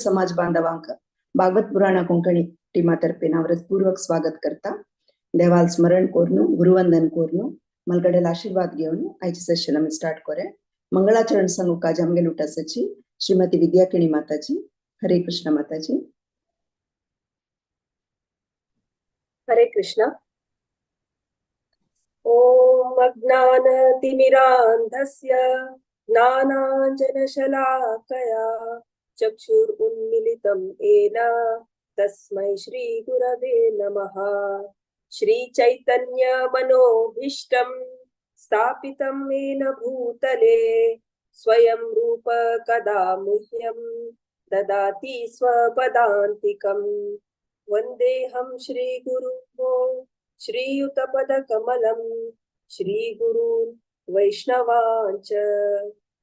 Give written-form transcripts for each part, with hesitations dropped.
समाज बांधवांक भागवत पुराणा कोंकणी टीमा तर्फे हांव पूर्वक स्वागत करता. देवाल स्मरण करून, गुरुवंदन करून, मलगडेल आशीर्वाद घेवन आयचे सेशन आमी स्टार्ट करूया. मंगळाचरण सांगूक आज आमगेल उटासाची श्रीमती विद्याकिणी माताजी. हरे कृष्ण माताजी. हरे कृष्ण. ॐ अज्ञानतिमिरान्धस्य ज्ञानाञ्जनशलाकया चक्षुरुन्मीलितं येन तस्मै श्रीगुरवे नमः. श्रीचैतन्यमनोभीष्टं स्थापितं येन भूतले स्वयं रूप कदा मह्यं ददाति स्वपदान्तिकम्. वन्देऽहं श्रीगुरुं श्रीयुतपदकमलं श्रीगुरून् वैष्णवाञ्च.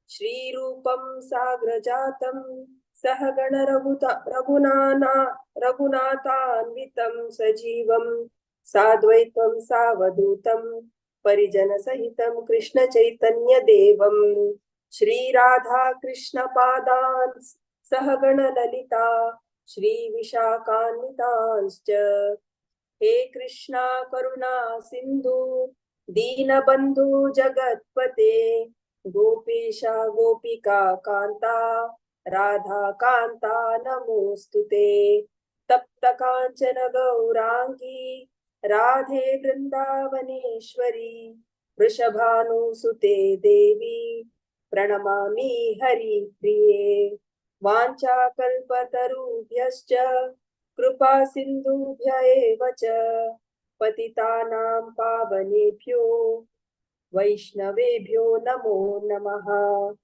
श्रीरूपं साग्रजातं सहगण रघुनाना रघुनाथान्वितं सजीवं साद्वैतं सावधूतं परिजनसहितं कृष्ण चैतन्य देवं. श्रीराधा कृष्णपादान् सहगण ललिता श्रीविशाखान्वितांश्च. हे कृष्णा करुणा सिंधु दीनबंधु जगत्पते गोपेशा गोपिका कांता राधा कांता नमोस्तुते. तप्त कांचन गौरांगी राधे वृंदावनेश्वरी वृषभानुसुते देवी प्रणमामि हरिप्रिये. वाञ्छाकल्पतरुभ्यश्च कृपा सिन्धुभ्य एव च पतितानां पावनेभ्यो वैष्णवेभ्यो नमो नमः.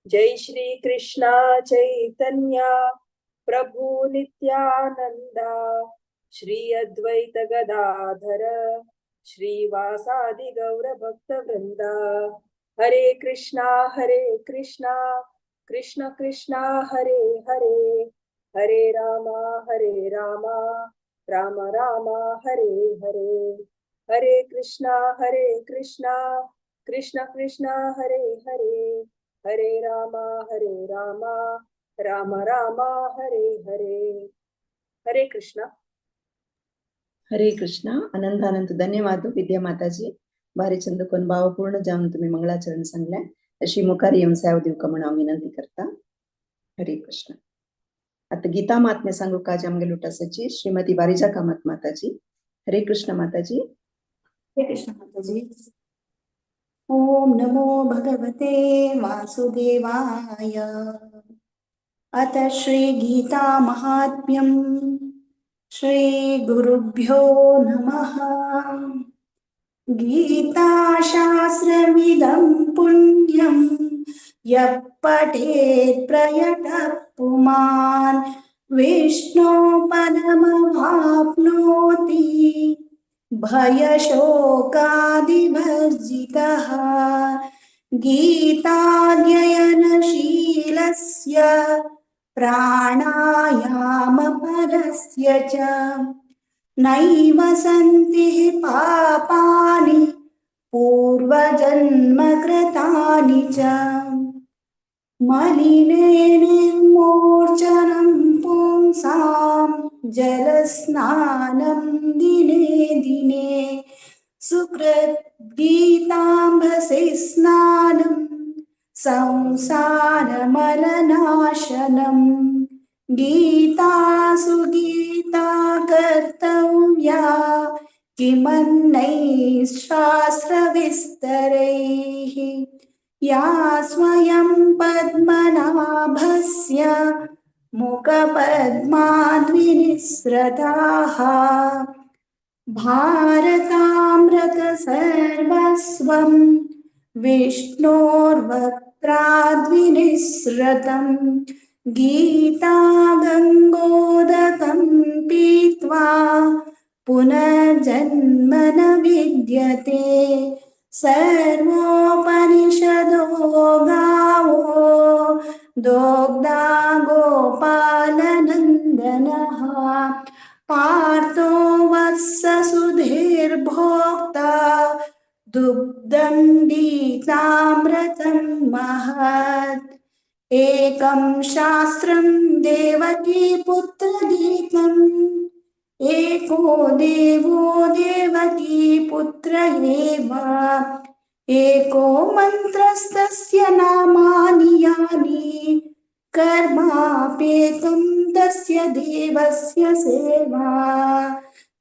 जय श्री कृष्णा चैतन्य प्रभु नित्यानंदा श्री अद्वैत गदाधर श्रीवासादि गौर भक्त वृंदा. हरे कृष्णा हरे कृष्णा कृष्ण कृष्णा हरे हरे, हरे रामा हरे रामा राम राम हरे हरे. हरे कृष्णा हरे कृष्णा कृष्ण कृष्ण हरे हरे, हरे रामा हरे रामा राम राम हरे हरे. हरे कृष्णा. हरे कृष्णा. अनंत अनंत धन्यवाद विद्या माताजी. भारी चंद कोण भावपूर्ण जावन तुम्ही मंगळाचरण सांगले. अशी मुखार येवन सेवा दिवका म्हणून हांव विनंती करता. हरे कृष्ण. आता गीता महात्म्य सांगू काज आमगे लुटासाची श्रीमती वारिजा कामत माताजी. हरे कृष्ण माताजी. हरे कृष्ण माताजी. ॐ नमो भगवते वासुदेवाय. अथ श्रीगीता महात्म्यम्. श्रीगुरुभ्यो नमः. गीताशास्त्रमिदं पुण्यं यः पठेत् प्रयतः पुमान् विष्णो पदमवाप्नोति भयशोकादिवर्जितः. गीताध्ययनशीलस्य प्राणायामपरस्य च नैव सन्ति पापानि पूर्वजन्मकृतानि च. मलिने निर्मोचनं पुंसां जलस्नानं दिने दिने सुकृत गीताम्भसि स्नानं संसारमलनाशनम्. गीतासु गीता कर्तव्या किमन्नैः शास्त्रविस्तरैः. या स्वयं पद्मनाभस्य मुखपद्माद्विनिःसृताः. भारतामृतसर्वस्वं विष्णोर्वक्त्राद्विनिःसृतम्. गीता गङ्गोदकं पीत्वा पुनर्जन्म न विद्यते. सर्वोपनिषदो गावो दोग्धा गोपालनन्दनः. पार्थो वत्ससुधीर्भोक्ता दुग्धं गीतामृतं महत्. एकं शास्त्रं देवकी पुत्रगीतम् एको देवो देवकी पुत्र एव एको मन्त्रस्तस्य नामानि यानि कर्मापेतं तस्य देवस्य सेवा।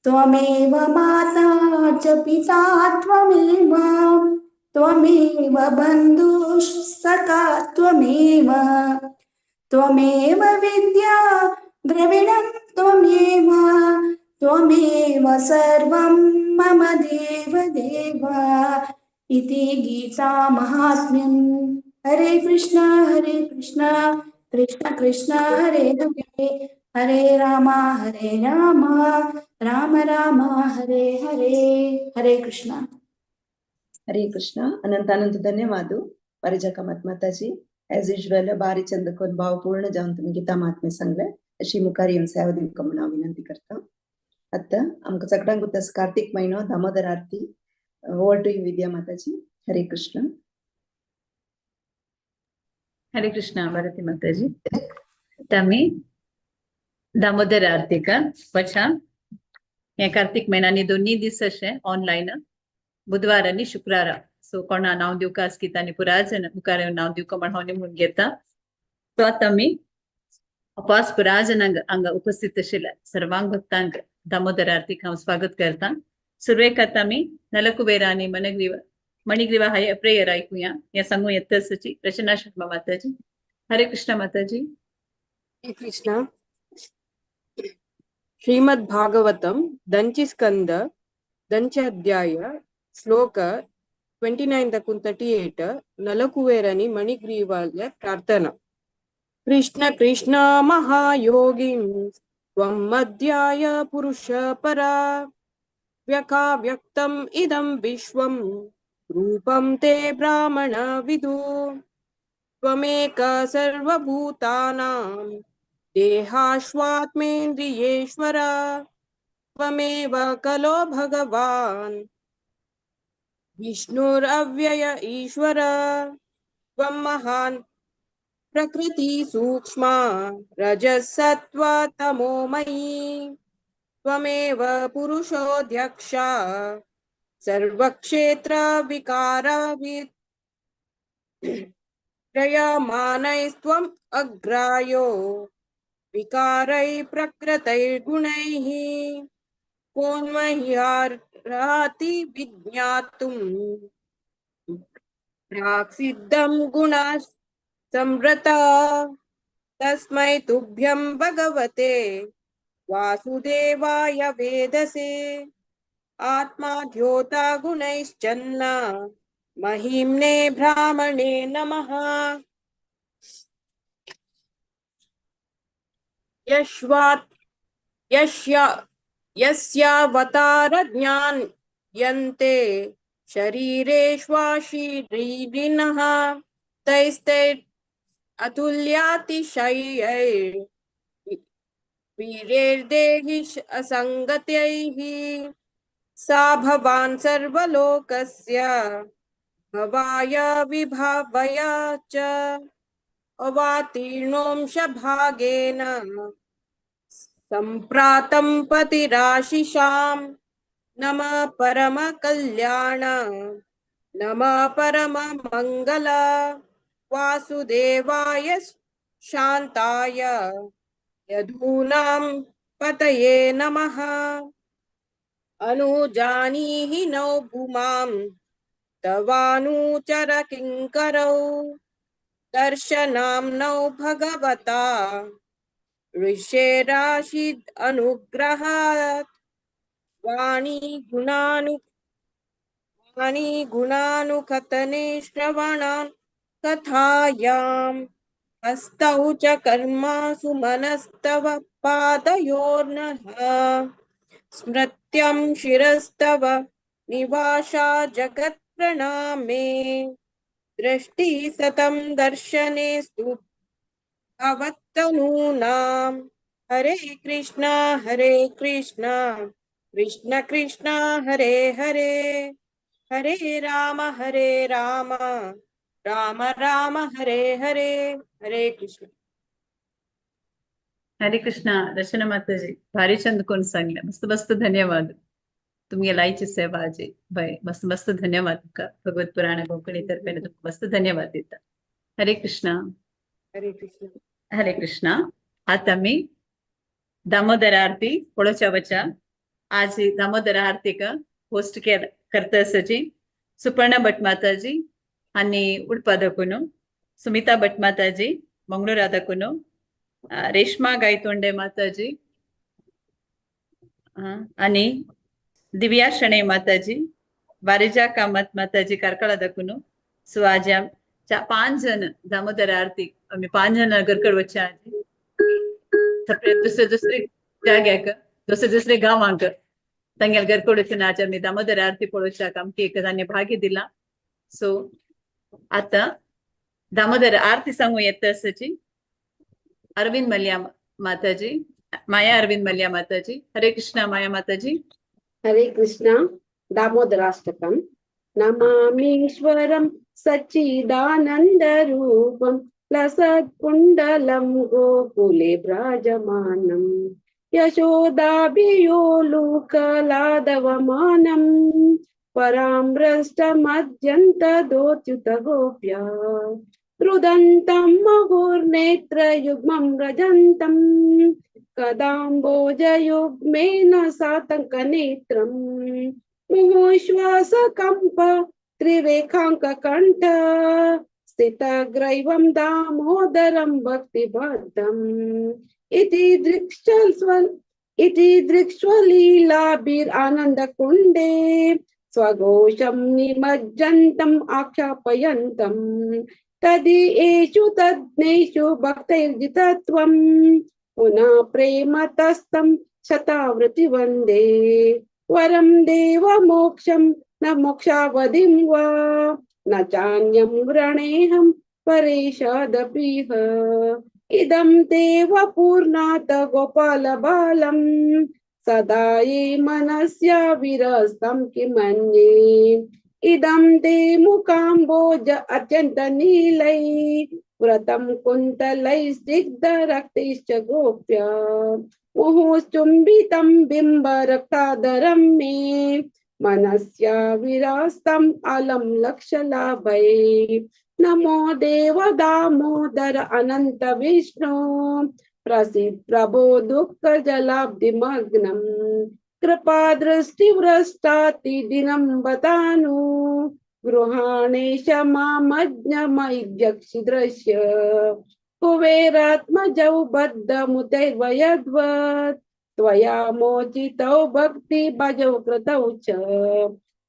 त्वमेव माता च पिता त्वमेव त्वमेव बन्धुः सखा त्वमेव त्वमेव विद्या द्रविणं त्वमेव त्वमेव सर्वं मम देव देव। इति गीता महात्म्यम्। हरे कृष्ण कृष्ण कृष्ण हरे हरे हरे राम राम राम हरे हरे। हरे कृष्ण। हरे कृष्ण। अनंत अनंत धन्यवाद परिजाका माताजी। एज युज्युअल बारी चंद कोन भावपूर्ण जावन तुम्ही गीता महात्म्य सांगले अशी मुखार येवन सेवा दिवका म्हणून हांव विनंती करता। आतां आमकां सगळ्यांक तस कार्तिक म्हयनो दामोदर आरती। ओवर टू you विद्या माताजी। हरे कृष्ण। हरे कृष्ण भारती माताजी। आमी दामोदर आरतीक वचा। हे कार्तिक म्हयन्यांनी दोन्ही दीस अशे ऑनलायन बुधवार आनी शुक्रारा। सो कोणा नांव दिवका आसकीत आनी पुराय जण मुखार येवन नांव दिवका म्हण हांव निमून घेता। सो आतां आमी उपास पुराय जणांक हांगा उपस्थित आशिल्ल्या सर्वांक भक्तांक दामोदर आरतीक हांव स्वागत करता। सुरवेक आतां आमी नलकुबेर आनी मनग्रीव मणिग्रीव हाय प्रेयर ऐकूया। हे सांगू येता सची रचना शर्मा माताजी। हरे कृष्ण माताजी। हरे कृष्ण। श्रीमद् भागवतम दंची स्कंद दंच अध्याय श्लोक 29 तकून 38 नलकुवेरनी मणिग्रीवाले प्रार्थना। कृष्ण कृष्ण महायोगिं त्वं मध्याय पुरुष परा व्यका व्यक्तम इदं विश्वं रूपं ते ब्राह्मण विदु त्वमेक सर्वभूतानां देहाश्वात्मेन्द्रियेश्वर त्वमेव कलो भगवान् विष्णुरव्यय ईश्वर त्वं महान् प्रकृति सूक्ष्मा रजसत्त्व तमोमयी त्वमेव पुरुषोऽध्यक्ष सर्वक्षेत्र विकारवित् प्रयमानैस्त्वम् अग्रायो विकारैः प्रकृतैर्गुणैः कोन्मह्यार्हति विज्ञातुं प्राक्सिद्धं गुणा संवृता तस्मै तुभ्यं भगवते वासुदेवाय वेदसे। आत्मा द्योता गुणैश्चन्न महिम्ने ब्राह्मणे नमः। यस्यावतारज्ञान्यन्ते शरीरेष्वाशीरीरिणः तैस्ते अतुल्यातिशयैर् वीरैर्देहि असंगतैः सा भवान् सर्वलोकस्य भवाय विभावय च अवातीर्णोंश भागेन संप्रातं पतिराशिषां। नमः परम कल्याण नमः परम मंगल वासुदेवाय शांताय यदूनां पतये नमः। अनुजानीहि नौ भूमां तवानुचर किंकरौ दर्शनां नौ भगवता ऋषेराशिद् अनुग्रहात्। वाणी गुणानुकथने श्रवणान् कथायां हस्तौ च कर्मासु मनस्तव पादयोर्नः स्मृत्यं शिरस्तव निवासा जगत्प्रणामे। दृष्टि सतं दर्शनेस्तु भवत्तनूनां। हरे कृष्णा कृष्ण कृष्ण हरे हरे हरे राम राम राम हरे हरे। हरे कृष्ण। हरे कृष्णा। रचना माताजी, भारी चंद कोण सांगले, मस्त मस्त धन्यवाद। तुमगे लायची सेवा आजी बाय, मस्त मस्त धन्यवाद तुमका। भगवत पुराण कोंकणी तर्फेन तुमकां मस्त धन्यवाद दिता। हरे कृष्णा। हरे कृष्ण। हरे कृष्णा। आता आमी दामोदर आरती पळोवच्या वचा। आज ही दामोदर आरतीक होस्ट करता आसाची सुपर्णा भट माताजी आनी उडपा दाखून सुमिता भट माताजी, मंगळूरा दाखून रेश्मा गायतोंडे माताजी आणि दिव्या शणै माताजी, वारिजा कामत माताजी कार्कळा दाखून। सो आज 5 जण दामोदर आरती आमी 5 जण घरकड वच्चे आजी, सगळे दुसरे दुसरे जाग्याक, दुसरे दुसरे गांवांक तांगेले घरकड वचून आज आमी दामोदर आरती पळोवच्याक आमकां एक तांणी भाग्य दिला। सो आता दामोदर आरती सांगू येता आसाची अरविंद मल्या माताजी, माया अरविंद मल्या माताजी। हरे कृष्णा माया माताजी। हरे कृष्णा। दामोदराष्टकम। नमामीश्वरं सच्चिदानंद रूपं लसत्कुण्डलं गोकुले भ्राजमानं यशोदाभियोलूकलादवमानं पराम्रष्टमद्यन्तदोच्युत गोप्या रुदन्तं मुहुर्नेत्रयुग्मं व्रजन्तं कदाम्बोजयुग्मेन सातङ्कनेत्रं मुहुश्वासकम्प त्रिरेखाङ्ककण्ठ स्थितग्रैवं दामोदरं भक्तिबद्धम् इति दृक्ष्वलीलाभिरानन्दकुण्डे स्वघोषं निमज्जन्तम् आख्यापयन्तम् तदि एषु तज्ञेषु भक्तैर्जितत्वं पुनः प्रेमतस्तं शतावृत्ति वन्दे वरं देव मोक्षं न मोक्षावधिं वा न चान्यं व्रणेऽहं परेशादपीह इदं देव पूर्णात गोपाल बालं सदा ये मनस्या विरस्तं किमन्ये इदं ते मुकाम्बोज अत्यन्त नीलै व्रतं कुन्तलै स्निग्ध रक्तैश्च गोप्या मुहुश्चुम्बितं बिम्ब रक्तादरं मे मनस्या विरास्तम् अलं लक्षलाभै नमो देव दामोदर अनंत विष्णु प्रसिद्ध प्रभो दुःख जलाब्धिमग्नम् कृपा दृष्टिव्रष्टाति दिनं बतानु गृहाणेश मामज्ञमैद्यक्षि दृश्य कुबेरात्मजौ बद्धमुतैर्वयद्वत् त्वया मोचितौ भक्ति भजौ कृतौ च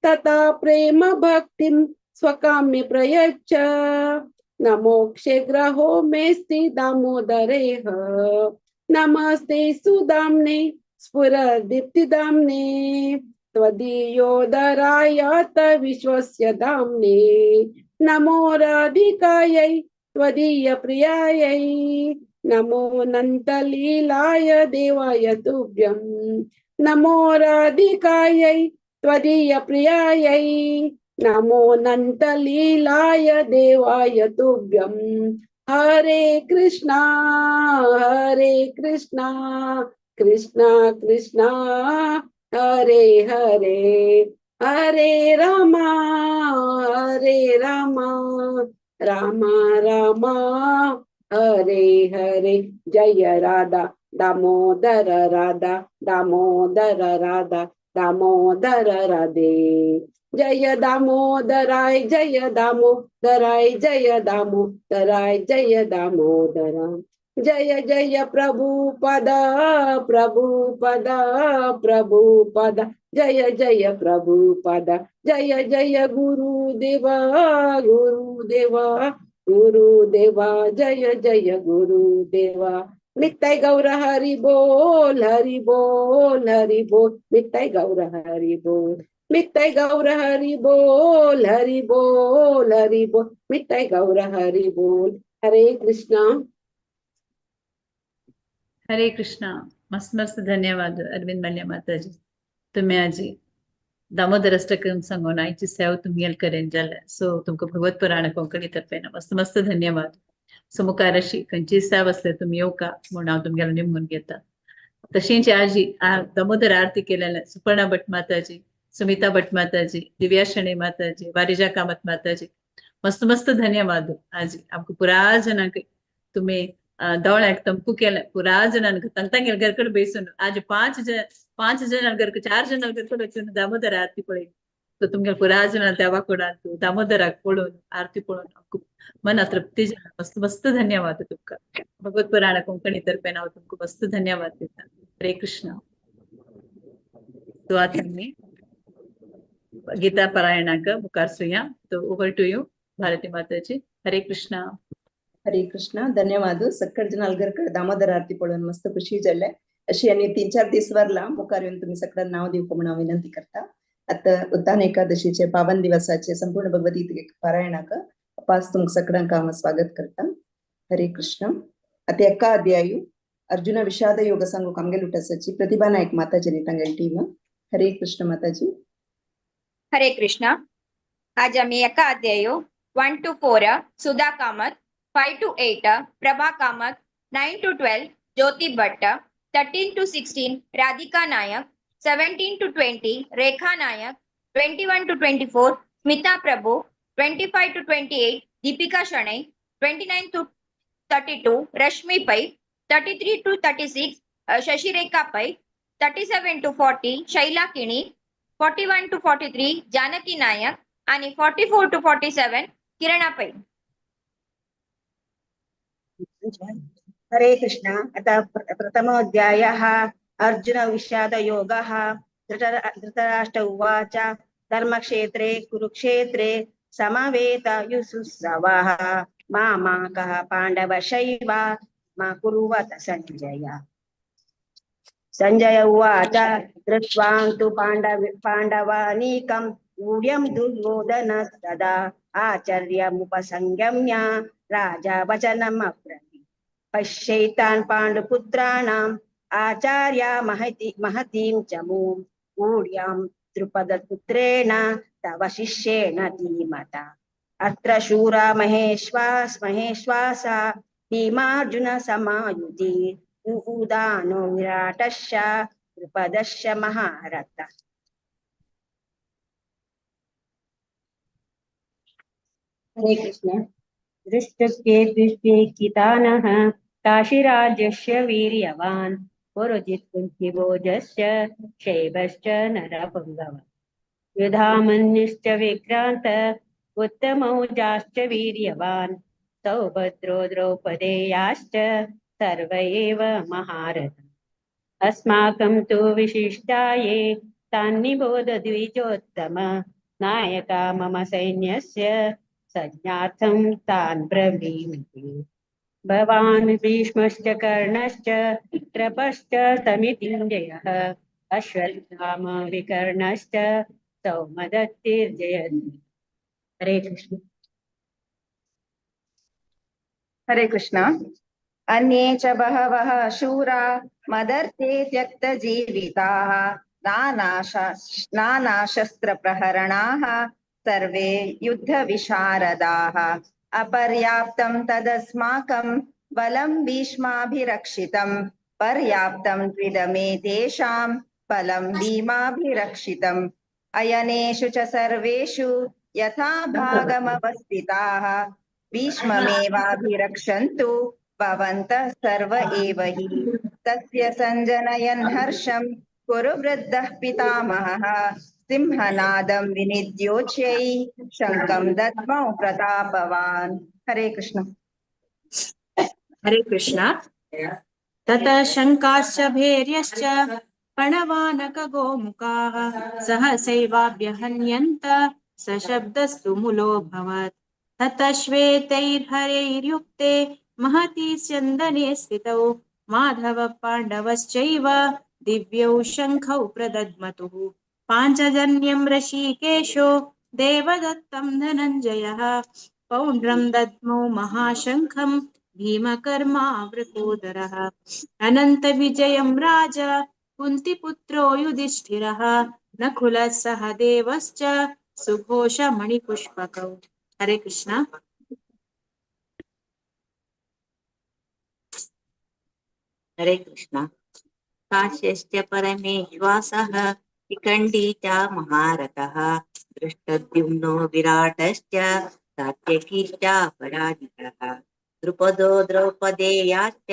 तथा प्रेम भक्तिं स्वकाम्य प्रयच्छ न मोक्षे ग्रहो मेस्ति दामोदरेह नमस्ते सुदाम्ने स्फुरदीप्तिदाम्ने त्वदीयोदरायात विश्वस्य दाम्ने नमो राधिकायै त्वदीय प्रियायै नमो अनन्तलीलाय देवाय तुभ्यं नमो राधिकायै त्वदीय प्रियायै नमो अनन्तलीलाय देवाय तुभ्यं। हरे कृष्णा हरे कृष्णा कृष्णा कृष्णा हरे हरे हरे रामा हरे रामा रामा रामा हरे हरे। जय राधा दामोदर राधा दामोदर राधा दामोदर राधे। जय दामोदराय जय दामोदराय जय दामोदराय जय दामोदर। जय जय प्रभुपद प्रभुपद प्रभुपद जय जय प्रभुपद जय जय गुरुदेवा गुरुदेवा गुरुदेवा जय जय गुरुदेवा। निताई गौर हरि बोल हरि बोल हरि बोल निताई गौर हरि बोल निताई गौर हरि बोल हरि बोल हरि बोल निताई गौर हरि बोल। हरे कृष्णा। हरे कृष्णा। मस्त मस्त धन्यवाद अरविंद मल्या माताजी। तुम्ही आजी दामोदर अष्टकम सांगून आयची सेवा तुमगेल करेन जालें. सो तुमकां भगवत पुराण कोंकणी तर्फे मस्त मस्त धन्यवाद. सो मुखार अशी खंयची सेवा आसल्यार तुमी येवका म्हणून हांव तुमगेलो निमगून घेता. तशेंच आजी दामोदर आरती केलेले सुपर्णा भट माताजी, सुमिता भट माताजी, दिव्या शणे माताजी, वारिजा कामत माताजी, मस्त मस्त धन्यवाद. आजी आमकां पुरा जणांक तुम्ही दोळ्याक तंपू केलें, पुरा जणांक तांगेल घरकडे बेसून आज 5 जणां घरक 4 जणां घरकडे वचून दामोदर आरती पळयली. तो तुमगेल पुरा जणां देवा कोणाक दामोदराक पळोवन आरती पळोवन आमकां मना तृप्ती जाली. मस्त मस्त धन्यवाद तुमकां. भगवत पुराण कोंकणी तर्फे हांव तुमकां मस्त धन्यवाद दिता. हरे कृष्ण. तो आतां आमी गीता पारायणाक मुखार सुया. तो over to you Bharati Mataji. Hare Krishna. Hare Krishna. धन्यवाद. सक्कड जण घरकडे दामोदर आरती पळोवन मस्त खुशी जाले. अशी आनी 3-4 दीस वरला मुखार येवन तुमी सगळ्यांना नाव दिवप म्हणून हांव विनंती करता. आता उत्तान एकादशीचे पावन दिवसाचे संपूर्ण भगवद्गीते पारायणाक पास तुमकां सगळ्यांक हांव स्वागत करता. हरे कृष्ण. आता एका अध्यायू अर्जुन विषाद योग सांगूक आमगेल उठासाची प्रतिभा नायक माताजी तांगेल टीम. हरे कृष्ण माताजी. हरे कृष्ण. आज आम्ही एका अध्याय 1 to 4 Sudha Kamath, 5 to 8 Prabha Kamath, 9 to 12 Jyoti Bhatt, 13 to 16 Radhika Nayak, 17 to 20 Rekha Nayak, 21 to 24 Smita Prabhu, 25 to 28 Deepika Shenoy, 29 to 32 Rashmi Pai, 33 to 36 Shashirekha Pai, 37 to 40 Shaila Kini, 41 to 43 Janaki Nayak आणि 44 to 47 Kirana Pai. Hare Krishna. अतः प्रथमोऽध्यायः अर्जुन विषाद योगः. धृतराष्ट्र उवाच धर्मक्षेत्रे कुरुक्षेत्रे समवेतयुसुसवः मामाकः पाण्डवशैव मा कुर्वत संजय. संजय उवाच दृष्ट्वां तु पाण्डवानीकं ऊढ्यं दुर्योधनस्तदा आचार्यमुपसंगम्य राजा वचनमब्रवीत्. पश्यैतान् पाण्डुपुत्राणाम् आचार्या महतीं च मूं ऊढ्यां द्रुपदपुत्रेण तव शिष्येण धीमता. अत्र शूरा महेश्वासा भीमार्जुन समायुधि उदानो विराटस्य द्रुपदस्य महारथ. हरे कृष्ण. दृष्टकेतुश्चेकितानः काशीराजस्य वीर्यवान् पुरुजित्कुन्तिभोजस्य शैवश्च नरपुङ्गव युधामन्युश्च विक्रान्त उत्तमौजाश्च वीर्यवान् सौभद्रो द्रौपदेयाश्च सर्व एव महारथ. अस्माकं तु विशिष्टाये तान्निबोध द्विजोत्तम नायका मम सैन्यस्य संज्ञार्थं तान् ब्रवीमि. भवान् भीष्मश्च कर्णश्च कृपश्च समितिञ्जयः अश्वत्थाम विकर्णश्च सौमदत्तिर्जयति. हरे कृष्ण. हरे कृष्ण. अन्ये च बहवः शूरा मदर्थे त्यक्तजीविताः नानाशस्त्रप्रहरणाः सर्वे युद्धविशारदाः. अपर्याप्तं तदस्माकं बलं भीष्माभिरक्षितं पर्याप्तं त्विदमे तेषां बलं भीमाभिरक्षितम्. अयनेषु च सर्वेषु यथा भागमवस्थिताः भीष्ममेवाभिरक्षन्तु भवन्तः सर्व एव हि. तस्य सञ्जनयन् हर्षं कुरु वृद्धः पितामहः सिंहनादं विनिद्योच्यै शङ्खं दद्मौ प्रतापवान्. हरे कृष्ण. हरे कृष्ण. ततः शङ्काश्च भैर्यश्च पणवानकगोमुखाः सहसैवाभ्यहन्यन्त सशब्दस्तु मुलोऽभवत्. ततः श्वेतैर्हरैर्युक्ते महती स्यन्दने स्थितौ माधव पाण्डवश्चैव दिव्यौ शङ्खौ प्रदद्मतुः. पाञ्चजन्यं ऋषिकेशो देवदत्तं धनञ्जयः पौण्ड्रं दद्मौ महाशङ्खं नकुलः सहदेवश्च सुघोषमणिपुष्पकौ। हरे कृष्ण। हरे कृष्ण। काश्यश्च परमेश्वासः शिखण्डी च महारथः दृष्टद्युम्नो विराटश्च सात्यकीश्च पराजितः द्रुपदो द्रौपदेयाश्च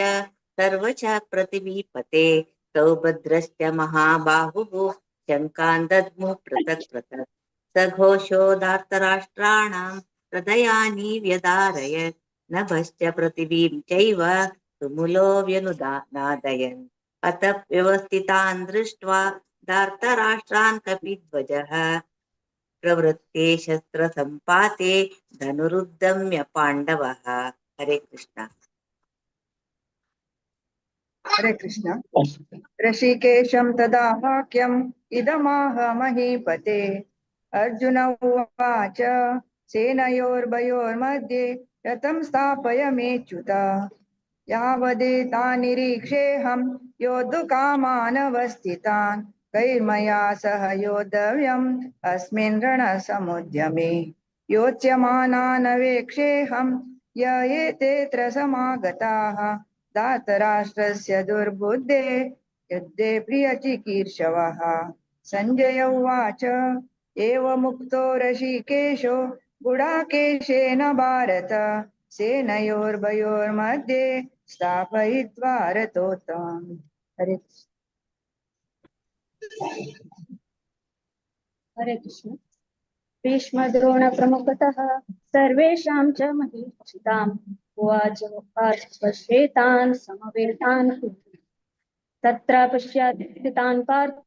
सर्वश पृथिवीपते सौभद्रश्च महाबाहुः शङ्कान् दद्मुः पृथक् पृथक् सघोषो धार्तराष्ट्राणां हृदयानि व्यदारयत् नभश्च पृथिवीं चैव तुमुलो व्यनुदानादयन्। अत व्यवस्थितान् दृष्ट्वा धार्तराष्ट्रान् कपिध्वजः प्रवृत्ते शस्त्रसम्पाते धनुरुद्यम्य पाण्डवः। हरे कृष्ण। हरे कृष्ण। ऋषिकेशं तदा वाक्यम् इदमाह महीपते। अर्जुन उवाच सेनयोर्भयोर्मध्ये रथं स्थापय मेच्युत। यावदेतान् निरीक्षेऽहं योद्धुकामानवस्थितान् कैर्मया सह योद्धव्यम् अस्मिन् रणसमुद्यमे। योच्यमानानवेक्षेऽहं य एतेऽत्र समागताः धार्तराष्ट्रस्य दुर्बुद्धे युद्धे प्रियचिकीर्षवः। सञ्जय उवाच एवमुक्तो ऋषिकेशो गुडाकेशेन भारत सेनयोर्भयोर्मध्ये स्थापयित्वा रथोत्तमम्। हरे हरे कृष्ण। भीष्मद्रोणप्रमुखतः सर्वेषां च महीक्षिताम् उवाच पश्येतान् समवेतान् तत्र पश्यादितान् पार्थ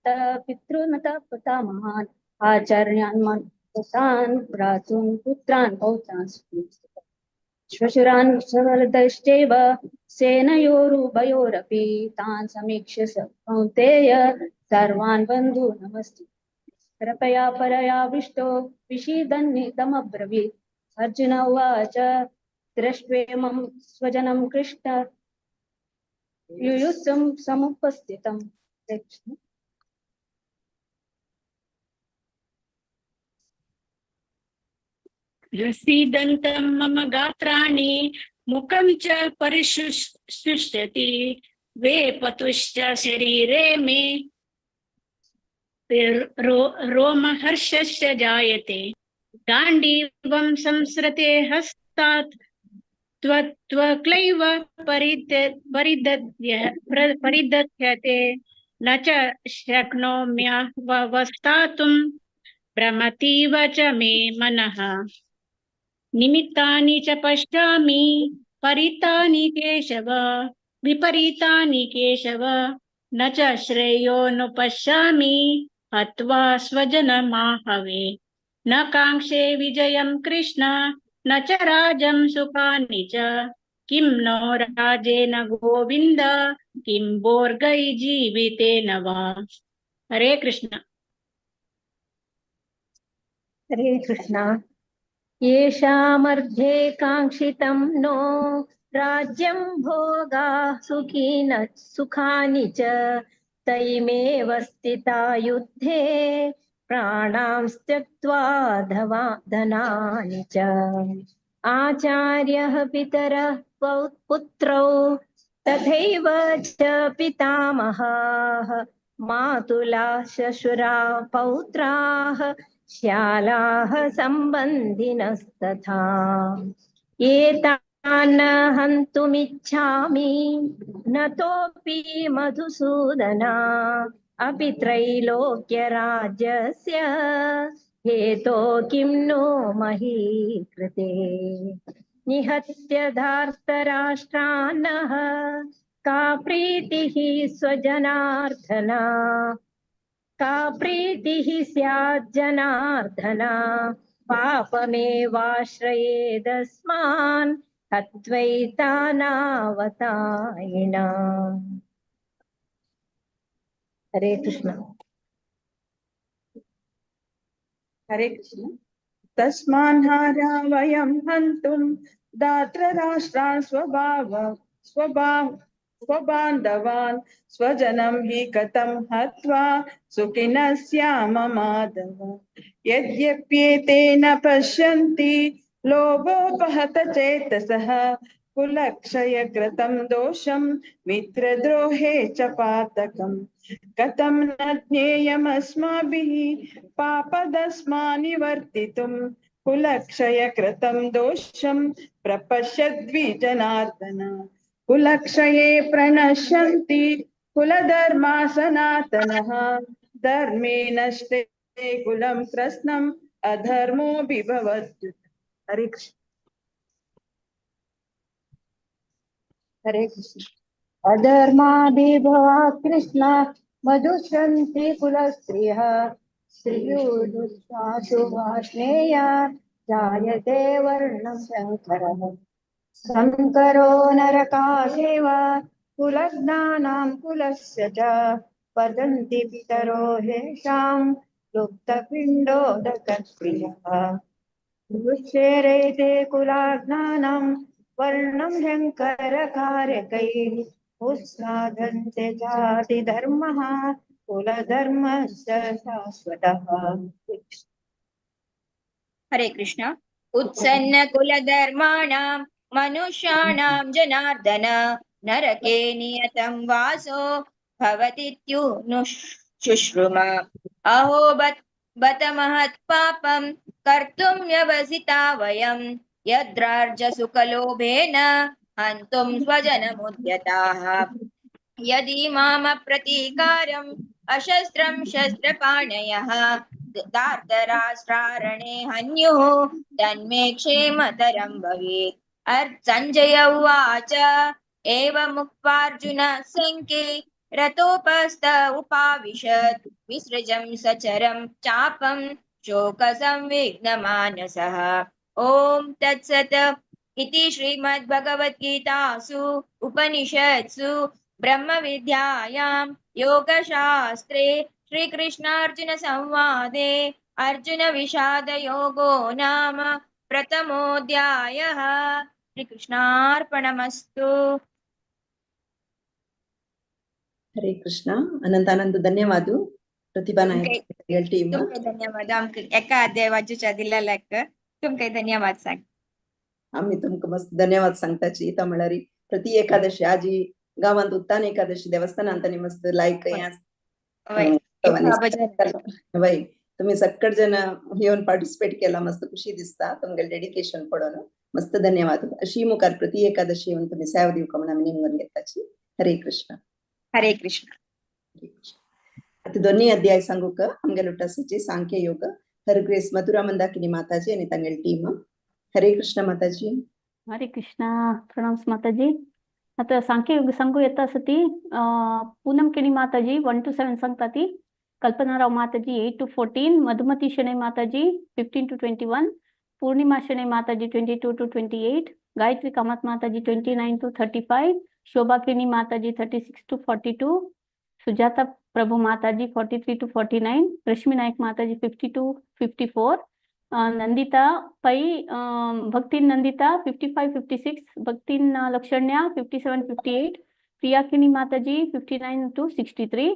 पितॄन् पितामहान् आचार्यान् मातान् भ्रातॄन् पुत्रान् पौत्रान् श्वशुरान् सवरदश्चैव सेनयोरुभयोरपि तान् समीक्ष्य स कौन्तेय सर्वान् बन्धून् नमस्ते। कृपया परयाविष्टो विषीदन्निदमब्रवीत्। अर्जुन उवाच दृष्ट्वेमं स्वजनं कृष्ण युयुत्सुं समुपस्थितम्। प्रसीदन्तं मम गात्राणि मुखं च परिशुष्यति वेपतुश्च शरीरे मे रोमहर्षश्च जायते। गाण्डीवं संसृते हस्तात् त्वक्लैव परिदध्यते न च शक्नोम्यवस्थातुं भ्रमतीव च मे मनः। निमित्तानि च पश्यामि परितानि केशव विपरीतानि केशव न च श्रेयोनुपश्यामि हत्वा स्वजनमाहवे। न काङ्क्षे विजयं कृष्ण न च राजं सुखानि च किं नो राजेन गोविन्द किं बोर्गै जीवितेन वा। हरे कृष्ण। हरे कृष्ण। येषामर्धे काङ्क्षितं नो राज्यं भोगा सुखिन सुखानि च तैमेव स्थिता युद्धे प्राणांस्त्यक्त्वा धनानि च। आचार्यः पितरः पुत्रौ तथैव च पितामहाः मातुला श्वशुरा पौत्राः श्यालाः सम्बन्धिनस्तथा। एतान् हन्तुमिच्छामि नतोऽपि मधुसूदना अपि त्रैलोक्यराज्यस्य हेतो किं नो महीकृते। निहत्य धार्तराष्ट्रान्नः का प्रीतिः स्वजनार्दना का प्रीतिः स्यात् जनार्दना। पापमेवाश्रयेदस्मान् हत्वैतानावतायिना। हरे कृष्ण। हरे कृष्ण। तस्मान्हारा वयं हन्तुं दात्रराष्ट्रान् स्वभाव स्वभाव स्वबान्धवान् स्वजनं हि कथं हत्वा सुखिनः स्याम माधव। यद्यप्येते न पश्यन्ति लोभोपहत चेतसः कुलक्षयकृतं दोषं मित्रद्रोहे च पातकम्। कथं न ज्ञेयमस्माभिः पापदस्मानिवर्तितुं कुलक्षयकृतं दोषं प्रपश्यद्विजनार्दन। कुलक्षये प्रणश्यन्ति कुलधर्मा सनातनः धर्मे नष्टे कुलं कृत्स्नम् अधर्मो विभवत्युत। हरे कृष्ण। हरे कृष्ण। अधर्माभिभवात् कृष्ण मधुसन्ति कुलस्त्रियः स्त्रियो दुष्टासु वार्ष्णेया जायते वर्णं शङ्करः। शङ्करो नरकाशेव कुलज्ञानां कुलस्य च वदन्ति पितरो येषां लुप्तपिण्डोदकक्रियः। दुश्चेरेते कुलाज्ञानां वर्णं शङ्करकारकैः उत्सादन्ते जातिधर्मः कुलधर्मस्य शाश्वतः। हरे कृष्ण। उत्सन्न कुलधर्माणां मनुष्याणां जनार्दन नरके नियतं वासो भवतीत्युनुशुश्रुम। अहो बत महत् पापं कर्तुं व्यवसिता वयं यद्रार्जसुखलोभेन हन्तुं स्वजनमुद्यताः। यदि मामप्रतीकारम् अशस्त्रं शस्त्रपाणयः धार्तराष्ट्रारणे हन्युः तन्मे क्षेमतरं भवेत्। सञ्जय उवाच एवमुक्त्वार्जुन सङ्के रतोपस्थ उपाविशत् विसृजं सचरं चापं शोकसंविघ्नमानसः। ॐ तत्सत् इति श्रीमद्भगवद्गीतासु उपनिषत्सु ब्रह्मविद्यायां योगशास्त्रे श्रीकृष्णार्जुन संवादे अर्जुन विषादयोगो नाम प्रथमोऽध्यायः। श्रीकृष्णार्पणमस्तु। हरे कृष्ण। अनंत अनंत धन्यवाद प्रतिभा नायक टीम। तुमकां धन्यवाद। आमकां एका अध्याय वाचूच्या दिल्ल्याक तुमकां धन्यवाद सांग। आम्ही तुमकां मस्त धन्यवाद सांगताची. तो म्हळ्यार प्रति एकादशी आजी गांवांत उत्तान एकादशी देवस्थानांत आनी मस्त लायक हें वय तुम्ही सक्कड जण येवन पार्टिसिपेट केला, मस्त खुशी दिसता तुमगेले डेडिकेशन पळोवन. मस्त धन्यवाद. अशी मुखार प्रति एकादशी येवन तुम्ही सेवा दिवका म्हणून आमी निमगून घेताची. हरे कृष्ण. हरे कृष्ण. आता दोन्ही अध्याय सांगूक आमगेले उटासाची सांख्य योग हर ग्रेस मथुरा मंदाकिनी माताजी आणि तांगेली टीम. हरे कृष्ण माताजी. हरे कृष्ण. प्रणाम माताजी. आता सांख्य योग सांगू येता सती पूनम केणी माताजी 1 to 7 सांगता ती, Kalpana Rao Mataji 8 to 14, Madhumati Shenoy Mataji 15 to 21, Purnima Shenoy Mataji 22 to 28, Gayatri Kamath Mataji 29 to 35, Shobha Keni Mataji 36 to 42, Sujata Prabhu Mataji 43 to 49, Rashmi Naik Mataji 50 to 54, Nandita Pai Bhaktin Nandita 55 56, Bhaktin Lakshanya 57 58, Priya Keni Mataji 59 to 63,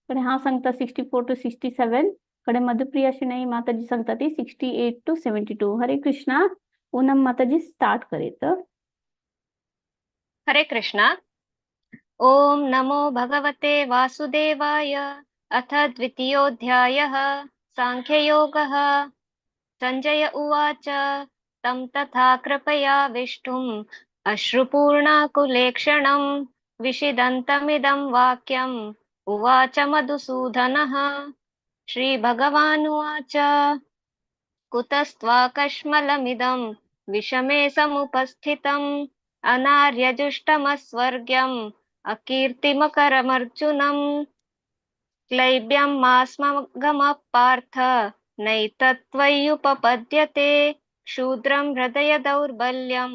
कडे हांव सांगता 64 to 67, कडे मधुप्रिया शणै माताजी सांगता ती 68 to 72. Hare Krishna. Poonam Mataji start करीत. हरे कृष्णा. ओम नमो भगवते वासुदेवाय. अथ द्वितीयोऽध्यायः सांख्ययोगः. संजय उवाच तं तथा कृपया विष्णुम् अश्रुपूर्णाकुलेक्षणं विषिदन्तमिदं वाक्यम् उवाच मधुसूदनः. श्रीभगवानुवाच कुतस्त्वाकश्मलमिदं विषमे समुपस्थितम् अनार्यजुष्टमस्वर्ग्यम् अकीर्तिमकरमर्जुनम् क्लैब्यं मास्मगमः पार्थ नैतत्त्वय्युपपद्यते शूद्रं हृदय दौर्बल्यं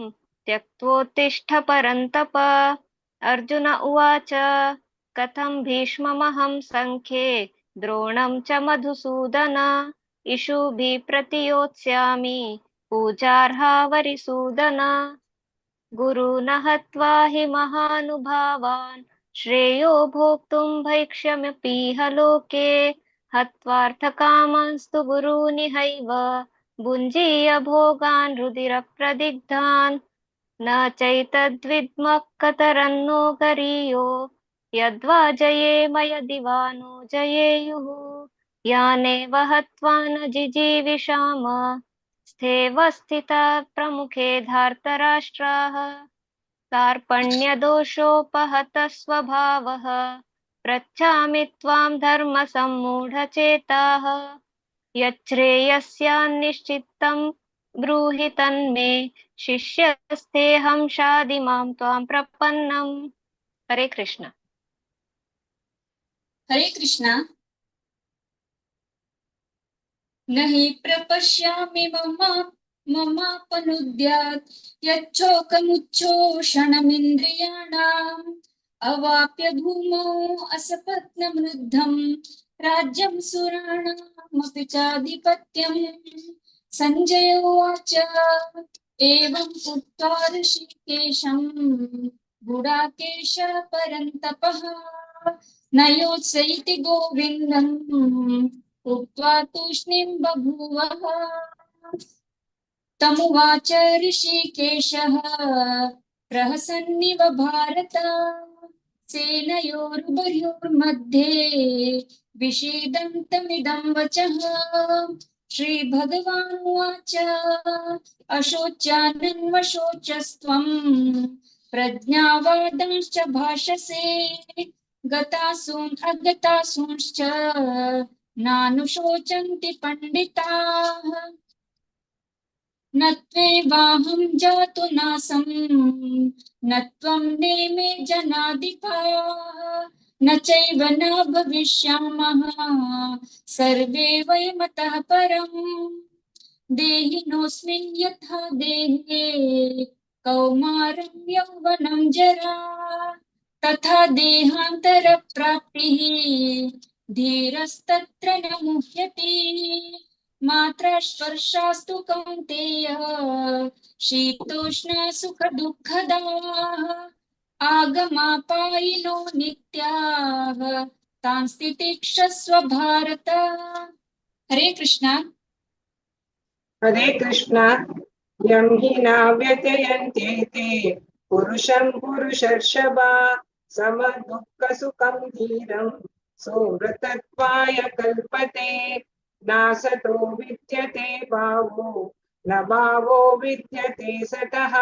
त्यक्त्वोत्तिष्ठ परन्तप. अर्जुन उवाच कथं भीष्ममहं संख्ये द्रोणं च मधुसूदन इषुभिः प्रतियोत्स्यामि पूजार्हा वरिसूदन. गुरून् हत्वा हि महानुभावान् श्रेयो भोक्तुं भैक्ष्यमपीह लोके। हत्वार्थकामांस्तु गुरूनिहैव भुञ्जीय भोगान् रुधिरप्रदिग्धान्। न चैतद्विद्मः कतरन्नो गरीयो यद्वा जयेम यदि वा नो जयेयुः। यानेव हत्वा न जिजीविषाम स्थेव स्थिता प्रमुखे धार्तराष्ट्राः। कार्पण्यदोषोपहतः स्वभावः पृच्छामि त्वां धर्मसम्मूढचेताः। यच्छ्रेयस्यान्निश्चितं ब्रूहि तन्मे शिष्यस्तेऽहं शाधि मां त्वां प्रपन्नम्। हरे कृष्ण। हरे कृष्णा। न हि प्रपश्यामि ममापनुद्यात् यच्छोकमुच्छोषणमिन्द्रियाणाम् अवाप्य भूमौ असपत्नमृद्धं राज्यं सुराणामपि चाधिपत्यम्। संजय उवाच एवं उक्त्वा ऋषिकेशं गुडाकेश परन्तपः नयोत्स इति गोविन्दम् उक्त्वा तूष्णीं बभूवः। तमुवाच ऋषिकेशः प्रहसन्निव भारत सेनयोरुभयोर्मध्ये विषीदन्तमिदं वचः। श्रीभगवानुवाच अशोच्यानन्वशोचस्त्वं प्रज्ञावादांश्च भाषसे गतासून् अगतासूंश्च नानुशोचन्ति पण्डिताः। न त्वेवाहं जातु नासं न त्वं नेमे जनाधिपाः न चैव न भविष्यामः सर्वे वयमतः परम्। देहिनोऽस्मिन् यथा देहे कौमारं यौवनं जरा तथा देहान्तरप्राप्तिः धीरस्तत्र न मुह्यति। मात्रा स्पर्शास्तु कौन्तेय शीतोष्ण सुखदुःखदाः आगमापायिनो नित्याः तांस्तितिक्षस्व भारत। हरे कृष्णा। हरे कृष्णा। यं हि नाव्यतयन्ते ते पुरुषं पुरुषर्षभा समदुःखसुखं धीरं सोमृतत्वाय कल्पते। नासतो विद्यते भावो न भावो विद्यते सतः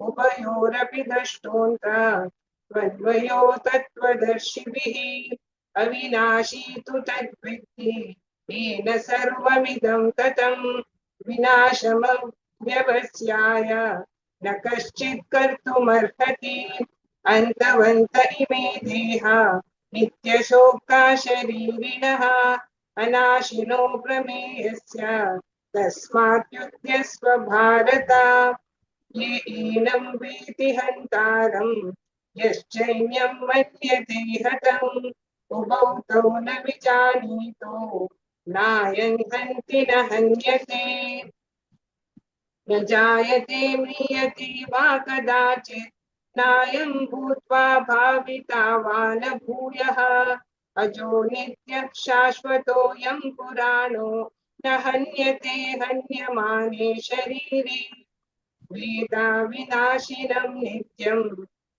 उभयोरपि दृष्टोऽन्तः त्वद्वयो तत्त्वदर्शिभिः। अविनाशी तु तद्विद्धि येन सर्वमिदं ततं विनाशमव्यवस्याय न कश्चित् कर्तुमर्हति। अन्तवन्त इमे देहा नित्यशोका शरीरिणः अनाशिनो प्रमेयस्य तस्मात् युध्यस्व भारत। ये एनं वेति हन्तारं यश्चैन्यं मन्यते हतम् उभौ तौ न विजानीतो नायं हन्ति न हन्यते। न जायते म्रियते वा कदाचित् नायं भूत्वा भाविता वा न भूयः। अजो नित्यः शाश्वतोऽयं पुराणो न हन्यते हन्यमाने शरीरे। वेदा विनाशिनं नित्यं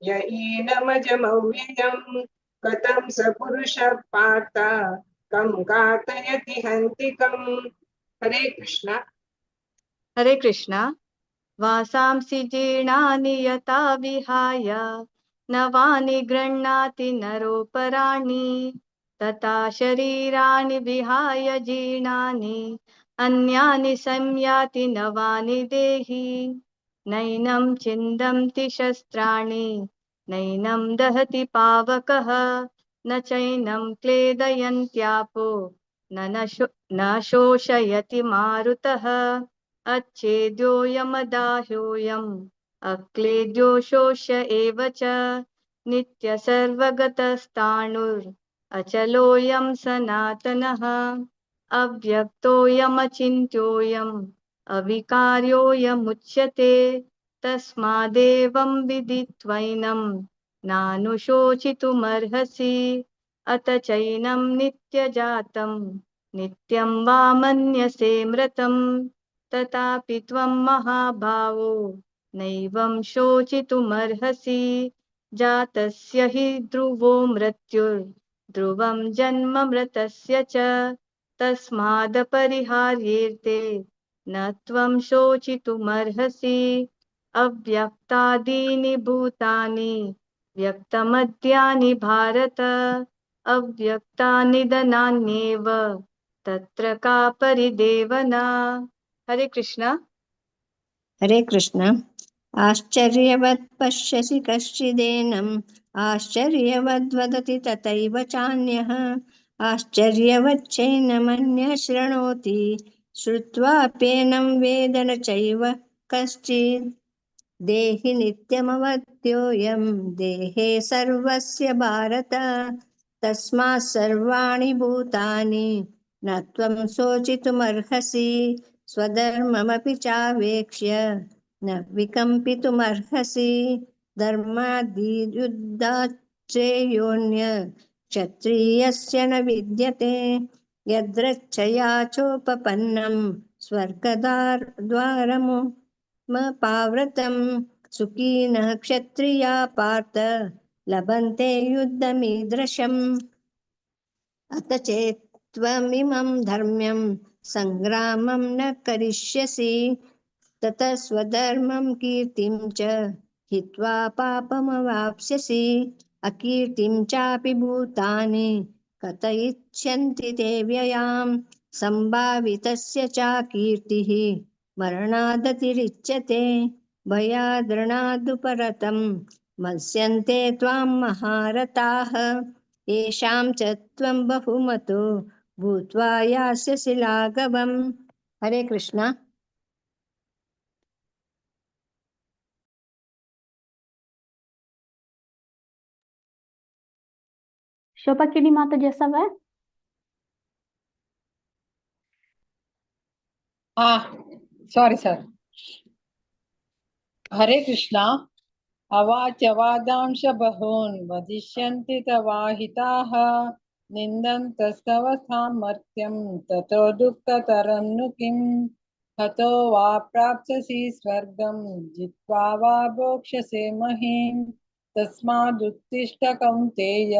य एनमजमव्ययं कथं स पुरुषः पार्थ कं घातयति हन्ति कम्। हरे कृष्णा। हरे कृष्णा। वासांसि जीर्णानि यथा विहाय नवानि गृह्णाति नरोपराणि तथा शरीराणि विहाय जीर्णानि अन्यानि संयाति नवानि देहि। नैनं छिन्दन्ति शस्त्राणि नैनं दहति पावकः न चैनं क्लेदयन्त्यापो न शोषयति मारुतः। अच्छेद्योऽयमदाह्योऽयम् अक्लेद्यो शोष्य एव च नित्यसर्वगतस्ताणुरचलोऽयं सनातनः। अव्यक्तोऽयमचिन्त्योऽयम् अविकार्योऽयमुच्यते तस्मादेवं विदित्वैनं नानुशोचितुमर्हसि। अत चैनं नित्यजातं नित्यं वा मन्यसे मृतं, तथापि त्वं महाभावो नैवं शोचितुमर्हसि। जातस्य हि ध्रुवो मृत्युर्ध्रुवं जन्म मृतस्य च, तस्मादपरिहार्येर्ते न त्वं शोचितुमर्हसि। अव्यक्तादीनि भूतानि व्यक्तमद्यानि भारत, अव्यक्तानि धनान्येव तत्र का परिदेवना। हरे कृष्णा। हरे कृष्ण। आश्चर्यवत् पश्यसि कश्चिदेनम्, आश्चर्यवद्वदति तथैव चान्यः, आश्चर्यवच्चैनमन्यः शृणोति, श्रुत्वाप्येनं वेद न चैव कश्चित्। देहि नित्यमवत्योऽयं देहे सर्वस्य भारत, तस्मात् सर्वाणि भूतानि न त्वं शोचितुमर्हसि। स्वधर्ममपि चावेक्ष्य न विकम्पितुमर्हसि। धर्मादियुद्धात् श्रेयोऽन्य क्षत्रियस्य न विद्यते। यद्रच्छया चोपपन्नं स्वर्गद्वारमुपावृतं, सुखिनः क्षत्रिया पार्थ लभन्ते युद्धमीदृशम्। अत चेत् त्वमिमं धर्म्यं संग्रामं न करिष्यसि, ततः स्वधर्मं कीर्तिं च हित्वा पापमवाप्स्यसि। अकीर्तिं चापि भूतानि कथयिष्यन्ति ते व्ययां, संभावितस्य चाकीर्तिः मरणादतिरिच्यते। भयाद्रणादुपरतं मत्स्यन्ते त्वां महारथाः, येषां च त्वं बहुमतो भूत्वा यास्यसि लाघवम्। हरे कृष्णा। शोभा किणी माताजी असावा? हा, सॉरी सर। हरे कृष्णा। अवाच्यवादांश बहून् वदिष्यन्ति तवाहिताः, निन्दन्तस्तव सामर्थ्यं ततो दुःखतरं नु किम्। हतो वा प्राप्स्यसि स्वर्गं जित्वा वा भोक्ष्यसे महीम्। तस्मादुत्तिष्ठ कौन्तेय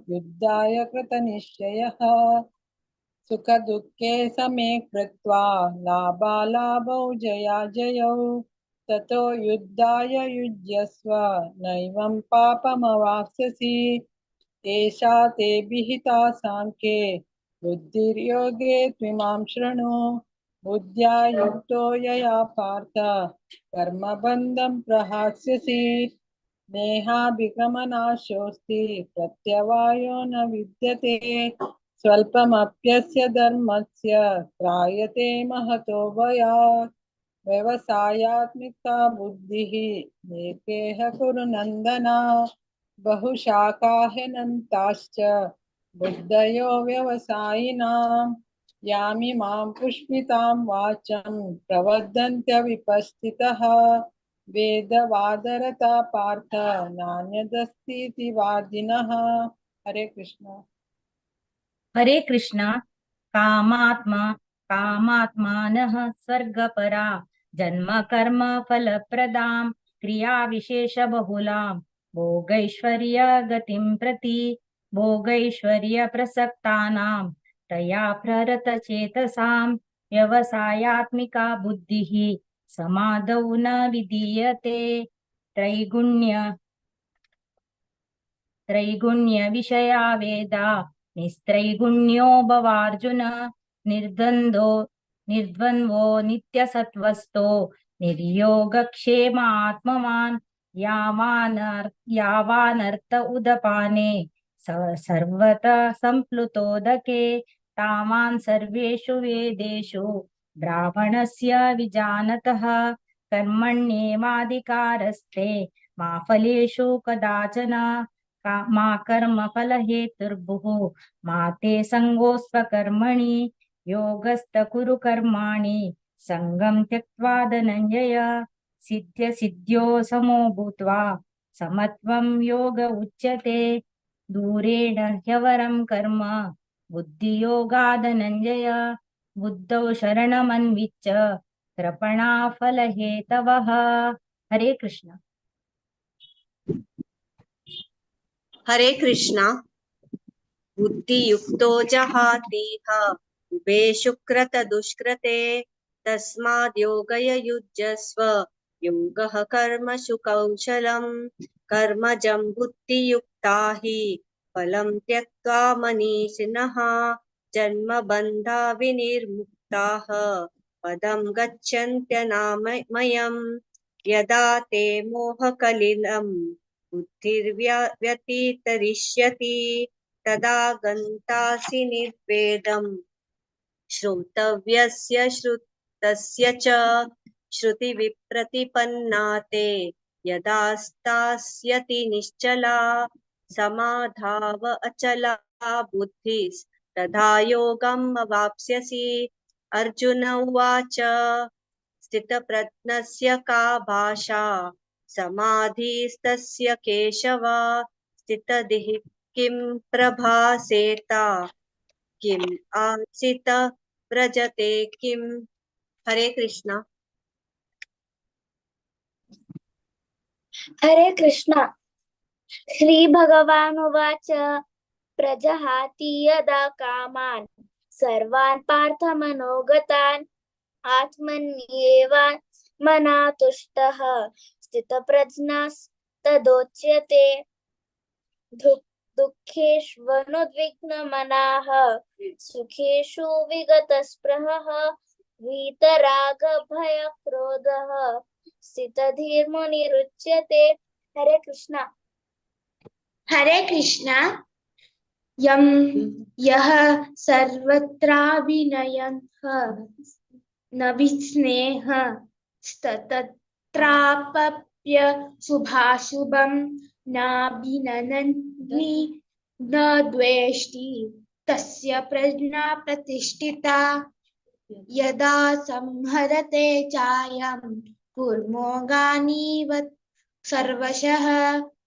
युद्धाय कृतनिश्चयः। सुखदुःखे समे कृत्वा लाभालाभौ जयाजयौ, ततो युद्धाय युज्यस्व नैवं पापमवाप्स्यसि। एषा ते विहिता साङ्ख्ये बुद्धिर्योगे त्विमां शृणु। बुद्ध्या युक्तो यया पार्थ कर्मबन्धं प्रहास्यसि। नेहाभिगमनाशोऽस्ति प्रत्यवायो न विद्यते। स्वल्पमप्यस्य धर्मस्य त्रायते महतो भयात्। व्यवसायात्मिका बुद्धिः एकेह कुरु नन्दना। बहुशाखाहनन्ताश्च बुद्धयो व्यवसायिनां। यामिमां पुष्पितां वाचं प्रवदन्त्यविपश्चितः। वेदवादरता पार्थ नान्यदस्तीति वादिनः। हरे कृष्ण। हरे कृष्णा। कामात्मा कामात्मानः स्वर्गपरा जन्म कर्म फलप्रदां क्रिया विशेष बहुलां भोगैश्वर्य गतिं प्रति भोगैश्वर्य प्रसक्तानां तया प्रहृत चेतसां व्यवसायात्मिका बुद्धिः समाधौ न विधीयते। त्रैगुण्य त्रैगुण्य विषया वेदा निस्त्रैगुण्यो भवार्जुन। निर्द्वन्द्वो निर्द्वन्द्वो नित्यसत्त्वस्थो निर्योगक्षेम आत्मवान् यावानर्थ उदपाने सर्वतः सम्प्लुतोदके तावान् सर्वेषु वेदेषु ब्राह्मणस्य विजानतः। कर्मण्येवाधिकारस्ते मा फलेषु कदाचन मा कर्मफलहेतुर्भुः मा ते सङ्गोऽस्त्वकर्मणि। योगस्थ कुरु कर्माणि सङ्गं त्यक्त्वा धनञ्जय सिद्ध्यसिद्ध्यो समो भूत्वा समत्वं योग उच्यते। दूरेण ह्यवरं कर्म बुद्धियोगादनञ्जय बुद्धौ शरणमन्विच्छ कृपणाफलहेतवः। हरे कृष्ण। हरे कृष्णा। बुद्धियुक्तो जहातीह उभे शुक्रत दुष्कृते तस्माद् योगय युज्यस्व योगः कर्मसु कौशलम् कर्मजं बुद्धियुक्ता हि फलं त्यक्त्वा मनीषिणः जन्मबन्धा विनिर्मुक्ताः पदं गच्छन्त्यनामयम्। यदा ते मोहकलिलं बुद्धिर्व्यतीतरिष्यति तदा गन्तासि निर्वेदम् श्रोतव्यस्य श्रुतस्य च श्रुतिविप्रतिपन्ना ते यदा स्थास्यति निश्चला समाधाव अचला बुद्धिस्तथा योगम् अवाप्स्यसि। अर्जुन उवाच स्थितप्रज्ञस्य का भाषा समाधिस्तस्य केशव स्थितधिः किं प्रभासेत किम् आसित व्रजते किम्। हरे कृष्णा। हरे कृष्णा। श्री भगवानुवाच प्रजहाति यदा कामान् सर्वान् पार्थ मनोगतान् आत्मन्येव मना तुष्टः स्थितप्रज्ञस्तदोच्यते। दुःखेष्वनुद्विग्नमनाः सुखेषु विगतस्पृहः वीतरागभयक्रोधः स्थितधीर्मुनिरुच्यते। हरे कृष्णा। हरे कृष्णा। यम यः सर्वत्राभिनयः न विस्नेह स्ततत्रापप्य शुभाशुभं नाभिनन्दति न द्वेष्टि तस्य प्रज्ञा प्रतिष्ठिता। यदा संहरते चायं कूर्मोगानीव सर्वशः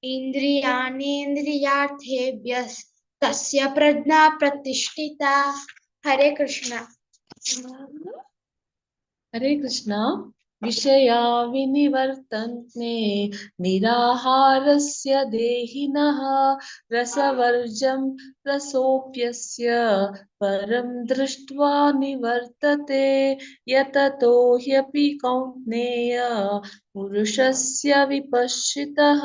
इन्द्रियाणेन्द्रियार्थेभ्यस्तस्य प्रज्ञा प्रतिष्ठिता। हरे कृष्णा। हरे कृष्णा। विषया विनिवर्तन्ते निराहारस्य देहिनः रसवर्जं रसोऽप्यस्य परं दृष्ट्वा निवर्तते। यततो ह्यपि कौन्तेय पुरुषस्य विपश्चितः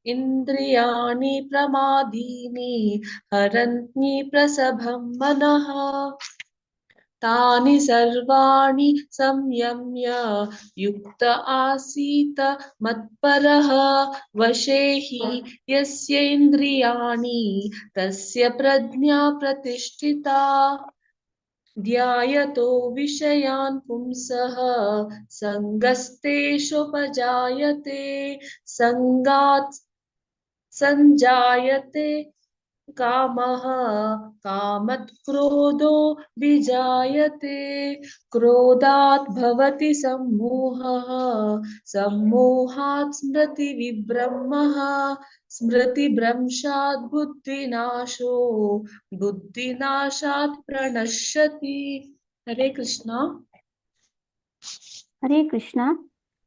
इन्द्रियाणि प्रमादीनि हरन्ति प्रसभं मनः। तानि सर्वाणि संयम्य युक्त आसीत मत्परः वशे हि यस्येन्द्रियाणि तस्य प्रज्ञा प्रतिष्ठिता। ध्यायतो विषयान् पुंसः सङ्गस्तेषुपजायते सङ्गात् सञ्जायते कामः कामत् क्रोधो विजायते क्रोधात् भवति सम्मोहः सम्मोहात् स्मृतिविभ्रमः स्मृतिभ्रंशात् बुद्धिनाशो बुद्धिनाशात् प्रणश्यति। हरे कृष्णा। हरे कृष्णा।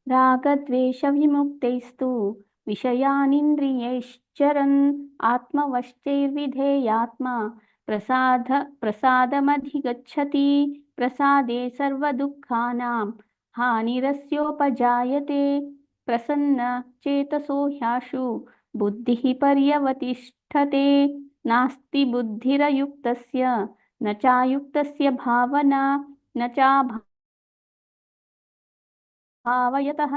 रागद्वेषविमुक्तैस्तु विषयानिन्द्रियैश्चरन् आत्मवश्चैर्विधेयात्मा प्रसादमधिगच्छति। प्रसादे सर्वदुःखानां हानिरस्योपजायते। प्रसन्न चेतसो ह्याशु बुद्धिः पर्यवतिष्ठते। नास्ति बुद्धिरयुक्तस्य न चायुक्तस्य भावना न चाभावयतः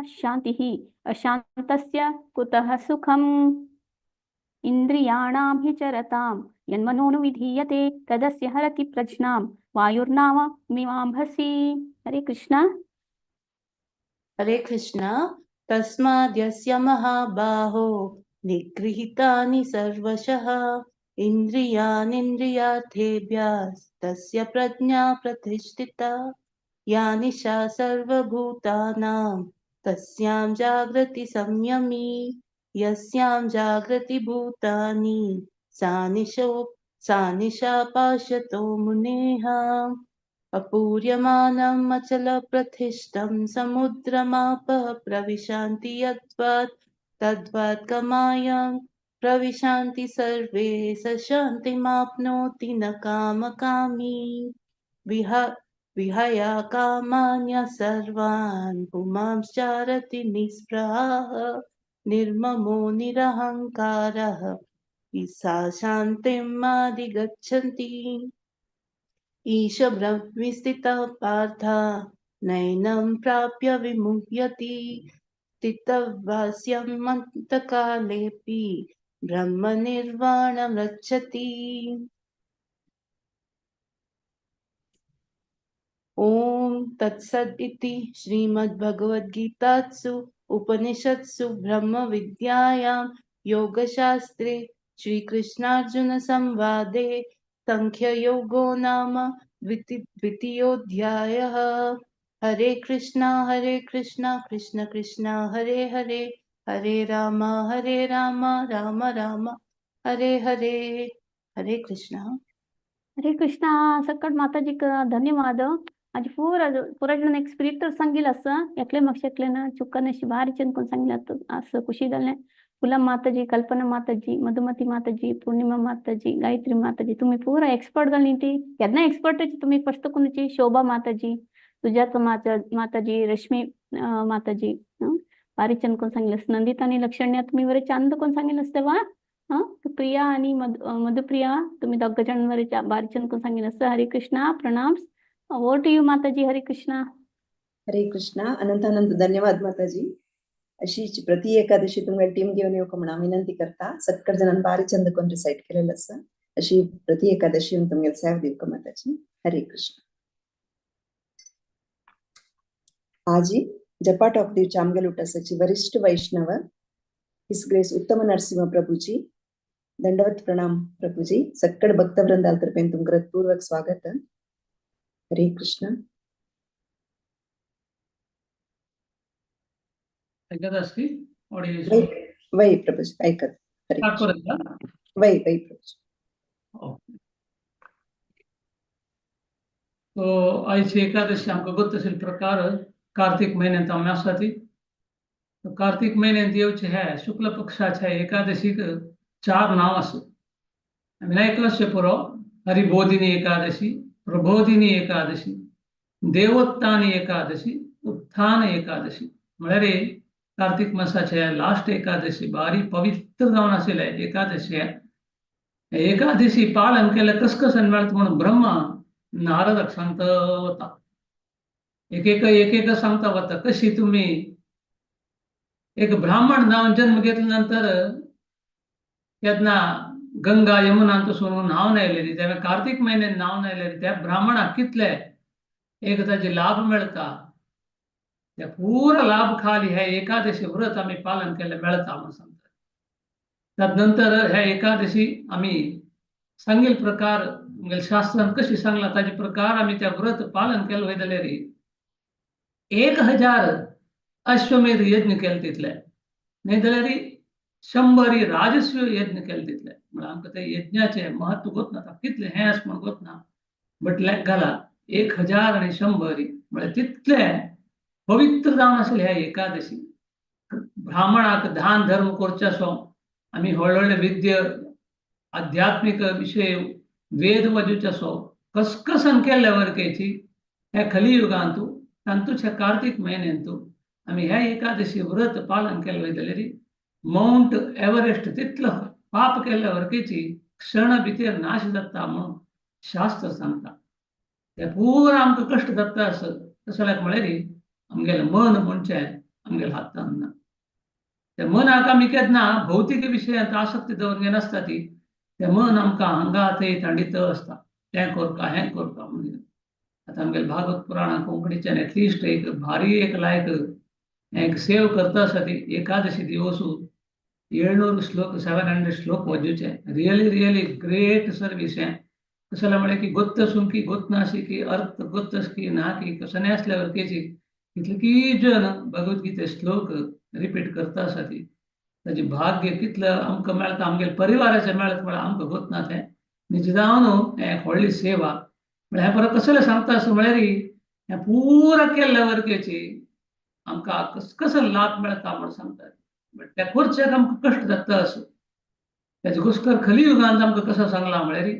शान्तिः अशान्तस्य कुतः सुखम्। इन्द्रियाणां हि चरतां यन्मनोनुविधीयते तदस्य हरति प्रज्ञां वायुर्नाम मिवाम्भसि। हरे कृष्णा। हरे कृष्णा। तस्माद्यस्य महाबाहो निगृहीतानि सर्वशः इन्द्रियाणीन्द्रियार्थेभ्यस्तस्य प्रज्ञा प्रतिष्ठिता। या निशा सर्वभूतानां तस्यां जागृति संयमी, यस्यां जागृति भूतानि सा निशा पाश्यतो मुनेः। अपूर्यमानम् अचलप्रतिष्ठं समुद्रमापः प्रविशान्ति यद्वत् तद्वत् कमायं प्रविशान्ति सर्वे स शान्तिमाप्नोति न कामकामी। विहया कामान्य सर्वान् पुमांश्चारति निःस्पृहः निर्ममो निरहङ्कारः सा शान्तिम् अधिगच्छन्ति। ईश ब्रह्मस्थितः पार्थ नैनं प्राप्य विमुह्यति स्थितवास्यं अन्तकालेऽपि ब्रह्मनिर्वाणं रक्षति। ॐ तत्सद् इति श्रीमद्भगवद्गीतासु उपनिषत्सु ब्रह्मविद्यायां योगशास्त्रे श्रीकृष्णार्जुन संवादे सांख्ययोगो नाम द्वितीयोऽध्यायः। हरे कृष्णा कृष्ण कृष्ण हरे हरे, हरे राम राम राम हरे हरे। हरे कृष्णा। हरे कृष्णा। सकट माताजी धन्यवाद। आज पूरा पूरा जण एक स्पिरिट सांगिल असं एकले मक्षकलेना चुक्कनशी भारी चंद कोण सांगितलं असं खुशी झाले। फुला माताजी, कल्पना माताजी, मधुमती माताजी, पूर्णिमा माताजी, गायत्री माताजी, तुम्ही पूरा एक्सपर्ट झाली ती केन्ना एक्सपर्ट तुम्ही फक्त कोणाची शोभा माताजी, सुजाता माताजी, रश्मी माताजी भारी चंद कोण सांगितलं। नंदिता आणि लक्षण्या तुम्ही बरे चंद कोण सांगितलं असते वा। प्रिया आणि मधुप्रिया तुम्ही दोघ जण बरे भारी चंद कोण सांगितलं असतं। हरे कृष्णा, प्रणाम। ओवर टू you माताजी। हरे कृष्णा। हरे कृष्णा। अनंत अनंत धन्यवाद माताजी। अशीच प्रति एकादशी तुमगे टीम घेऊन येऊ म्हणून विनंती करता। सक्कर जणांना भारी चंद कोण रिसाइट केलेलं असं अशी प्रति एकादशी तुमगे सेवा दिवका माताजी। हरे कृष्ण। आजी जपा टॉक दिवच्या आमगेल उटासाची वरिष्ठ वैष्णव his grace उत्तम नरसिंह प्रभुजी दंडवत प्रणाम प्रभुजी। सक्कड भक्तवृंदाल तर्फेन तुमका पूर्वक स्वागत। हरे कृष्ण। ऐकत असती ऑडिओ वै प्रभुजी ऐकत। हरे कृष्ण। वै वै प्रभुजी। तो आयची एकादशी आमकां गोत असेल प्रकार कार्तिक महिन्यांत आमी आसा ती। कार्तिक महिन्यांत येवचे हे शुक्ल पक्षाच्या एकादशीक चार नांव आसा। आमी ऐकलाशे पुरो। हरिबोधिनी एकादशी, प्रबोधिनी एकादशी, देवोत्थान एकादशी, उत्थान एकादशी। म्हळ्यार कार्तिक मासाचे लास्ट एकादशी भारी पवित्र जावन आशिल्ले एकादशी। एकादशी पालन केल्यार कसकसन मेळटा म्हणून ब्रह्मा नारदाक सांगता वता, एक एक एक एक सांगता वता कशी तुमी एक ब्राह्मण जावन जन्म घेतल्या नंतर केन्ना गंगा यमुना सोडून न्हांवन आयलेली, त्या कार्तिक म्हयन्यान न्हांवन आयलेली त्या ब्राह्मणाक कितले एक ताजे लाभ मेळटा, त्या पुरा लाभ खाली ह्या एकादशी व्रत आमी पालन केलें मेळटा म्हणून सांगता। तदनंतर ह्या एकादशी आमी सांगील प्रकार शास्त्रान कशी सांगला ताजे प्रकार आमी त्या व्रत पालन केलं वयता जाल्यार 1000 अश्वमेध यज्ञ केले तितले, न्ही जाल्यार 100 राजस्व यज्ञ केले तितले। म्हळ्यार आमकां ते यज्ञाचें महत्व गोत ना, कितलें हें आसा म्हूण गोत ना, बट लेख घाला 1000 आनी 100 म्हळ्यार तितले पवित्र जावन आशिल्ले ह्या एकादशी। ब्राह्मणाक दान धर्म करचे आसो आमी व्हडले व्हडले विद्य आध्यात्मीक विशय वेद वाजूचे आसो कसकसन केल्ले वरकेची ह्या कलियुगांतू तातूंत ह्या कार्तिक म्हयन्यांतू आमी ह्या एकादशी व्रत पालन केलें वयता जाल्यार माउंट एव्हरेस्ट तितलो पाप केल्ल्या वरकेची क्षण भितर नाश जाता म्हणून शास्त्र सांगता। ते पुरा आमकां कश्ट जाता आसत तशें म्हळ्यार आमगेलें मन म्हणचें आमगेल्या हातान ना। त्या मनाक आमी केन्ना भौतीक विशयांत आसक्ती दवरून घेनासता ती, तें मन आमकां हांगा थंय तांडीत आसता, तें करता हें करता म्हणून। आतां आमगेले भागवत पुराणां कोंकणीच्यान एटलिस्ट एक भारी एक लायक एक सेव करता आसा ती एकादशी दिवसू 700 श्लोक 700 श्लोक वाजूचे। रियली रियली ग्रेट सर्वीस हें। कशें म्हळ्यार की गोत्त आसूं की गोत नाशी की अर्थ गोत्त की ना की कसं आसल्यावर केची कितले की जन भगवद्गीते श्लोक रिपीट करता आसा ती ताजे भाग्य कितलें आमकां मेळटा, आमगेले परिवाराचें मेळत म्हळ्यार आमकां गोत ना तें निज जावन हें एक व्हडली सेवा. म्हळ्यार हें परत कसलें सांगता आसा म्हळ्यार हें पुरा केल्ल्या वर्केची आमकां कसो लाभ मेळटा म्हूण सांगता. बट त्या करच्याक आमकां कश्ट जाता आसूं. तेजे गोस्कर कलियुगांत आमकां कसो सांगलां म्हळ्यार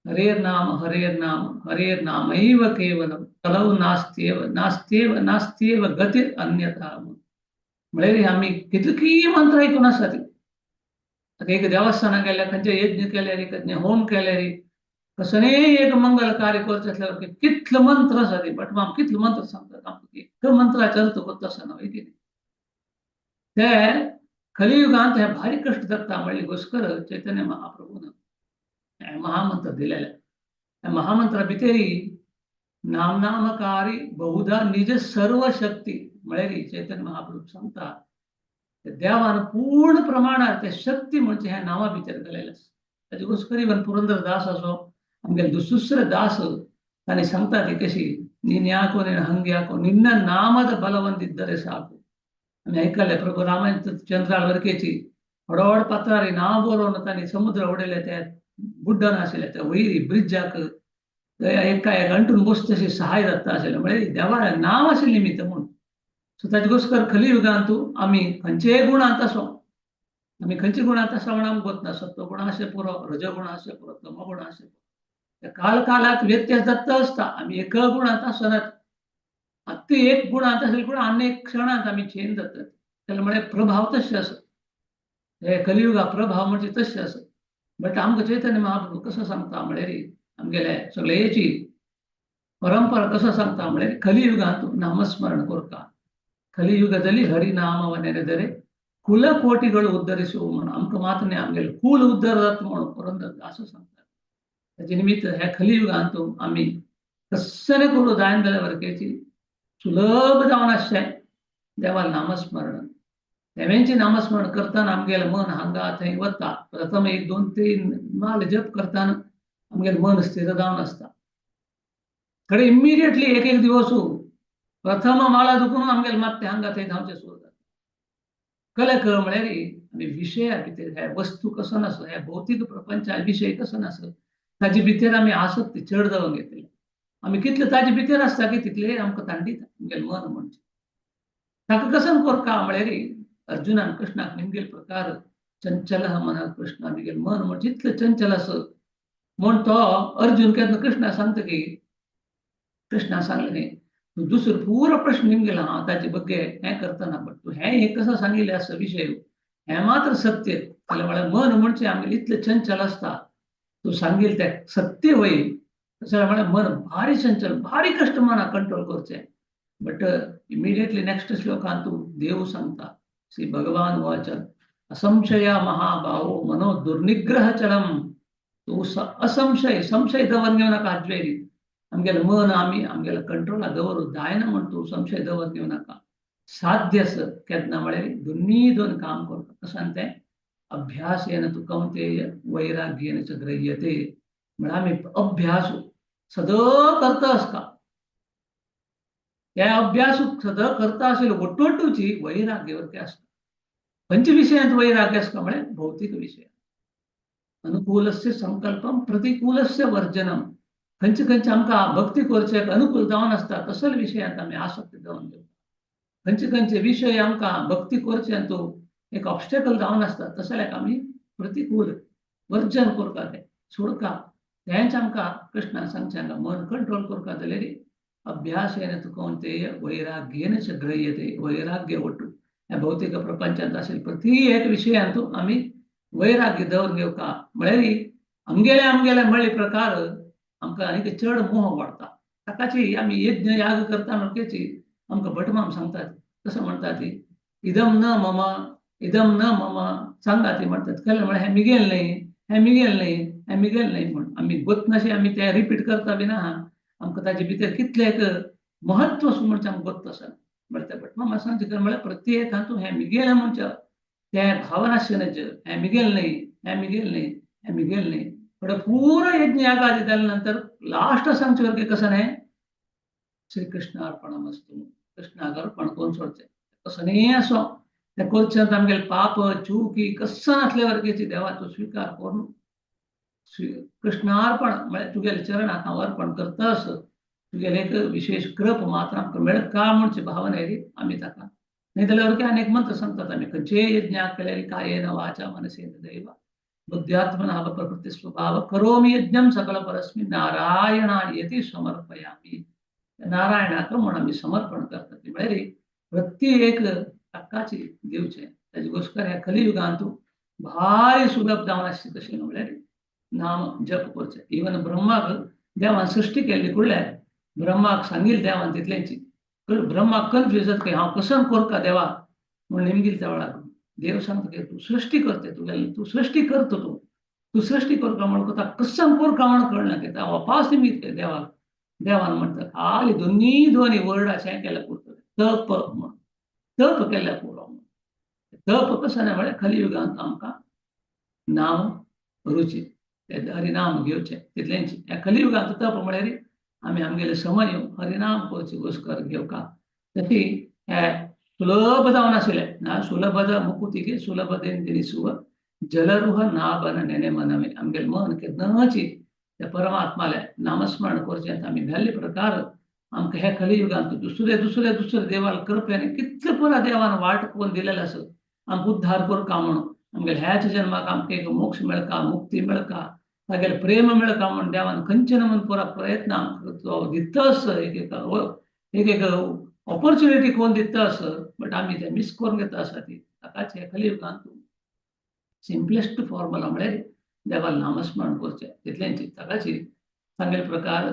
हरे नाम हरे नाम हरे नामैव केवलम कलौ नास्त्येव नास्त्येव नास्त्येव गती अन्यथा. म्हळ्यार आमी कितलीं मंत्र आयकून आसा ती. आतां एक देवस्थानाक गेल्यार खंयचे यज्ञ केल्यार, खंयचे होम केल्यार, कसलेंय एक मंगल कार्य करचें आसल्यार कितले मंत्र आसा ती. बट आम कितले मंत्र सांगतात आमकां, एक मंत्राचो अर्थ गोत आसना वय कितें. ते कलियुगांत हे भारी कश्ट जाता म्हणली गोस्कर चैतन्य महाप्रभून महामंत्र दिलेले. महामंत्रा भितरी नाम नामकारी बहुधा निज सर्व शक्ती म्हळ्यार चैतन्य महाप्रभू सांगता देवान पूर्ण प्रमाणात ते शक्ती म्हणजे ह्या नांवा भितर घालेले आसा. ताजे गोस्कर इवन पुरंदर दास असो आमगेले दुसरे दास तांणी सांगता ती कशी ನೀನ್ ಯಾಕೋ ನೀನು ಹಂಗೆ ಯಾಕೋ ನಿನ್ನ ನಾಮದ ಬಲವಂತಿದ್ದರೆ ಸಾಕು. आमी आयकलें प्रभू रामचंद्रा वर्केची व्हड व्हड पात्रारी नांव बरोवन तांणी समुद्र उडयले, ते बुड्डन आशिल्ले त्या वयरी ब्रिजाक एका एक अंटून बस तशी सहाय जाता आशिल्लें. म्हळ्यार देवालें नांव आशिल्लें निमित्त म्हूण. सो ताजे गोस्कर कलियुगांत आमी खंयचेय गुणांत आसो, आमी खंयच्या गुणांत आसा म्हण आमकां गोत ना. सत्वगुण आशे पुरो, रजगुण आशे पुरो, तमगुण आशे पुरो, काल कालाक व्यत्यास जाता आसता. आमी एक गुणांत आसनात. आत्तां एक गुणांत आशिल्ले पूण आनी एक क्षणांत आमी चेंज जातात. तेन्ना म्हळ्यार प्रभाव तशें आसा, हे कलियुगा प्रभाव म्हणजे तशें आसा. बट आमकां चैतन्य महाप्रभू कसो सांगता म्हळ्यार आमगेले सगळेची परंपरा कसो सांगता म्हळ्यार कलियुगांत नामस्मरण करता. ಕಲಿಯುಗದಲ್ಲಿ ಹರಿನಾಮವ ನೆನೆದರೆ ಕುಲಕೋಟಿಗಳು ಉದ್ಧರಿಸುವು म्हणून आमकां मात्र न्ही आमगेले कुल उद्धार जाता म्हणून पुरंदर दास सांगता. ताचे निमित्त ह्या कलियुगांत आमी कसले करूं जायना जाल्यार वर्केची सुलभ जावन आसचें देवाल नामस्मरण. देवांचें नामस्मरण करतना आमगेलें मन हांगा थंय वता. प्रथम 1 2 3 माल जप करतना आमगेलें मन स्थिर जावन आसता. खरें इमिडिएटली एक एक दिवस प्रथम माळा दुखून आमगेले मात हांगा थंय धांवचें सुरू जाता. कले कळ म्हळ्यार आमी विशया भितर ह्या वस्तू कसो नासो, ह्या भौतीक प्रपंचा विशय कसो नासो ताजे भितर आमी आसक्ती चड जावन घेतली. आमी कितले ताजे भितर आसता की तितले आमकां तांडीत आमगेलें मन म्हणजे ताका कसो कोरका म्हळ्यार अर्जुनान कृष्णाक निमगेल प्रकार चंचल मन कृष्णा मिगेल मन म्हणजे इतलें चंचल आस म्हूण तो अर्जुन केन्ना कृष्णा सांगता की कृष्णा सांगलें न्ही तूं दुसरो पुरो प्रश्न निमगेला हांव ताचे ಬಗ್ಗೆ हें करतना, बट तूं हें एक कसो सांगिल्लें आसा विशय हें मात्र सत्य. जाल्यार म्हळ्यार मन म्हणजे आमगेलें इतलें चंचल आसता तूं सांगील तें सत्य वय. तशें म्हळ्यार मन भारी चंचल, भारी कश्ट मनाक कंट्रोल करचें. बट इमिडिएटली नेक्स्ट श्लोकांत तूं देव सांगता श्री भगवान वाच असंशया महाबाहो मनो दुर्निग्रह चलम. तूं असंशय संशय दवर घेवं नाका आजवेरी. आमगेलें मन आमी आमगेल्या कंट्रोला दवरूं जायना म्हण तूं संशय दवर घेवं नाका. साध्य आसा केन्ना म्हळ्यार दोनूय दोन काम करता. कशें तें अभ्यासेन तूं कौंतेय वैराग्येन च गृह्यते. म्हळ्यार आमी अभ्यास सदां करता आसता. त्या अभ्यास सदां करता आशिल्लो ಒಟ್ಟೊಟ್ಟುची वैराग्य वरती आसता. खंयच्या विशयांत वैराग्य आसता म्हळ्यार भौतीक विशय. अनुकूलस्य संकल्पम प्रतिकूलस्य वर्जनम. खंयचे खंयचे आमकां भक्ती करचें अनुकूल जावन आसता तसले विशयांत आमी आसक्ती जावन घेवता. खंयचे खंयचे विशय आमकां भक्ती करचें तो एक ऑब्स्टेकल जावन आसता तसल्याक आमी प्रतिकूल वर्जन करता, तें सोडका. तेंच आमकां कृष्णान सांगचें हांगा मन कंट्रोल करता जाल्यार अभ्यासेन तु कौंतेय वैराग्येन च गृह्यते. वैराग्य ಒಟ್ಟು ह्या भौतीक प्रपंचांत आशिल्ले प्रति एक विशयांत आमी वैराग्य दवर घेवका. म्हळ्यार आमगेले आमगेले म्हळ्ळे प्रकार आमकां आनीक चड मोह वाडटा. ताकाची आमी यज्ञ याग करता म्हणकेची आमकां भटमाम सांगतात कसो म्हणटा ती इदम न मम इदम न मम सांगा ती म्हणटात. केलें म्हळ्यार हें मिगेल न्ही, हें मिगेल न्ही, हें मिगेल न्ही म्हूण आमी गोतनाशें आमी तें रिपीट करता बी ना. आमकां ताजे भितर कितलें एक महत्व आसा म्हणचें आमकां गोत्त आसा. म्हळ्यार भटमामा सांगचें म्हळ्यार प्रत्येकांतूं हें मिगेलें म्हणचें तें भावना आशिल्लें हें मिगेल न्ही, हें मिगेल न्ही, हें मिगेल न्ही. बट पूरा यज्ञ यागादी जाल्या नंतर लास्ट सांगचें वरकें कसं न्ही श्रीकृष्ण अर्पणमस्तु. कृष्णाक अर्पण करून सोडचें. कसलेंय आसो तें करचें, आमगेले पाप चुकी कस्सां आसले वर्गेची देवाचो स्विकार करून कृष्णार्पण म्हळ्यार तुगेले चरणाक हांव अर्पण करतास, तुगेले एक विशेष कृप मात्र आमकां मेळका म्हणची भावना येली आमी ताका. न्ही जाल्यार वरवीं आनी एक मंत्र सांगतात आमी, खंयचेय यज्ञाक केल्यार कायेन वाचा मनसेन दैव बुद्ध्यात्मना प्रकृती स्वभाव करोमि यज्ञं सकल परस्मी नारायणायेति समर्पयामि. नारायणाक म्हूण आमी समर्पण करतात. म्हळ्यार प्रत्येक हक्काची दिवचें. ताजे गोस्कर ह्या कलियुगांत भारी सुलभ जावन आसचें कशें म्हळ्यार नाम जप करचें. इवन ब्रह्माक देवान सृश्टी केल्ली कुडल्यार ब्रह्माक सांगिल्लें देवान तितलेंच. ब्रह्माक कन्फ्यूज जाता की हांव कसन करका देवा म्हूण निमगील त्या वेळार देव सांगता की तूं सृश्टी करते, तुगेले तूं सृश्टी करता, तूं तूं सृश्टी करका म्हण ताका कसन करका म्हण कळना की वापास निमित्त देवाक. देवान म्हणटा खाली दोनी दोनी वर्डाचें केल्यार पुरतलें, तप म्हण, तप केल्यार पुरो म्हण. तप कसो ना म्हळ्यार कलियुगांत आमकां नाम रुची हरिनाम घेवचें तितलेंच. ह्या कलियुगांत तप म्हळ्यार आमी आमगेले समय हरिनाम करचे गोस्कर घेवका. तशी हे सुलभ जावन आशिल्लें ना सुलभ मुकुतीके सुलभ देन सुव जलरुह नाबन नेने मनमे. आमगेलें मन केन्नाची त्या परमात्माले नामस्मरण करचें आमी भेल्ले प्रकार आमकां ह्या कलियुगांत दुसरे दुसरे दुसरे देवाल कृपेन कितले पुरा देवान वाट करून दिलेले आसा आमकां उद्धार करका म्हणून. आमगेले ह्याच जन्माक आमकां एक मोक्ष मेळका, मुक्ती मेळका, तागेले प्रेम मेळका म्हूण देवान खंयचे नमून पुरा प्रयत्न आमकां दितस, एक एक एक एक ऑपॉर्च्युनिटी कोण दिता आसा, बट आमी ते मिस करून घेता आसा. ती ताकाच ह्या कलियुगांत सिंपलेस्ट फॉर्मुला म्हळ्यार देवाल नामस्मरण करचें तितलेंच. ताकाची सांगेल प्रकार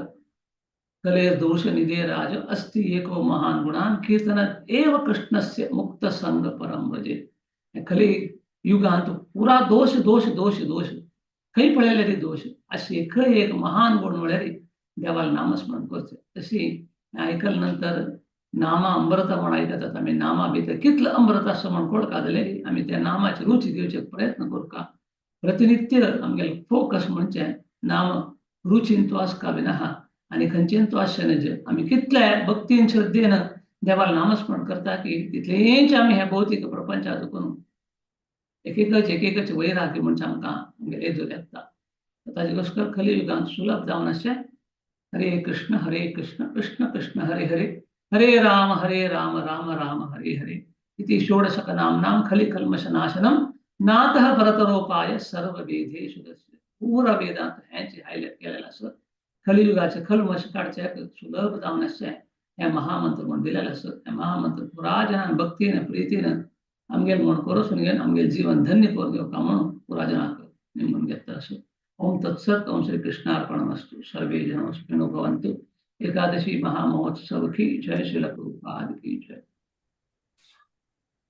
कलेर दोष निधे राज अस्ति एको महान गुणान कीर्तन एव कृष्णस्य मुक्त संग परम भजे. कली युगांत पुरा दोष दोष दोष दोष खंय पळयले ती दोष अशी एक एक महान गुण म्हळ्यार देवाल नामस्मरण करचें. तशी आयकल नंतर नामा अमृत म्हण आयकतात आमी, नामा भितर कितलो अमृत आसा म्हण कळका जाल्यार आमी त्या नामाची रुची घेवचे प्रयत्न करका. प्रतिनित्य आमगेले फोकस म्हणजे नाम रुचीन तो आसका बी नाहा आनी खंयचेन तो आसचें नज. आमी कितले भक्तीन श्रद्धेन देवाल नामस्मरण करता की तितलेंच आमी ह्या भौतीक प्रपंचात करून एक एकच एक एकच वैराग्य म्हणजे आमकां आमगेले येदोळ येता. ताजे गोस्कर कलियुगांत सुलभ जावन आसचें हरे कृष्ण कृष्ण कृष्ण हरे हरे हरे राम राम राम हरे हरे इति षोडशक नाम्नां खलि कल्मषनाशनं नातः परतरोपाय सर्व वेदेषु दर्शितं. पुरा वेदांत हेंच हायलायट केलेलें आसा. कलियुगाचे कल्मष काडचे सुलभ जावन आसचें हें महामंत्र म्हूण दिलेलें आसा. हें महामंत्र पुरा जनान भक्तीन प्रितीन आमगेल म्हूण करोसून घेवन आमगेल जीवन धन्य करून घेवका म्हणून पुरा जनाक निमून घेता आसा. ओम तत्सत. ओम श्री कृष्णार्पणमस्तु. सर्वे जन सुखिनो भवन्तु. एकादशी महामहोत्सव की जय. श्रील प्रभुपाद की जय.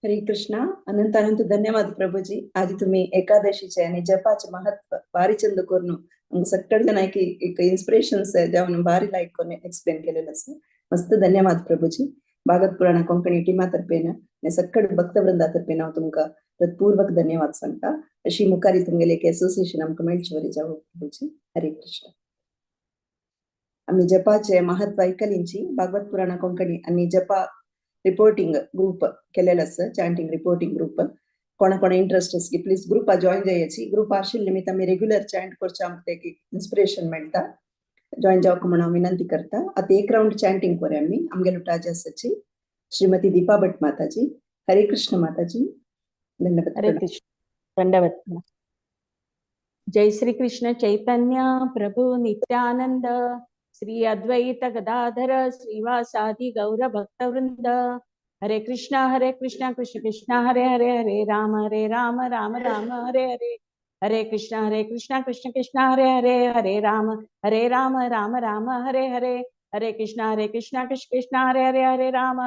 हरे कृष्णा. अनंत अनंत धन्यवाद प्रभूजी. आज तुम्ही एकादशीचे आणि जपाचे महत्व भारी चंद करून आमकां सगळे जणांक एक इन्स्पिरेशन जावन भारी लायक करून एक्सप्लेन केलेलं आसा. मस्त धन्यवाद प्रभूजी. भागवत पुराण कोंकणी टीमा तर्फेन आणि सगळे भक्तवृंदा तर्फेन हांव तुमकां हृत्पूर्वक धन्यवाद सांगता. अशी मुखारी तुमगेले एक एसोसिएशन आमकां मेळचे वरी जावं प्रभूजी. हरे कृष्ण. आमी जपाचे महत्व ऐकलिंची भागवत पुराण कोंकणी आणि जपा रिपोर्टिंग ग्रुप केलेलं आसा, चॅन्टिंग रिपोर्टिंग ग्रुप. कोणा कोणा इंट्रस्ट आसा की प्लीज ग्रुपा जॉईन जायाची. ग्रुप आशिल्ले निमित्त आमी रेग्युलर चॅन्ट करचे आमकां एक इन्स्पिरेशन मेळटा. जॉईन जावक म्हणून हांव विनंती करता. आतां एक रावंड चॅन्टिंग करूया आमी. आमगेले उटाजी आसाची श्रीमती दीपा भट माताजी. हरे कृष्ण माताजी. धन्यवाद. हरे कृष्ण. दंडवत. जय श्री कृष्ण चैतन्य प्रभु नित्यानंद श्री अद्वैत गदाधर श्रीवासादि गौर भक्तवृंद. हरे कृष्णा कृष्ण कृष्ण हरे हरे हरे राम राम राम हरे हरे. हरे कृष्णा कृष्ण कृष्ण हरे हरे हरे राम राम राम हरे हरे. हरे कृष्णा कृष्ण कृष्ण हरे हरे हरे राम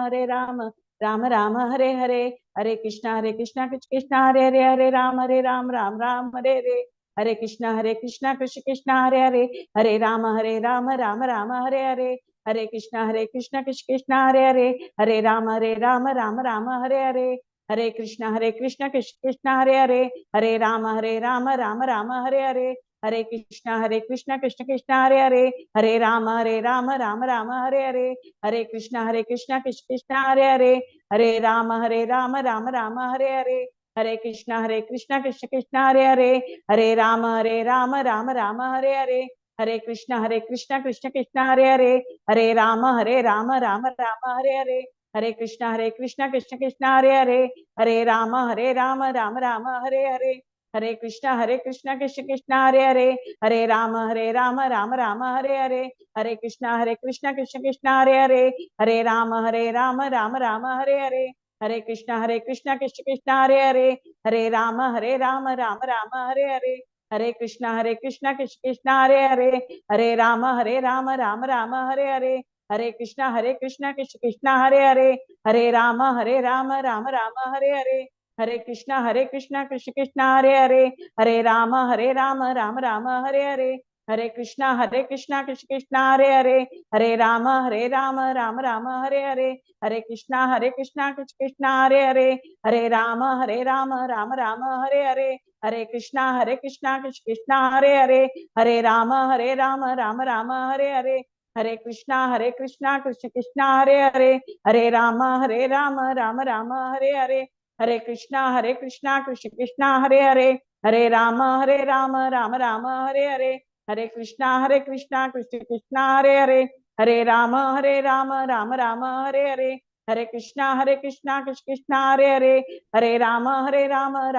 राम राम हरे हरे. हरे कृष्णा कृष्ण कृष्ण हरे हरे हरे राम राम राम हरे हरे. हरे कृष्णा कृष्ण कृष्ण हरे हरे हरे राम राम राम हरे हरे. हरे कृष्णा कृष्ण कृष्ण हरे हरे हरे राम राम राम हरे हरे. हरे कृष्णा कृष्ण कृष्ण हरे हरे हरे राम राम राम हरे हरे. हरे कृष्णा कृष्ण कृष्ण हरे हरे, हरे राम राम राम हरे हरे, हरे कृष्णा कृष्ण कृष्ण हरे हरे, हरे राम राम राम हरे हरे, हरे कृष्णा कृष्ण कृष्ण हरे हरे, हरे राम राम राम हरे हरे, हरे कृष्णा कृष्ण कृष्ण हरे हरे, हरे राम राम राम हरे हरे, हरे कृष्णा कृष्ण कृष्ण हरे हरे, हरे राम राम राम हरे हरे, हरे कृष्णा कृष्ण कृष्ण हरे हरे, हरे राम राम राम हरे हरे, हरे कृष्णा कृष्ण कृष्ण हरे हरे, हरे राम राम राम हरे हरे, हरे कृष्णा कृष्ण कृष्ण हरे हरे, हरे राम राम राम हरे हरे, हरे कृष्णा कृष्ण कृष्ण हरे हरे, हरे राम राम राम हरे हरे, हरे कृष्णा कृष्ण कृष्ण हरे हरे, हरे राम राम राम हरे हरे, हरे कृष्णा कृष्ण कृष्ण हरे हरे, हरे राम राम राम हरे हरे, हरे कृष्णा कृष्ण कृष्ण हरे हरे, हरे राम राम राम हरे हरे, हरे कृष्णा कृष्ण कृष्ण हरे हरे, हरे राम राम राम हरे हरे, हरे कृष्णा कृष्ण कृष्ण हरे हरे, हरे राम राम राम हरे हरे, हरे कृष्णा कृष्ण कृष्ण हरे हरे, हरे राम राम राम हरे हरे, हरे कृष्णा कृष्ण कृष्ण हरे हरे, हरे राम राम राम हरे हरे, हरे कृष्णा कृष्ण कृष्ण हरे हरे, हरे राम राम राम हरे हरे, हरे कृष्णा कृष्ण कृष्ण हरे हरे, हरे राम राम राम हरे हरे, हरे कृष्णा कृष्ण कृष्ण हरे हरे, हरे राम राम राम हरे हरे, हरे कृष्णा कृष्ण कृष्ण हरे हरे, हरे राम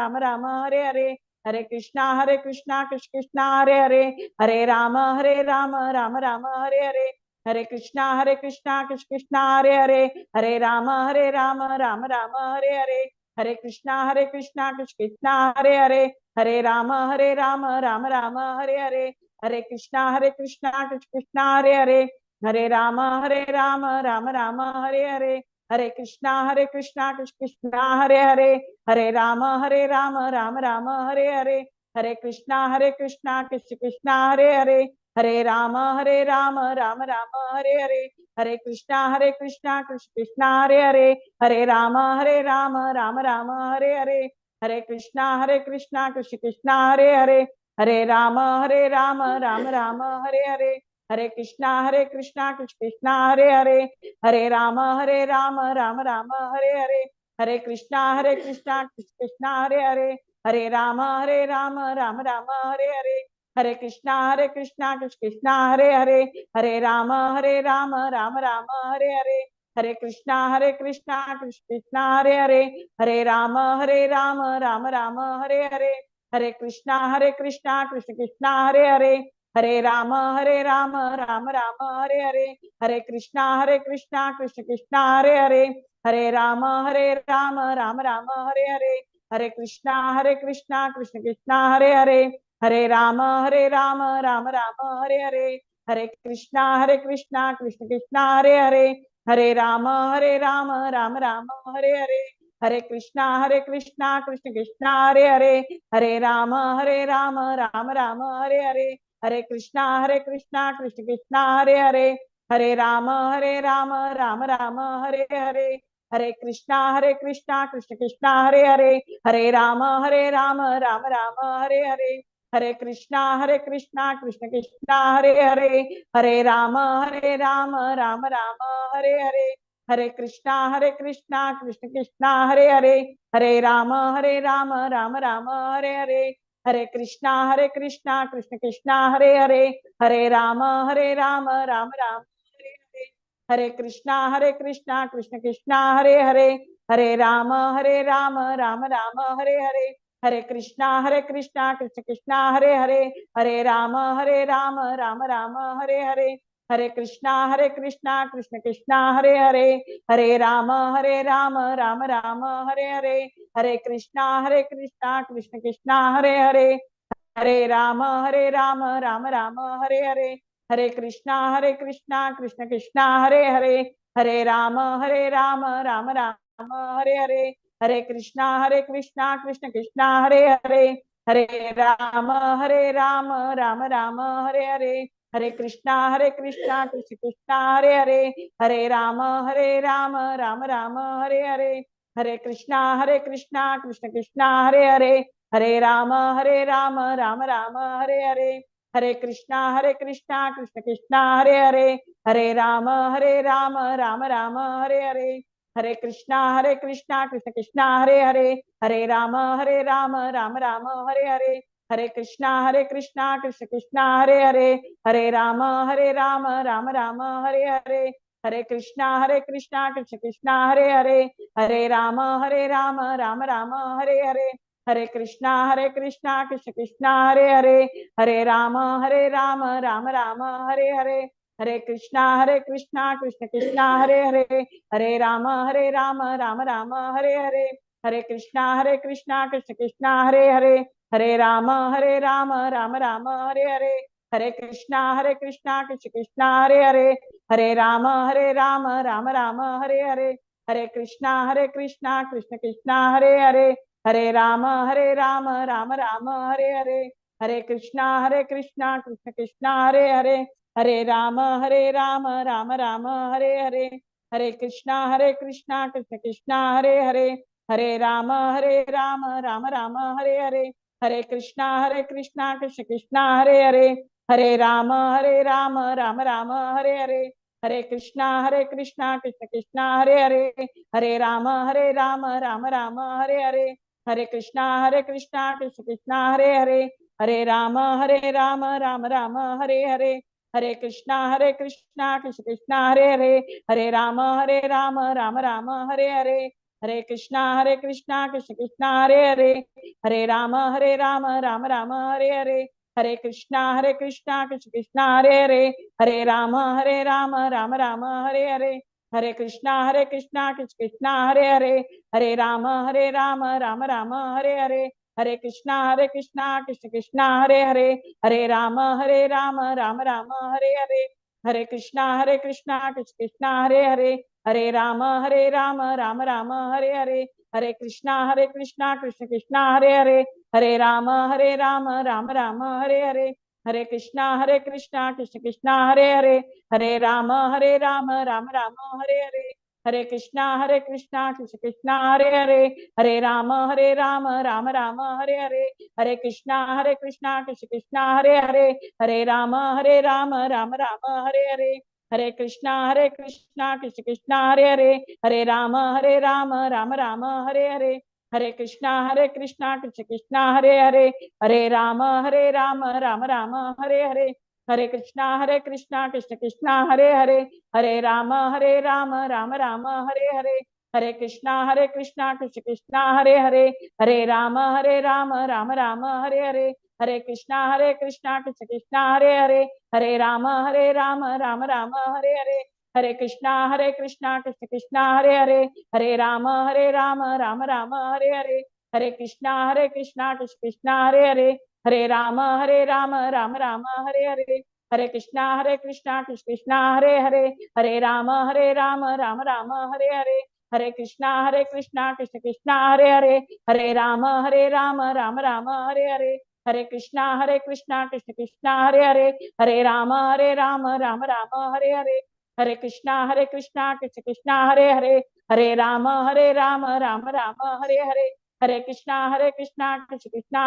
राम राम हरे हरे, हरे कृष्णा कृष्ण कृष्ण हरे हरे, हरे राम राम राम हरे हरे, हरे कृष्णा कृष्ण कृष्ण हरे हरे, हरे राम राम राम हरे हरे, हरे कृष्णा कृष्ण कृष्ण हरे हरे, हरे राम राम राम हरे हरे, हरे कृष्णा कृष्ण कृष्ण हरे हरे, हरे राम राम राम हरे हरे, हरे कृष्णा कृष्ण कृष्ण हरे हरे, हरे राम राम राम हरे हरे, हरे कृष्णा कृष्ण कृष्ण हरे हरे, हरे राम राम राम हरे हरे, हरे कृष्णा कृष्ण कृष्ण हरे हरे, हरे राम राम राम हरे हरे, हरे कृष्णा कृष्ण कृष्ण हरे हरे, हरे राम राम राम हरे हरे, हरे कृष्णा कृष्ण कृष्ण हरे हरे, हरे राम राम राम हरे हरे, हरे कृष्णा कृष्ण कृष्ण हरे हरे, हरे राम राम राम हरे हरे, हरे कृष्णा कृष्ण कृष्ण हरे हरे, हरे राम राम राम हरे हरे, हरे कृष्णा कृष्ण कृष्ण हरे हरे, हरे राम राम राम हरे हरे, हरे कृष्णा कृष्ण कृष्ण हरे हरे, हरे राम राम राम हरे हरे, हरे कृष्णा कृष्ण कृष्ण हरे हरे, हरे राम राम राम हरे हरे, हरे कृष्णा कृष्ण कृष्ण हरे हरे, हरे राम राम राम हरे हरे, हरे कृष्णा कृष्ण कृष्ण हरे हरे, हरे राम राम राम हरे हरे, हरे कृष्णा कृष्ण कृष्ण हरे हरे, हरे राम राम राम हरे हरे, हरे कृष्णा कृष्ण कृष्ण हरे हरे, हरे राम राम राम हरे हरे, हरे कृष्णा कृष्ण कृष्ण हरे हरे, हरे राम राम राम हरे हरे, हरे कृष्णा कृष्ण कृष्ण हरे हरे, हरे राम राम राम हरे हरे, हरे कृष्णा कृष्ण कृष्ण हरे हरे, हरे राम राम राम हरे हरे, हरे कृष्णा कृष्ण कृष्ण हरे हरे, हरे राम राम राम हरे हरे, हरे कृष्णा कृष्ण कृष्ण हरे हरे, हरे राम राम राम हरे हरे, हरे कृष्णा कृष्ण कृष्ण हरे हरे, हरे राम राम राम हरे हरे, हरे कृष्णा कृष्ण कृष्ण हरे हरे, हरे राम राम राम हरे हरे, हरे कृष्णा कृष्ण कृष्ण हरे हरे, हरे राम राम राम हरे हरे, हरे कृष्णा कृष्ण कृष्ण हरे हरे, हरे राम राम राम हरे हरे, हरे कृष्णा कृष्ण कृष्ण हरे हरे, हरे राम राम राम हरे हरे। हरे कृष्णा कृष्ण कृष्णा हरे हरे। हरे राम राम राम हरे हरे। हरे कृष्णा कृष्ण कृष्णा हरे हरे। हरे राम राम राम हरे हरे। हरे कृष्णा कृष्ण कृष्णा हरे हरे। हरे राम राम राम हरे हरे। हरे कृष्णा कृष्ण कृष्णा हरे हरे। हरे राम राम राम हरे हरे। हरे कृष्णा कृष्ण कृष्णा हरे हरे। हरे राम राम राम हरे हरे। हरे कृष्णा कृष्ण कृष्णा हरे हरे। हरे राम राम राम हरे हरे। हरे कृष्णा कृष्ण कृष्णा हरे हरे। हरे राम राम राम हरे हरे। हरे कृष्णा कृष्ण कृष्णा हरे हरे। हरे राम राम राम हरे हरे। हरे कृष्णा कृष्ण कृष्णा हरे हरे। हरे राम राम राम हरे हरे। हरे कृष्णा कृष्ण कृष्णा हरे हरे। हरे राम राम राम हरे हरे। हरे कृष्णा कृष्ण कृष्णा हरे हरे। हरे राम राम राम हरे हरे। हरे कृष्णा कृष्ण कृष्णा हरे हरे। हरे राम राम राम हरे हरे। हरे कृष्णा कृष्ण कृष्णा हरे हरे। हरे राम राम राम हरे हरे। हरे कृष्णा कृष्ण कृष्णा हरे हरे। हरे राम राम राम हरे हरे। हरे कृष्णा कृष्ण कृष्णा हरे हरे। हरे राम राम राम हरे हरे। हरे कृष्णा कृष्ण कृष्णा हरे हरे। हरे राम राम राम हरे हरे। हरे कृष्णा कृष्ण कृष्णा हरे हरे। हरे राम राम राम हरे हरे। हरे कृष्णा कृष्ण कृष्णा हरे हरे। हरे राम राम राम हरे हरे। हरे कृष्णा कृष्ण कृष्णा हरे हरे। हरे राम राम राम हरे हरे। हरे कृष्णा कृष्ण कृष्णा हरे हरे। हरे राम राम राम हरे हरे। हरे कृष्णा कृष्ण कृष्णा हरे हरे। हरे राम राम राम हरे हरे। हरे कृष्णा कृष्ण कृष्णा हरे हरे। हरे राम राम राम हरे हरे। हरे कृष्णा कृष्ण कृष्णा हरे हरे। हरे राम राम राम हरे हरे। हरे कृष्णा कृष्ण कृष्णा हरे हरे। हरे राम राम राम हरे हरे। हरे कृष्णा कृष्ण कृष्णा हरे हरे। हरे राम राम राम हरे हरे। हरे कृष्णा कृष्ण कृष्णा हरे हरे। हरे राम राम राम हरे हरे। हरे कृष्णा कृष्ण कृष्णा हरे हरे। हरे राम राम राम हरे हरे। हरे कृष्णा कृष्ण कृष्णा हरे हरे। हरे राम राम राम हरे हरे। हरे कृष्णा कृष्ण कृष्णा हरे हरे। हरे राम राम राम हरे हरे। हरे कृष्णा कृष्ण कृष्णा हरे हरे। हरे राम राम राम हरे हरे। हरे कृष्णा कृष्ण कृष्णा हरे हरे। हरे राम राम राम हरे हरे। हरे कृष्णा कृष्ण कृष्णा हरे हरे। हरे राम राम राम हरे हरे। हरे कृष्णा कृष्ण कृष्णा हरे हरे। हरे राम राम राम हरे हरे। हरे कृष्णा कृष्ण कृष्णा हरे हरे। हरे राम राम राम हरे हरे। हरे कृष्णा कृष्ण कृष्णा हरे हरे। हरे राम राम राम हरे हरे। हरे कृष्णा कृष्ण कृष्णा हरे हरे। हरे राम राम राम हरे हरे। हरे कृष्णा कृष्ण कृष्णा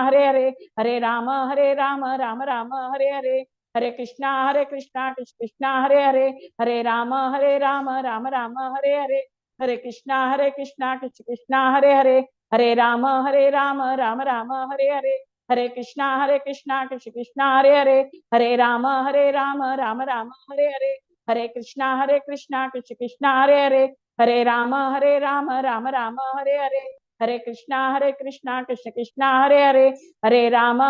हरे हरे। हरे राम राम राम हरे हरे। हरे कृष्णा कृष्ण कृष्णा हरे हरे। हरे राम राम राम हरे हरे। हरे कृष्णा कृष्ण कृष्णा हरे हरे। हरे राम राम राम हरे हरे। हरे कृष्णा कृष्ण कृष्णा हरे हरे। हरे राम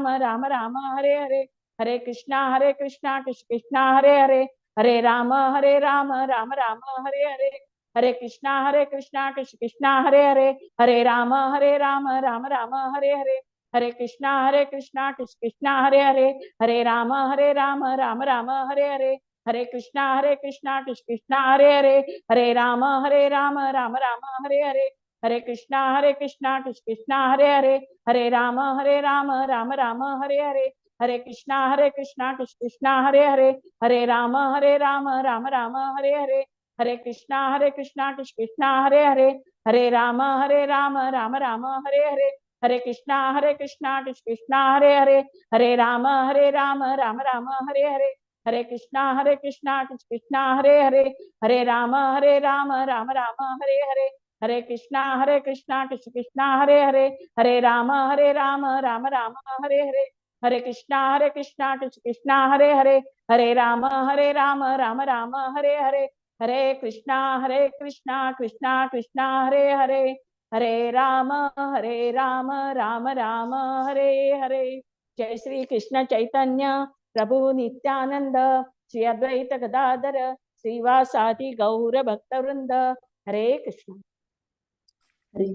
राम राम हरे हरे। हरे कृष्णा कृष्ण कृष्णा हरे हरे। हरे राम राम राम हरे हरे। हरे कृष्णा कृष्ण कृष्णा हरे हरे। हरे राम राम राम हरे हरे। हरे कृष्णा कृष्ण कृष्णा हरे हरे। हरे राम राम राम हरे हरे। हरे कृष्णा कृष्ण कृष्णा हरे हरे। हरे राम राम राम हरे हरे। हरे कृष्णा कृष्ण कृष्णा हरे हरे। हरे राम राम राम हरे हरे। हरे कृष्णा कृष्ण कृष्णा हरे हरे। हरे राम राम राम हरे हरे। हरे कृष्णा कृष्ण कृष्णा हरे हरे। हरे राम राम राम हरे हरे। हरे कृष्णा कृष्ण कृष्णा हरे हरे। हरे राम राम राम हरे हरे। हरे कृष्णा कृष्ण कृष्णा हरे हरे, हरे राम राम राम हरे हरे। हरे कृष्णा कृष्ण कृष्णा हरे हरे, हरे राम राम राम हरे हरे। हरे कृष्णा कृष्ण कृष्णा हरे हरे, हरे राम राम राम हरे हरे। हरे कृष्णा कृष्ण कृष्णा हरे हरे, हरे राम राम राम हरे हरे। हरे कृष्णा कृष्ण कृष्णा हरे हरे, हरे राम राम राम हरे हरे। जय श्री कृष्ण चैतन्य प्रभु नित्यानंद श्री अद्वैत गदाधर श्रीवासादि गौर भक्तवृंद। हरे कृष्ण। हरे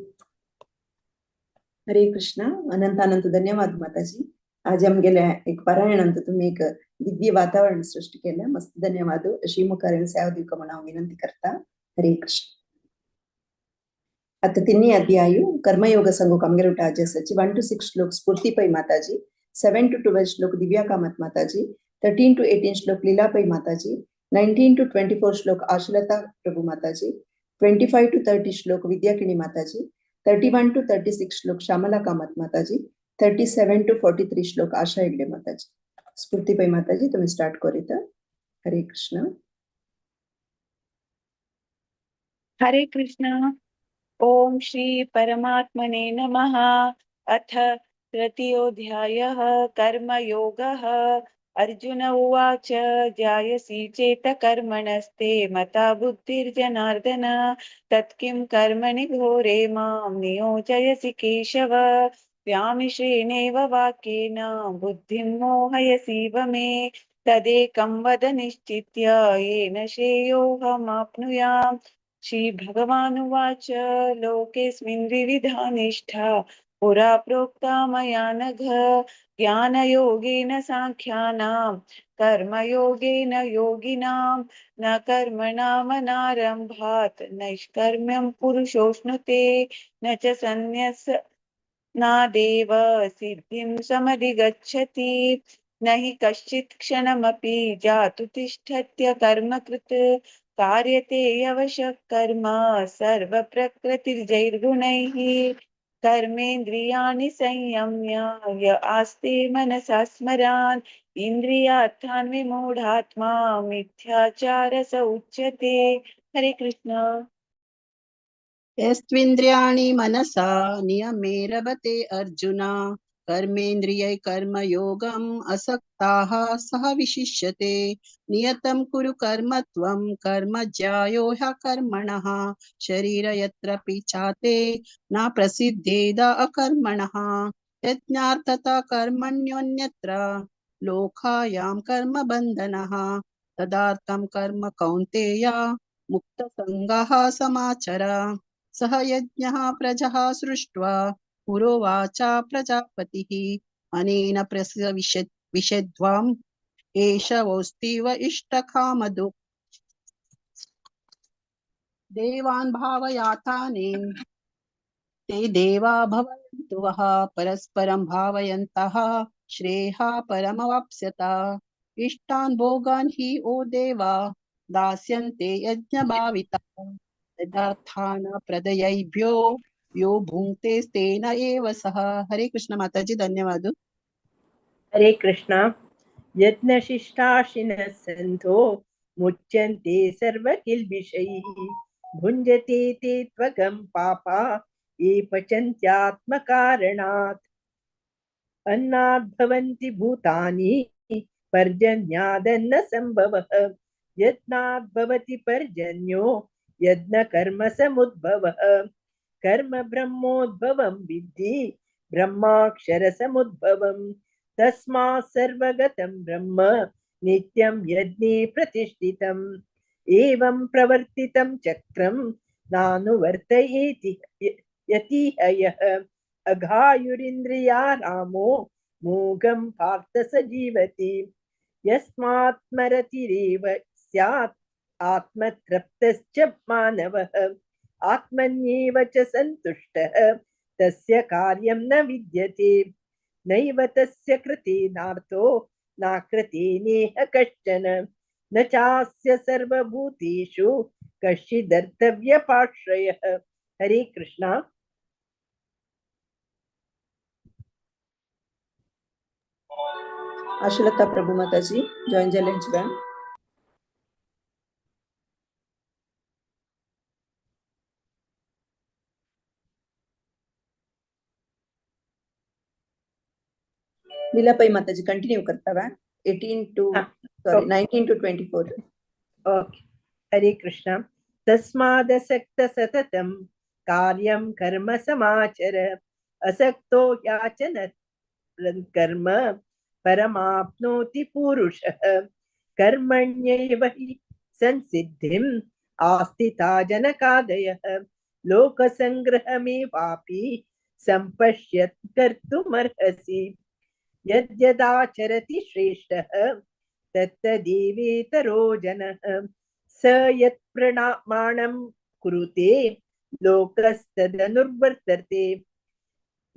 हरे कृष्ण। अनंत अनंत धन्यवाद माताजी। आज आमगेले एक पारायणांत तुम्ही एक दिव्य वातावरण सृष्टी केलं, मस्त धन्यवाद। श्रीमुखारेन सेवा दिवका म्हणून हांव विनंती करता। हरे कृष्ण। आता तिन्ही अध्यायु कर्मयोग सांगूक आमगेले उठा आसाची 1 to 6 श्लोक स्फूर्ती पै माताजी, 7 to 12 श्लोक दिव्या कामत माताजी, 13 to 18 श्लोक लीला पै माताजी, 19 to 24 श्लोक आशलता प्रभु माताजी, 25 to 30 श्लोक विद्याकिणी माताजी, 31 to 36 श्लोक श्यामला कामत माताजी, 37 to 43 श्लोक आशा हेगडे माताजी। स्फूर्ती पै माताजी तुम्ही स्टार्ट करीत। हरे कृष्ण। हरे कृष्ण। ओम श्री परमात्मने नमः। अथ तृतीयोऽध्यायः कर्मयोगः। अर्जुन उवाच, जायसी चेत कर्मणस्ते मता बुद्धिर्जनार्दन, तत्किं कर्मणि घोरे मां नियोजयसि केशव। व्यामिश्रेणेव वाक्येन बुद्धिं मोहयसीव मे, तदेकं वद निश्चित्य येन श्रेयोऽहमाप्नुयाम्। श्री भगवानुवाच, लोकेऽस्मिन् द्विविधा निष्ठा पुरा प्रोक्ता मया नघ, ज्ञानयोगेन साङ्ख्यानां कर्मयोगेन योगिनां। न कर्मणामनारम्भात् नैष्कर्म्यं पुरुषोऽश्नुते, न च सन्न्यसनादेव सिद्धिं समधिगच्छति। न हि कश्चित् क्षणमपि जातु तिष्ठत्य कर्मकृत्, कार्यते अवशः कर्म सर्वप्रकृतिर्जैर्गुणैः। कर्मेन्द्रियाणि संयम्य य आस्ते मनसा स्मरान्, इन्द्रियार्थान् विमूढात्मा मिथ्याचार स उच्यते। हरे कृष्ण। यस्त्विन्द्रियाणि मनसा नियमे रमते अर्जुन, कर्मेन्द्रियै कर्मयोगम् असक्ताः सह विशिष्यते। नियतं कुरु कर्म त्वं कर्म ज्यायो ह्यकर्मणः, शरीर यत्रापि चाते न प्रसिद्धेद अकर्मणः। यज्ञार्थता कर्मण्योऽन्यत्र लोकायां कर्म बन्धनः, तदार्थं कर्म कौन्तेय मुक्तसङ्गः समाचर। सह यज्ञः प्रजः सृष्ट्वा पुरोवाच प्रजापतिः, अनेन प्रसविषध्वाम् एष वोस्तीव इष्टकामधुक्। देवान् भावयातानेन ते देवा भवन्तु वः, परस्परं भावयन्तः श्रेयः परमवाप्स्यत। इष्टान् भोगान् हि ओ देवा दास्यन्ते यज्ञभाविताः, तदर्थान् प्रदयैभ्यो यो भुङ्क्तेस्तेन एव सः। हरे कृष्ण माताजी, धन्यवाद। हरे कृष्ण। यज्ञशिष्टाशिनः सन्तो मुच्यन्ते सर्वकिल्बिषैः, भुञ्जते ते त्वगं पापा ये पचन्त्यात्मकारणात्। अन्नाद् भवन्ति भूतानि पर्जन्यादन्न सम्भवः, यज्ञाद् भवति पर्जन्यो यज्ञकर्मसमुद्भवः। कर्म ब्रह्मोद्भवं विद्धि ब्रह्माक्षरसमुद्भवं, तस्मात् सर्वगतं ब्रह्म नित्यं यज्ञे प्रतिष्ठितम्। एवं प्रवर्तितं चक्रं नानुवर्तयेति यतिह यः, अघायुरिन्द्रिया रामो मोघं पार्थ स जीवति। यस्मात्मरतिरेव स्यात् आत्मतृप्तश्च मानवः, आत्मन्येव च सन्तुष्टः तस्य कार्यं न विद्यते। नैव तस्य कृते नार्थो नाकृते नेह कश्चन, न चास्य सर्वभूतेषु कश्चिदर्थव्यपाश्रयः। हरे कृष्णा। आशालता प्रभु माताजी जॉईन जाल्यांची बॅन. लीलापाई माताजी कंटिन्यू करता वा 18 to sorry 19 to 24. Okay. Hare Krishna. तस्मादसक्त सततं कार्यं कर्म समाचर असक्तो याचन कर्म परमाप्नोति पुरुषः. कर्मण्येव हि संसिद्धिम् आस्थिता जनकादयः लोकसङ्ग्रहमेवापि सम्पश्यत् कर्तुमर्हसि. यद्यदाचरति श्रेष्ठः तत्तदेवेतरो जनः स यत्प्रमाणं कुरुते लोकस्तदनुवर्तते.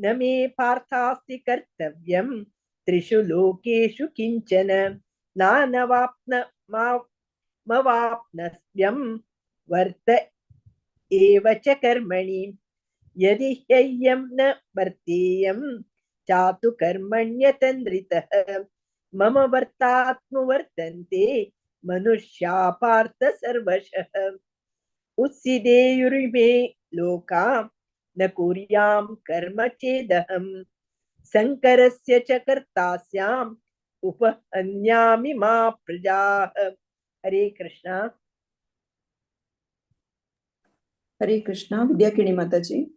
न मे पार्थास्ति कर्तव्यं त्रिषु लोकेषु किञ्चन नानवाप्नमवाप्नव्यं वर्त एव च कर्मणि. यदि ह्ययं न वर्तेयं चातु कर्मण्यतन्द्रितः मम वर्तात्मवर्तन्ते मनुष्या पार्थ सर्वशः. उत्सिदेयुर्मे लोका न कुर्यां कर्म चेदहं शङ्करस्य च कर्तास्याम् उपहन्यामि मा प्रजाः. हरे कृष्णा. हरे कृष्णा. विद्याकिणी माताजी.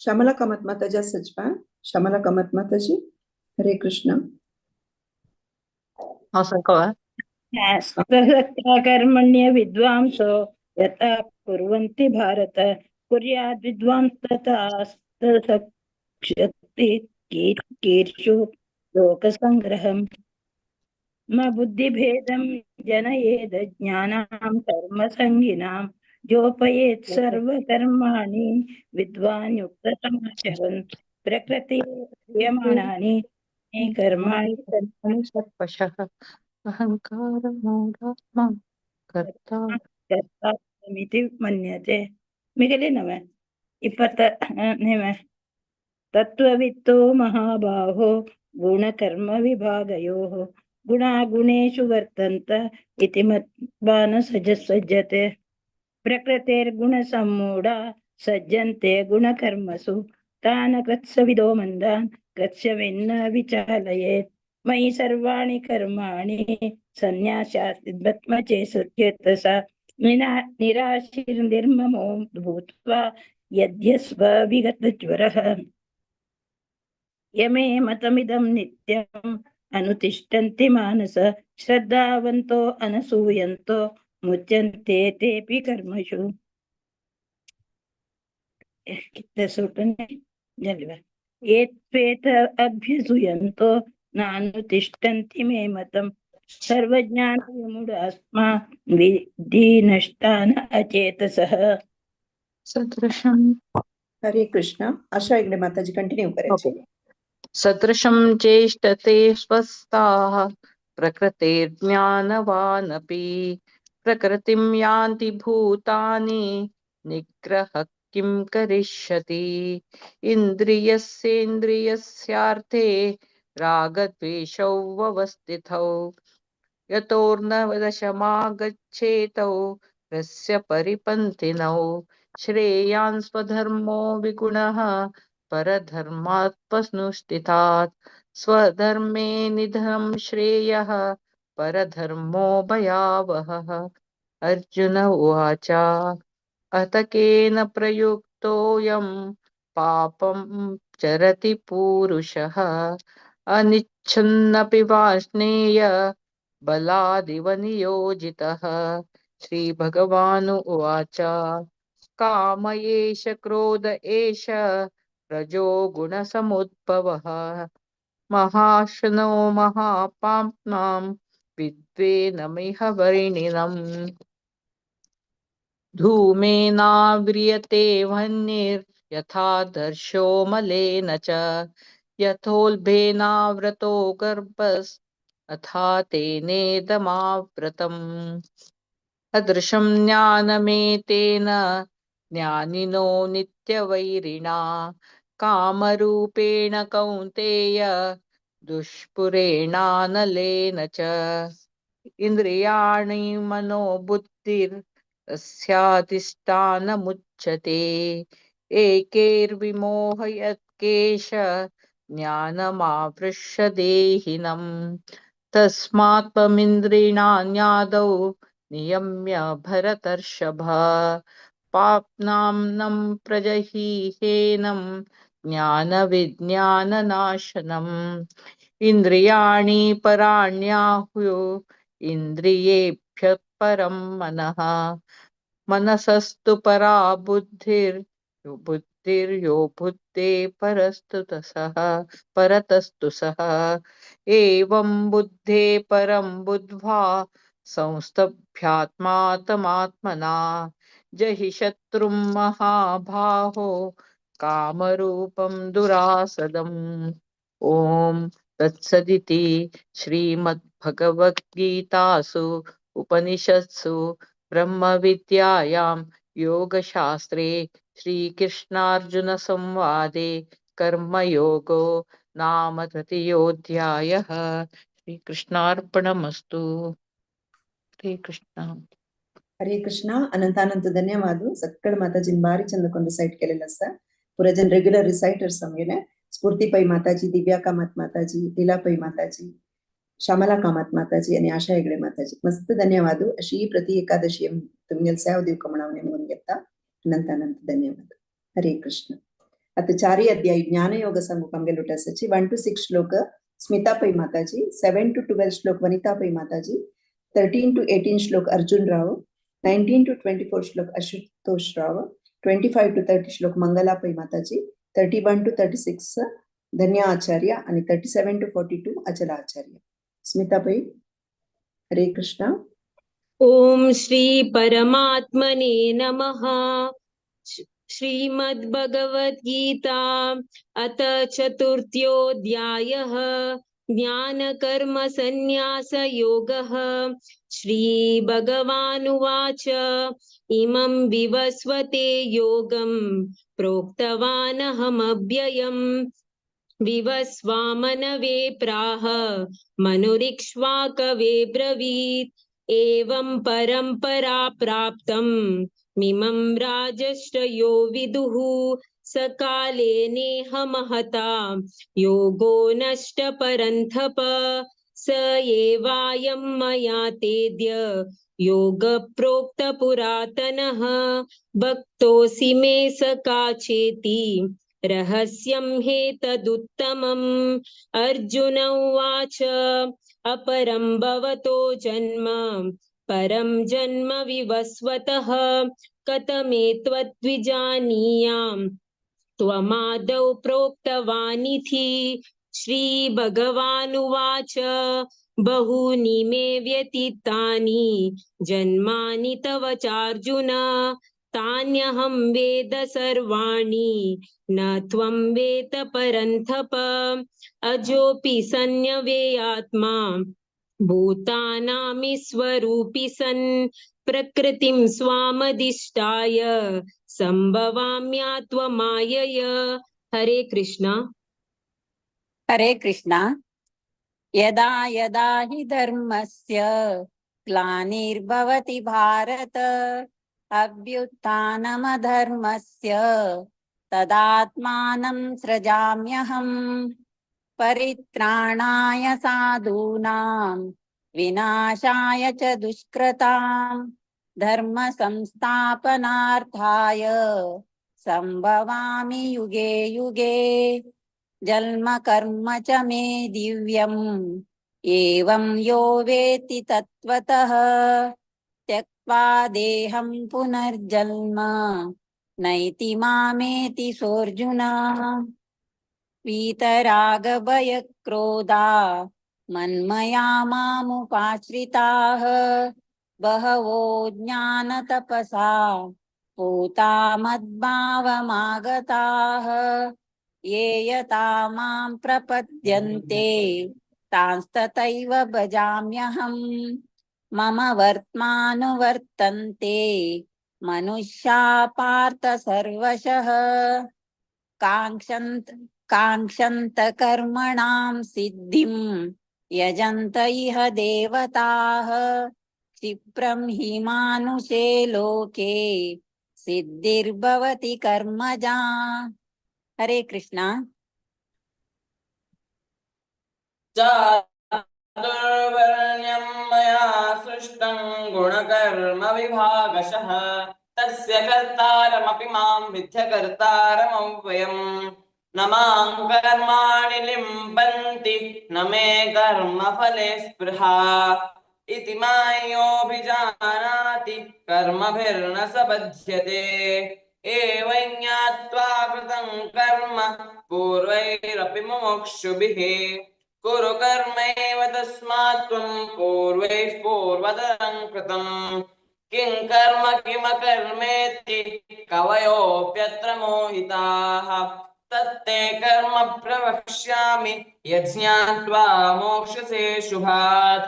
श्यामला कामत माताजी सचपा. श्यामला कामत माताजी हरे कृष्णा. हाँ संकवा कर्मण्य विद्वांसो यथा कुर्वन्ति भारत कुर्याद् विद्वांस्तथा कीर्षु लोकसंग्रहम्. म बुद्धिभेदं जनयेद ज्ञानां कर्मसङ्गिनां जोपयेत् सर्वकर्माणि विद्वान् युक्तसमाचरन्. प्रकृतिः क्रियमाणानि कर्माणि सर्वशः अहंकारमूढात्मा कर्ता कर्तामिति मन्यते. मिगलिनव 20 तत्त्ववित्तो महाबाहो गुणकर्म विभागयोः गुणागुणेषु वर्तन्त इति मत्वा न सज्जते. प्रकृतेर्गुणसम्मूढा सज्जन्ते गुणकर्मसु तान् कृत्स्यविदो मन्दान् कृत्स्यविन्न विचालयेत्. मयि सर्वाणि कर्माणि सन्न्यासात्मचेतसा निराशिर्निर्ममो भूत्वा यद्यस्व विगतज्वरः. यमे मतमिदं नित्यम् अनुतिष्ठन्ति मानस श्रद्धावन्तो अनसूयन्तो मुच्यन्ते तेऽपि कर्मषु. ये त्वेत अभ्यसूयन्तो नानुतिष्ठन्ति मे मतम् सर्वज्ञानविमूढात्मा विद्धि नष्टान् अचेतसः. सदृशं. हरे कृष्णा. आशा हेगडे माताजी कंटिन्यू करायचे. सदृशं चेष्टते स्वस्थाः प्रकृतेर्ज्ञानवानपि प्रकृतिं यान्ति भूतानि निग्रहः किं करिष्यति. इन्द्रियस्येन्द्रियस्यार्थे रागद्वेषौ व्यवस्थितौ यतोर्न दशमागच्छेतौ रस्य परिपन्थिनौ. श्रेयान् स्वधर्मो विगुणः परधर्मात्पनुष्ठितात् स्वधर्मे निधनं श्रेयः परधर्मो भयावहः. अर्जुन उवाच अथ केन प्रयुक्तोऽयं पापं चरति पुरुषः अनिच्छन्नपि वार्ष्णेय बलादिव नियोजितः. श्रीभगवानु उवाच काम एष क्रोध एष रजो गुणसमुद्भवः महाशनो महापाप्नां विद्वेनमिह वर्णिनम्. धूमेनाव्रियते वह्निर्यथा दर्शो मलेन च यथोल्बेनाव्रतो गर्भस् अथा तेनेदमाव्रतम्. अदृशं ज्ञानमेतेन ज्ञानिनो नित्यवैरिणा। कामरूपेण कौन्तेय दुष्पुरेणानलेन च। इन्द्रियाणि मनोबुद्धिर् तस्याधिष्ठानमुच्यते। एकैर्विमोहयत्केश ज्ञानमावृष्य देहिनम्। तस्मात् त्वमिन्द्रियाण्यादौ नियम्य भरतर्षभ। पाप्नाम्नं प्रजहीहेनं ज्ञानविज्ञाननाशनम्। इन्द्रियाणि पराण्याहुः इन्द्रियेभ्यः परं मनः। मनसस्तु परा बुद्धिर्यो बुद्धे परस्तु तसः परतस्तु सः। एवं बुद्धे परं बुद्ध्वा संस्तभ्यात्मात्मात्मना। जहि शत्रुं महाबाहो कामरूपं दुरासदम्। ॐ तत्सदिति श्रीमद्भगवद्गीतासु उपनिषत्सु ब्रह्मविद्यायां योगशास्त्रे श्रीकृष्णार्जुनसंवादे कर्मयोगो नाम तृतीयोऽध्यायः। श्रीकृष्णार्पणमस्तु। हरे कृष्ण। हरे कृष्ण. अनंत अनंत धन्यवाद. सक्कड माताजीन बारी चंद रिसाइट केलेलं आसा. पुरा जन रेग्युलर रिसाइटर्स आमगेले. स्फूर्ती पै माताजी, दिव्या कामत माताजी, लीला पै माताजी, श्यामला कामत माताजी आणि आशा हेगडे माताजी. मस्त धन्यवाद. अशी प्रति एकादशी तुमगेल सेव दिवका म्हणून हांव नेमून घेता. अनंत अनंत धन्यवाद. हरे कृष्ण. आता चारी अध्याय ज्ञानयोग सांगूक आमगेल उठासाची. 1 to 6 श्लोक स्मिता पै माताजी, 7 to 12 श्लोक वनिता पै माताजी, 13 to 18 श्लोक अर्जुन राव, 19 to 24 श्लोक आशुतोष राव, 25 to 30 श्लोक मंगला पै माताजी, 31 to 36 धन्या आचार्य आणि 37 to 42 अचला आचार्य. स्मिता पै, हरे कृष्णा. ॐ श्री परमात्मने नमः. श्रीमद्भगवद्गीता अथ चतुर्थोऽध्यायः ज्ञानकर्मसन्न्यासयोगः. श्रीभगवानुवाच. इमं विवस्वते योगं प्रोक्तवानहमव्ययम्. विवस्वामनवे प्राह मनुरिक्ष्वाकवे ब्रवीत्. एवं परम्परा प्राप्तं मिमं राजर्षयो विदुः. सकाले नेह महता योगो नष्ट परन्तप. स एवायं मया तेद्य योग प्रोक्त पुरातनः. भक्तोऽसि मे सखा चेति रहस्यं हेतदुत्तमम्. अर्जुन उवाच. अपरं भवतो जन्म परं जन्म विवस्वतः. कथमेतद्विजानीयाम् त्वमादौ प्रोक्तवानिति. श्रीभगवानुवाच. बहूनि मे व्यतीतानि जन्मानि तव चार्जुन. तान्यहं वेद सर्वाणि न त्वं वेद परन्तप. अजोऽपि सन्नव्ययात्मा भूतानामीश्वरोऽपि सन्. प्रकृतिं स्वामधिष्ठाय सम्भवाम्यात्ममायया. हरे कृष्णा. हरे कृष्णा. यदा यदा हि धर्मस्य ग्लानिर्भवति भारत, अभ्युत्थानमधर्मस्य तदात्मानं सृजाम्यहम्. परित्राणाय साधूनां विनाशाय च दुष्कृतां धर्म संस्थापनार्थाय संभवामि युगे युगे. जन्म कर्म च मे दिव्यम् एवं यो वेत्ति तत्त्वतः. त्यक्त्वा देहं पुनर्जन्म नैति मामेति सोऽर्जुन. वीतरागभयक्रोधा मन्मया मामुपाश्रिताः. बहवो ज्ञानतपसा पूता मद्भावमागताः. ये यथा मां प्रपद्यन्ते तांस्तथैव भजाम्यहम्. मम वर्त्मानुवर्तन्ते मनुष्या पार्थ सर्वशः। काङ्क्षन्त कर्मणां सिद्धिं यजन्त इह देवताः। क्षिप्रं हि मानुषे लोके सिद्धिर्भवति कर्मजा। हरे कृष्णा। चातुर्वर्ण्यं मया सृष्टं गुणकर्म विभागशः तस्य कर्तारमपि मां विद्यकर्तारमव्ययम्। न मां कर्माणि लिम्पन्ति न मे कर्मफले स्पृहा इति मायोऽभिजानाति कर्मभिर्न स बध्यते। एवं ज्ञात्वा कृतं कर्म पूर्वैरपि मुमुक्षुभिः कुरु कर्मैव तस्मात् त्वं पूर्वैः पूर्वतरं कृतम्। किं कर्म किमकर्मेति कवयोऽप्यत्र मोहिताः तत्ते कर्म प्रवक्ष्यामि यज्ञात्वा मोक्षसे शुभात्।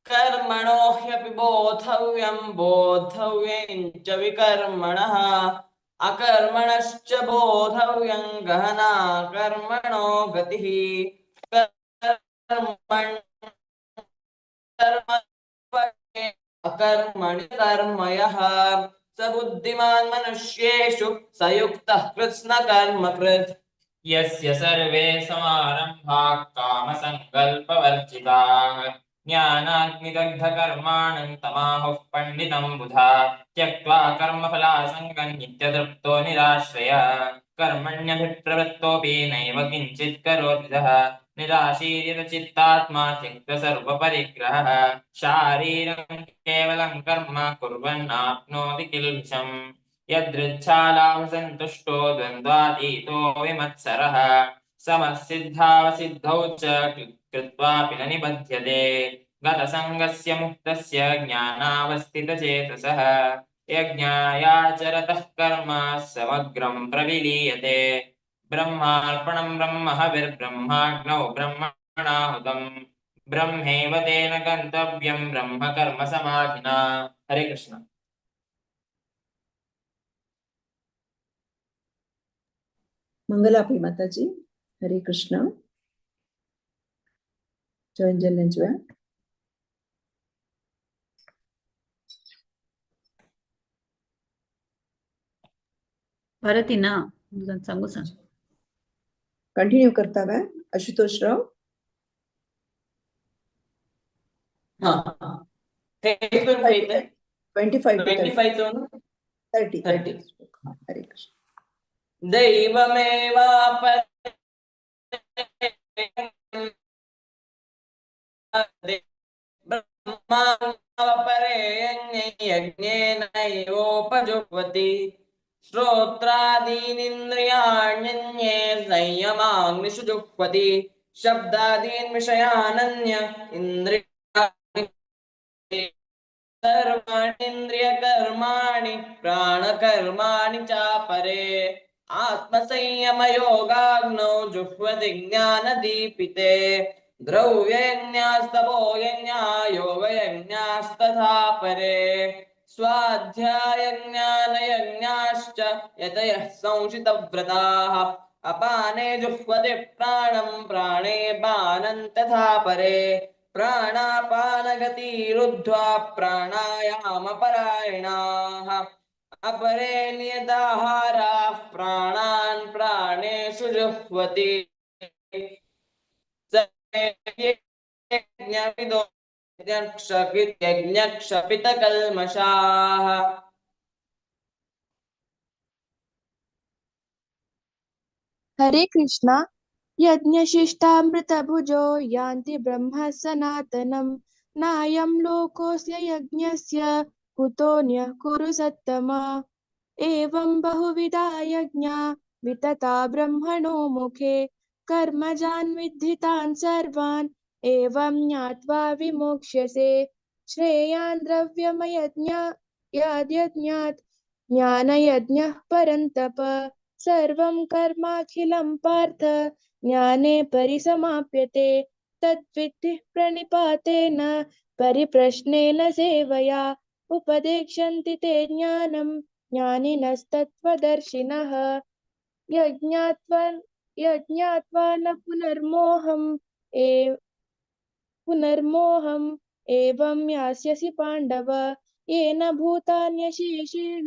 कर्मणो ह्यपि बोधव्यं बोधव्यं च विकर्मणः अकर्मणश्च बोधव्यं गहना कर्मणो गतिः। अकर्मणि कर्मयः स बुद्धिमान् मनुष्येषु स युक्तः कृत्स्नकर्मकृत्। यस्य सर्वे समारम्भाः कामसङ्कल्पवर्जिताः ज्ञानाग्निदग्धकर्माणं तमाहुः पण्डितं बुधा। त्यक्त्वा कर्मफलासङ्गं नित्यतृप्तो निराश्रयः कर्मण्यभिप्रवृत्तोऽपि नैव किञ्चित् करोति सः। निराशीर्यत चित्तात्मा त्यक्त सर्वपरिग्रहः शारीरं केवलं कर्म कुर्वन्नाप्नोति किल्बिषम्। यदृच्छालाभसन्तुष्टो द्वन्द्वातीतो विमत्सरः समसिद्धावसिद्धौ च कृत्वापि न निबध्यते। गतसङ्गस्य मुक्तस्य ज्ञानावस्थितचेतसः यज्ञायाचरतः कर्म समग्रं प्रविलीयते। ब्रह्मार्पणं ब्रह्म हविर्ब्रह्माग्नौ ब्रह्मणाहुतं ब्रह्मैव तेन गन्तव्यं ब्रह्म कर्म समाधिना। हरे कृष्ण। मंगलापी माताजी। हरे कृष्ण। जॉइन जल भारती ना सांगू सांग कंटिन्यू करता वे आशुतोष राव। हाँ, 25 to 30 30। Hare Krishna. दैवमेवापरे ब्रह्मापरे यज्ञेनैवोपजुह्वति। श्रोत्रादीनिन्द्रियाण्यन्ये संयमाग्निषु जुह्वति। शब्दादीन् विषयानन्य इन्द्रियाणि सर्वाणीन्द्रियकर्माणि प्राणकर्माणि चापरे। आत्मसंयमयोगाग्नौ जुह्वति ज्ञानदीपिते। द्रव्ययज्ञास्तपो यज्ञा योगयज्ञास्तथा परे। स्वाध्यायज्ञानयज्ञाश्च यतयः संशितव्रताः। अपाने जुह्वति प्राणं प्राणे पानं तथा परे। प्राणापानगतिरुद्ध्वा प्राणायामपरायणाः। अपरे नियताहाराः प्राणान् प्राणेषु जुह्वति। यज्ञविदो यज्ञक्षपितकल्मषाः। हरे कृष्णा। यज्ञशिष्टामृतभुजो यान्ति ब्रह्म सनातनं। नायं लोकोऽस्य यज्ञस्य कुतोऽन्यः कुरु सत्तम। एवं बहुविधा यज्ञा वितता ब्रह्मणो मुखे। कर्मजान् विद्धि तान् सर्वान् एवं ज्ञात्वा विमोक्ष्यसे। श्रेयान् द्रव्यमयज्ञात् ज्ञानयज्ञः परन्तप। सर्वं कर्माखिलं पार्थ ज्ञाने परिसमाप्यते। तद्विद्धि प्रणिपातेन परिप्रश्नेन सेवया उपदेक्ष्यन्ति ते ज्ञानं ज्ञानिनस्तत्त्वदर्शिनः। यज्ञात्वा यज्ञात्वा न पुनर्मोहम् एव पुनर्मोहम् एवं यास्यसि पाण्डव। येन भूतान्यशेषेण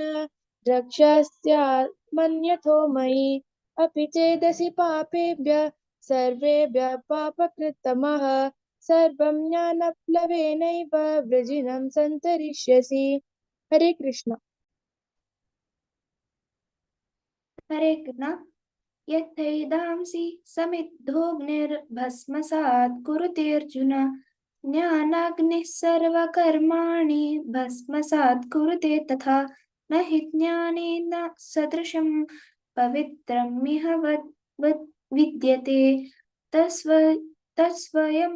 द्रक्ष्यस्यात्मन्यथो मयि। अपि चेदसि पापेभ्य सर्वेभ्य पापकृत्तमः सर्वं ज्ञानप्लवेनैव वृजिनं सन्तरिष्यसि। हरे कृष्ण। हरे कृष्ण। यथैदांसि समिद्धोऽग्निर्भस्मसात् कुरुतेऽर्जुन ज्ञानाग्निः सर्वकर्माणि भस्मसात् कुरुते तथा। न हि ज्ञानेन सदृशं पवित्रमिह विद्यते। तत्स्वयं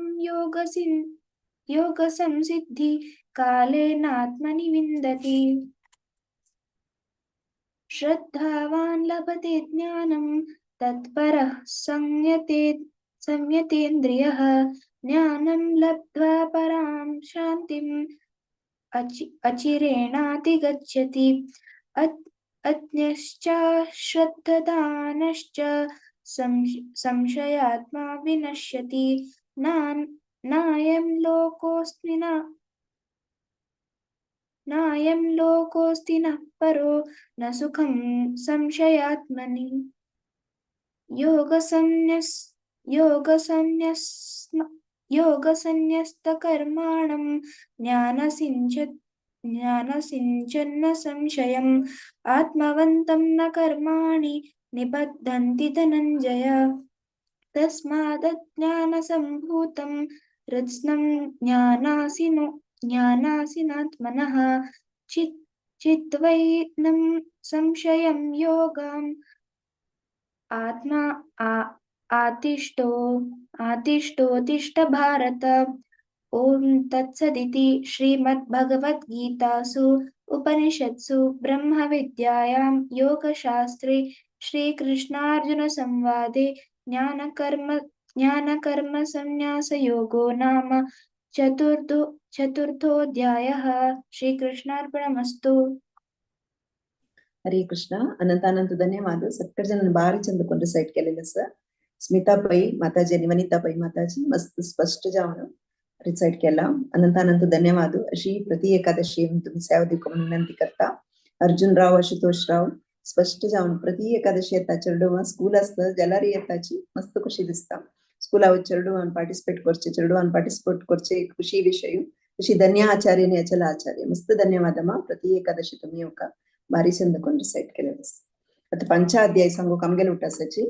योगसंसिद्धि कालेनात्मनि विन्दति। श्रद्धावान् लभते ज्ञानं तत्परः संयतेन्द्रियः। ज्ञानं लब्ध्वा परां शान्तिम् अचिरेणाधिगच्छति। अज्ञश्च श्रद्धानश्च संशयात्मा विनश्यति। नायं लोकोऽस्ति न परो न सुखं संशयात्मनि। योगसन्न्यस्तकर्माणं ज्ञानसिञ्चन्न संशयम् आत्मवन्तं न कर्माणि निबध्नन्ति धनञ्जय। तस्मादज्ञानसम्भूतं हृत्स्नं ज्ञानासिनात्मनः चित्वैनं संशयं योगम् आत्मा आतिष्ठोतिष्ठ भारत। ॐ तत्सदिति श्रीमद्भगवद्गीतासु उपनिषत्सु ब्रह्मविद्यायां योगशास्त्रे श्रीकृष्णार्जुनसंवादे ज्ञानकर्मसंन्यासयोगो नाम चतुर्थोऽध्यायः। श्रीकृष्णार्पणमस्तु। हरे कृष्ण। अनंत अनंत धन्यवाद। सत्तर जन भारी चंद कोण रिसाइट केलेलं सर। स्मिता पै माताजी आणि वनिता पै माताजी मस्त स्पष्ट जावन रिसाइट केला। अनंत अनंत धन्यवाद। अशी प्रति एकादशी तुम्ही सेवा दिवंक म्हणून विनंती करता। अर्जुन राव आशुतोष राव स्पष्ट जावन प्रति एकादशी येता चेडवां स्कूल आसता जाल्यार येताची मस्त खुशी दिसता। स्कुला चेडवान पार्टिसिपेट करचे चेडवान पार्टिसिपेट करचे एक खुशी विषय। अशी धन्य आचार्य आणि अचल आचार्य मस्त धन्यवाद अम्मा। प्रति एकादशी तुम्ही येवका भारी चंद कोण रिसाइट केले। आता पंचाध्याय सांगू आमगेले उठासाची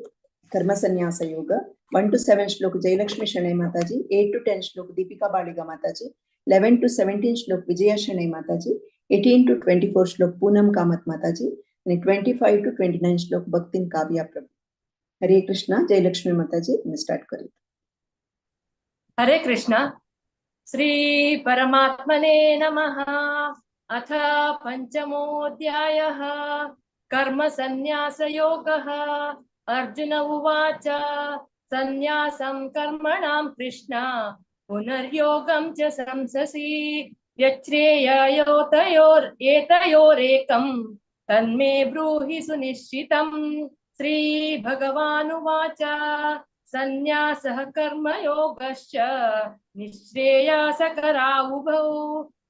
कर्मसन्यास योग 1 to 7 श्लोक जयलक्ष्मी शणै माताजी, 8 to 10 श्लोक दीपिका बाळिगा माताजी, 11 to 17 श्लोक विजया शणै माताजी, 18 to 24 श्लोक पूनम कामत माताजी आणि 25 to 29 श्लोक भक्तिन काव्या प्रभु। हरे कृष्णा। जयलक्ष्मी माताजी मी स्टार्ट करीत। हरे कृष्णा। श्री परमात्मने नमः। अथ पंचमोऽध्यायः कर्मसन्न्यासयोगः। अर्जुन उवाच सन्न्यासं कर्मणां कृष्ण पुनर्योगं च संससि यच्छ्रेययोतयोरेतयोरेकं तन्मे ब्रूहि सुनिश्चितम्। श्री भगवानुवाच सन्न्यासः कर्मयोगश्च निःश्रेयसकरावुभौ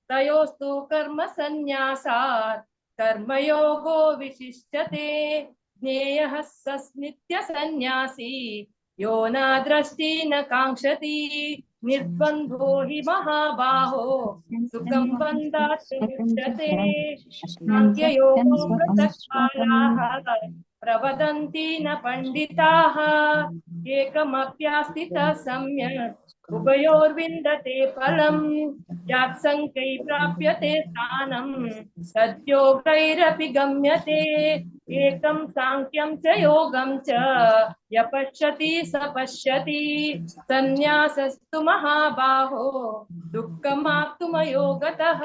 तयोस्तु कर्म सन्न्यासात् कर्मयोगो विशिष्यते। ज्ञेयः स नित्यसन्न्यासी यो न द्रष्टि न काङ्क्षति निर्द्वन्द्वो हि महाबाहो सुखं बन्धात् मुच्यते। साङ्ख्ययोगो पृथक् प्रवदन्ति न पण्डिताः एकमप्यास्थितः सम्यक् उभयोर्विन्दते फलं यात्सङ्कै प्राप्यते स्थानं तद्योगैरपि गम्यते। एकं साङ्ख्यं च योगं च यः पश्यति स पश्यति। सन्न्यासस्तु महाबाहो दुःखमाप्तुमयोगतः।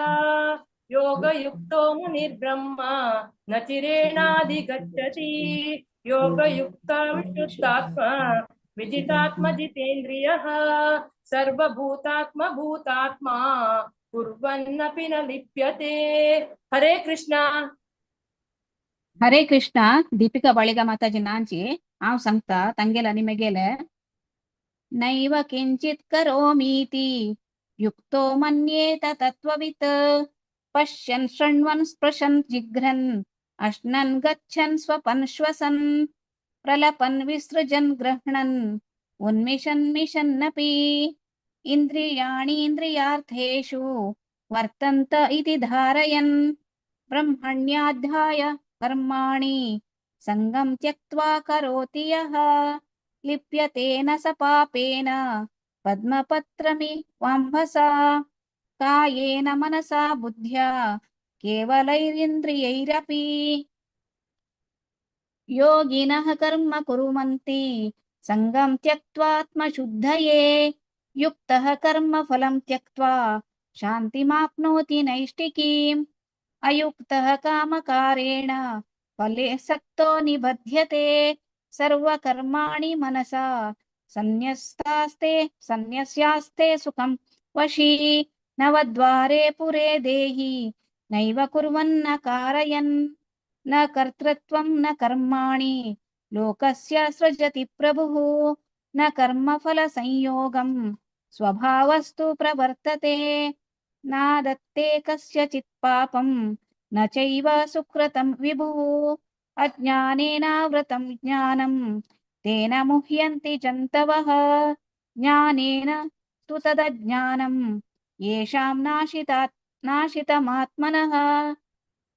योगयुक्तो मुनिर्ब्रह्मा न चिरेणाधिगच्छति। योगयुक्ता विशुद्धात्मा विजितात्मजितेन्द्रियः सर्वभूतात्मभूतात्मा कुर्वन्नपि न लिप्यते। हरे कृष्णा। हरे कृष्ण। दीपिका बाळिगा माताजी नांची हांव सांगता तांगेले आनी मेगेले। नैव किंचित करोमीति युक्तो मन्येत तत्त्ववित् पश्यन् शृण्वन् स्पृशन् जिघ्रन् अश्नन् गच्छन् स्वपन् श्वसन् प्रलपन् विसृजन् गृह्णन् उन्मिषन् मिषन्नपि इन्द्रियाणीन्द्रियार्थेषु वर्तन्त इति धारयन् ब्रह्मण्याध्याय कर्माणि संगं त्यक्त्वा करोति यः लिप्यते न स पापेन पद्मपत्रमिवाम्भसा। कायेन मनसा बुद्ध्या केवलैरिन्द्रियैरपि योगिनः कर्म कुर्वन्ति संगं त्यक्त्वात्मशुद्धये युक्तः कर्मफलं त्यक्त्वा शान्तिमाप्नोति नैष्टिकीम्। अयुक्तः कामकारेण फले सक्तो निबध्यते सर्वकर्माणि मनसा सन्न्यस्यास्ते सुखं वशी। नवद्वारे पुरे देहि नैव कुर्वन्न कारयन् न कर्तृत्वं न कर्माणि लोकस्य सृजति प्रभुः। न कर्मफलसंयोगं स्वभावस्तु प्रवर्तते नादत्ते कस्यचित् पापं न चैव सुकृतं विभुः। अज्ञानेनावृतं ज्ञानं तेन मुह्यन्ति जन्तवः ज्ञानेन तु तदज्ञानं येषां नाशितमात्मनः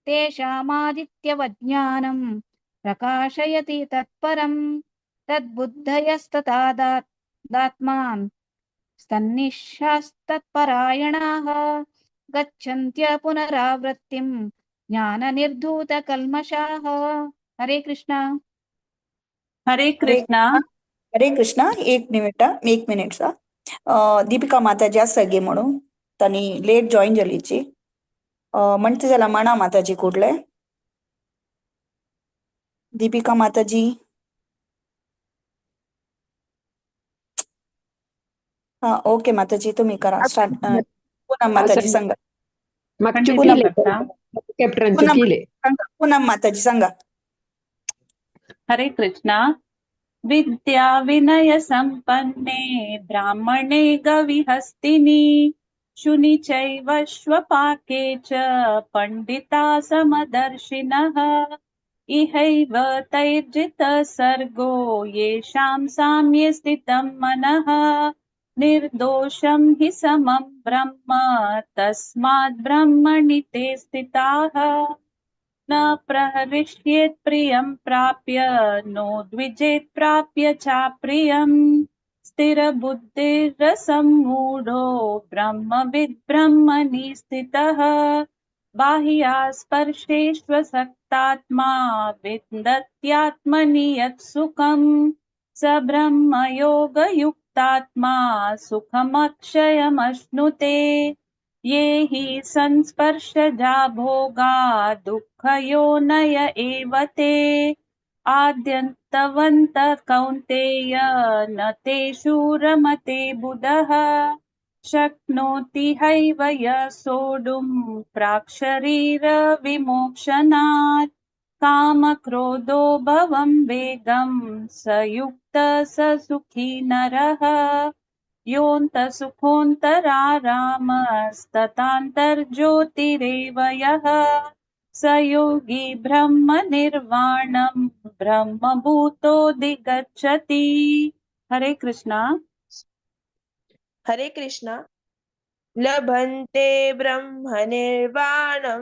तेषामादित्यवज्ञानं प्रकाशयति तत्परं तद्बुद्धयस्तदात्मान् स्तन्निशास्तत्परायणाः गच्छन्त्य पुनरावृत्तिं ज्ञाननिर्धूतकल्मषाः। हरे कृष्णा। हरे कृष्णा। हरे कृष्णा। एक मिनिट एक मिनिट सा दीपिका माताजी आसा गे म्हणून तांणी लेट जॉईन जालीची म्हणते जाल्यार म्हणा माताजी कुडले दीपिका माताजी। हा ओके माताजी तुम्ही करा स्टार्ट। पूनम माताजी सांगा। पूनम माताजी सांगा। हरे कृष्णा। विद्या विनय संपन्ने ब्राह्मणे गविहस्तिनि शुनि चैव श्वपाके च पंडिता समदर्शिनः इहैव तैर्जित सर्गो येषां साम्ये स्थितं मनः निर्दोषं हि समं ब्रह्म तस्माद् ब्रह्मणि ते स्थिताः। न प्रहृष्येत् प्रियं प्राप्य नो द्विजेत् प्राप्य चाप्रियं स्थिरबुद्धिरसम्मूढो ब्रह्मविद् ब्रह्मणि स्थितः। बाह्यास्पर्शेष्वसक्तात्मा विन्दत्यात्मनि यत् सुखं स ब्रह्मयोगयुक्तात्मा सुखमक्षयमश्नुते। ये हि संस्पर्शजा भोगा दुःखयोनय एव ते आद्यन्तवन्तः कौन्तेय न तेषु रमते बुधः। शक्नोति हैव यः सोढुं प्राक्शरीरविमोक्षणात् कामक्रोधो भवं वेगं स युक्तः स सुखी नरः। योऽन्तसुखोऽन्तरारामस्तथान्तर्ज्योतिरेव यः स योगी ब्रह्मनिर्वाणं ब्रह्मभूतोऽधिगच्छति। हरे कृष्णा। हरे कृष्णा। लभन्ते ब्रह्मनिर्वाणं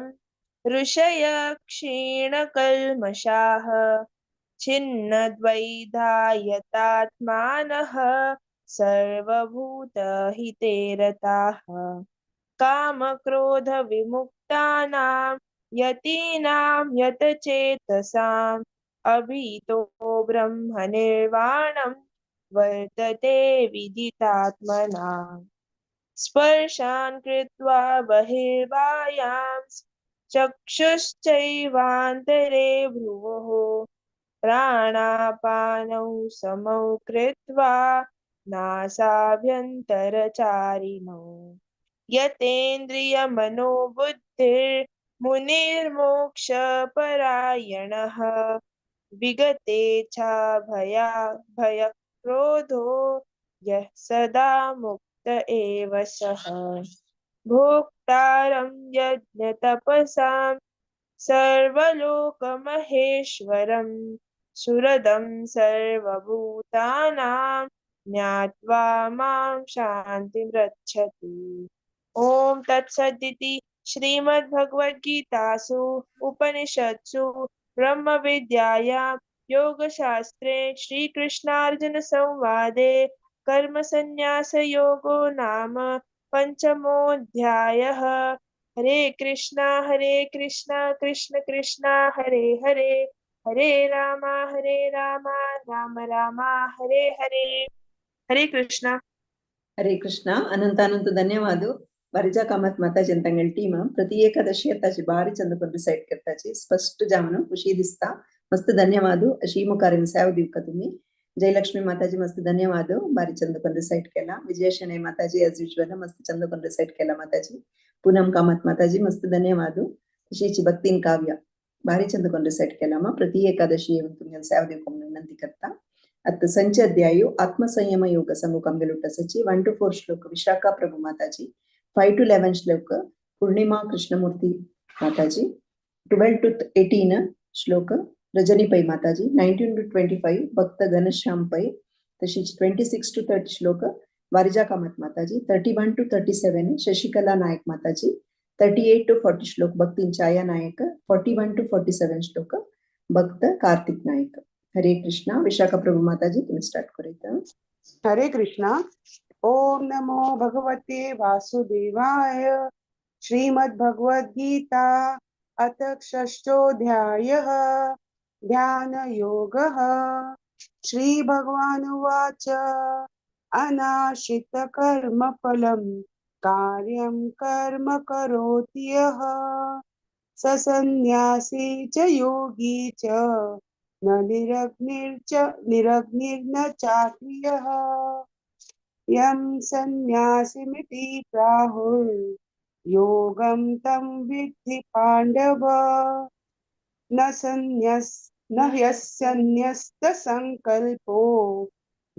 ऋषय क्षीणकल्मषाः छिन्नद्वैधायतात्मानः सर्वभूतहिते रताः। कामक्रोधविमुक्तानां यतीनां यतचेतसाम् अभितो ब्रह्मनिर्वाणं वर्तते विदितात्मनाम्। स्पर्शान् कृत्वा बहिर्बाह्यां चक्षुश्चैवान्तरे भ्रुवोः प्राणापानौ समौ कृत्वा नासाभ्यन्तरचारिणौ। यतेन्द्रियमनोबुद्धिर्मुनिर्मोक्षपरायणः विगतेच्छा भया भयक्रोधो यः सदा मुक्त एव सः। भोक्तारं यज्ञतपसां सर्वलोकमहेश्वरं सुहृदं सर्वभूतानां ज्ञात्वा मां शान्तिमृच्छति। ॐ तत्सदिति श्रीमद्भगवद्गीतासु उपनिषत्सु ब्रह्मविद्यायां योगशास्त्रे श्रीकृष्णार्जुनसंवादे कर्मसन्न्यासयोगो नाम पंचमोऽध्यायः। हरे कृष्णा कृष्ण कृष्णा हरे हरे, हरे रामा राम राम हरे हरे। हरे कृष्णा। हरे कृष्णा। अनंत अनंत धन्यवाद वरिजा कामत माताजी तांगेली टीम प्रति एकादशी येताची बारी चंद कोरून रिसाइट करताची स्पष्ट जावन खुशी दिसता। मस्त धन्यवाद अशी मुखार सेव दिवका तुम्ही। जयलक्ष्मी माताजी मस्त धन्यवाद बारी चंद कोरून रिसाइट केला। विजय शणै माताजी एज युजुअल मस्त चंद कोरून रिसाइट केला माताजी। पूनम कामत माताजी मस्त धन्यवाद। तशीच भक्तीन काव्य बारी चंद कोरून रिसाइट केला मा प्रति एकादशी येवन तुमगे सेव दिवका म्हणून विनंती करता। अत संच अध्याय आत्मसंयम योग सांगूक आमगेले उठासाची 1 to 4 श्लोक विशाखा प्रभु माताजी, 5 to 11 श्लोक पूर्णिमा कृष्णमूर्ति माताजी, 12 to 18 श्लोक रजनी पै माताजी, 19 to 25 भक्त घनश्याम पै, तशीच 26 to 30 श्लोक वारिजा कामत माताजी, 31 to 37 Shashikala Nayak Mataji, 38 to 40 श्लोक भक्तीन छाया नायक, 41 to 47 श्लोक भक्त कार्तिक नायक। हरे कृष्णा। विशाखा प्रभु माताजी तुम्ही स्टार्ट करूया। हरे कृष्णा। ओम नमो भगवते वासुदेवाय। श्रीमद् भगवद गीता अथ षष्ठोऽध्यायः ध्यान योगः। श्री भगवानुवाच अनाश्रित कर्म फलम कार्यं कर्म करोति यः स सन्न्यासी च योगी च न निरग्निर्च निरग्निर्न चाक्रियः। यं सन्न्यासिमिति प्राहुर्योगं तं विद्धि पाण्डव। न सन्न्यस् न ह्यसन्न्यस्तसङ्कल्पो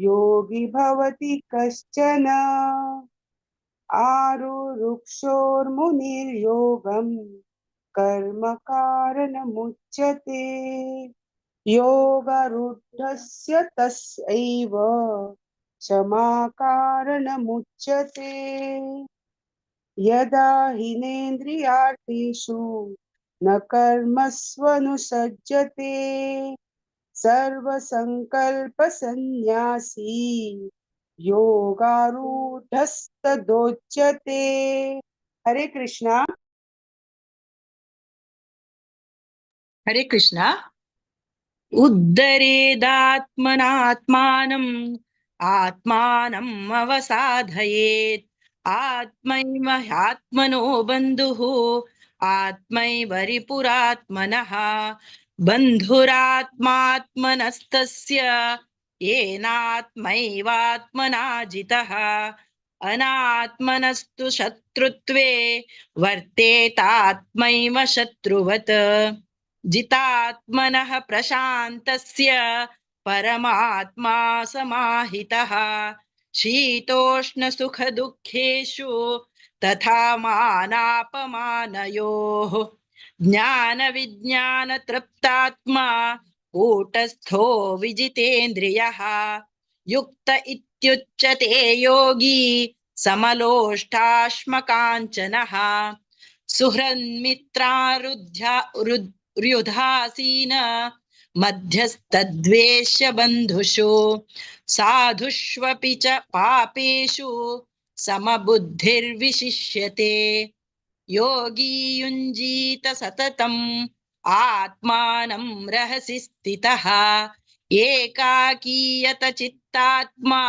योगी भवति कश्चन। आरुरुक्षोर्मुनिर्योगं कर्म कारणमुच्यते। योगारूढस्य तस्यैव क्षमा कारणमुच्यते। यदा हिनेन्द्रियार्थेषु न कर्मस्वनुसज्जते सर्वसङ्कल्पसन्न्यासी योगारूढस्तदोच्यते। हरे कृष्णा। हरे कृष्णा। उद्धरेदात्मनात्मानम् आत्मानम् अवसाधयेत्। आत्मैव ह्यात्मनो बन्धुः आत्मैव रिपुरात्मनः। बन्धुरात्मात्मनस्तस्य येनात्मैवात्मना जितः। अनात्मनस्तु शत्रुत्वे वर्तेतात्मैव शत्रुवत्। जितात्मनः प्रशान्तस्य परमात्मा समाहितः। शीतोष्णसुखदुःखेषु तथा मानापमानयोः। ज्ञानविज्ञानतृप्तात्मा कूटस्थो विजितेन्द्रियः। युक्त इत्युच्यते योगी समलोष्टाश्मकाञ्चनः। सुहृन्मित्रारुध्यासीन मध्यस्तद्वेष्य बन्धुषु। साधुष्वपि च पापेषु समबुद्धिर्विशिष्यते। योगी युञ्जीत सततम् आत्मानं रहसि स्थितः। एकाकीयत चित्तात्मा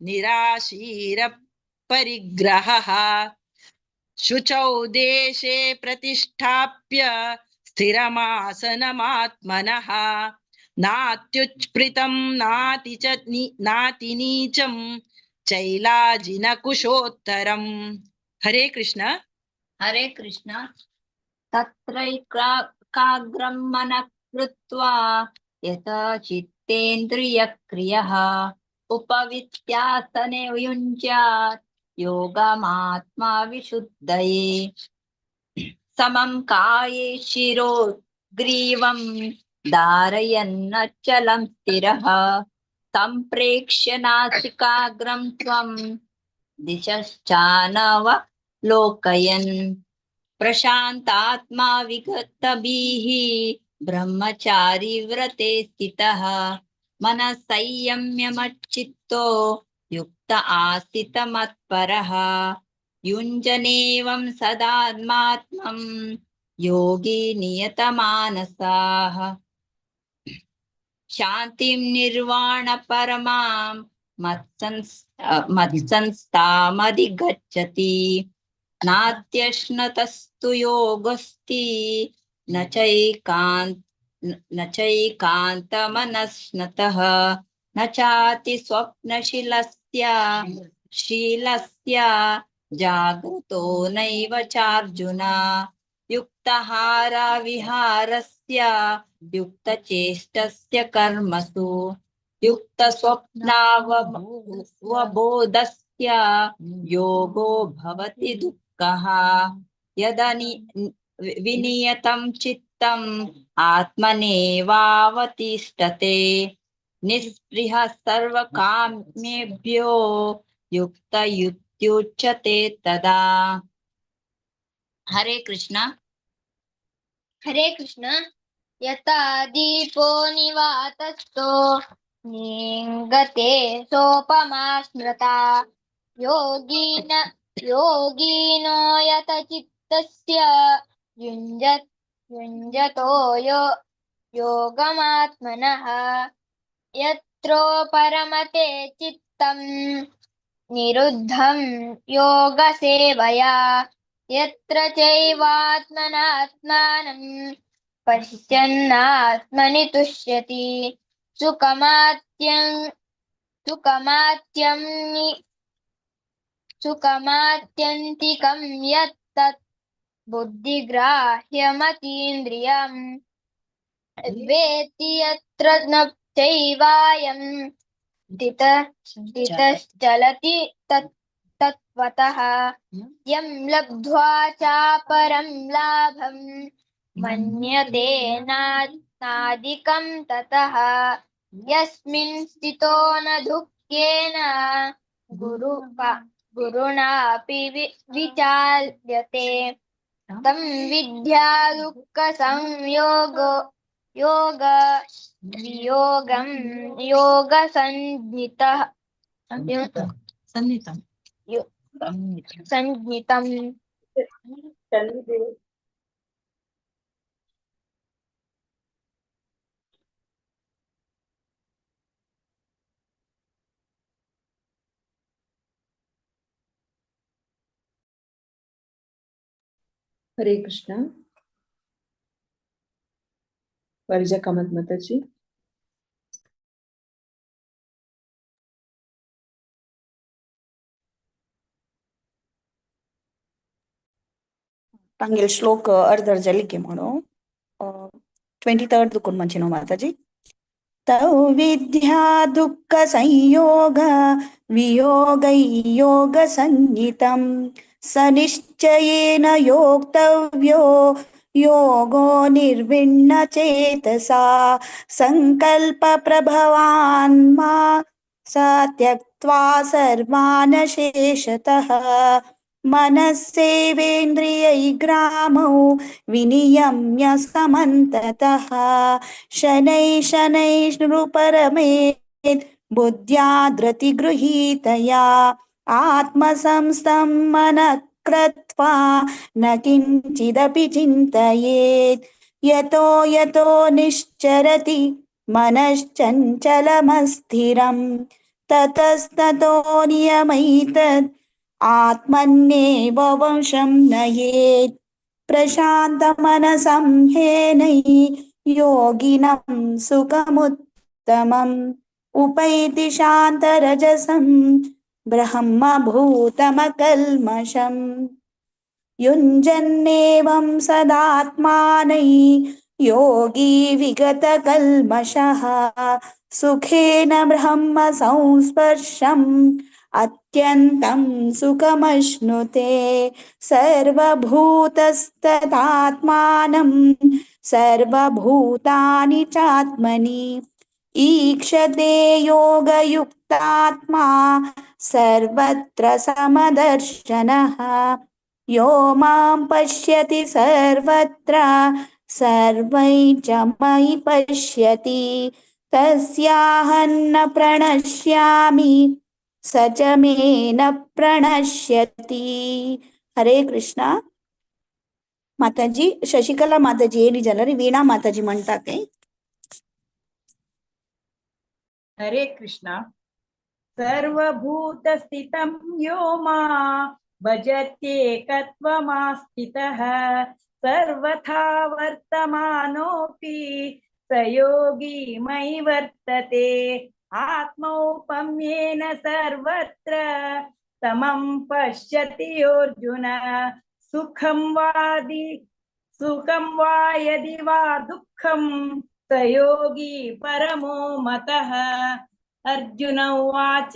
निराशीरपरिग्रहः। शुचौ देशे प्रतिष्ठाप्य स्थिरमासनमात्मनः। नात्युत्पृतं नाति च नाति नीचं चैलाजिनकुशोत्तरम्। हरे कृष्ण। हरे कृष्ण। तत्रैकाग्रं मनः कृत्वा यत चित्तेन्द्रियक्रियः उपवित्यासने युञ्ज्यात् योगमात्मा विशुद्धये। समं काये शिरो ग्रीवं धारयन्नचलं स्थिरः तं प्रेक्ष्य नासिकाग्रं त्वं दिशश्चानवलोकयन्। प्रशान्तात्मा विगतभिः ब्रह्मचारी व्रते स्थितः मनः संयम्यमच्चित्तो युक्त आसीत मत्परः। युञ्जनेवं सदात्मात्मं योगी नियतमानसाः। शान्तिं निर्वाण परमां मत्संस्थामधिगच्छति। नात्यश्नतस्तु योगस्ति न चैकान्तमनश्नतः न चाति स्वप्नशीलस्य शीलस्य जागृतो नैव चार्जुन। युक्तहारा विहारस्य युक्तचेष्टस्य कर्मसु युक्तस्वप्नावबोधस्य योगो भवति दुःखः। यदा विनियतं चित्तम् आत्मनेवावतिष्ठते निःस्पृहः सर्वकाम्येभ्यो युक्तयुत्युच्यते तदा। हरे कृष्णा। हरे कृष्ण। यथा दीपो निवातस्थो निङ्गते सोपमा स्मृता। योगिनो यत चित्तस्य युञ्जतो योगमात्मनः। यत्रो परमते चित्तं निरुद्धं योगसेवया। यत्र चैवात्मनात्मानं पश्यन्नात्मनि तुष्यति। सुखमात्यन्तिकं यत्तत् बुद्धिग्राह्यमतीन्द्रियम्। वेत्ति यत्र न चैवायं स्थितश्चलति तत्त्वतः। यं लब्ध्वा चापरं लाभं मन्यते नादिकं ततः। यस्मिन् स्थितो न दुःखेन गुरुणापि विचाल्यते। तं विद्या दुःखसंयोग योग वियोगं योगसंज्ञितः संज्ञितम्। हरे कृष्णा। वरिजा कामत माताजी। तांगेल श्लोक अर्ध अर्ध म्हणून 23rd दुकुन मंचिनो माताजी। तौ विद्या दुःख संयोग वियोग योग संज्ञितं स निश्चयेन योक्तव्यो योगो निर्विण्ण चेतसा। संकल्प प्रभवान् मा स त्यक्त्वा सर्वान् शेषतः। मनस्सेवेन्द्रियैग्रामौ विनियम्य समन्ततः। शनैः शनैः बुद्ध्या धृतिगृहीतया। आत्मसंस्थं मनः कृत्वा न किञ्चिदपि चिन्तयेत्। यतो यतो निश्चरति मनश्चञ्चलमस्थिरं ततस्ततो नियमैतत् आत्मन्येव वशं नयेत्। प्रशान्तमनसं हेनैर्योगिनं योगिनं सुखमुत्तमम् उपैति शान्तरजसं ब्रह्मभूतमकल्मषम्। युञ्जन्नेवं सदात्मानै योगी विगतकल्मषः सुखेन ब्रह्म संस्पर्शम् अत्यन्तं सुखमश्नुते। सर्वभूतस्तदात्मानं सर्वभूतानि चात्मनि ईक्षते योगयुक्तात्मा सर्वत्र समदर्शनः। यो मां पश्यति सर्वत्र सर्वै च मयि पश्यति तस्याहं न प्रणश्यामि स च मे न प्रणश्यति। हरे कृष्णा। माताजी शशिकला माताजी येली जाल्यार वीणा माताजी म्हणटा काय? हरे कृष्णा। सर्वभूतस्थितं यो मा भजत्येकत्वमास्थितः सर्वथा वर्तमानोऽपि स योगी मयि वर्तते। आत्मौपम्येन सर्वत्र समं पश्यति अर्जुन। सुखं वा यदि वा दुःखं स योगी परमो मतः। अर्जुन उवाच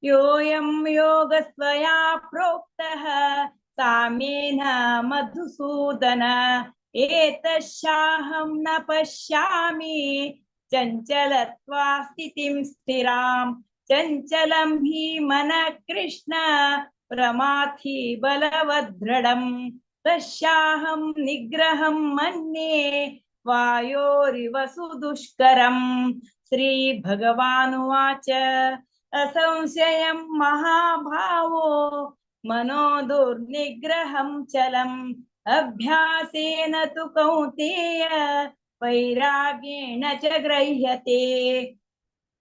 योऽयं योगस्त्वया प्रोक्तः साम्येन मधुसूदन एतस्याहं न पश्यामि चञ्चलत्वा स्थितिं स्थिरां। चञ्चलं हि मनः कृष्ण प्रमाथि बलवदृढं तस्याहं निग्रहं मन्ये वायोरिव सुदुष्करम्। श्री भगवानुवाच असंशयं महाभावो मनो दुर्निग्रहं चलम् अभ्यासेन तु कौन्तेय वैराग्येण च गृह्यते।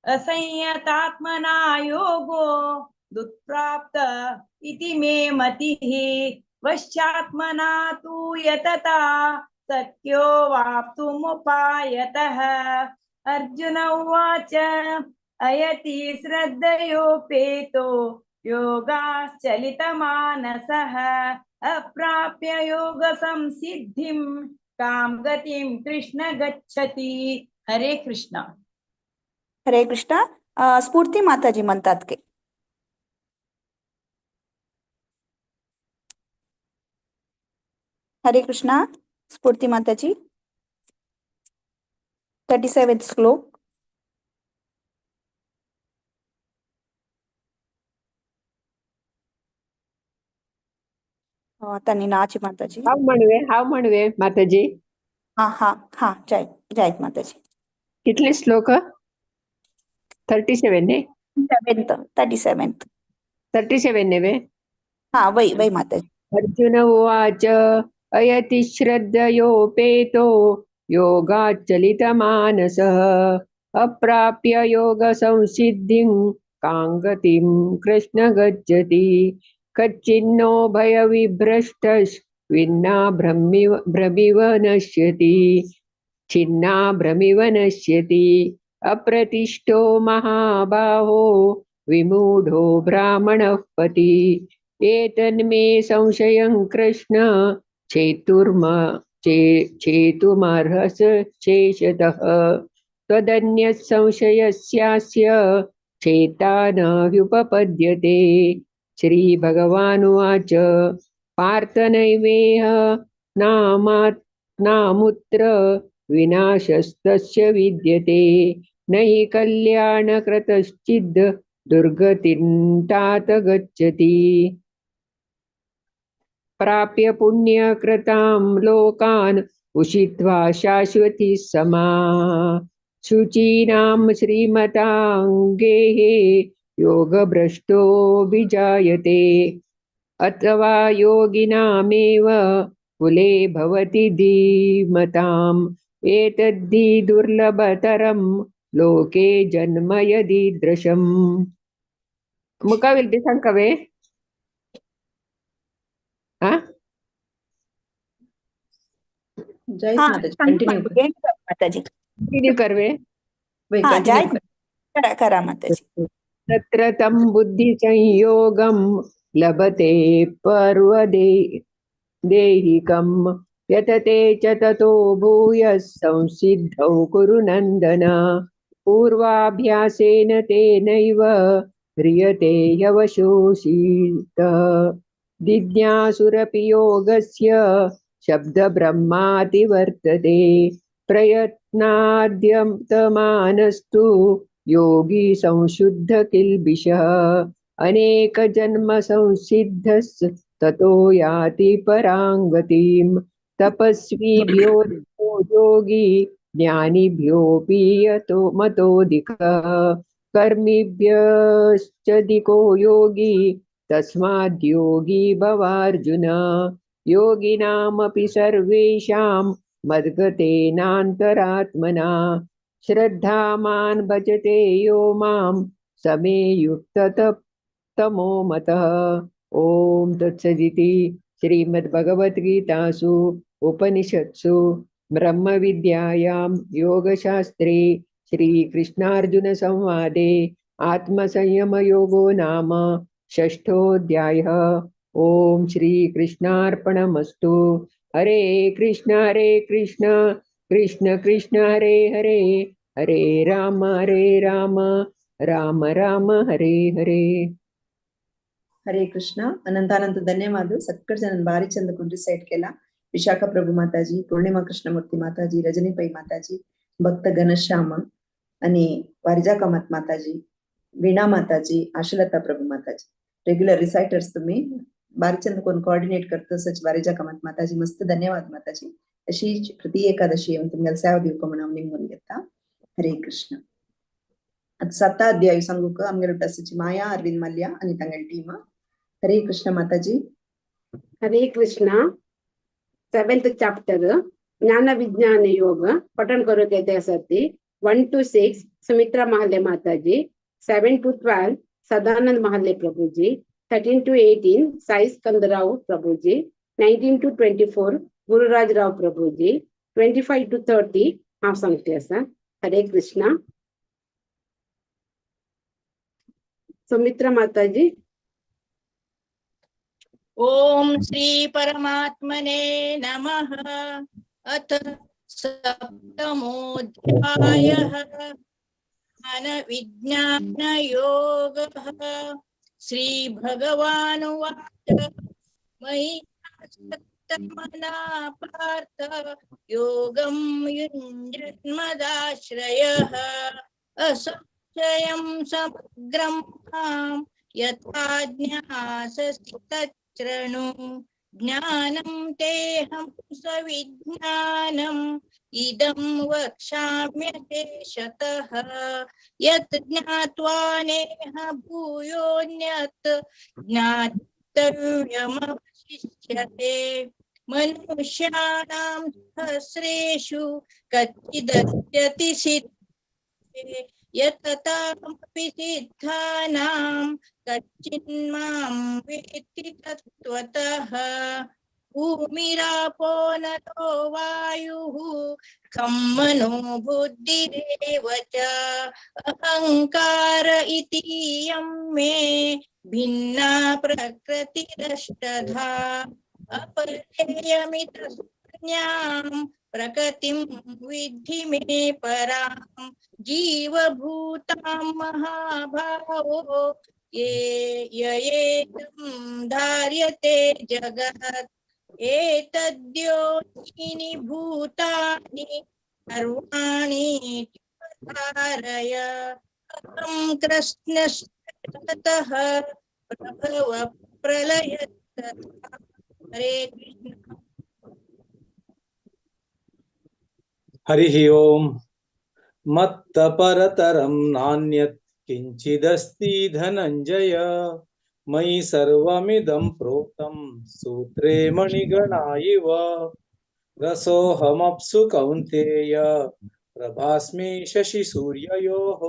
असंयतात्मना योगो दुष्प्राप्त इति मे मतिः। वश्यात्मना तु यतता शक्यो वाप्तुमुपायतः। अर्जुन उवाच अयति श्रद्धयोपेतो योगाश्चलितमानसः अप्राप्य योगसंसिद्धिं कां गतिं कृष्ण गच्छति। हरे कृष्ण। हरे कृष्ण। स्फूर्ती माताजी म्हणतात के? हरे कृष्णा स्फूर्ती माताजी। 37th श्लोक। त्यांनी नाची माताजी। हांव म्हणवे माताजी। हा हा हा जय जय माताजी। कितले श्लोक? 37 न्ही? 37। 37 न्ही वे? हा वै वै माताजी। अर्जुन उवाच अयति श्रद्धयोपेतो योगाच्चलितमानसः अप्राप्य योगसंसिद्धिं कां गतिं कृष्ण गच्छति। कच्चिन्नो भयविभ्रष्टस्विन्ना भ्रमिव नश्यति छिन्ना भ्रमिव नश्यति। अप्रतिष्ठो महाबाहो विमूढो ब्राह्मणः पति। एतन्मे संशयं कृष्ण चेतुमर्हस शेषतः। त्वदन्यः संशयस्यास्य चेता न व्युपपद्यते। श्रीभगवानुवाच पार्थ नैवेह नामुत्र विनाशस्तस्य विद्यते। न हि कल्याणकृतश्चिद् दुर्गतिं तात गच्छति। प्राप्य पुण्यकृतां लोकान् उषित्वा शाश्वती समा। शुचीनां श्रीमतां गेहे योगभ्रष्टो विजायते। अथवा योगिनामेव कुले भवति धीमताम्। एतद्धि दुर्लभतरं लोके जन्म यदीदृशम्। मुखाविल ते सांग कवे? हा जय हा माताजी कंटिन्यू। माताजी. कंटिन्यू करवे. हा, जाय, करा करा माताजी. तत्र तं बुद्धिसंयोगं लभते पर्वदे देहिकं यतते च ततो भूयः संसिद्धौ कुरु नन्दन. पूर्वाभ्यासेन तेनैव ह्रियते ह्यवशोषितः. जिज्ञासुरपि योगस्य शब्दब्रह्माति वर्तते. प्रयत्नाद्यतमानस्तु योगी संशुद्ध किल्बिषः. अनेक जन्म संसिद्धस् ततो याति परां गतिम्. तपस्वीभ्यो योगी ज्ञानिभ्योऽपि यतो मतोऽधिकः. कर्मिभ्यश्च दिको योगी तस्माद्योगी भवार्जुन. योगिनामपि सर्वेषां मद्गतेनान्तरात्मना. श्रद्धामान् भजते यो मां समे युक्ततमो मतः. ॐ तत्सदिति श्रीमद्भगवद्गीतासु उपनिषत्सु ब्रह्मविद्यायां योगशास्त्रे श्रीकृष्णार्जुनसंवादे आत्मसंयमयोगो नाम षष्ठोऽध्यायः. ॐ श्रीकृष्णार्पणमस्तु. हरे कृष्ण कृष्ण कृष्ण हरे हरे, हरे राम राम राम हरे हरे. हरे कृष्ण. अनंतानंत धन्यवाद. सक्कट जणांनी भारी चंद कोण रिसाइट केला. विशाखा प्रभू माताजी, पूर्णिमा कृष्णमूर्ती माताजी, रजनी पै माताजी, भक्त घनश्याम आणि वारिजा कामत माताजी, वीणा माताजी, आशलता प्रभू माताजी, रेग्युलर रिसाइटर्स तुम्ही बारी चंद कोण कोऑर्डिनेट करतो सच वारिजा कामत माताजी. मस्त धन्यवाद माताजी. अशी प्रति एकादशी येऊन तुम्हाला सेवा दिवक म्हणून निघून घेता. हरे कृष्ण. आता साता अध्याय सांगू का आमगेलो टसची माया अरविंद माल्या आणि तांगेली टीम. हरे कृष्ण माताजी. हरे कृष्ण. 7th chapter ज्ञान विज्ञान योग पठन करूक येते आसा. 1 to 6 Sumitra Mahale Mataji, 7 to 12 Sadanand Mahale Prabhuji, 13 to 18 Sai Skandarao Prabhuji, 19 to 24 Gururaj Rao Prabhuji, 25 to 30 हांव सांगते आसा. हरे कृष्ण. सुमित्रा माताजी. ओम श्री परमात्मने नमः. अथ सप्तमोऽध्यायः. ज्ञान विज्ञान योगः. श्री भगवानुवाच. मयि आसक्तमना पार्थ योगं युञ्जन्मदाश्रयः. असंशयं समग्रं मां यथा ज्ञास्यसि तच्छृणु. ज्ञानं तेऽहं सविज्ञानम् इदं वक्ष्याम्यशेषतः. यत् ज्ञात्वा नेह भूयोऽन्यत् ज्ञातव्यमवशिष्यते. मनुष्याणां सहस्रेषु कच्चिदस्यति सिद्धे. यततामपि सिद्धानां कच्चिन्मां वेत्ति तत्त्वतः. भूमिरापो नलो वायुः खं मनो बुद्धिरेव च. अहङ्कार इतीयं मे भिन्ना प्रकृतिरष्टधा. अपरेयमितसंज्ञां प्रकृतिं विद्धि मे परां. जीवभूतां महाभावो ये ययेतं धार्यते जगत्. एतद्योनीनि भूतानि सर्वाणि धारय. अहं कृष्णस्ततः प्रभव प्रलयस्तथा. हरे कृष्ण. हरिः ओम. मत्तपरतरं नान्यत् किञ्चिदस्ति धनञ्जय. मयि सर्वमिदं प्रोक्तं सूत्रे मणिगणा इव. रसोऽहमप्सु कौन्तेय प्रभास्मि शशिसूर्ययोः.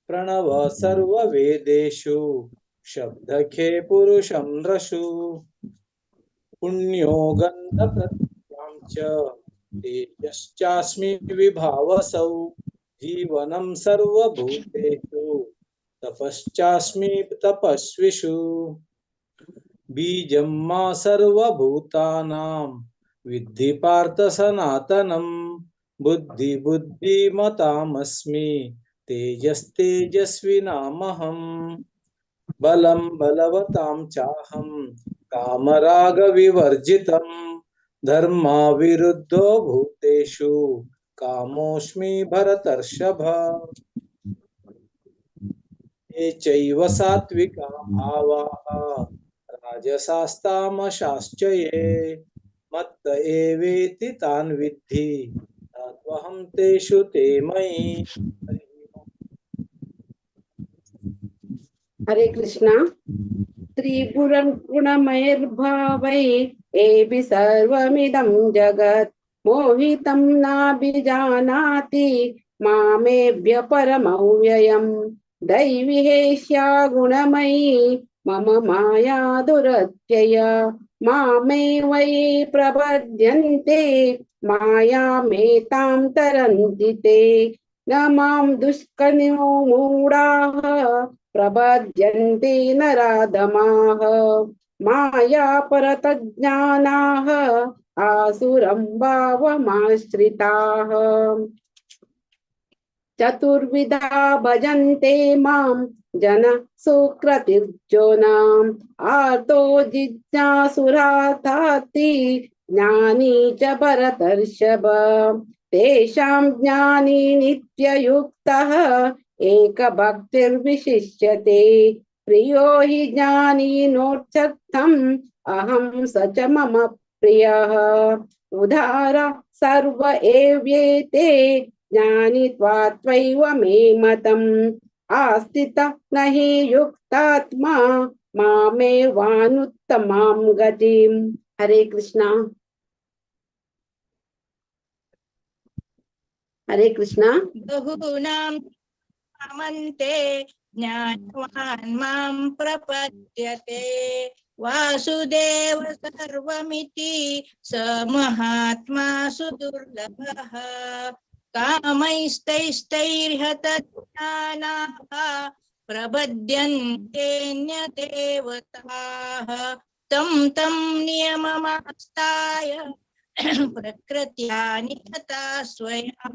प्रणव सर्ववेदेषु शब्दखे पुरुषं रसु. पुण्यो गन्धप्रत्यां च तेजश्चास्मि विभावसौ जीवनं सर्वभूतेषु तपश्चास्मि तपस्विषु। बीजं मा सर्वभूतानां विद्धि पार्थ सनातनं बुद्धि बुद्धिमतामस्मि तेजस्तेजस्विनामहम्। बलं बलवतां चाहं कामरागविवर्जितं धर्माविरुद्धो भूतेषु कामोऽस्मि भरतर्षभ। ये चैव सात्विका भावाः राजसास्तामसाश्च ये मत्त एवेति तान् विद्धि तत्त्वहं तेषु ते मयि। हरे कृष्णा। त्रिगुणं गुणमयर्भावै एभि सर्वमिदं जगत् मोहितं नाभिजानाति मामेभ्य परमव्ययम्। दैवी हेष्या गुणमयी मम माया दुरत्यया मामेव ये प्रपद्यन्ते मायामेतां तरन्ति ते। न मां दुष्कर्मिणो मूढाः प्रपद्यन्ते नराधमाः माया परतज्ञानाः आसुरं भावमाश्रिताः। चतुर्विधा भजन्ते मां जन सुकृतिर्जोनाम् आर्तो जिज्ञासुरार्थार्थी ज्ञानी च भरतर्षभ। तेषां ज्ञानी नित्ययुक्तः एकभक्तिर्विशिष्यते। प्रियो हि ज्ञानी नोच्चर्थम् अहं स च मम प्रियः। उदार सर्व एव्येते ज्ञानी त्वात्वैव मे मतम्। आस्थित न हि युक्तात्मा मामेवानुत्तमां गतिम्। हरे कृष्णा। हरे कृष्णा। बहूनां मन्ते ज्ञानवान् मां प्रपद्यते वासुदेव सर्वमिति स महात्मा सुदुर्लभः। कामैस्तैस्तैर्हतज्ञानाः प्रबध्यन्तेऽन्यदेवताः। तं तं नियममास्ताय प्रकृत्या नियता स्वया।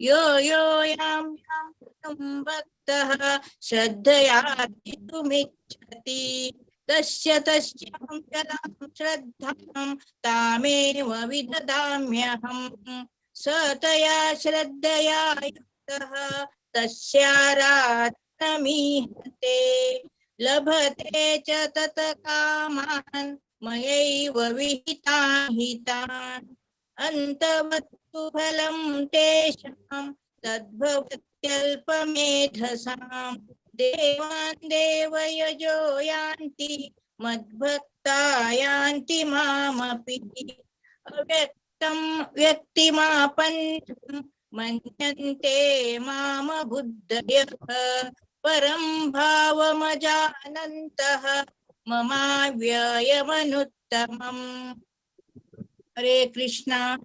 यो यो यां यां तं भक्तः श्रद्धया धितुमिच्छति तस्य तस्यां चलां श्रद्धां तामेव विददाम्यहम्। स तया श्रद्धया युक्तः तस्याराधनमीहते लभते च तत कामान् मयैव विहितान् हितान्। अन्तवत्तु फलं तेषां तद्भवत्यल्पमेधसां। देवान् देवयजो यान्ति मद्भक्ता यान्ति मामपि। अव्यक्तं व्यक्तिमापन्नं मन्यन्ते मामबुद्धयः परं भावमजानन्तः ममाव्ययमनुत्तमम्। हरे कृष्णा।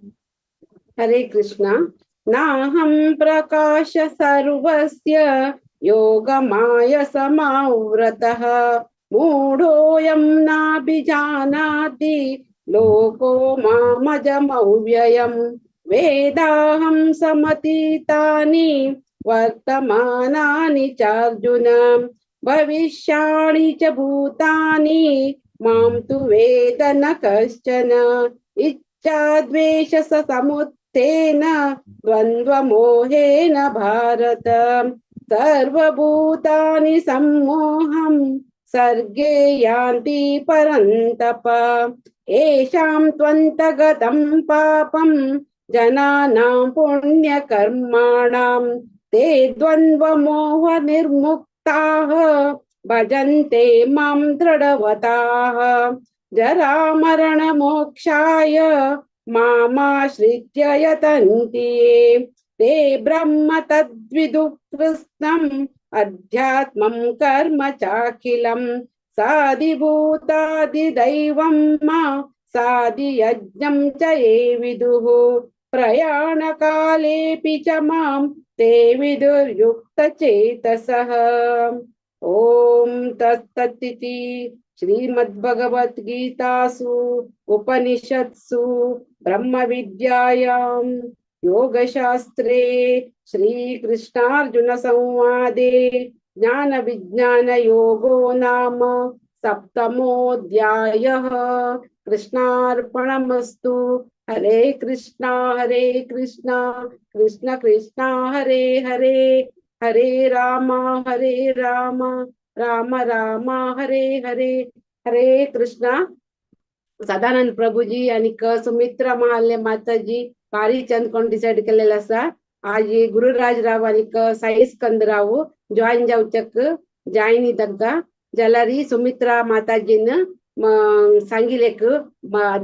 हरे कृष्णा। नाहं प्रकाश सर्वस्य योगमाय समावृतः मूढोऽयं नाभिजानाति लोको मामजमव्ययम्। वेदाहं समतीतानि वर्तमानानि चार्जुन भविष्याणि च भूतानि मां तु वेद न कश्चन। इच्छाद्वेषसमुत्थेन द्वन्द्वमोहेन भारत सर्वभूतानि सम्मोहं सर्गे यान्ति परन्तप। एषां त्वन्तगतं पापं जनानां पुण्यकर्माणां ते द्वन्द्वमोहनिर्मुक्ताः भजन्ते मां दृढवताः। जरामरणमोक्षाय मामाश्रित्य यतन्ति ते ब्रह्म तद्विदुः कृत्स्नम् अध्यात्मं कर्म चाखिलं साधिभूतादिदैवं मा साधियज्ञं च ये विदुः प्रयाणकालेऽपि च मां ते विदुर्युक्तचेतसः। ॐ तत्सदिति श्रीमद्भगवद्गीतासु उपनिषत्सु ब्रह्मविद्यायां योगशास्त्रे श्रीकृष्णार्जुन संवादे ज्ञान विज्ञान योगो नाम सप्तमोऽध्यायः। कृष्णार्पणमस्तु। हरे कृष्णा कृष्ण कृष्ण हरे हरे, हरे राम राम राम हरे हरे। हरे कृष्णा। सदानंद प्रभुजी आणि सुमित्रा महाले माताजी भारी चंद कोण डिसाइड केलेला आसा। आज गुरुराज राव आणि साई स्कंद राव जॉईन जावच्याक जॉईन तांकां जाल्यार सुमित्रा माताजीन सांगिलेक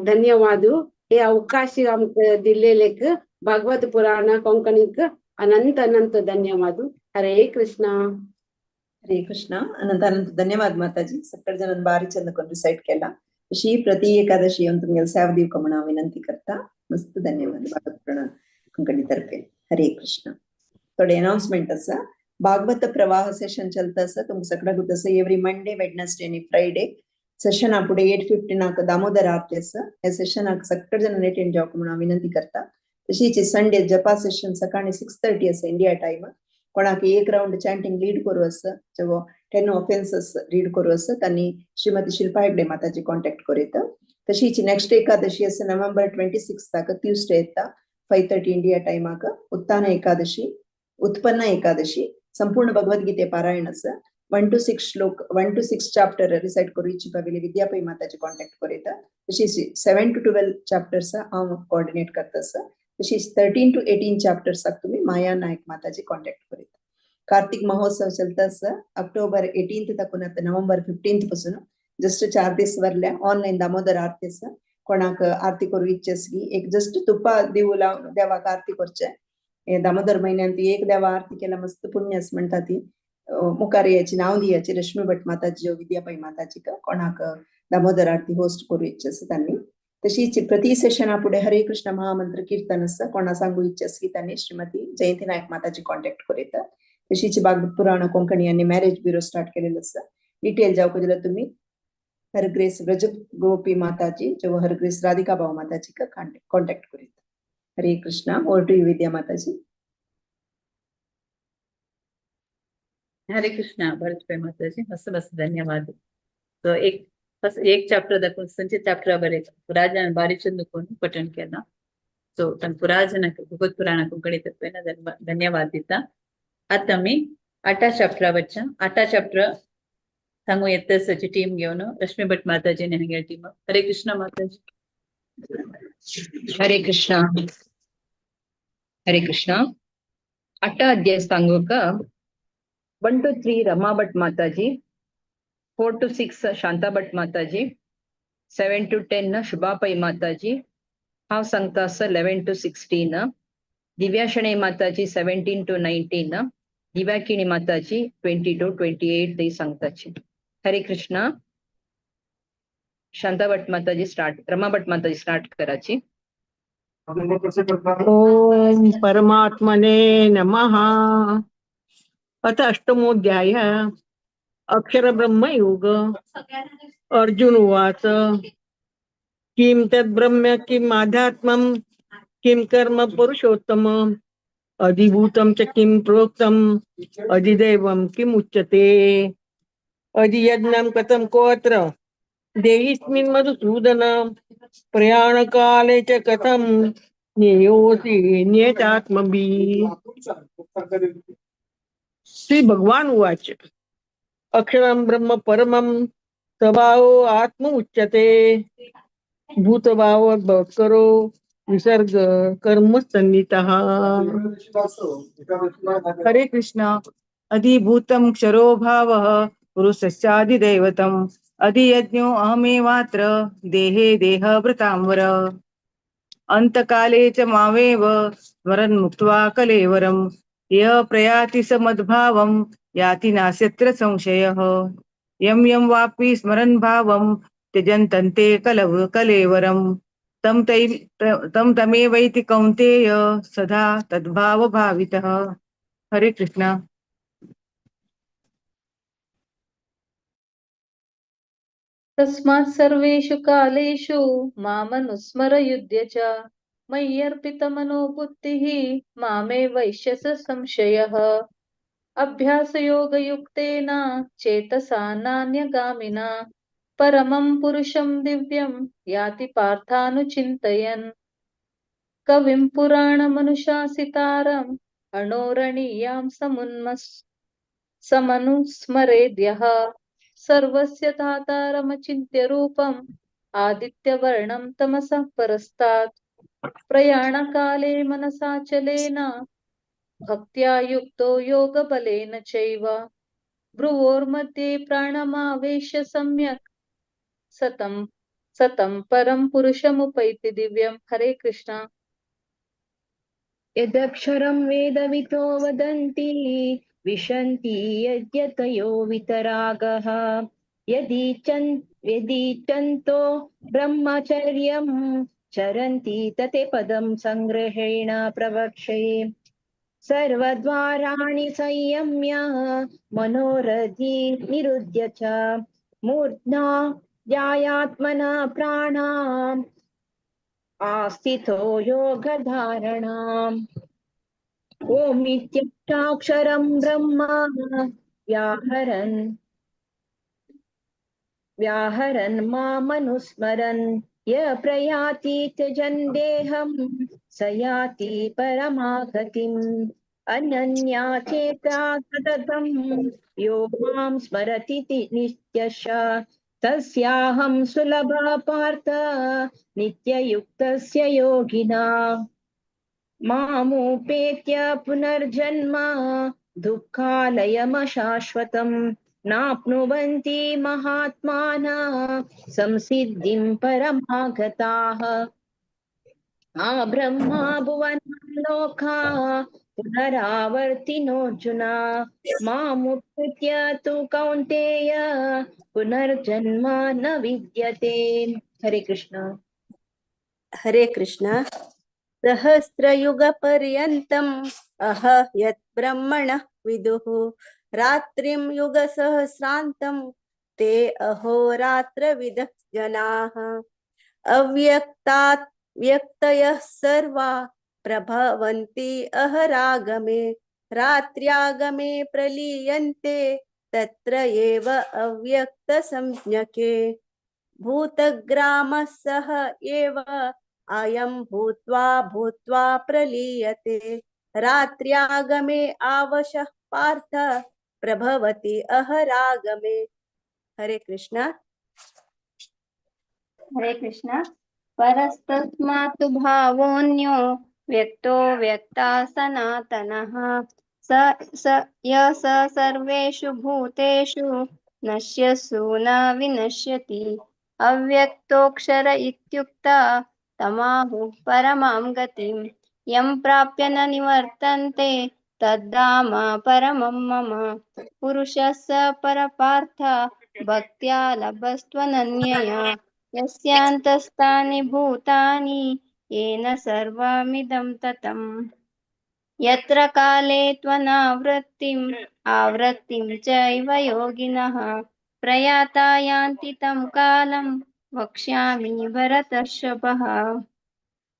धन्यवाद। हे अवकाश आमकां दिल्लेलेक भागवत पुराण कोंकणीक अनंत अनंत धन्यवाद। हरे कृष्णा। हरे कृष्णा। अनंत अनंत धन्यवाद माताजी। सगळे जण बारी चंद कोण डिसाइड केला अशी प्रति एकादशी येऊन तुमगेल सेवा दिवका म्हणून हांव विनंती करता। मस्त धन्यवाद भागवत पुराण कोंकणी तर्फे। हरे कृष्ण। थोडे अनाउन्समेंट आसा। भागवत प्रवाह सेशन चलता आसा। तुमकां सगळ्यांकूच आसा एवरी मंडे, वेडनसडे आनी फ्रायडे सेशना फुडें 8:15 दामोदर आरती आसा। ह्या सेशनाक सगळे जण अटेंड जावंक म्हणून हांव विनंती करता। तशीच संडे जपा सेशन सकाळी 6:30 आसा इंडिया टायम। कोणाक एक राउंड चॅन्टिंग लीड करू आसा, जेवो 10 ऑफेन्सेस रीड करू आसा तांणी श्रीमती शिल्पा हेगडे माताजी कॉन्टॅक्ट करीत। तशीच नेक्स्ट एकादशी आसा नोव्हेंबर 26 ट्यूसडे येता 5:30 इंडिया टायमाक उत्तान एकादशी, उत्पन्न एकादशी संपूर्ण भगवद्गीते पारायण आसा। 1 to 6 श्लोक, 1 to 6 chapter recite करू इच्छिपा वेली विद्यापै माताजी कॉन्टॅक्ट करीत। तशीच 7 to 12 chapters हांव कोऑर्डिनेट करता आसा। तशीच 13 to 18 चॅप्टर्साक तुमी माया नायक माताजी कॉन्टॅक्ट करीत। कार्तिक महोत्सव चलता आसा ऑक्टोबर 18 ताकून आतां नोव्हेंबर 15 पासून जस्ट 4 दीस वरल्या ऑनलायन दामोदर आरती आसा। कोणाक आरती करू इच्छा आसली एक जस्ट तुप्पा दिवू लावन देवाक आरती करचें। हे दामोदर म्हयन्यांत एक देवा आरती केल्या मस्त पुण्य आसा म्हणटा ती। मुखार याची नांव दियाची रश्मी भट माताजी विद्यापै माताजीक कोणाक दामोदर आरती होस्ट करू इच्छा आसा तांणी। तशीच प्रति सेशना फुडें हरे कृष्ण महामंत्र कीर्तन आसा। कोणा सांगू इच्छा आसली तांणी श्रीमती जयंती नायक माताजी कॉन्टॅक्ट करीत। तशीच भागवत पुराण कोंकणी आनी मॅरेज ब्युरो स्टार्ट केलेलो आसा। डिटेल जावंक जाल्यार तुमी हरग्रेस व्रज गोपी माताजी जो हरग्रेस राधिका भाऊ माताजी का कॉन्टॅक्ट करीत। Hare Krishna. Over to you Vidya Mataji. Hare Krishna Bharat Pai Mataji, मस्त मस्त धन्यवाद। तो एक फर्स्ट एक चॅप्टर दाखवून संचे चॅप्टर बरे पुराजन बारी चंद कोण पठण केला। सो तन पुराजन भगवत पुराण कोंकणी तर्फेन धन्यवाद दिता। आता मी 8 चॅप्टर वच्चा 8 चॅप्टर सांगू येतची टीम घेऊन रश्मी भट माताजी ने टीम। हरे कृष्ण माताजी। हरे कृष्णा। हरे कृष्णा। 8 अध्याय सांगू का 1 to 3 Rama Bhat Mataji, 4 to 6 Shanta Bhat Mataji, 7 to 10 Shubha Pai Mataji, हांव सांगता आसा 11 to 16 Divya Shenoi Mataji, 17 to 19 Divya Kini Mataji, 20 to 28 ती सांगताची। हरे कृष्णा। शांता भट माताजी स्टार्ट, रमा भट माताजी स्टार्ट कराची। ओम परमात्मने नमः। अथ अष्टमोऽध्यायः अक्षर ब्रह्म योग। अर्जुन उवाच किं तद् ब्रह्म किम् आध्यात्मं किं कर्म पुरुषोत्तम अधिभूतं च किं प्रोक्तम् अधिदैवं किम् उच्यते अधियज्ञं कथं कोऽत्र देहिस्मिन् मधुसूदन प्रयाणकाले च कथं ज्ञेयोऽसि नियतात्मभिः। श्री भगवान उवाच अक्षरं ब्रह्म परमं स्वभावो आत्म उच्यते भूतभाव भवत्करो विसर्ग कर्म सन्नितः। हरे कृष्ण। अधिभूतं क्षरो भावः पुरुषस्याधिदैवतम् अधियज्ञो अहमेवात्र देहे देहभृतांवर अंतकाले च मामेव स्मरन् मुक्त्वा कलेवरम् यः प्रयाति स मद्भावं याति नास्यत्र संशयः। यं यं वापि स्मरन् भावं त्यजन्तन्ते कलेवरं तं तै तं तमेवैति कौन्तेय सदा तद्भावभावितः। हरे कृष्णा। तस्मात् सर्वेषु कालेषु मामनुस्मर युध्य च मय्यर्पितमनो बुद्धिः मामे वैश्यस संशयः। अभ्यासयोगयुक्तेन चेतसा नान्यगामिना परमं पुरुषं दिव्यं याति पार्थानुचिन्तयन्। कविं पुराणमनुशासितारम् अणोरणीयां समनुस्मरेद्यः। सर्वस्य धातारमचिन्त्य रूपम् आदित्यवर्णं तमसः परस्तात्। प्रयाणकाले मनसाचलेन भक्त्या युक्तो योगबलेन चैव भ्रुवोर्मध्ये प्राणमावेश्य सम्यक् सतं सतं परं पुरुषमुपैति दिव्यं। हरे कृष्णा। यदक्षरं वेदवितो वदन्ति विशन्ति यद्यतयो वितरागः। यदि चन्तो ब्रह्मचर्यं चरन्ति तते पदं सङ्ग्रहेण प्रवक्षे। सर्वद्वाराणि संयम्य मनोरथि निरुध्य च मूर्ध्ना ध्यायात्मना प्राणाम् आस्थितो योगधारणाम्। ओमित्यक्षाक्षरं ब्रह्म व्याहरन् व्याहरन् मामनुस्मरन् य प्रयाति त्यजन् देहं स याति परमागतिम्। अनन्या चेता सततं यो मां स्मरति नित्यश तस्याहं सुलभा पार्थ नित्ययुक्तस्य योगिना। मामुपेत्य पुनर्जन्म दुःखालयमशाश्वतं नाप्नुवन्ति महात्मानः संसिद्धिं परमागताः। आ ब्रह्मा भुवनं लोका पुनरावर्तिनोऽर्जुन मामुपेत्य तु कौन्तेय पुनर्जन्म न विद्यते। हरे कृष्ण। हरे कृष्ण। सहस्रयुगपर्यन्तम् अह यत् ब्रह्मणः विदुः रात्रिं युगसहस्रान्तं ते अहोरात्रविदः जनाः। अव्यक्तात् व्यक्तयः सर्वा प्रभवन्ति अहरागमे रात्र्यागमे प्रलीयन्ते तत्र एव अव्यक्तसंज्ञके। भूतग्रामः सः एव अयं भूत्वा भूत्वा प्रलीयते रात्र्यागमे आवशः पार्थ प्रभवति अहरागमे। हरे कृष्ण। हरे कृष्ण। परस्तस्मात् भावोऽन्यो व्यक्तो व्यक्ता सनातनः स स य स सर्वेषु भूतेषु नश्यसु न विनश्यति। अव्यक्तोऽक्षर इत्युक्ता तमाहुः परमां गतिं यं प्राप्य न निवर्तन्ते तद्धाम परमं मम। पुरुषः स परपार्थ भक्त्या लभस्त्वनन्यया यस्यान्तस्तानि भूतानि येन सर्वमिदं ततम्। यत्र काले त्वनावृत्तिम् आवृत्तिं चैव योगिनः प्रयाता यान्ति तं कालं वक्ष्यामि भरतर्षभः।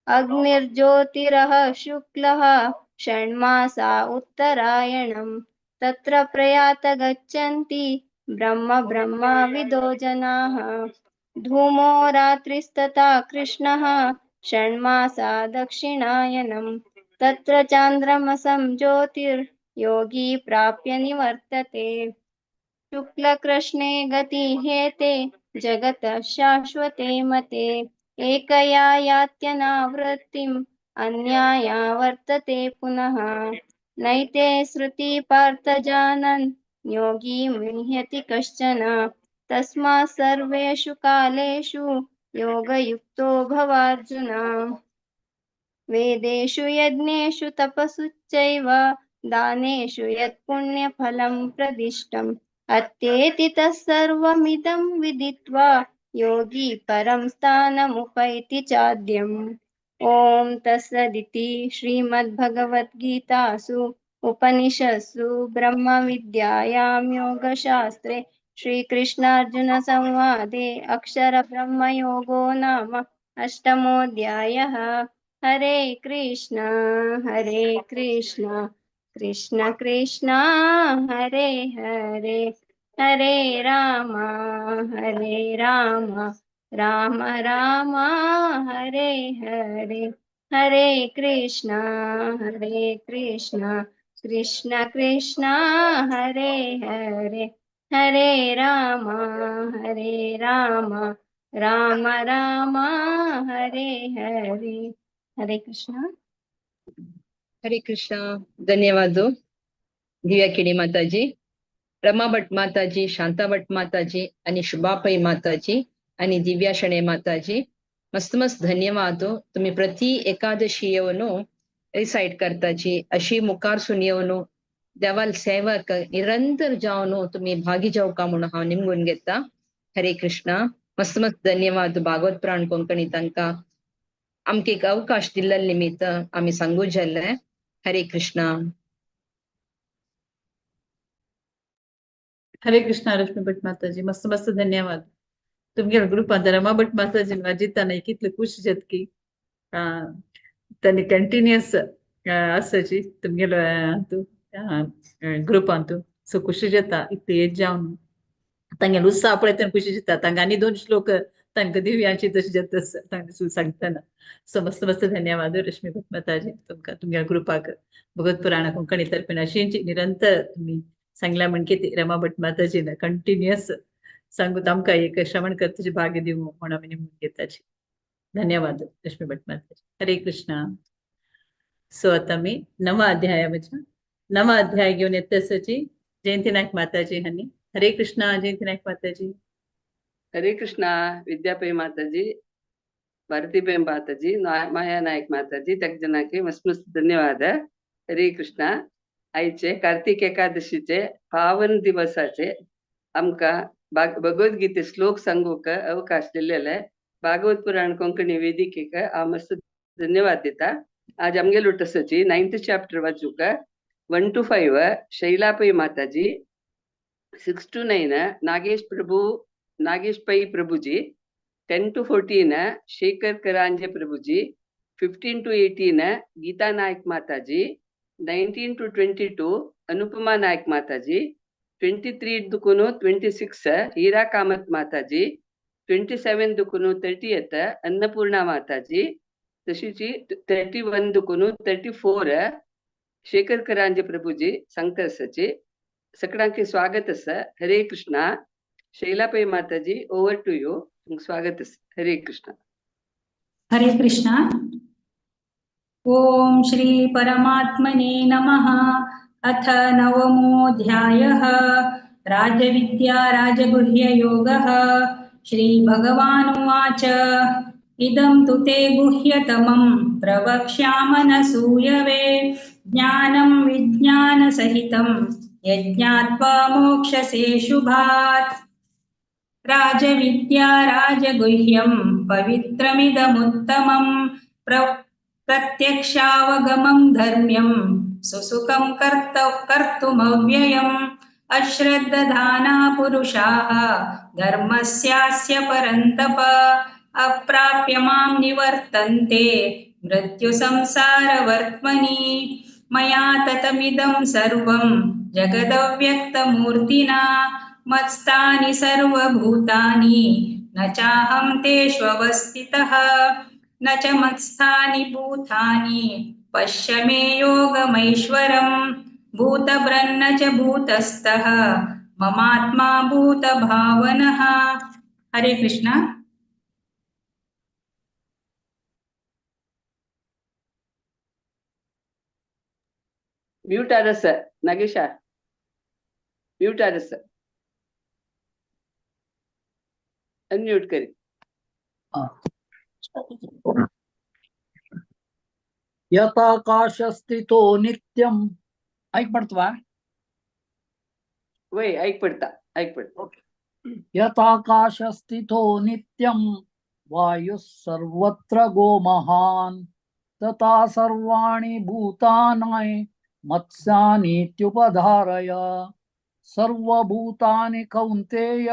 अग्निर्ज्योतिरः शुक्लः षण्मासा उत्तरायणं तत्र प्रयात गच्छन्ति ब्रह्म ब्रह्मविदो जनाः। धूमो रात्रिस्तथा कृष्णः षण्मासा दक्षिणायनं तत्र चान्द्रमसं ज्योतिर्योगी प्राप्य निवर्तते। शुक्लकृष्णे गतिहेते जगतः शाश्वते मते एकया यात्यनावृत्तिम् अन्याया वर्तते पुनः। नैते श्रुति पार्थ जानन् योगी मुह्यति कश्चन तस्मात् सर्वेषु कालेषु योगयुक्तो भवार्जुन। वेदेषु यज्ञेषु तपसु चैव दानेषु यत्पुण्यफलं प्रदिष्टम् अत्येति तत्सर्वमिदं विदित्वा योगी परं स्थानमुपैति चाद्यम्। ॐ तत्सदिति श्रीमद्भगवद्गीतासु उपनिषत्सु ब्रह्मविद्यायां योगशास्त्रे श्रीकृष्णार्जुनसंवादे अक्षरब्रह्मयोगो नाम अष्टमोऽध्यायः। हरे कृष्ण हरे कृष्ण कृष्ण कृष्ण हरे हरे, हरे राम हरे राम राम राम हरे हरे, हरे कृष्ण कृष्ण कृष्ण हरे हरे, हरे राम राम राम हरे हरे। हरे कृष्ण। हरे कृष्ण। धन्यवाद दिव्या किणी माताजी, रमा भट माताजी, शांता भट माताजी आणि शुभापई माताजी आणि दिव्या शणे माताजी, मस्त मस्त धन्यवाद। तुम्ही प्रति एकादशी येवन रिसाइट करताची, अशी मुखार सून येवन देवाल सेवक निरंतर जावन तुम्ही भागी जावका म्हणून हांव निमगून घेता। हरे कृष्ण। मस्त मस्त धन्यवाद भागवत प्राण कोंकणी तांकां आमकां एक अवकाश दिल्ले निमित्त आमी सांगू जाल्ले। हरे कृष्ण। हरे कृष्ण। रश्मी भट माताजी, मस्त मस्त धन्यवाद। तुमगेल्या ग्रुपांत रमा भट माताजी वाजिताना कितले खुश जात की तांणी कंटिन्युअस आसाची तुमगेलो ग्रुपांतू, सो खुशी जाता इतली एज जावन तांगेलो उत्साह पळयतना खुशी जाता। तांकां आनी दोन श्लोक तांकां दिव्यांची तशी जाता तांकां सांगतना। सो मस्त मस्त धन्यवाद रश्मी भट माताजी, तुमकां तुमगेल्या ग्रुपाक भगवत पुराणा कोंकणी तर्फेन अशींच निरंतर तुमी सांगल्या म्हणके ती रमा भट माताजीन कंटिन्युअस सांगू आमकां एक श्रवण करताची भाग्य दिवं म्हणून आमी निमून घेताची। धन्यवाद रश्मी भट माताजी। हरे कृष्ण। सो आता मी नवा अध्याय म्हणजे नवा अध्याय घेऊन येते सची जयंती नायक माताजी हांणी। हरे कृष्ण। जयंती नायक माताजी। हरे कृष्ण। विद्यापै माताजी, भारतीपै माताजी, माया नायक माताजी, तक मस्त मस्त धन्यवाद। हरे कृष्ण। आयचे कार्तिक एकादशीचे पावन दिवसाचे आमकां भगवद्गीते श्लोक सांगूक अवकाश दिलेले भागवत पुराण कोंकणी वेदिकेक हांव मस्त धन्यवाद दिता। आज आमगेलो टसची 9th chapter वाचूक 1 to 5 Shaila Pai Mataji, 6 to 9 Nagesh Prabhu, Nagesh Pai Prabhuji, 10 to 14 Shekhar Karanje Prabhuji, 15 to 18 Geeta Naik Mataji, 19 to 22 Anupama Naik Mataji, 23 दुकुनु 26 Hira Kamath Mataji, 27 दुकुनु 30 Annapurna Mataji, तशीची 31 दुकुनु 34 Shekhar करांजे प्रभुजी सांगता आसाची। सगळ्यांके स्वागत आसा। Hare Krishna. Shaila Pai Mataji, over to you. स्वागत आसा। हरे कृष्ण। हरे कृष्ण। ओम श्री परमात्मने नमः। अथ नवमोऽध्यायः। राजविद्या राजगुह्ययोगः। श्री भगवानुवाच। इदं तु ते गुह्यतमं प्रवक्ष्यामनसूयवे ज्ञानं विज्ञानसहितं यज्ञात्वा मोक्षसे शुभात्। राजविद्या राजगुह्यं पवित्रमिदमुत्तमं प्रत्यक्षावगमं धर्म्यं सुसुखं कर्तुमव्ययम्। अश्रद्दधाना पुरुषाः धर्मस्यास्य परन्तप अप्राप्य मां निवर्तन्ते मृत्युसंसारवर्त्मनि। मया ततमिदं सर्वं जगदव्यक्तमूर्तिना मत्स्थानि सर्वभूतानि न चाहं तेष्वस्थितः न च मत्स्थानि भूतानि पश्य मे योगमैश्वरम्। भूतभ्रन्न च भूतस्थः ममात्मा भूतभावनः। हरे कृष्ण। म्यूट आरस नागेशा, म्यूट आरस, अनम्यूट करी। यथाकाशस्थितो नित्यम ऐक पडतवा वय ऐक पडता, ऐक पडता। यथाकाशस्थितो नित्यं वायुः सर्वत्र गोमहान् तथा सर्वाणि भूतानि मत्स्यानीत्युपधारय। सर्वभूतानि कौन्तेय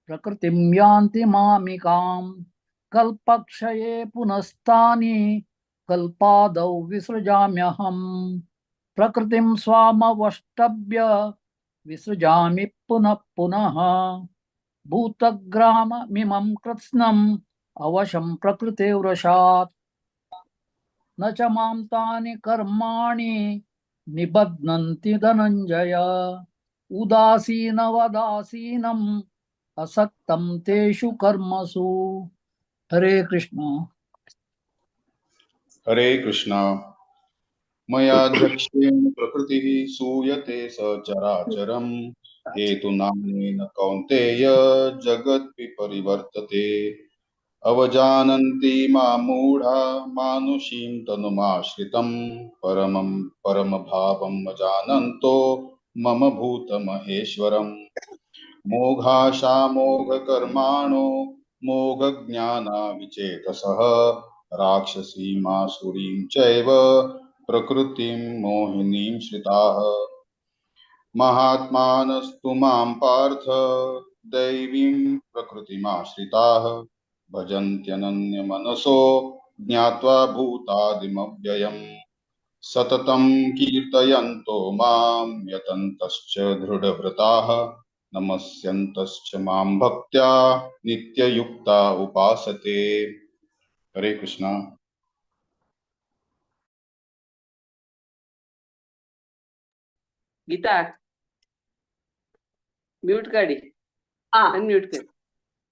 प्रकृतिं यान्ति मामिकां कल्पक्षये पुनस्तानि कल्पादौ विसृजाम्यहम्। प्रकृतिं स्वामवष्टभ्य विसृजामि पुनः पुनः। भूतग्राममिमं कृत्स्नम् अवशं प्रकृतेर्वशात् न च मां तानि कर्माणि निबध्नन्ति धनञ्जय। उदासीनवदासीनम् असक्तं तेषु कर्मसु। हरे कृष्ण। हरे कृष्णा। मयाध्यक्षेण प्रकृतिः सूयते सचराचरम् हेतुनानेन कौन्तेय जगद्विपरिवर्तते। अवजानन्ति मां मूढा मानुषीं तनुमाश्रितं परमं परमभावं अजानन्तो मम भूतमहेश्वरम्। मोघाशामोघकर्माणो मोघज्ञानाविचेतसः राक्षसीमासुरीं चैव प्रकृतिं मोहिनीं श्रिताः। महात्मानस्तु मां पार्थ दैवीं प्रकृतिमाश्रिताः भजन्त्यनन्यमनसो ज्ञात्वा भूतादिमव्ययम्। सततं कीर्तयन्तो मां यतन्तश्च दृढव्रताः नमस्यन्तश्च मां भक्त्या नित्ययुक्ता उपासते। हरे कृष्णा। गीता म्यूट काढी, अनम्यूट कर।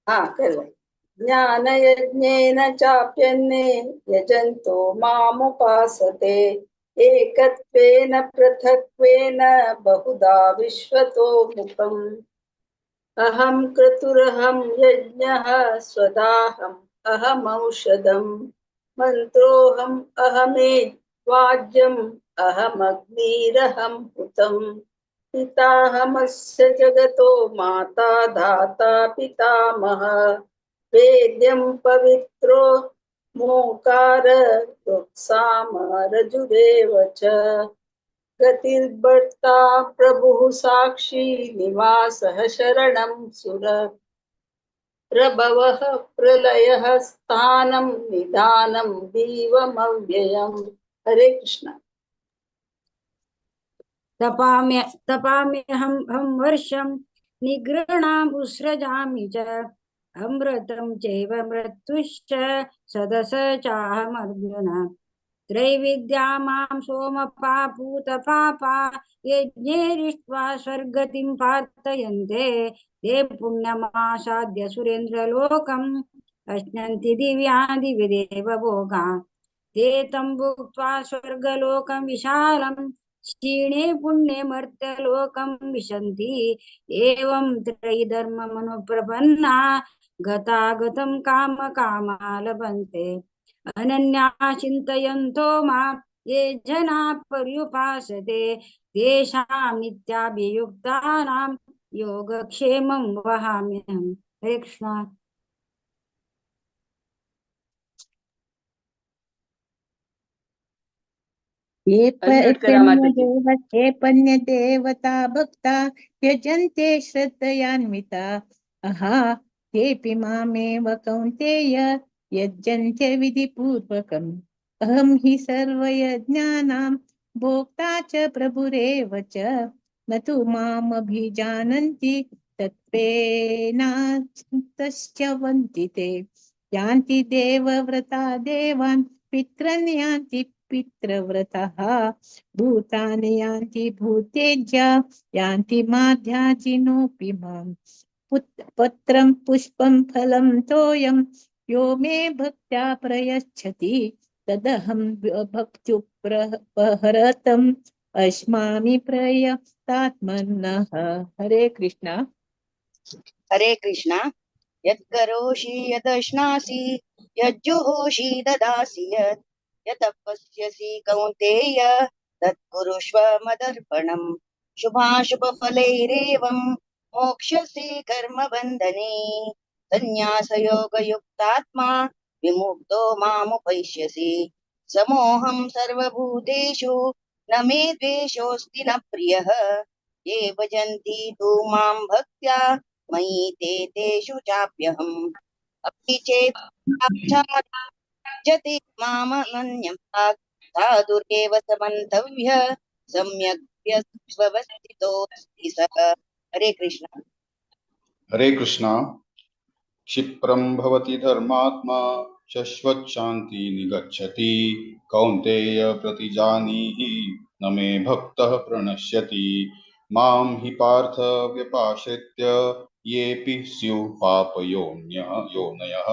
हाँ कर। ज्ञानयज्ञेन चाप्यन्ये यजन्तो मामुपासते एकत्वेन पृथक्त्वेन बहुधा विश्वतो मुखम्। अहं क्रतुरहं यज्ञः स्वदाहम् अहमौषधम् मन्त्रोऽहम् अहमे वाज्यम् अहमग्निरहं हुतम्। पिताहमस्य जगतो माता धाता पितामहः वेद्यं पवित्रो मोकार ऋक्सामरजुरेव च। गतिर्भर्ता प्रभुः साक्षी निवासः शरणं सुर प्रभवः प्रलयः स्थानं निधानं दीवमव्ययम्। हरे कृष्ण। तपाम्यहं हं वर्षं निगृह्णाम् उत्सृजामि च अमृतं चैव मृत्युश्च सदस चाहमर्जुन। त्रैविद्या मां सोमपापूतपापा यज्ञैरिष्ट्वा स्वर्गतिं प्रार्थयन्ते। ते पुण्यमासाद्य सुरेन्द्रलोकम् अश्नन्ति दिव्या दिवि देवभोगान्। ते तं भुक्त्वा स्वर्गलोकं विशालं क्षीणे पुण्ये मर्त्यलोकं विशन्ति। एवं त्रयीधर्ममनुप्रपन्ना गतागतं काम कामा लभन्ते। अनन्या चिन्तयन्तो मां ये जना पर्युपासते तेषां नित्याभियुक्तानां योगक्षेमं वहाम्यहम्। हरे कृष्ण। ये अनम्यूट करा माताजी। पन्यदेवता भक्ता यजन्ते श्रद्धयान्विता अहा तेऽपि मामेव कौन्तेय यजन्ते विधिपूर्वकम्। अहं हि सर्वयज्ञानां भोक्ता च प्रभुरेव च न तु मामभिजानन्ति तत्त्वेनास्तश्च ते। यान्ति देवव्रता देवान् पितॄन् यान्ति पितृव्रतः भूतानि यान्ति भूतेज्या यान्ति माध्याजिनोऽपि माम्। पत्रं पुष्पं फलं तोयं यो मे भक्त्या प्रयच्छति तदहं भक्त्युपहरतम् अश्मामि प्रयतात्मनः। हरे कृष्णा। हरे कृष्णा। यत्करोषि यदश्नासि यज्जुहोषि ददासि यत् यतपस्यसि कौन्तेय तत्कुरुष्व मदर्पणम्। शुभाशुभफलैरेवं मोक्ष्यसि कर्मबन्धने। सन्न्यासयोगयुक्तात्मा विमुक्तो मामुपैष्यसि। समोऽहं सर्वभूतेषु न मे द्वेषोऽस्ति न प्रियः। ये भजन्ति तु मां भक्त्या मयि ते तेषु चाप्यहम्। अपि चेत् जति मामनन्यं साधुरेव समन्तव्य सम्यक् व्यवस्थितोऽस्ति सः। हरे कृष्ण। हरे कृष्णा। क्षिप्रं भवति धर्मात्मा शश्वत् शान्ति निगच्छति। कौन्तेय प्रतिजानीहि न मे भक्तः प्रणश्यति। मां हि पार्थ व्यपाश्रित्य येऽपि स्युः पापयोन्यः योनयः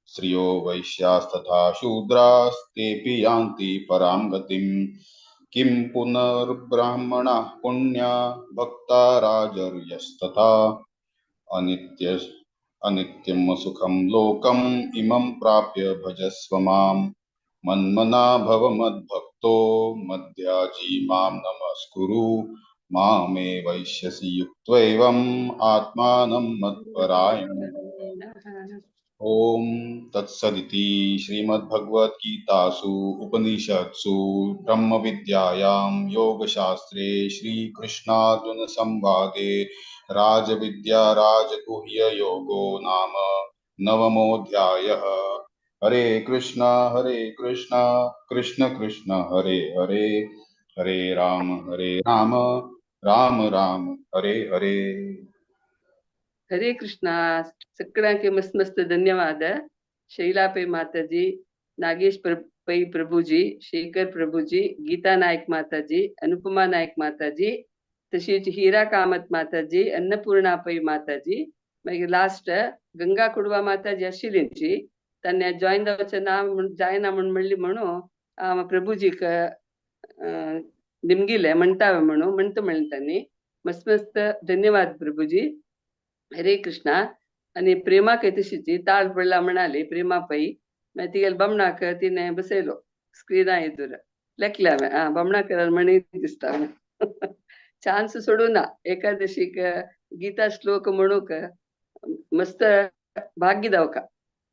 स्त्रियो वैश्यास्तथा शूद्रास्तेऽपि यान्ति परां गतिम्। किं पुनर्ब्राह्मणाः पुण्या भक्ता राजर्यस्तथा अनित्य अनित्यं सुखं लोकम् इमं प्राप्य भजस्व माम्। मन्मना भव मद्भक्तो मद्याजी मां नमस्कुरु। मामे वैश्यसि युक्त्वैवम् आत्मानं मत्परायणः। ॐ तत्सदिति श्रीमद्भगवद्गीतासु उपनिषत्सु ब्रह्मविद्यायां योगशास्त्रे श्रीकृष्णार्जुनसंवादे राजविद्या राजगुह्ययोगो नाम नवमोऽध्यायः। हरे कृष्णा कृष्ण कृष्ण हरे हरे, हरे राम राम राम हरे हरे। हरे कृष्णा। सगळ्यांके मस्त मस्त धन्यवाद। शैला पै माताजी, नागेश पै प्रभुजी, शेखर प्रभुजी, गीता नायक माताजी, अनुपमा नायक माताजी, तशीच हीरा कामत माताजी, अन्नपूर्णा पै माताजी, मागीर लास्ट गंगा कुडवा माताजी आशिल्लींची तांणी जॉयन जावचें ना म्हूण जायना म्हूण म्हणली म्हणून हांव प्रभुजीक निमगिले म्हणटा म्हणून म्हणटा म्हणलें तांणी। मस्त मस्त धन्यवाद प्रभुजी। हरे कृष्णा। आणि प्रेमाक तशीची ताळ पडला म्हणाली प्रेमा पै, मागीर तिगेले बामणाक तिणें बसयलो स्क्रिना एदूर लेखले हांवें। आं बामणाक म्हणी दिसता चान्स सोडूं ना एकादशीक गीता श्लोक म्हणूंक मस्त भाग्य दावका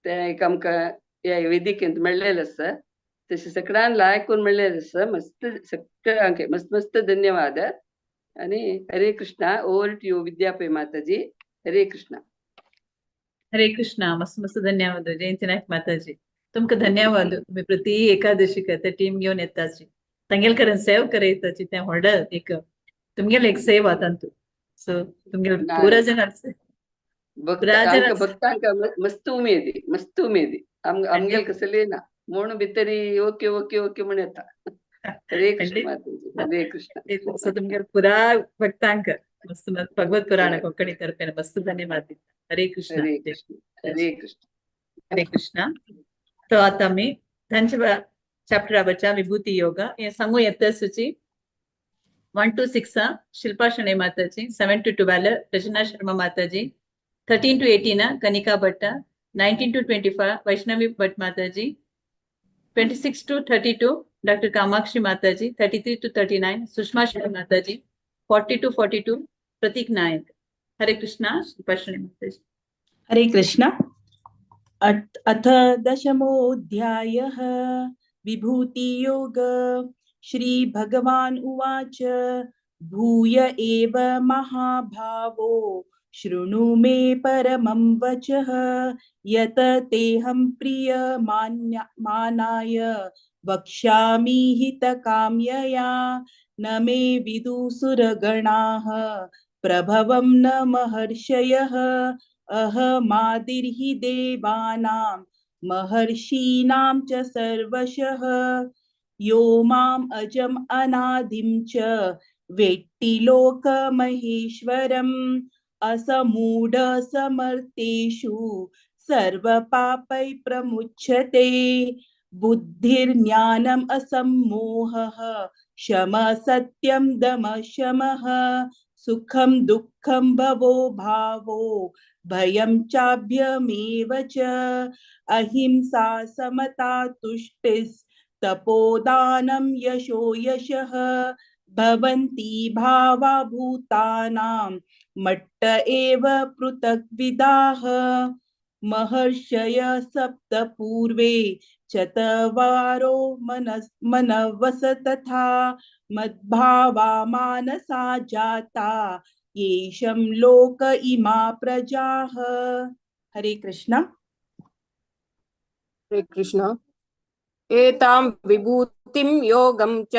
तें एक आमकां ह्या वेदिकेंत मेळ्ळेलें आसा। तशें सगळ्यान लायकून मेळ्ळेलें आसा। मस्त सगळ्यांक मस्त मस्त धन्यवाद। आणि Hare Krishna. Over to you Vidya Pai Mataji. Hare Krishna. Hare Krishna. मस्त मस्त धन्यवाद जयंती नायक माताजी। तुमकां धन्यवाद। तुमी प्रति एकादशीक ते टीम घेवन येताची तांगेले कडेन सेव करयताची तें व्हडा एक तुमगेले एक सेवा तांतू। सो तुमगेले पुरा जण भक्तांक मस्त उमेदी, मस्त उमेदी। आमगेले कसले ना म्हणून भितरी ओके ओके ओके म्हण येता। हरे कृष्ण माताजी। हरे कृष्ण। सो तुमगेले पुरा भक्तांक मस्त भगवत पुराण कोंकणी तर्फेन मस्त धन्यवाद। हरे कृष्ण। हरे कृष्ण। हरे कृष्ण। हरे कृष्ण। तो आता आमी तांच्या चॅप्टरा विभूती योग हे सांगू येता सूची 1 to 6 Shilpa Shenoy Mataji, 7 to 12 Rachana Sharma Mataji, 13 to 18 Kanika Bhatta, 19 to 25 Vaishnavi Bhatt Mataji, 26 to 32 doctor Kamakshi Mataji, 33 to 39 Sushma Shenoy Mataji, 40 to 42 Pratik Nayak. Hare Krishna. Shilpa Shenoy Mataji. Hare Krishna. अथ दशमोऽध्यायः विभूतियोग। श्री भगवान उवाच भूय एव महाभावो शृणु मे परमं वचः यत तेहं प्रिय मानाय वक्ष्यामि हितकाम्यया न मे विदुसुरगणाः प्रभवं न महर्षयः अहमादिर्हि देवानां महर्षीणां च सर्वशः यो माम् अजम् अनादिं च वेत्ति लोकमहेश्वरम् असमूढ समर्थेषु सर्वपापैः प्रमुच्यते। बुद्धिर्ज्ञानम् असम्मोहः शमः सत्यं दमः शमः सुखं दुःखं भवो भावो भयं चाभ्यमेव च अहिंसा समता तुष्टिस्तपोदानं यशो यशः भवन्ति भावा भूतानां मट्ट एव पृथग्विदाः। महर्षय सप्त पूर्वे चत्वारो मनवस तथा मद्भावा मानसा जाता येषं लोक इमा प्रजाः। हरे कृष्णा। हरे कृष्ण। एतां विभूतिं योगं च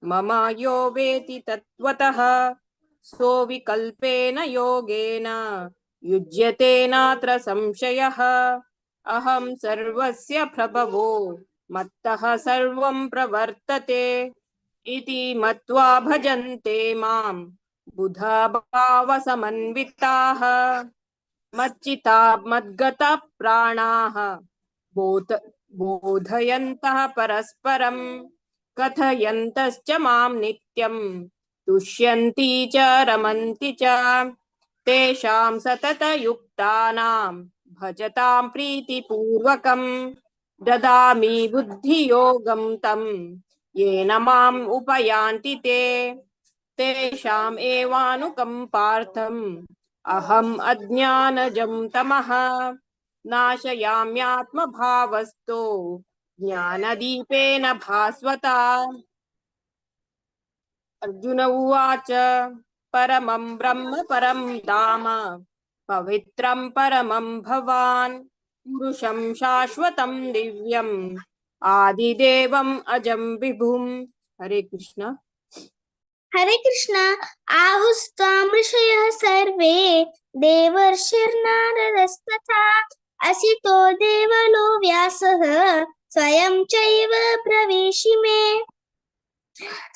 मम यो वेति तत्त्वतः सोऽविकल्पेन योगेन युज्यते नात्र संशयः। अहं सर्वस्य प्रभवो मत्तः सर्वं प्रवर्तते इति मत्वा भजन्ते मां बुधा भावसमन्विताः। मच्चिता मद्गता प्राणाः बोधयन्तः परस्परं कथयन्तश्च मां नित्यं तुष्यन्ति च रमन्ति च। तेषां सततयुक्तानां भजतां प्रीतिपूर्वकं ददामि बुद्धियोगं तं येन माम् उपयान्ति ते। तेषाम् एवानुकम्पार्थम् अहम् अज्ञानजं तमः नाशयाम्यात्मभावस्तो ज्ञानदीपेन भास्वता। अर्जुन उवाच परमं ब्रह्म परं धाम पवित्रं परमं भवान् पुरुषं शाश्वतं दिव्यम् आदिदेवम् अजं विभुम्। हरे कृष्ण। हरे कृष्ण। आहुस्त्वां ऋषयः सर्वे देवर्षिर्नारदस्तथा असितो देवलो व्यासः स्वयं चैव प्रवेशिमे।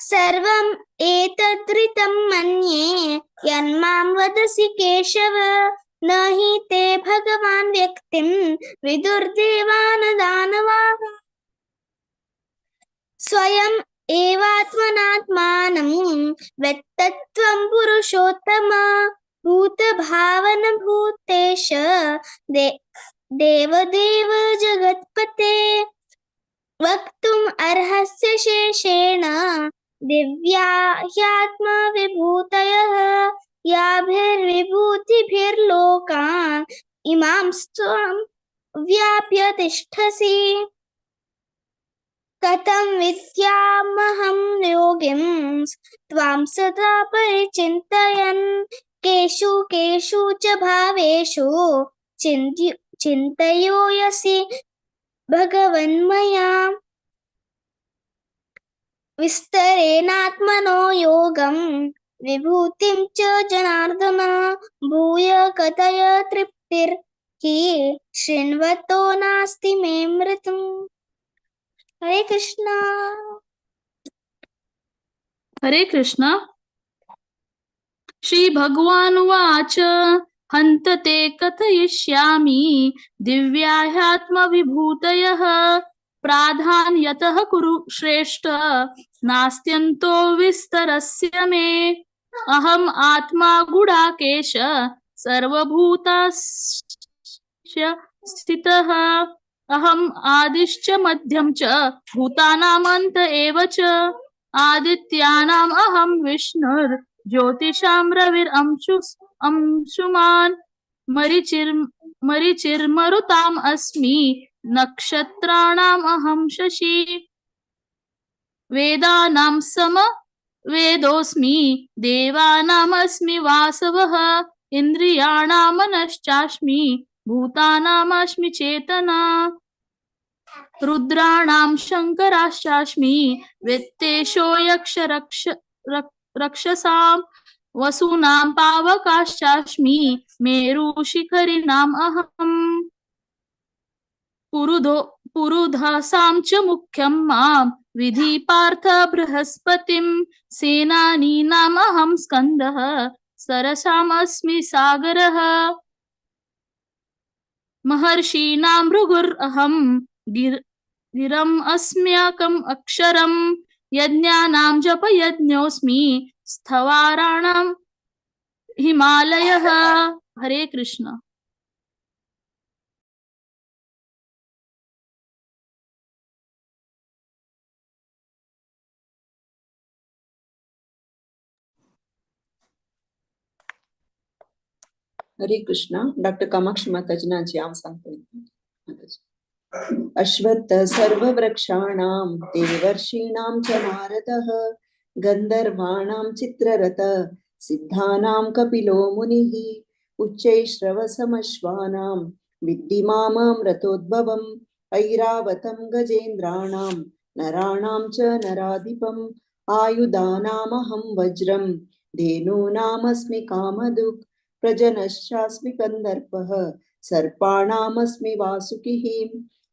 सर्वम् एतद्रितं मन्ये यन्मां वदसि केशव न हि ते भगवान् व्यक्तिं विदुर्देवान दानवाः। स्वयम् एवात्मनात्मानं व्यक्तत्वं पुरुषोत्तम भूतभावन भूतेश देवदेव जगत्पते। वक्तुम् अर्हस्य शेषेण दिव्या ह्यात्मविभूतयः याभिर्विभूतिभिर्लोकान् इमां त्वां व्याप्य तिष्ठसि। कथं विद्यामहं योगिं त्वां सदा परिचिन्तयन् केषु केषु च भावेषु चिन्तयोऽसि भगवन्मया। विस्तरेणात्मनो योगं विभूतिं च जनार्दन भूय कथय तृप्तिर्हि शृण्वतो नास्ति मे मृतुम्। हरे कृष्णा। हरे कृष्णा। श्री भगवानुवाच हन्त ते कथयिष्यामि दिव्याह्यात्मविभूतयः प्राधान्यतः कुरु श्रेष्ठ नास्त्यन्तो विस्तरस्य मे। अहम् आत्मा गुडाकेश सर्वभूतास्य स्थितः। अहम् आदिश्च मध्यं च भूतानामन्त एव च। आदित्यानाम् अहं विष्णुर्ज्योतिषां रविर्अंशुमान् मरीचिर्मरुताम् अस्मि नक्षत्राणाम् अहं शशि। वेदानां सम वेदोऽस्मि देवानामस्मि वासवः इन्द्रियाणां मनश्चास्मि भूतानामस्मि चेतना। रुद्राणां शङ्कराश्चास्मि वित्तेशो यक्ष रक्षसां वसूनां पावकाश्चास्मि मेरुशिखरिणाम् अहम्। पुरुधासां च मुख्यं मां विधि पार्थ बृहस्पतिं सेनानीनाम् अहं स्कन्दः सरसामस्मि सागरः। महर्षीणां भृगुरहं गिरम् अस्म्यकम् अक्षरं यज्ञानां जपयज्ञोऽस्मि स्थवाराणां हिमालयः। हरे कृष्ण। हरे कृष्णा. डॉक्टर कामाक्षी माताजी हांव सांगता माताजी. अश्वत्थ सर्ववृक्षाणां देवर्षीणां च नारदः गन्धर्वाणां चित्ररथ सिद्धानां कपिलो मुनिः उच्चैश्रवसमश्वानां विद्धि माममृतोद्भवम् ऐरावतं गजेन्द्राणां नराणां च नराधिपम् आयुधानामहं वज्रं धेनूनामस्मि कामधुक् प्रजनश्चास्मि कन्दर्पः सर्पाणामस्मि वासुकिः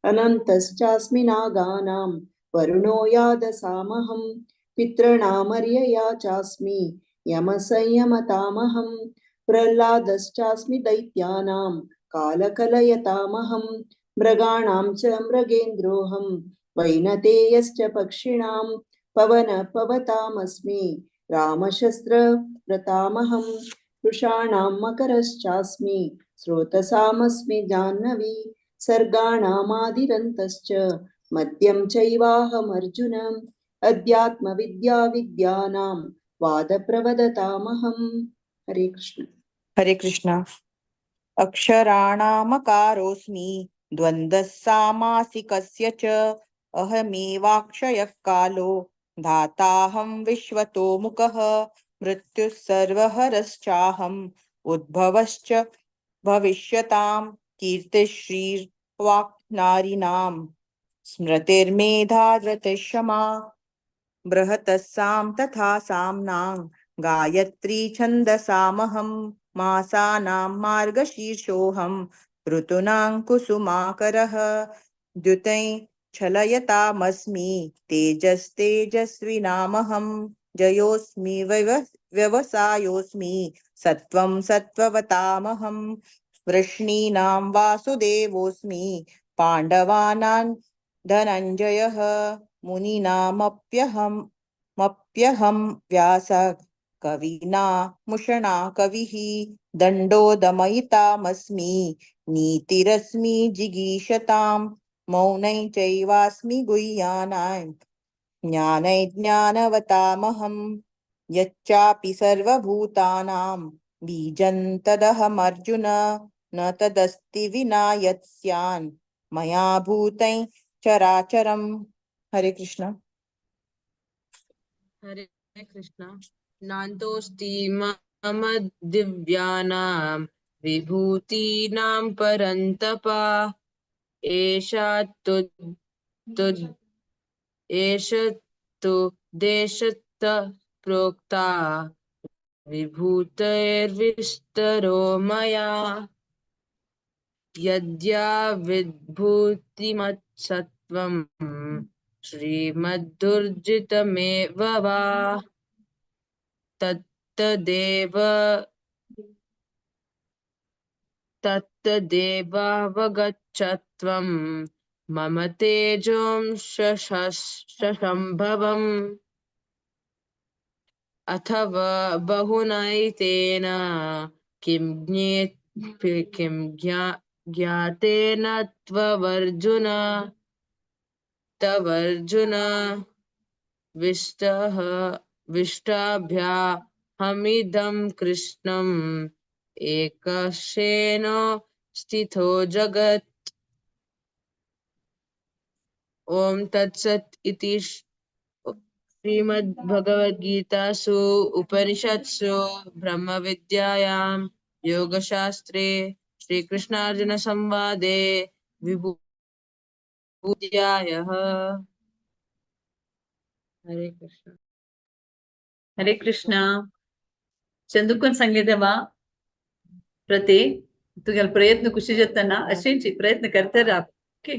अनन्तश्चास्मि नागानां वरुणो यादसामहं पितॄणामर्यया चास्मि यमसंयमतामहं प्रह्लादश्चास्मि दैत्यानां कालकलयतामहं मृगाणां च मृगेन्द्रोऽहं वैनतेयश्च पक्षिणां पवनपवतामस्मि रामशस्त्रव्रतामहं वृषाणां मकरश्चास्मि स्रोतसामस्मि जाह्नवी सर्गाणामादिरन्तश्च मद्यं चैवाहमर्जुन अध्यात्मविद्या विद्यानां वादप्रवदतामहम्. हरे कृष्ण. हरे कृष्ण. अक्षराणामकारोऽस्मि द्वन्द्वः सामासिकस्य च अहमेवाक्षयः कालो धाताहं विश्वतो मुखः मृत्युः सर्वहरश्चाहम् उद्भवश्च भविष्यतां कीर्तिश्रीर्वाक्नारीणां स्मृतिर्मेधा धृतिः बृहतस्सां तथा साम्नां गायत्री छन्दसामहं मासानां मार्गशीर्षोऽहं ऋतूनां कुसुमाकरः द्युतैः छलयतामस्मि तेजस्तेजस्विनामहं जयोऽस्मि व्यवसायोऽस्मि सत्त्वं सत्त्ववतामहं वृष्णीनां वासुदेवोऽस्मि पाण्डवानां धनञ्जयः मुनीनामप्यहं व्यास कविना मुषणा कविः दण्डो दमयितामस्मि नीतिरस्मि जिगीषतां मौनै चैवास्मि गुह्यानां ज्ञानै ज्ञानवतामहं यच्चापि सर्वभूतानां बीजं तदहमर्जुन न तदस्ति विना यत् स्यान् मया भूतैः चराचरम्. हरे कृष्ण. हरे कृष्ण. नान्तोऽस्ति मम दिव्यानां विभूतीनां परन्तप एषा तु एष तु देशत प्रोक्ता विभूतेर्विस्तरो मया यद्या विभूतिमत्सत्त्वं श्रीमद्दुर्जितमेव वा तत्तदेव तत्तदेवावगच्छत्वं मम तेजोंशसंभवम् अथवा बहुनैतेन किं किं ज्ञातेन त्ववर्जुन तवर्जुन विष्टः विष्टाभ्याहमिदं कृष्णम् एकशेन स्थितो जगत्. ॐ तत्सत् इति श्रीमद्भगवद्गीतासु उपनिषत्सु ब्रह्मविद्यायां योगशास्त्रे श्रीकृष्णार्जुन संवादे विभूत्यायः. हरे कृष्ण. हरे कृष्ण. चंदुकोन सांगले तेव्हा प्रति तुगेलो प्रयत्न खुशी जातना अशेंच प्रयत्न करता राव. ओके,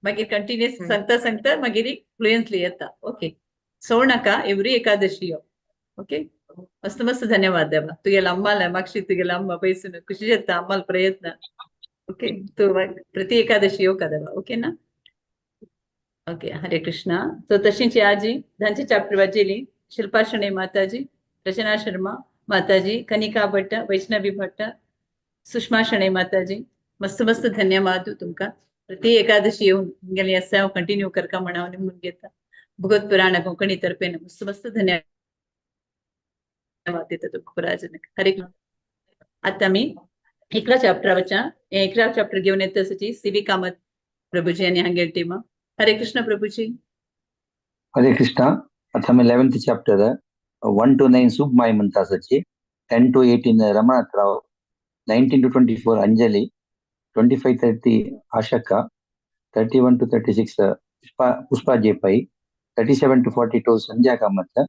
मागीर कंटिन्युअस सांगता सांगता मागीर फ्लुएंटली येता. ओके, सोड नाका एवरी एकादशी यो. ओके, मस्त मस्त धन्यवाद देवा. तुगेलो अम्माला मागशी तुगेलो अम्मा पयसून खुशी जाता अम्माल प्रयत्न. ओके, तू प्रति एकादशी यो का देवा. ओके ना. ओके, हरे कृष्णा. तो तशींची आजी धांचे चॅप्टर वाचली शिल्पा शणे माताजी, रचना शर्मा माताजी, कनिका भट्ट, वैष्णवी भट्ट, सुषमा शणे माताजी, मस्त मस्त धन्यवाद तुमका. प्रति एकादशी येऊन गेली असा कंटिन्यू करका म्हणाव निमून घेता. भगवत पुराण कोंकणी तर्फेन मस्त मस्त धन्यवाद देता तुमका पुराजनक. हरे कृष्ण. आतां आमी 11 चॅप्टरा वच्या. 11 चॅप्टर घेवन येता आसाची सी व्ही कामत प्रभुजी आनी हांगेर टीम. हरे कृष्ण प्रभुजी. हरे कृष्णा. आता आमी 11th chapter, 1 to 9 सुबमाय म्हणता आसाची, 10 to 18 Ramanath Rao, 19 to 24 Anjali, 25 30 Ashakka, 31 to 36 Pushpa J Pai, 37 to 42 Sandhya Kamath,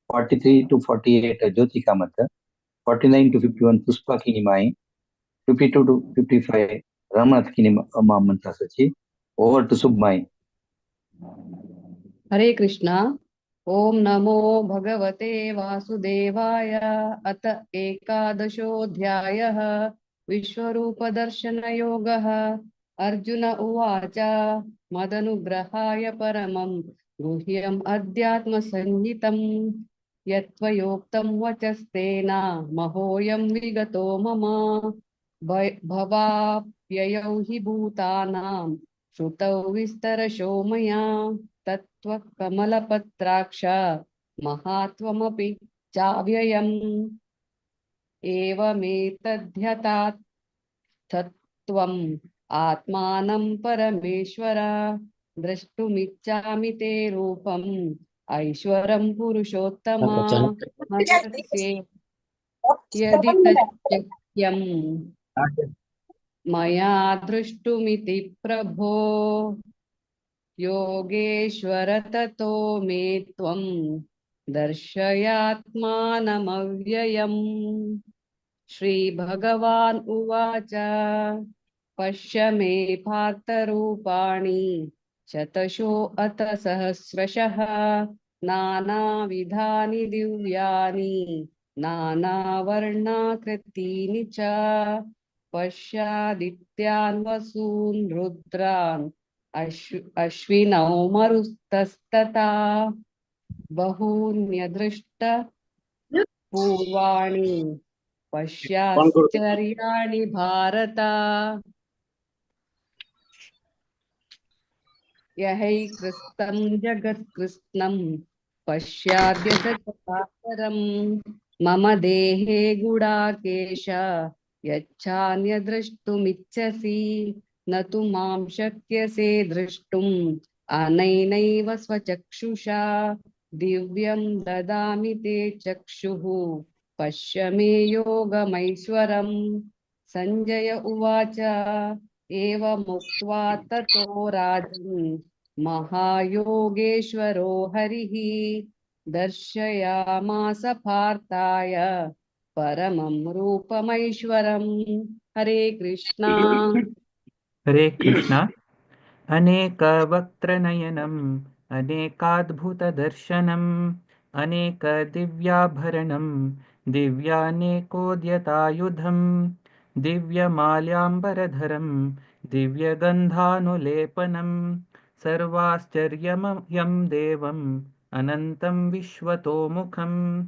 43 to 48 Jyoti Kamath, 49 to 51 Pushpa Kinimai, 52 to 55 Ramanath Kinima म्हणता आसाची. Over to Submai. Hare Krishna. ॐ नमो भगवते वासुदेवाय. अत एकादशोऽध्यायः विश्वरूपदर्शनयोगः. अर्जुन उवाच, मदनुग्रहाय परमं गुह्यम् अध्यात्मसंहितं यत्त्वयोक्तं वचस्तेन महोऽयं विगतो मम. भवाप्ययौ हि भूतानां श्रुतौ विस्तरशो मया तत्त्वकमलपत्राक्ष महात्वमपि चाव्ययम्. एवमेतद्यथार्थत्वम् आत्मानं परमेश्वर द्रष्टुमिच्छामि ते रूपम् ऐश्वरं पुरुषोत्तम. मत्स्य यदि तच्चक्यं मया द्रष्टुमिति प्रभो योगेश्वर ततो मे त्वं दर्शयात्मानमव्ययम्. श्री भगवान् उवाच, पश्य मे पार्थरूपाणि शतशो अथ सहस्रशः नानाविधानि दिव्यानि नानावर्णाकृतीनि च. पश्यादित्यान् वसून् रुद्रान् अश्विनौ मरुतस्तथा बहून्यदृष्ट पूर्वाणि पश्याश्चर्याणि भारत. यहैकृस्तं जगत्कृत्स्नं पश्याद्य सचराचरं मम देहे गुडाकेश यच्छान्यद्रष्टुमिच्छसि न तु मां शक्यसे द्रष्टुम् अनैनैव स्वचक्षुषा दिव्यं ददामि ते चक्षुः पश्य मे योगमैश्वरम्. संजय उवाच, एवमुक्त्वा ततो राजन् महायोगेश्वरो हरिः दर्शयामास पार्थाय परमं रूपमैश्वरम्. हरे कृष्णा. हरे कृष्णा. अनेकवक्त्रनयनम् अनेकाद्भुतदर्शनम् अनेकदिव्याभरणं दिव्यानेकोद्यतायुधं दिव्यमाल्याम्बरधरं दिव्यगन्धानुलेपनं सर्वाश्चर्यमयं देवम् अनन्तं विश्वतोमुखम्.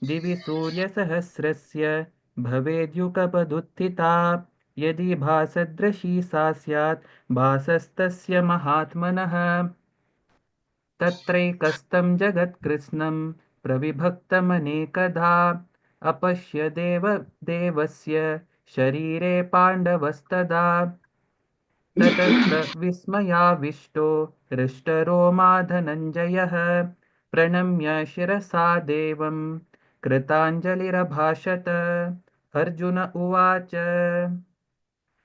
दिवि सूर्यसहस्रस्य भवेद्युगपदुत्थिता यदि भासदृशी सा स्यात् भासस्तस्य महात्मनः. तत्रैकस्तं जगत्कृत्स्नं प्रविभक्तमनेकधा अपश्य देव देवस्य शरीरे पाण्डवस्तदा. ततः स विस्मयाविष्टो हृष्टरोमा धनञ्जयः प्रणम्य शिरसा देवं कृताञ्जलिरभाषत. अर्जुन उवाच,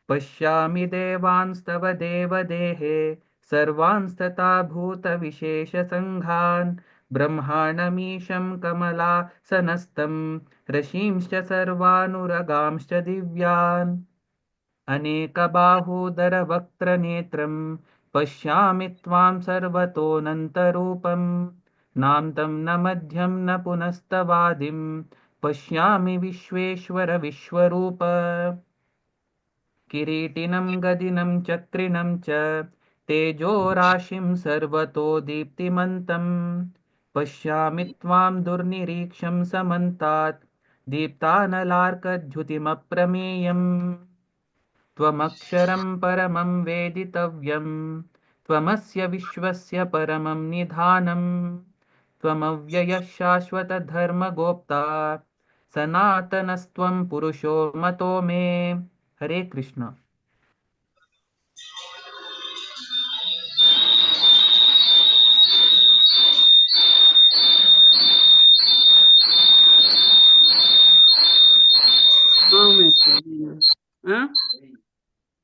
पश्यामि देवांस्तव देवदेहे सर्वांस्तथा भूतविशेषसङ्घान् ब्रह्माणमीशं कमलासनस्थं ऋषींश्च सर्वानुरगांश्च दिव्यान्. अनेकबाहूदरवक्त्रनेत्रं पश्यामि त्वां सर्वतोऽनन्तरूपं नान्तं न मध्यं न पुनस्तवादिं पश्यामि विश्वेश्वर विश्वरूप. किरीटिनं गदिनं चक्रिणं च तेजोराशिं सर्वतो दीप्तिमन्तं पश्यामि त्वां दुर्निरीक्षं समन्तात् दीप्तानलार्कद्युतिमप्रमेयम्. त्वमक्षरं परमं वेदितव्यं त्वमस्य विश्वस्य परमं निधानं त्वमव्ययः शाश्वतधर्मगोप्ता सनातनस्त्वं पुरुषो मतो मे. हरे कृष्ण.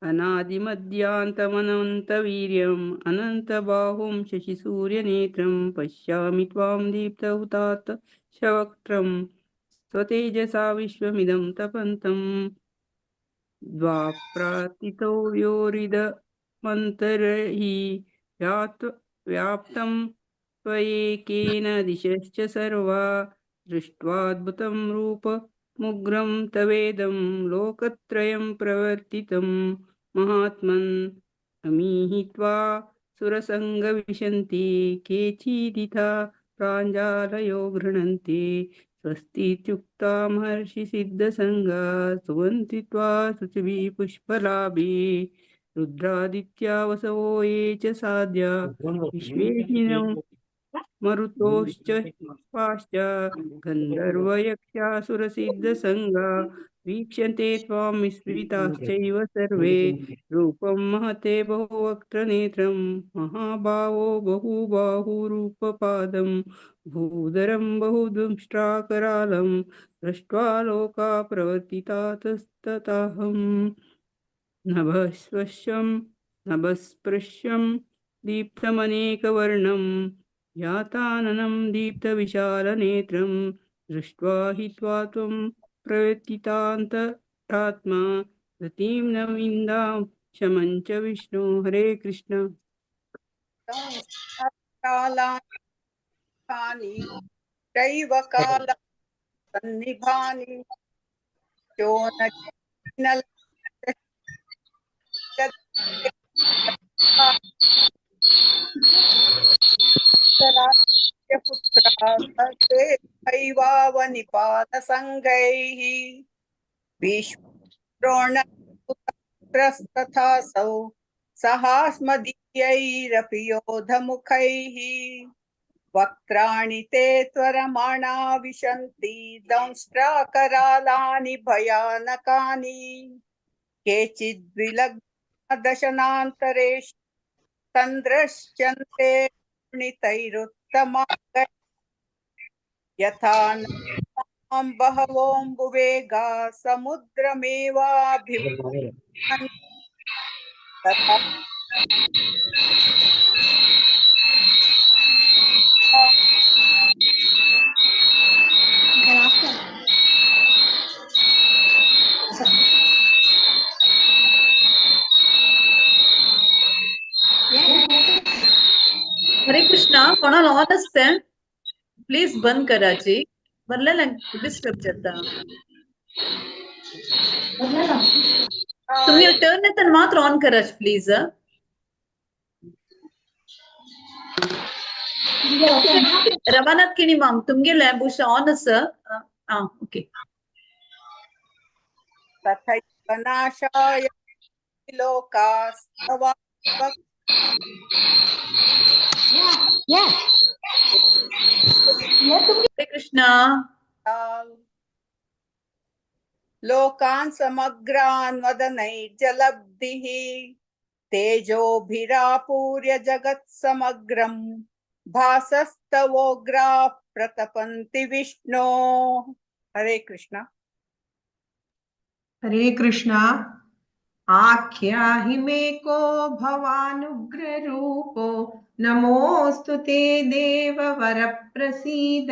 अनादिमध्यान्तमनन्तवीर्यम् अनन्तबाहुं शशिसूर्यनेत्रं पश्यामि त्वां दीप्तहुतात शवक्त्रं स्वतेजसा विश्वमिदं तपन्तं द्वाप्रातितो योरिदमन्तर्हि व्याप्तं त्वयेकेन दिशश्च सर्वा दृष्ट्वाद्भुतं रूपमुग्रं तवेदं लोकत्रयं प्रवर्तितं महात्मन् अमीहि त्वा सुरसङ्गविशन्ति केचिदिथा प्राञ्जालयो गृह्णन्ति स्वस्तीत्युक्ता महर्षिसिद्धसङ्गा स्तुवन्ति त्वा शुचिभिः पुष्पलाभिः रुद्रादित्या वसवो ये च साध्या विश्वेशिनौ मरुतोश्च पाश्च गन्धर्वयक्षासुरसिद्धसङ्गा वीक्षन्ते त्वां विस्मिताश्चैव सर्वे रूपं महते बहुवक्त्रनेत्रं महाभावो बहुबाहुरूपपादं भूधरं बहुदंष्ट्राकरालं दृष्ट्वा लोका प्रवर्तितातस्तताहं नभस्पृश्यं नभस्पृश्यं दीप्तमनेकवर्णं याताननं दीप्तविशालनेत्रं दृष्ट्वा हि त्वा त्वं प्रवर्तितान्तरात्मा गतिं न विन्दां शमं च विष्णु. हरे कृष्ण. कालानि चैव काल सन्निभानि पुत्रावनिपातसङ्गैः भीष्मद्रोणपुत्रस्तथासौ सहास्मदीयैरपि योधमुखैः वक्त्राणि ते त्वरमाणा विशन्ति दंष्ट्राकरालानि भयानकानि केचिद्विलग्नदशनान्तरेषु तन्द्रश्यन्ते तैरुत्तमाङ्गैः यथा नद्यां बहवोऽम्बुवेगा समुद्रमेवाभिवन्ति तथा हरे कृष्णा. कोणाला ऑन असते प्लीज बंद कराची बदलायला डिस्टर्ब जाता. तुम्ही टर्न येताना मात्र ऑन कराच प्लीज. रमानाथ किणी माम तुमगेले ಬಹುಶಃ ಆನ್ ಅಸ. ಓಕೆ. तथैव नाशाय लोकास्तव हरे कृष्णा. लोकान् समग्रान् वदनैर्जलब्धिः तेजोभिरापूर्य जगत्समग्रं भासस्तवोग्राः प्रतपन्ति विष्णो. हरे कृष्णा. हरे कृष्णा. आख्याहि मे को भवानुग्ररूपो नमोऽस्तु ते देववरप्रसीद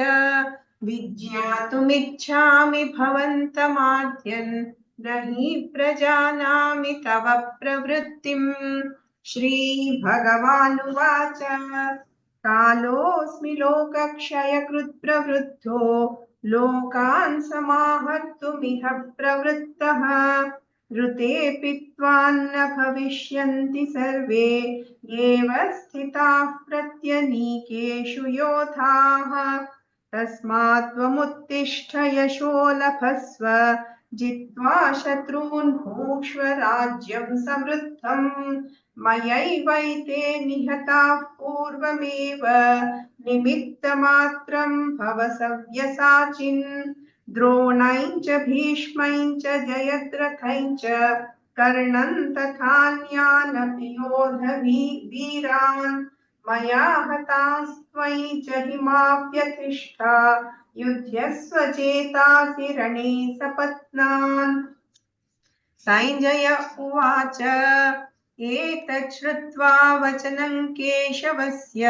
विज्ञातुमिच्छामि भवन्तमाद्यन् न हि प्रजानामि तव प्रवृत्तिम्. श्रीभगवानुवाच कालोऽस्मि लोकक्षयकृत् प्रवृद्धो लोकान् समाहर्तुमिह प्रवृत्तः. ऋतेऽपि त्वान्न भविष्यन्ति सर्वे एव स्थिताः प्रत्यनीकेषु योधाः. तस्मात् त्वमुत्तिष्ठ यशो लभस्व जित्वा शत्रून् भुङ्क्ष्व राज्यं समृद्धम्. मयैवैते निहताः पूर्वमेव निमित्तमात्रं भव सव्यसाचिन्. द्रोणैं च भीष्मैं च जयद्रथैं च कर्णं तथान्यानपि योधवीरान् मया हतास्त्वयि च हिमाप्यतिष्ठा युध्यस्व चेतासि रणे सपत्नान्। सञ्जय उवाच एतत् श्रुत्वा वचनं केशवस्य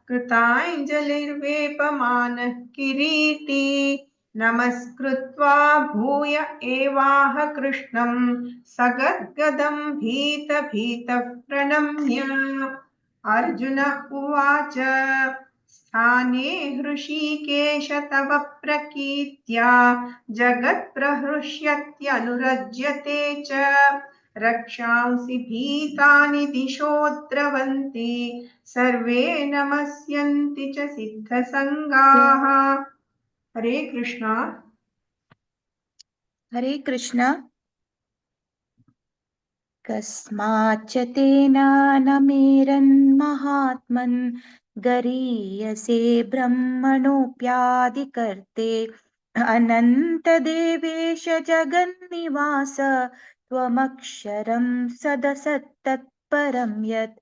कृताञ्जलिर्वेपमानः किरीटी नमस्कृत्वा भूय एवाह कृष्णं सगद्गदं भीतभीतः प्रणम्य। अर्जुन उवाच स्थाने हृषीकेश तव प्रकीर्त्या जगत्प्रहृष्यत्यनुरज्यते च रक्षांसि भीतानि दिशो द्रवन्ति सर्वे नमस्यन्ति च सिद्धसङ्गाः। हरे कृष्णा। हरे कृष्ण। कस्माच्च तेन न मेरन्महात्मन् गरीयसे ब्रह्मणोऽप्यादिकर्ते अनन्तदेवेश जगन्निवास त्वमक्षरं सदसत्तत्परं यत्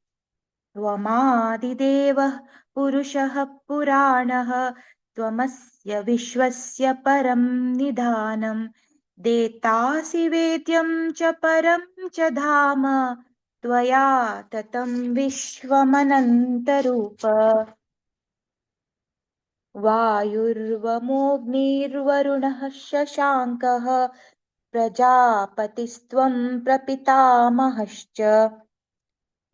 त्वमादिदेवः पुरुषः पुराणः त्वमस्य विश्वस्य परं निधानं देतासि वेद्यं च परं च धाम त्वया ततं विश्वमनन्तरूप। वायुर्वमोऽग्निर्वरुणः शशाङ्कः प्रजापतिस्त्वं प्रपितामहश्च।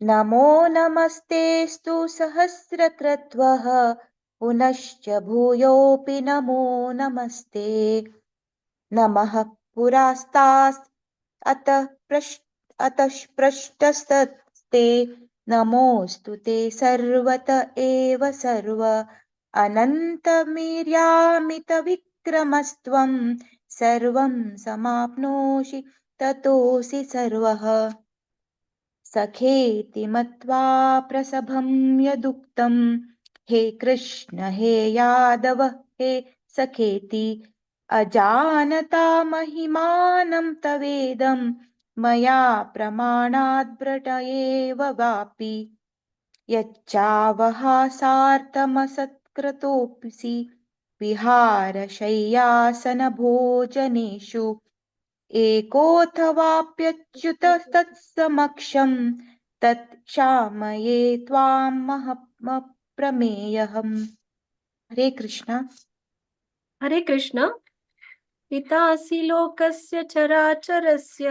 नमो नमस्तेऽस्तु सहस्रक्रत्वः पुनश्च भूयोऽपि नमो नमस्ते। नमः पुरास्तास् अतः पृष्ठस्तस्ते नमोऽस्तु ते सर्वत एव सर्व। अनन्तमीर्यामितविक्रमस्त्वं सर्वं समाप्नोषि ततोऽसि सर्वः। सखेति मत्वा प्रसभं यदुक्तं हे कृष्ण हे यादव हे सखेति। अजानता महिमानं तवेदं मया प्रमाणाद् व्रत एव वापि। यच्चावहासार्थमसत्क्रतोऽसि विहारशय्यासनभोजनेषु एकोऽथवाप्यच्युत तत्समक्षं तत् क्षामये त्वां महप्रमेयहम्। हरे कृष्ण। हरे कृष्ण। पितासि लोकस्य चराचरस्य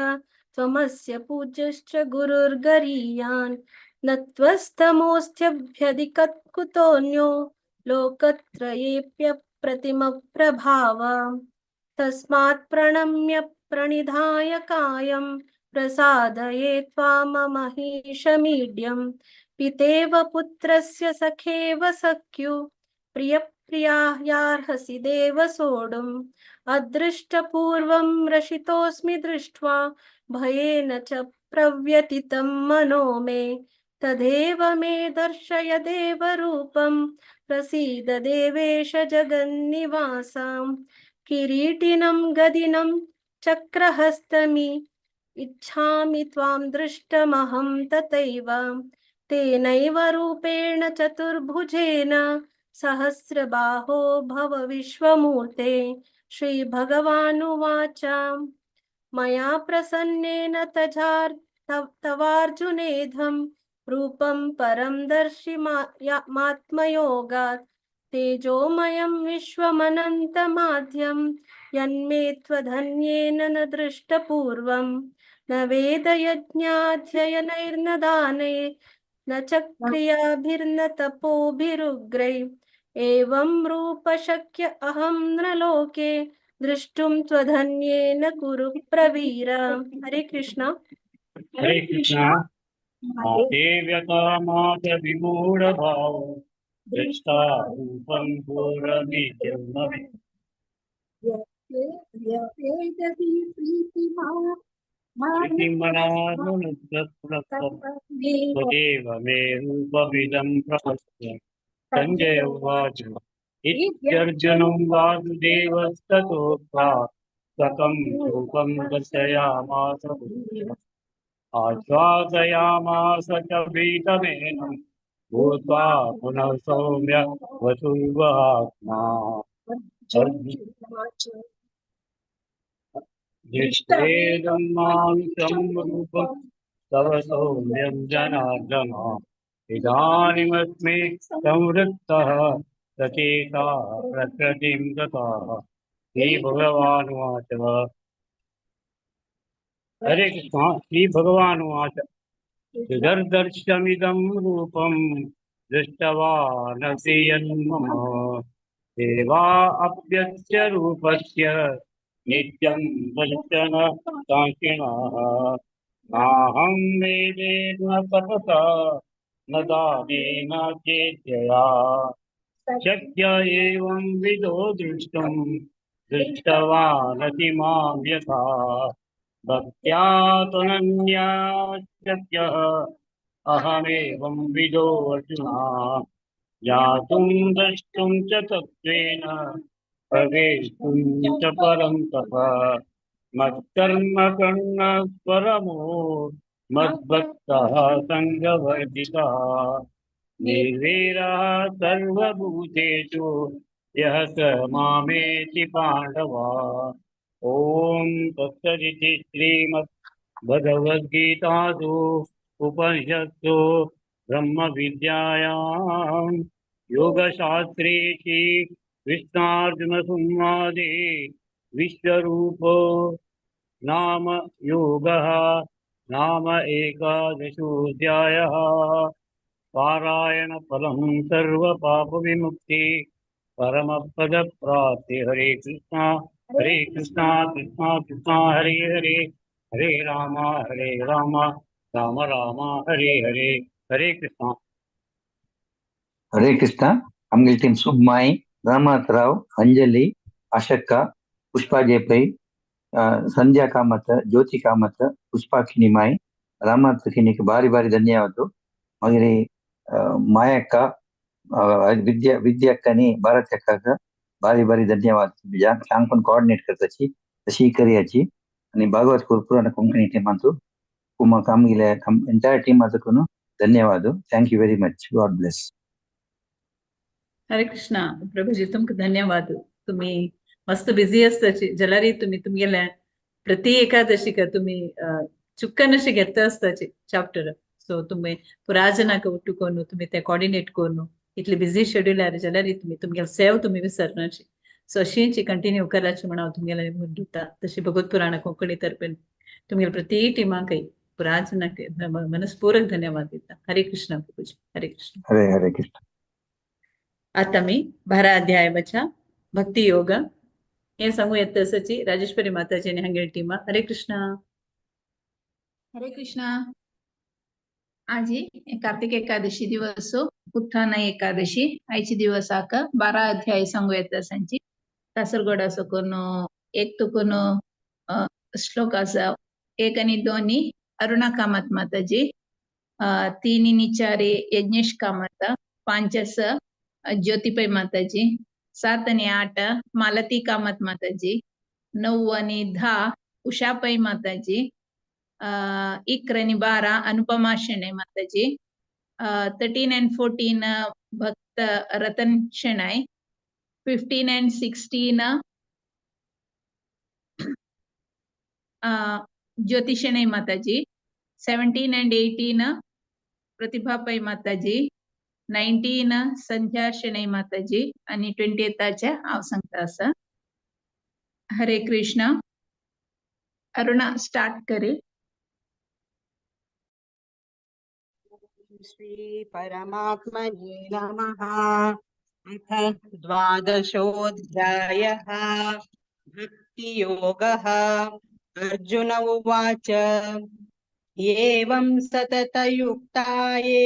त्वमस्य पूज्यश्च गुरुर्गरीयान् न त्वस्तमोऽस्त्यभ्यधिककुतोऽन्यो लोकत्रयेऽप्यप्रतिमप्रभाव। तस्मात् प्रणम्य प्रणिधाय कायं प्रसादये त्वाममहीशमीड्यं। पितेव पुत्रस्य सखेव सख्यु प्रियप्रियायार्हसि देव सोढुम्। अदृष्टपूर्वं रशितोऽस्मि दृष्ट्वा भयेन च प्रव्यथितं मनो मे। तदेव मे दर्शय देवरूपं प्रसीद देवेश जगन्निवासां। किरीटिनं गदिनं चक्रहस्तमि इच्छामि त्वां दृष्टमहं तथैव। तेनैव रूपेण चतुर्भुजेन सहस्रबाहो भव विश्वमूर्ते। श्रीभगवानुवाच मया प्रसन्नेन तवार्जुनेधं रूपं परं दर्शि मात्मयोगात्। तेजोमयं विश्वमनन्तमाद्यं यन्मे त्वधन्येन न दृष्टपूर्वं। न वेदयज्ञाध्ययनैर्न दानै न च क्रियाभिर्न तपोभिरुग्रैः। एवं रूपशक्य अहं न लोके द्रष्टुं त्वधन्येन कुरु प्रवीर। हरे कृष्ण। हरे कृष्ण। मातेव्यतामातविमूढभाव दृष्टा रूपं घोरमित्यं त्वदेव मे रूपमिदं प्रपश्य। सञ्जय उवाच इत्यर्जुनं वासुदेवस्ततोक्त्वा स्वकं रूपं दर्शयामास भूयः। आश्वासयामास च भीतमेनं भूत्वा पुनः सौम्य वसुर्वात्मा। दृष्टेदं मानुषं रूपं तव सौम्यं जनार्दन। इदानीमस्मि संवृत्तः सचेता प्रकृतिं गतः। श्रीभगवानुवाच। हरे कृष्ण। श्रीभगवानुवाच। सुदर्दर्शमिदं रूपं दृष्टवानसि यन्मम देवा अप्यस्य रूपस्य नित्यं दर्शन काङ्क्षिणः। नाहं वेदेन तपसा न दानेन चेद्यया शक्य एवं विदो द्रष्टुं दृष्टवानसि मां यथा। भक्त्या त्वनन्या शक्यः अहमेवं विदो अर्जुन। ज्ञातुं द्रष्टुं च तत्त्वेन प्रवेष्टुं च परं तप। मत्कर्म कर्ण परमो मद्भक्तः सङ्गवर्जितः। निर्वैरः सर्वभूतेषु यः स मामेति पाण्डव। ॐ तत्सदिति श्रीमद्भगवद्गीतासु उपनिषत्सु ब्रह्मविद्यायां योगशास्त्रे श्रीकृष्णार्जुनसंवादे विश्वरूपो नाम योगः नाम एकादशोऽध्यायः। पारायणफलं सर्वपापविमुक्ति परमपदप्राप्ति। हरे कृष्णा कृष्णा कृष्णा हरे हरे, हरे राम राम राम हरे हरे। हरे कृष्णा। हरे कृष्णा। आमगेली टीम सुबमाई, रामनाथ राव, अंजली, आशक्का, पुष्पा जयपै, संध्या कामत, ज्योति कामत, पुष्पा खिनिमाई, रामनाथ खिनिक भारी भारी धन्यवाद. मागीर मायक्का, विद्या विद्याक्का भारत अक्काक भारी भारी धन्यवाद. सांगून कोऑर्डिनेट करताची तशी करयाची आणि भागवत पुराण कोंकणी टीमांतु कुमाक आमगेले ಎಂಟೈರ್ ಟೀಮ್ ಅದಕ್ಕೂ ಧನ್ಯವಾದ. Thank you very much. God bless. Hare Krishna Prabhuji, तुमकां धन्यवाद. तुम्ही मस्त बिझी आसताची जाल्यारय तुमी तुमगेले प्रति एकादशीक तुमी चुक्कन अशें घेता आसताची चॅप्टर. सो तुमी पुरा जनाक ಒಟ್ಟು करून तुमी ते कोऑर्डिनेट करून इतले बिझी शेड्यूलार जाल्यारय तुमी तुमगेले सेव तुमी विसरनाची. सो अशीच कंटिन्यू कराची म्हण हांव तुमगेले म्हणटा. तशी भगवत पुराण कोंकणी तर्फेन तुमगेले प्रति टिमाकय पुरा जनाक मनस्पूर्वक धन्यवाद दिता. हरे कृष्ण प्रभुजी. हरे कृष्ण. हरे हरे कृष्ण. आता मी 12 अध्यायाच्या भक्ती योग हे सांगू येत तसची राजेश्वरी माताजी आणि हांगेली टीमा. हरे कृष्ण. हरे कृष्ण. आजी कार्तिक एकादशी दिवस उत्थान एकादशी आयची दिवसाक 12 अध्याय सांगू येता सांची. कासरगोडा सकून एक तुकून श्लोक आसा. 1 आणि 2 अरुणा कामत माताजी, 3 आणि 4 यज्ञेश कामत, 5 ज्योतिपै माताजी, 7 आणि 8 मालती कामत माताजी, 9 आणि 10 उषापै माताजी, 11 आणि 12 अनुपमा शेणै माताजी, 13 and 14 भक्त रतन Shenoy, 15 and 16 Jyoti Shenoy Mataji, 17 and 18 Pratibha Pai Mataji, 19 Sandhya Shenoy Mataji आणि 20 हांव सांगता आसा. हरे कृष्ण. अरुणा स्टार्ट करे. श्री परमात्मने नमः. अथ द्वादशोऽध्यायः भक्तियोगः. अर्जुन उवाच. एवं सततयुक्ता ये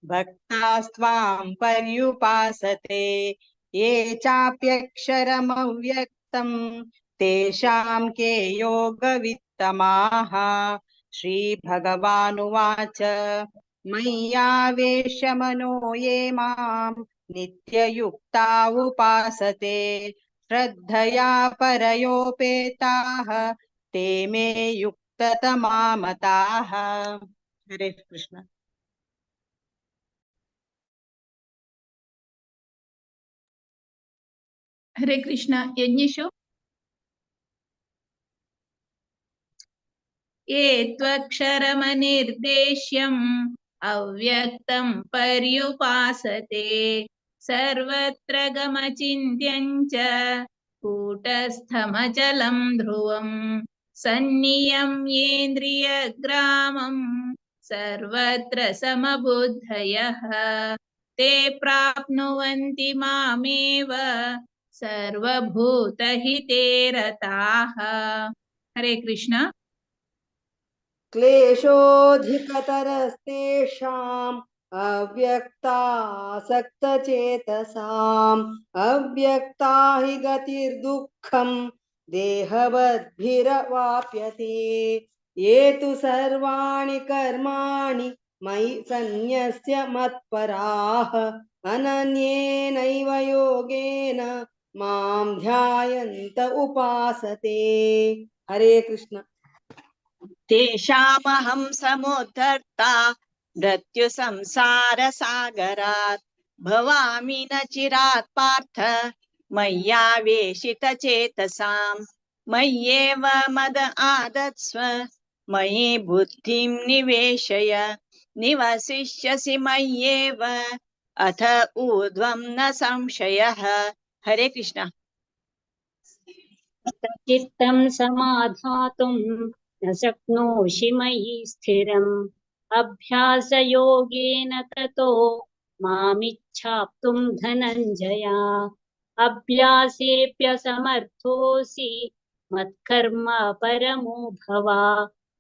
भक्तास्त्वां पर्युपासते ये चाप्यक्षरमव्यक्तं तेषां के योगवित्तमाः. श्रीभगवानुवाच. मय्यावेश्य मनो ये मां नित्ययुक्ता उपासते श्रद्धया परयोपेताः ते मे युक्ततमा मताः। हरे कृष्ण। हरे कृष्ण। यज्ञेशु ये त्वक्षरमनिर्देश्यम् अव्यक्तं पर्युपासते सर्वत्र गमचिन्त्यं च कूटस्थमचलं ध्रुवं सन्नियम्येन्द्रियग्रामं सर्वत्र समबुद्धयः ते प्राप्नुवन्ति मामेव सर्वभूतहिते रताः। हरे कृष्ण। क्लेशोऽधिकतरस्तेषाम् अव्यक्तासक्तचेतसाम् अव्यक्ता हि गतिर्दुःखं देहवद्भिरवाप्यते। ये तु सर्वाणि कर्माणि मयि सन्न्यस्य मत्पराः अनन्येनैव योगेन मां ध्यायन्त उपासते। हरे कृष्ण। तेषामहं समुद्धर्ता मृत्युसंसारसागरात् भवामि न चिरात् पार्थ मय्यावेशितचेतसां मय्येव मद आदत्स्व मयि बुद्धिं निवेशय निवसिष्यसि मय्येव अथ ऊर्ध्वं न संशयः। हरे कृष्ण। चित्तं समाधातुं न शक्नोषि मयि स्थिरम् अभ्यासयोगेन ततो मामिच्छाप्तुं धनञ्जय अभ्यासेऽप्यसमर्थोऽसि मत्कर्म परमो भव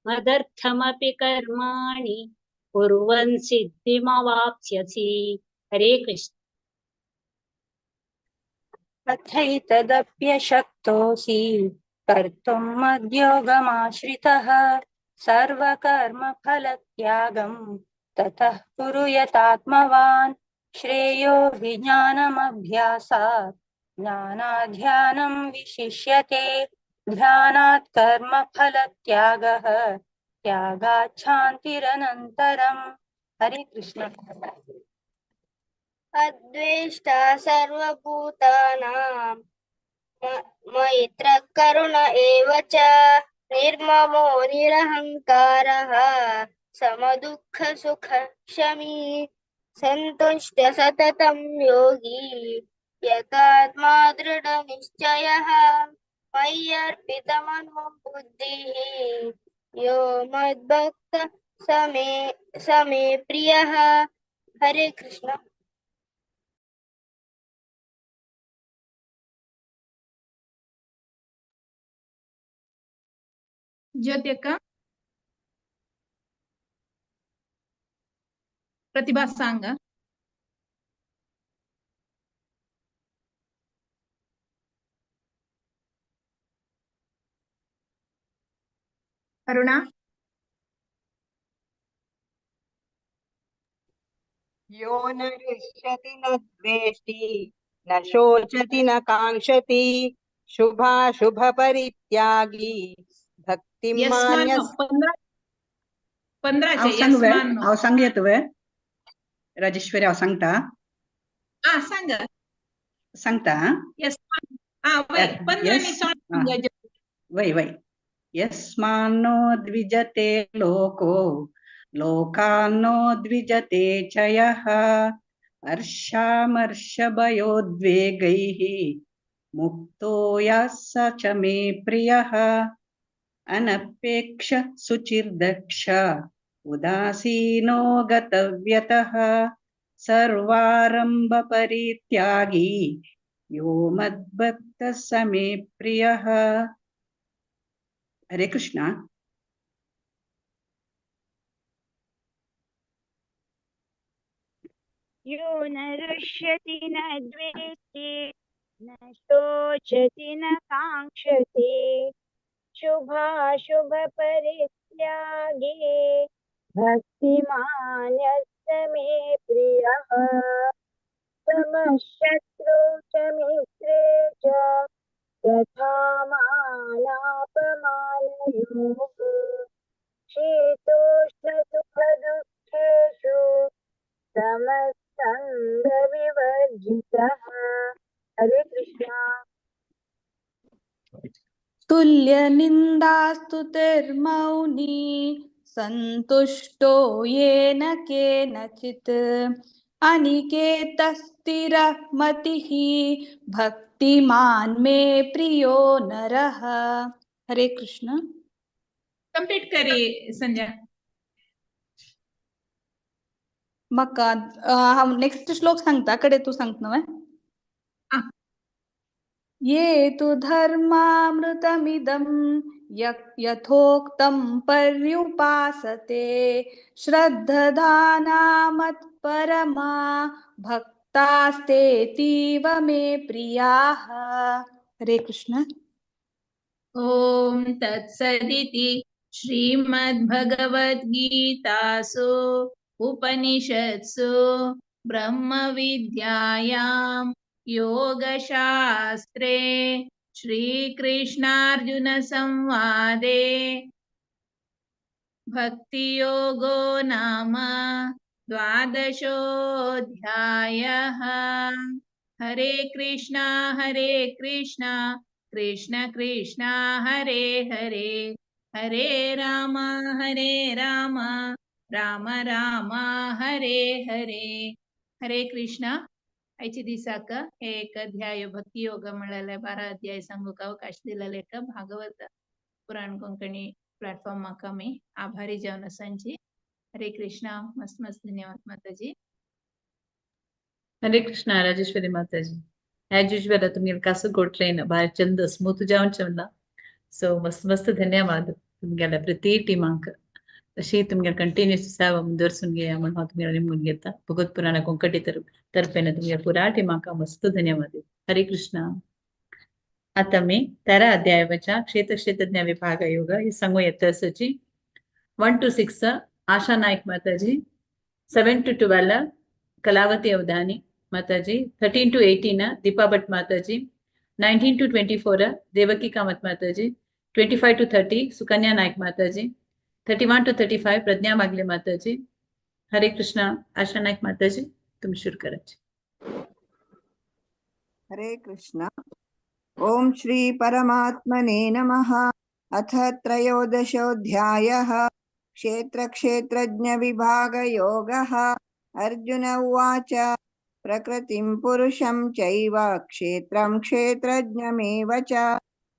मदर्थमपि कर्माणि कुर्वन् सिद्धिमवाप्स्यसि। हरे कृष्ण। तथैतदप्यशक्तोऽसि कर्तुं मद्योगमाश्रितः सर्वकर्मफलत्यागं ततः कुरु यतात्मवान् श्रेयो हि ज्ञानमभ्यासात् ज्ञानाध्यानं विशिष्यते ध्यानात् कर्मफलत्यागः त्यागात् शान्तिरनन्तरम्। हरे कृष्ण। अद्वेष्टा सर्वभूतानां मैत्रः करुण एव च निर्ममो निरहङ्कारः समदुःखसुखक्षमी सन्तुष्ट सततं योगी यतात्मा दृढनिश्चयः मय्यर्पितमनो बुद्धिः यो मद्भक्तः समे प्रियः। हरे कृष्ण। ज्योति अक्का, प्रतिभा सांग। अरुणा। यो न हृष्यति न द्वेष्टि न शोचति न काङ्क्षति शुभाशुभपरित्यागी भक्तिमान्यस्। 15 हांव सांगू वे? हांव सांगया तुवें राजेश्वरी, हांव सांगता। आं सांग सांगता। वय वय। यस्मान्नो द्विजते लोको लोकान्नो द्विजते च यः हर्षामर्षभयोद्वेगैः मुक्तो यः स च मे प्रियः। अनपेक्ष शुचिर्दक्ष उदासीनो गतव्यतः सर्वारंभ परित्यागी यो मद्भक्तः स मे प्रियः। हरे कृष्णा। यो न रुष्यति न द्वेष्टि न शोचति न काङ्क्षति शुभाशुभ परित्यागी भक्तिमान्यस्य मे प्रियः। समशत्रौ च मित्रे च तथा मानापमानयोः। शीतोष्णसुखदुःखेषु समसङ्गविवर्जितः। हरे कृष्णा। तुल्यनिन्दास्तुतिर्मौनी सन्तुष्टो येन केनचित् अनिकेतस्थिरः मतिः भक्तिमान् मे प्रियो नरः। हरे कृष्ण। कंप्लीट करी संध्या। म्हाका हांव नेक्स्ट श्लोक सांगता कडे तूं सांगता न्हय? ये तु धर्मामृतमिदं यथोक्तं पर्युपासते श्रद्दधाना मत्परमा भक्तास्तेतीव मे प्रियाः। हरे कृष्ण। ॐ तत्सदिति श्रीमद्भगवद्गीतासु उपनिषत्सु ब्रह्मविद्यायां योगशास्त्रे श्रीकृष्णार्जुन संवादे भक्तियोगो नाम द्वादशोऽध्यायः। हरे कृष्णा कृष्ण कृष्ण हरे हरे, हरे राम राम राम हरे हरे। हरे कृष्णा। आयच्या दिसाक हे एक अध्याय भक्ती योग म्हळ्यार 12 अध्याय सांगूक अवकाश दिलेले भागवत पुराण कोंकणी प्लॅटफॉर्म म्हाका आमी आभारी जावन आसांची। हरे कृष्णा। मस्त मस्त धन्यवाद माताजी। हरे कृष्णा राजेश्वरी माताजी। एज युजल तुमगेले कासरगोड ट्रेन भारी चंद स्मूथ जावन चल्ला। सो मस्त मस्त धन्यवाद तुमगेले प्रति टीमांक। अशी तुमगेले कंटिन्यूस सेवा मुंदवरसून घेया म्हण हांव तुमगेले निमगून घेता। भगवत पुराण कोंकणी तर्फेन तुमगेले पुरा टीमांक मस्त धन्यवाद। हरे कृष्णा। आतां आमी 13 अध्यायाच्या क्षेत्र क्षेत्रज्ञ विभाग योग हे सांगू येता आसाची। 1 to 6 Asha Naik Mataji, 7 to 12 Kalavati Avadhani Mataji, 13 to 18 Deepa Bhat Mataji, 19 to 24 Devaki Kamath Mataji, 25 to 30 Sukanya Naik Mataji, 31 to 35 Pragya Magle Mataji. Hare Krishna. Asha Naik Mataji तुम शुरू कराचे। हरे कृष्णा। ओम श्री परमात्मने नमः। अथ त्रयोदशोऽध्यायः क्षेत्र क्षेत्रज्ञ विभाग योगः। अर्जुन उवाच प्रकृतिं पुरुषं चैव क्षेत्रं क्षेत्रज्ञमेव च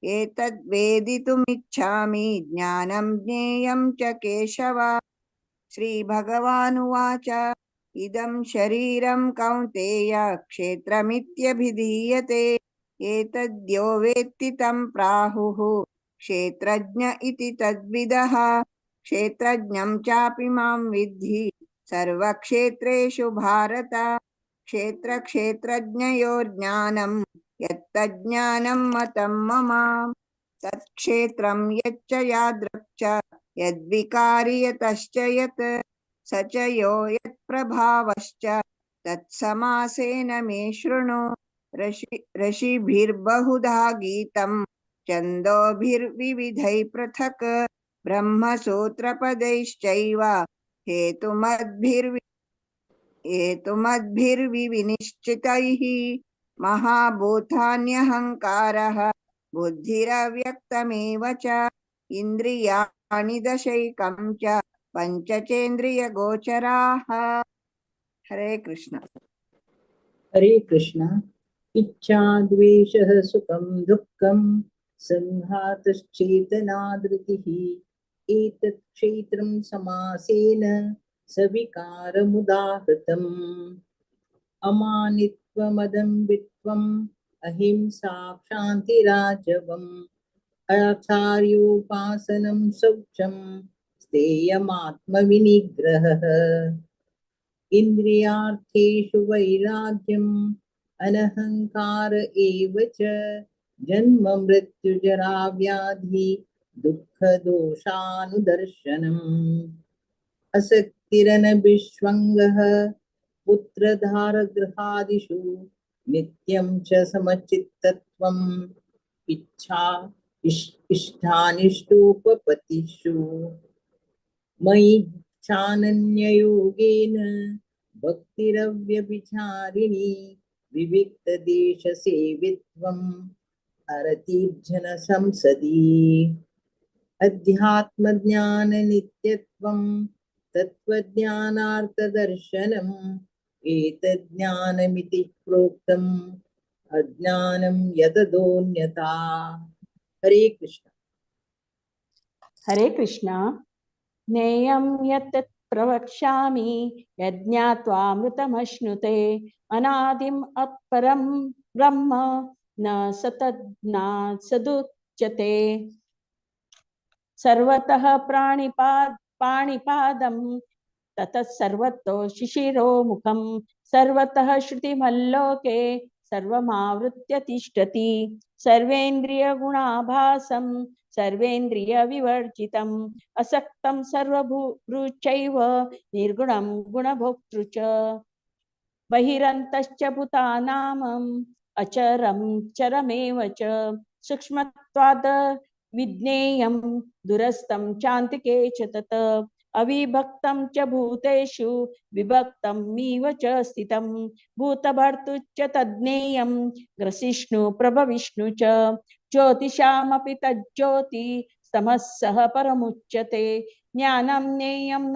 एतद्वेदितुमिच्छामि ज्ञानं ज्ञेयं च केशव। श्रीभगवानुवाच इदं शरीरं कौन्तेय क्षेत्रमित्यभिधीयते एतद्यो वेत्ति तं प्राहुः क्षेत्रज्ञ इति तद्विदः। क्षेत्रज्ञं चापि मां विद्धि सर्वक्षेत्रेषु भारत। क्षेत्रक्षेत्रज्ञयोर्ज्ञानं यत्तज्ज्ञानं मतं मम। तत्क्षेत्रं यच्च यादृक् च यद्विकारि यतश्च यत् स च यो यत्प्रभावश्च तत्समासेन मे शृणु। ऋषिभिर्बहुधा गीतं छन्दोभिर्विविधैः पृथक् ब्रह्मसूत्रपदैश्चैव हेतुमद्भिर्विनिश्चितैः। महाभूतान्यहङ्कारः बुद्धिरव्यक्तमेव च इन्द्रियाणि दशैकं च पञ्चचेन्द्रियगोचराः। हरे कृष्ण। हरे कृष्ण। इच्छा द्वेषः सुखं दुःखं संघातश्चेतनाधृतिः एतत् क्षेत्रं समासेन सविकारमुदाहृतम्। अमानित्वमदम्बित्वम् अहिंसा क्षान्तिराजवम् आचार्योपासनं शौचं स्तेयमात्मविनिग्रहः। इन्द्रियार्थेषु वैराग्यम् अनहङ्कार एव च जन्म मृत्युजरा व्याधि दुःखदोषानुदर्शनम्। असक्तिरनभिष्वङ्गः पुत्रधारगृहादिषु नित्यं च समचित्तत्वम् इच्छा इष्टानिष्टोपपत्तिषु। मयि चानन्ययोगेन भक्तिरव्यभिचारिणी विविक्तदेशसेवित्वम् अरतिर्जनसंसदि। अध्यात्मज्ञाननित्यत्वं तत्त्वज्ञानार्थदर्शनम् एतज्ज्ञानमिति प्रोक्तम् अज्ञानं यतदोऽन्यथा। हरे कृष्ण। हरे कृष्ण। ज्ञेयं यत् प्रवक्ष्यामि यज्ञात्वामृतमश्नुते अनादिम् अपरं ब्रह्म न सतज्ञात् सदुच्यते। सर्वतः पाणिपादं ततः सर्वतो शिशिरोमुखं सर्वतः श्रुतिमल्लोके सर्वमावृत्य तिष्ठति। सर्वेन्द्रियगुणाभासं सर्वेन्द्रियविवर्जितम् असक्तं सर्वभूतैव निर्गुणं गुणभोक्तृ च। बहिरन्तश्च भूतानाम् अचरं चरमेव च सूक्ष्मत्वाद् विज्ञेयं दुरस्तं चान्तिके च तत्। अविभक्तं च भूतेषु विभक्तमिव च स्थितं भूतभर्तृश्च तज्ज्ञेयं ग्रसिष्णु प्रभविष्णु च। ज्योतिषामपि तज्ज्योति तमः सह परमुच्यते। ज्ञानं ज्ञेयं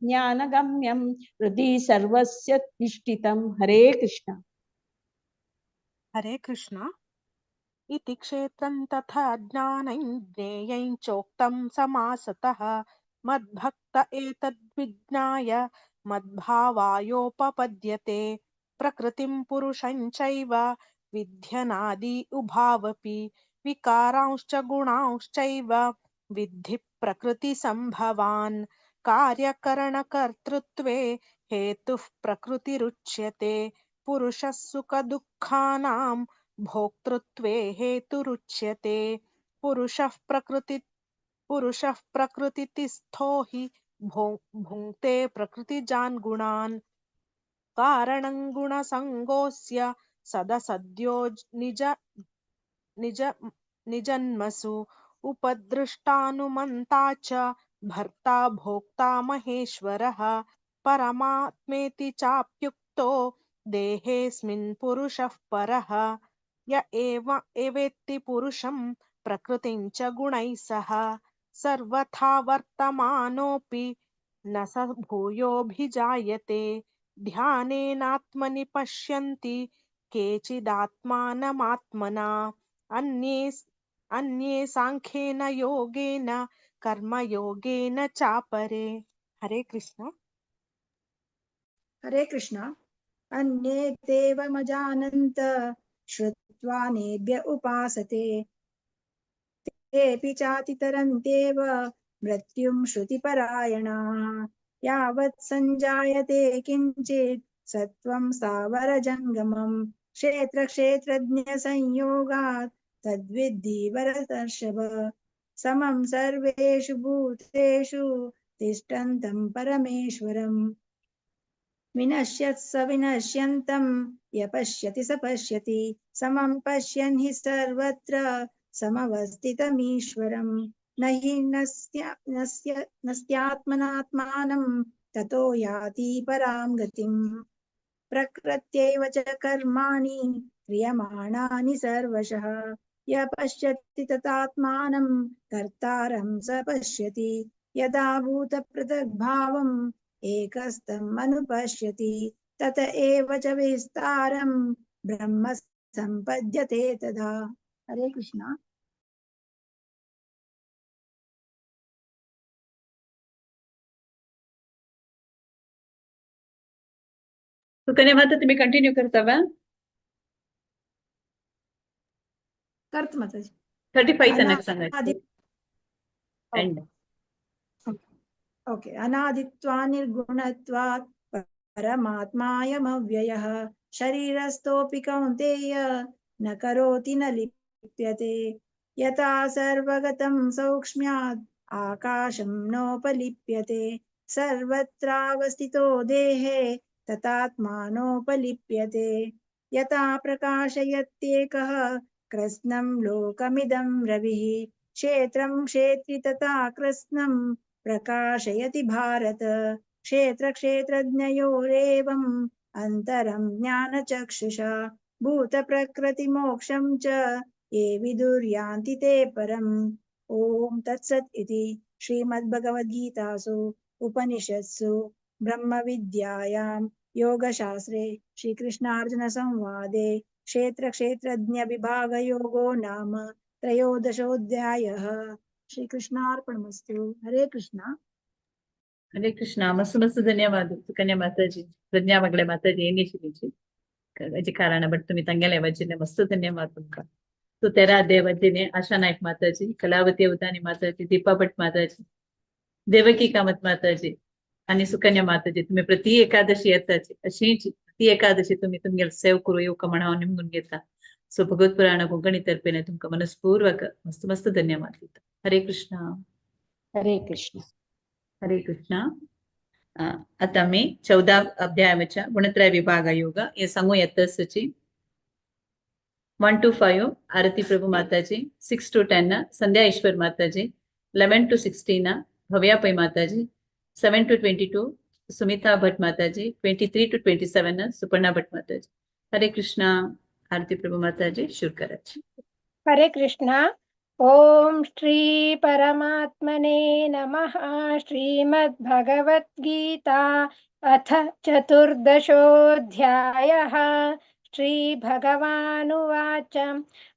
ज्ञानगम्यं हृदि सर्वस्य निष्ठितं। हरे कृष्ण। हरे कृष्ण। इति क्षेत्रं तथा ज्ञानं ज्ञेयं चोक्तं समासतः। मद्भक्त एतद्विज्ञाय मद्भावायोपपद्यते। प्रकृतिं पुरुषं चैव विध्यनादि उभावपि विकारांश्च गुणांश्चैव विद्धि प्रकृतिसम्भवान्। कार्यकरणकर्तृत्वे हेतुः प्रकृतिरुच्यते। पुरुषः सुखदुःखानां भोक्तृत्वे हेतुरुच्यते। पुरुषः प्रकृतिस्थो हि भुङ्क्ते प्रकृतिजान् गुणान्। कारणं गुणसङ्गोऽस्य सदसद्यो निज निज निजन्मसु। उपदृष्टानुमन्ता च भर्ता भोक्ता महेश्वरः। परमात्मेति चाप्युक्तो देहेऽस्मिन् पुरुषः परः। य एव एवेत्ति पुरुषं प्रकृतिं च गुणैः सह सर्वथा वर्तमानोऽपि न स भूयोऽभिजायते। ध्यानेनात्मनि पश्यन्ति केचिदात्मानमात्मना। अन्ये सांख्येन योगेन कर्मयोगेन चापरे। हरे कृष्ण। हरे कृष्ण। अन्ये देवमजानन्त श्रुत्वा नेभ्य उपासते। तेऽपि चातितरन्त्येव मृत्युं श्रुतिपरायणाः। यावत् सञ्जायते किञ्चित् सत्त्वं स्थावरजङ्गमं क्षेत्रक्षेत्रज्ञसंयोगात् तद्विद्धि भरतर्षभ। समं सर्वेषु भूतेषु तिष्ठन्तं परमेश्वरम्। विनश्यत्स विनश्यन्तं य पश्यति स पश्यति। समं पश्यन् हि सर्वत्र समवस्थितमीश्वरम्। न हि नस्यात्मनात्मानं ततो याति परां गतिम्। प्रकृत्यैव च कर्माणि क्रियमाणानि सर्वशः। य पश्यति तथात्मानं कर्तारं स पश्यति। यदा भूतपृथग्भावम् एकस्थम् अनुपश्यति तत एव च विस्तारं ब्रह्म सम्पद्यते तदा। हरे कृष्ण। सुकन्या माता तुम्ही कंटिन्यू करता का? करत माताजी। 35 तनक सांगायचं। And okay. अनादित्वा निर्गुणत्वात् परमात्मायमव्ययः। शरीरस्थोऽपि कौन्तेय न करोति न लिप्यते। यथा सर्वगतं सौक्ष्म्यात् आकाशं नोपलिप्यते। सर्वत्रावस्थितो देहे तथात्मानोपलिप्यते। यथा प्रकाशयत्येकः कृत्स्नं लोकमिदं रविः, क्षेत्रं क्षेत्रि तथा कृत्स्नं प्रकाशयति भारत। क्षेत्रक्षेत्रज्ञयोरेवम् अन्तरं ज्ञानचक्षुषा भूतप्रकृतिमोक्षं च ये विदुर्यान्ति ते परम्। ॐ तत्सत् इति श्रीमद्भगवद्गीतासु उपनिषत्सु ब्रह्मविद्यायां योगशास्त्रे श्रीकृष्णार्जुनसंवादे क्षेत्रक्षेत्रज्ञविभागयोगो नाम त्रयोदशोऽध्यायः। श्रीकृष्णार्पणमस्तु। हरे कृष्णा। हरे कृष्णा। मस्त मस्त धन्यवाद सुकन्या माताजी, प्रज्ञा वागळे माताजी येनी कारण बट तुम्ही तंगेले वचने मस्त धन्यवाद तुमका। तो 13 अध्याय वचने आशा नायक माताजी, कलावती अवतानी माताजी, दीपा भट माताजी, देवकी कामत माताजी आणि सुकन्या माताजी, तुम्ही प्रति एकादशी येताची अशीच प्रति एकादशी तुम्ही तुमगेले सेव करू येवका म्हण हांव निमगून घेता। सो भगवत पुराण कोंकणी तर्फेने तुमका मनस्पूर्वक मस्त मस्त धन्यवाद दिता। हरे कृष्णा। हरे कृष्ण। हरे कृष्णा। आता मी 14 अध्यायाच्या गुणत्रय विभाग योग हे सांगू येत सूची 1 to 5 Aarti Prabhu Mataji, 6 to 10 Sandhya Ishwar Mataji, 11 to 16 Bhavya Pai Mataji, 7 to 22 Sumita Bhat Mataji, 23 to 27 Suparna Bhat Mataji. Hare Krishna. Aarti Prabhu Mataji सुरू करायची। हरे कृष्णा। ओम श्री परमात्मने नमः। श्रीमद्भगवद्गीता अथ चतुर्दशोऽध्यायः। श्री भगवानुवाच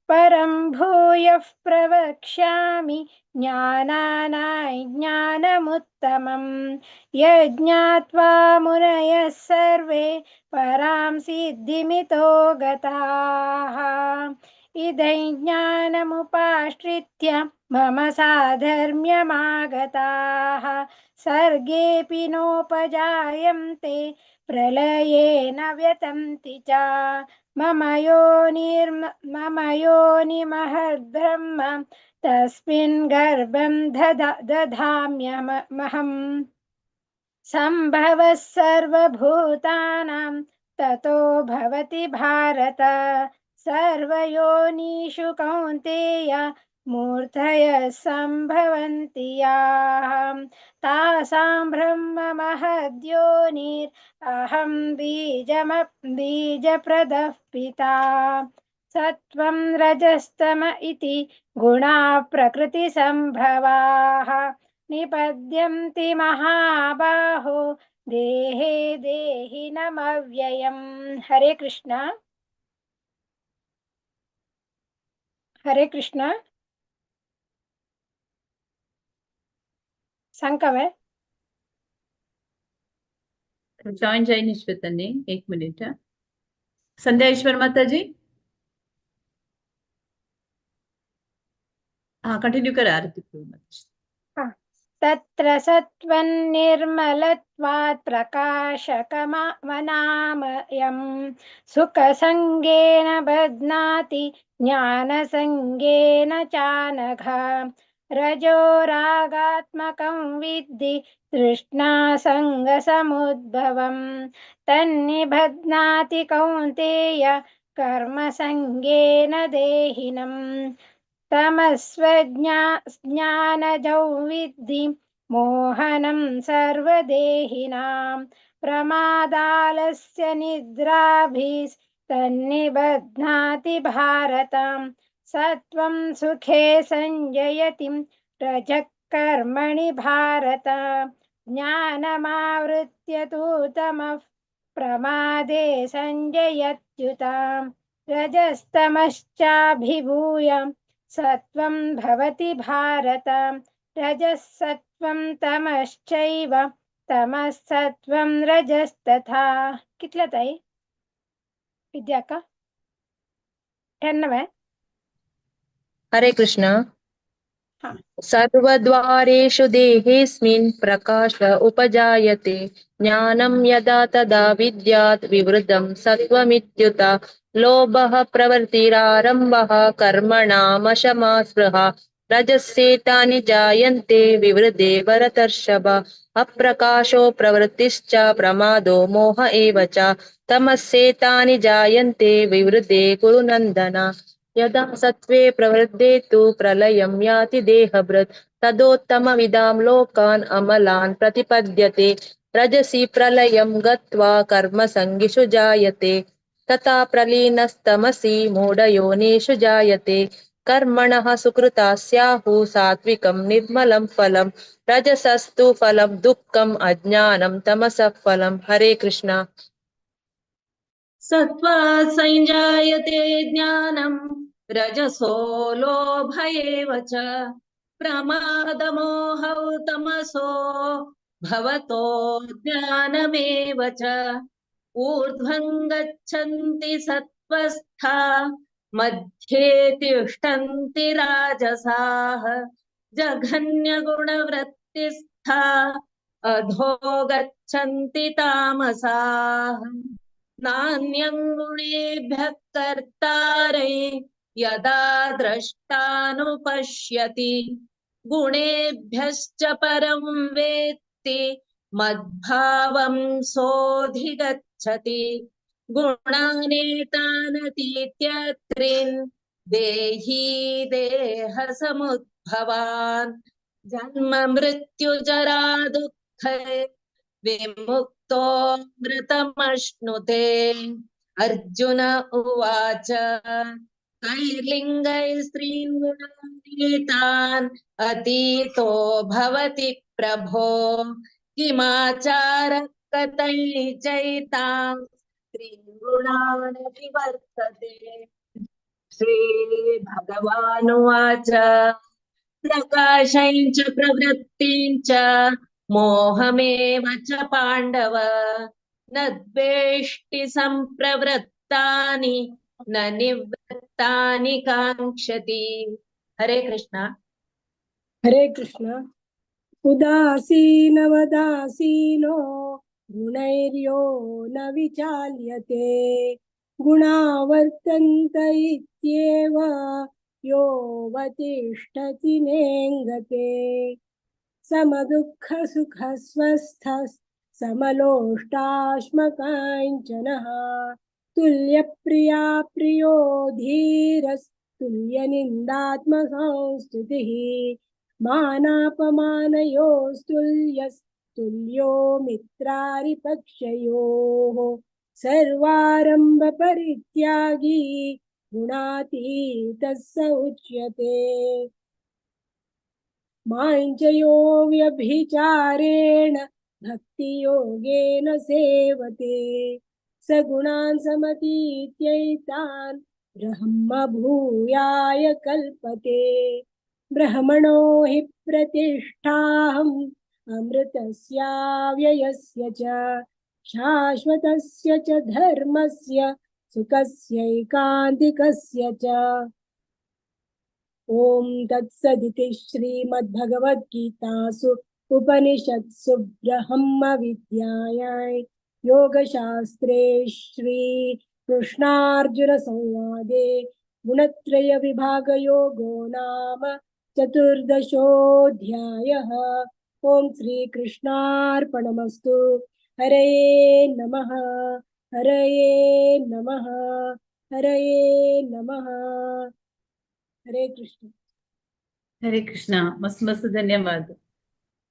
परं भूयः प्रवक्ष्यामि ज्ञानानां ज्ञानमुत्तमं यज्ञात्वा मुनयः सर्वे परां सिद्धिमितो गताः। इदं ज्ञानमुपाश्रित्य मम साधर्म्यमागताः सर्गेऽपि नोपजायन्ते प्रलये न व्यतन्ति च। मम योनिमहद्ब्रह्म तस्मिन् गर्भं दधाम्यहम्। सम्भवः सर्वभूतानां ततो भवति भारत। सर्वयोनिषु कौन्तेय मूर्तयः सम्भवन्ति याः। तासां ब्रह्म महद्योनिरहं बीजप्रदः पिता। सत्त्वं रजस्तम इति गुणाः प्रकृतिसम्भवाः निपद्यन्ति महाबाहो देहे देहिनमव्ययम्। हरे कृष्णा। हरे कृष्णा। संकवे जॉइन जैन श्वेतनी एक मिनिट। संध्या ईश्वर माता जी हाँ कंटिन्यू करा आरती माताजी। हाँ। तत्र सत्त्वं निर्मलत्वात् प्रकाशकमनामयं सुखसङ्गेन बध्नाति ज्ञानसङ्गेन चानघ। रजो रागात्मकं विद्धि तृष्णासङ्गसमुद्भवं तन्निबध्नाति कौन्तेय कर्मसङ्गेन देहिनम्। तमस्वज्ञानजौ विद्धि मोहनं सर्वदेहिनां प्रमादालस्य निद्राभिस्तन्निबध्नाति भारतं। सत्त्वं सुखे संजयति रजः कर्मणि भारत। ज्ञानमावृत्य तु तमः प्रमादे संजयत्युतां रजस्तमश्चाभिभूय सत्त्वं भवति भारत। रजः सत्त्वं तमश्चैव तमः सत्त्वं रजस्तथा। कितला ताई विद्या का 10 है। हरे कृष्ण। हाँ। सर्वद्वारेषु देहेऽस्मिन् प्रकाश उपजायते ज्ञानं यदा तदा विद्यात् विवृतं सत्त्वमित्युत। लोभः प्रवृत्तिरारम्भः कर्मणामशमा स्पृहा रजस्येतानि जायन्ते विवृते भरतर्षभ। अप्रकाशो प्रवृत्तिश्च प्रमादो मोह एव च तमस्येतानि जायन्ते विवृते कुरु नन्दन। यदा सत्त्वे प्रवृद्धे तु प्रलयं याति देहभृत् तदोत्तमविदां लोकान् अमलान् प्रतिपद्यते। रजसि प्रलयं गत्वा कर्मसङ्गिषु जायते तथा प्रलीनस्तमसि मूढयोनिषु जायते। कर्मणः सुकृता स्याहु सात्विकं निर्मलं फलं रजसस्तु फलं दुःखम् अज्ञानं तमसः फलं। हरे कृष्ण। सत्त्वात् संजायते ज्ञानं रजसो लोभ एव च प्रमादमोहौ तमसो भवतो ज्ञानमेव च। ऊर्ध्वं गच्छन्ति सत्त्वस्था मध्ये तिष्ठन्ति राजसाः जघन्यगुणवृत्तिस्था अधो गच्छन्ति तामसाः। नान्यं गुणेभ्यः कर्तारै यदा द्रष्टानुपश्यति गुणेभ्यश्च परं वेत्ति मद्भावं सोऽधिगच्छति। गुणानेतानतीत्यत्रीन् देही देहसमुद्भवान् जन्म मृत्युजरा दुःखै विमुक्तो मृतमश्नुते। अर्जुन उवाच कैर्लिङ्गैः स्त्रीन् गुणातीतान् अतीतो भवति प्रभो किमाचार कथैचैतां स्त्रीन् गुणान् विवर्तते। श्री भगवानुवाच प्रकाशं च प्रवृत्तिं च मोहमेव च पाण्डव न द्वेष्टि सम्प्रवृत्तानि न निवृत्तानि काङ्क्षति। हरे कृष्णा। हरे कृष्ण। उदासीनवदासीनो गुणैर्यो न विचाल्यते गुणा वर्तन्त इत्येव यो वतिष्ठति नेङ्गते। समदुःखसुखस्वस्थः समलोष्टाश्मकाञ्चनः तुल्यप्रिया प्रियो धीरस्तुल्यनिन्दात्मसंस्तुतिः मानापमानयोस्तुल्यस्तुल्यो मित्रारिपक्षयोः सर्वारम्भपरित्यागी गुणातीतः स उच्यते। मां च यो व्यभिचारेण भक्तियोगेन सेवते स गुणान् समतीत्यैतान् ब्रह्म भूयाय कल्पते। ब्रह्मणो हि प्रतिष्ठाहम् अमृतस्याव्ययस्य च शाश्वतस्य च धर्मस्य सुखस्यैकान्तिकस्य च। ॐ तत्सदिति श्रीमद्भगवद्गीतासु उपनिषत्सु ब्रह्मविद्यायां योगशास्त्रे श्री कृष्णार्जुन संवादे गुणत्रय विभागयोगो नाम चतुर्दशोऽध्यायः। ॐ श्री कृष्णार्पणमस्तु। हरये नमः। हरये नमः। हरये नमः। हरे कृष्ण। हरे कृष्ण। मस्त मस्त धन्यवाद।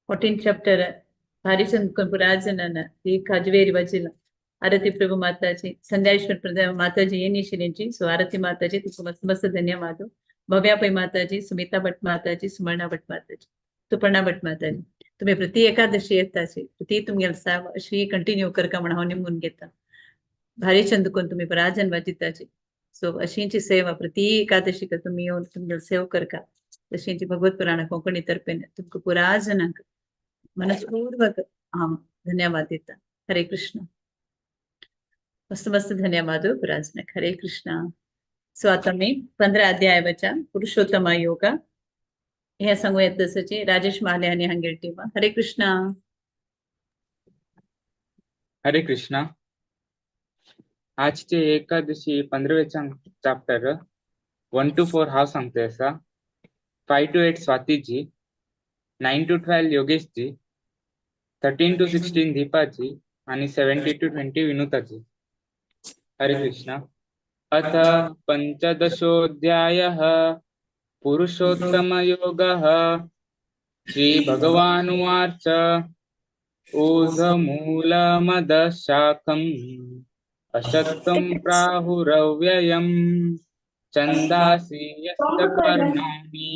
14 चैप्टर हरिचंद राजनन ಈ ಕಾಜವೇರಿ ವಜಿಲ आरती प्रभु माताजी संध्याश्वर प्रधान माताजी ये शिलेंची सो आरती माताजी तुमको मस्त मस्त धन्यवाद। भव्या पै माताजी, सुमिता भट माताजी, सुमर्णा भट माताजी, सुपर्णा भट माताजी तुम्ही प्रति एकादशी येताची प्रति तुमगेल साब अशी कंटिन्यू करका म्हण हांव निमगून घेता। भारी चंद कोन तुम्ही राजन वाजिताची सो अशींची सेवा प्रति एकादशी का तुम्ही येवन तुमगेल सेवा करका तशींची भगवत पुराण कोंकणी तर्फेन तुमकां पुरा जनांक मनस्पूर्वक हांव धन्यवाद दिता। हरे कृष्ण। मस्त मस्त धन्यवाद पुराजनाक। हरे कृष्ण। सो आता मी 15 अध्यायाच्या पुरुषोत्तम योगा ह्या सांगू येत तसंच राजेश माले आणि हांगेर टीम। हरे कृष्ण। हरे कृष्ण। आजचे एकादशी 15वें चॅप्टर 1 to 4 हांव सांगते आसा। 5 to 8 Swati ji, 9 to 12 Yogesh ji, 13 to 16 Deepa ji आणि 70 to 20 Vinota ji. Hare Krishna. अथ पंचदशोऽध्यायः पुरुषोत्तमयोगः। श्री भगवानुवाच। ऊर्ध्वमूलमदशाखम् अशक्तं प्राहुरव्ययम् छन्दांसि यस्य पर्णानि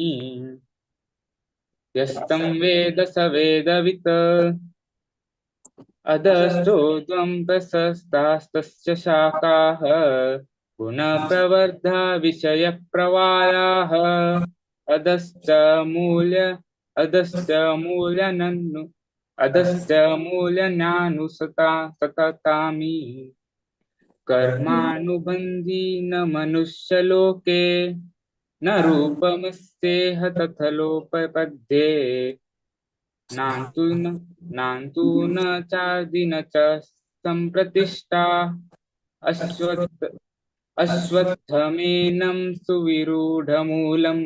यस्तं वेद स वेदवित्। अधश्चोर्ध्वं प्रसस्तास्तस्य शाखाः गुणप्रवर्धा विषयप्रवालाः। अधश्च मूल्य अधश्च मूल्यननु अधश्च मूल्यनानुसता सततामि कर्मानुबन्धी न मनुष्यलोके न रूपमस्येह तथ लोपपद्ये नान्तु न चादि न च संप्रतिष्ठा। अश्वत्थमेनं सुविरूढमूलम्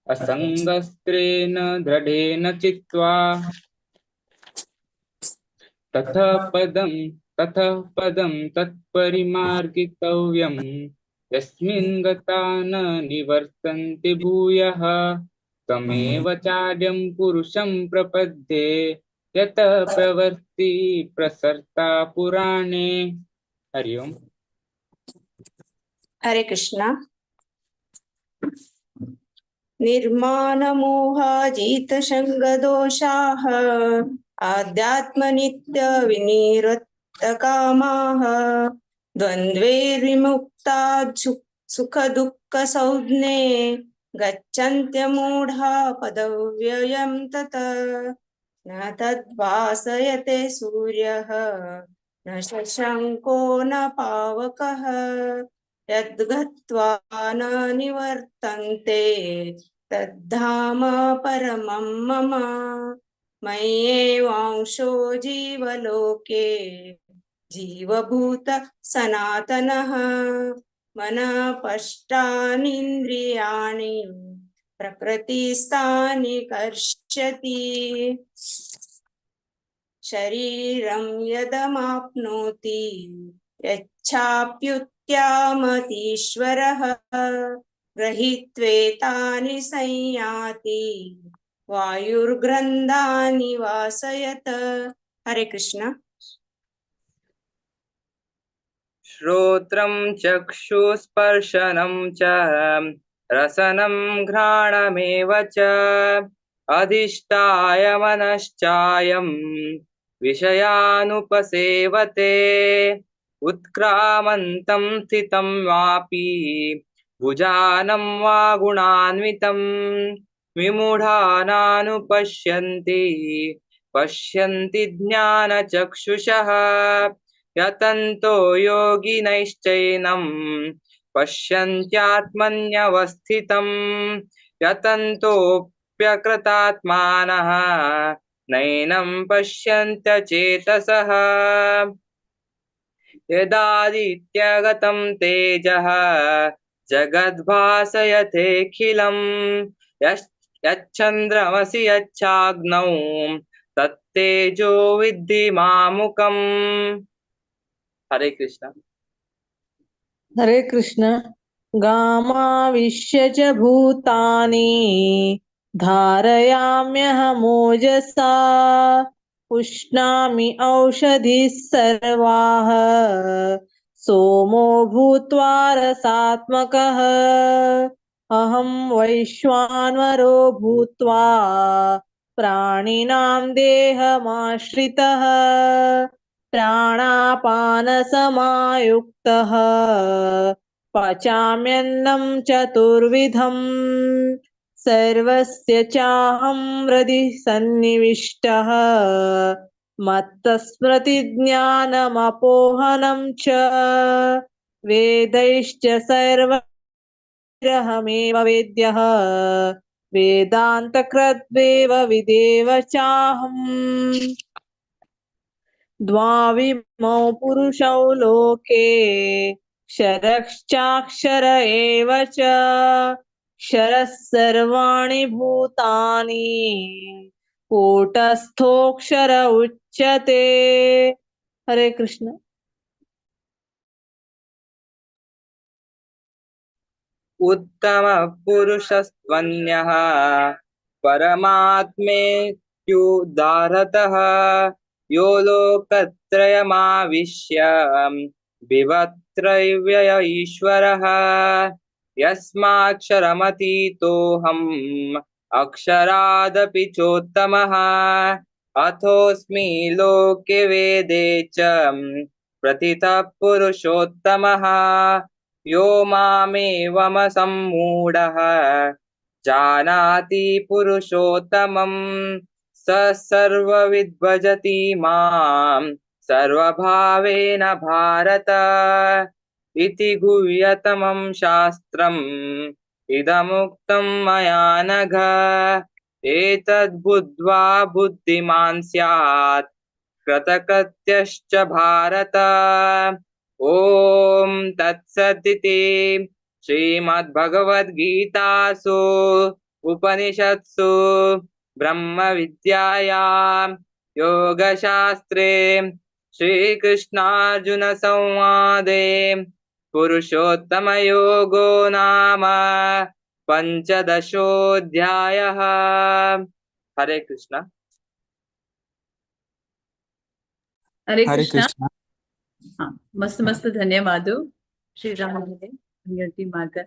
असङ्गस्त्रेण दृढेन चित्वा ततः पदं तत्परिमार्गितव्यं यस्मिन् गता न निवर्तन्ति भूयः। तमेव चार्यं पुरुषं प्रपद्ये यतः प्रवृत्ति प्रसर्ता पुराणे। हरि ओम। हरे कृष्णा। निर्माणमोहाजितसङ्गदोषाः आध्यात्मनित्यविनिरुक्तकामाः द्वन्द्वैर्विमुक्ता सुखदुःखसंज्ञे गच्छन्त्यमूढा पदव्ययं तत्। न तद्भासयते सूर्यः न शशाङ्को न पावकः यद्गत्वा न निवर्तन्ते तद्धाम परमं मम। मय्येवांशो जीवलोके जीवभूत सनातनः। मनःपष्टानीन्द्रियाणि प्रकृतिस्थानि कर्षति। शरीरं यदमाप्नोति यच्छाप्युत्यामतीश्वरः गृहीत्वेतानि संयाति वायुर्ग्रन्थानि वासयत। हरे कृष्ण। श्रोत्रं चक्षुस्पर्शनं च रसनं घ्राणमेव च अधिष्ठाय मनश्चायं विषयानुपसेवते। उत्क्रामन्तं स्थितं वापि भुजानं वा गुणान्वितं विमूढानानुपश्यन्ति पश्यन्ति ज्ञानचक्षुषः। यतन्तो योगिनश्चैनं पश्यन्त्यात्मन्यवस्थितं यतन्तोऽप्यकृतात्मानः नैनं पश्यन्त्यचेतसः। यदादित्यगतं तेजः जगद्भासयतेऽखिलं यच्चन्द्रमसि यच्चाग्नौ तत्तेजो विद्धि मामुकम्। हरे कृष्ण। हरे कृष्ण। गामाविश्य च भूतानि धारयाम्यहमोजसा पुष्णामि औषधीः सर्वाः सोमो भूत्वा रसात्मकः। अहं वैश्वानरो भूत्वा प्राणिनां देहमाश्रितः प्राणापानसमायुक्तः पचाम्यन्नं चतुर्विधम्। सर्वस्य चाहं हृदि सन्निविष्टः मत्तस्मृतिज्ञानमपोहनं च वेदैश्च सर्वैरहमेव वेद्यः वेदान्तकृद्वेव विदेव चाहम्। द्वाविमौ पुरुषौ लोके क्षरश्चाक्षर एव च। क्षरः सर्वाणि भूतानि कूटस्थोऽक्षर उच्यते। हरे कृष्ण। उत्तम पुरुषस्त्वन्यः परमात्मेत्युदाहृतः यो लोकत्रयमाविश्य बिभर्त्यव्यय ईश्वरः। यस्माक्षरमतीतोऽहम् अक्षरादपि चोत्तमः अथोऽस्मि लोके वेदे च प्रथितः पुरुषोत्तमः। यो मामेवमसम्मूढः जानाति पुरुषोत्तमं स सर्वविद्भजति मां सर्वभावेन भारत। इति गुह्यतमं शास्त्रम् इदमुक्तं मया नघ। एतद्बुद्ध्वा बुद्धिमान् स्यात् कृतकृत्यश्च भारत। ॐ तत्सदिति श्रीमद्भगवद्गीतासु उपनिषत्सु ब्रह्मविद्यायां योगशास्त्रे श्रीकृष्णार्जुनसंवादे पुरुषोत्तमयोगो नाम पञ्चदशोऽध्यायः। हरे कृष्ण। हरे हरे कृष्णा। कृष्ण। हाँ, मस्त मस्त धन्यवाद श्रीराम हंगेर टीमाक,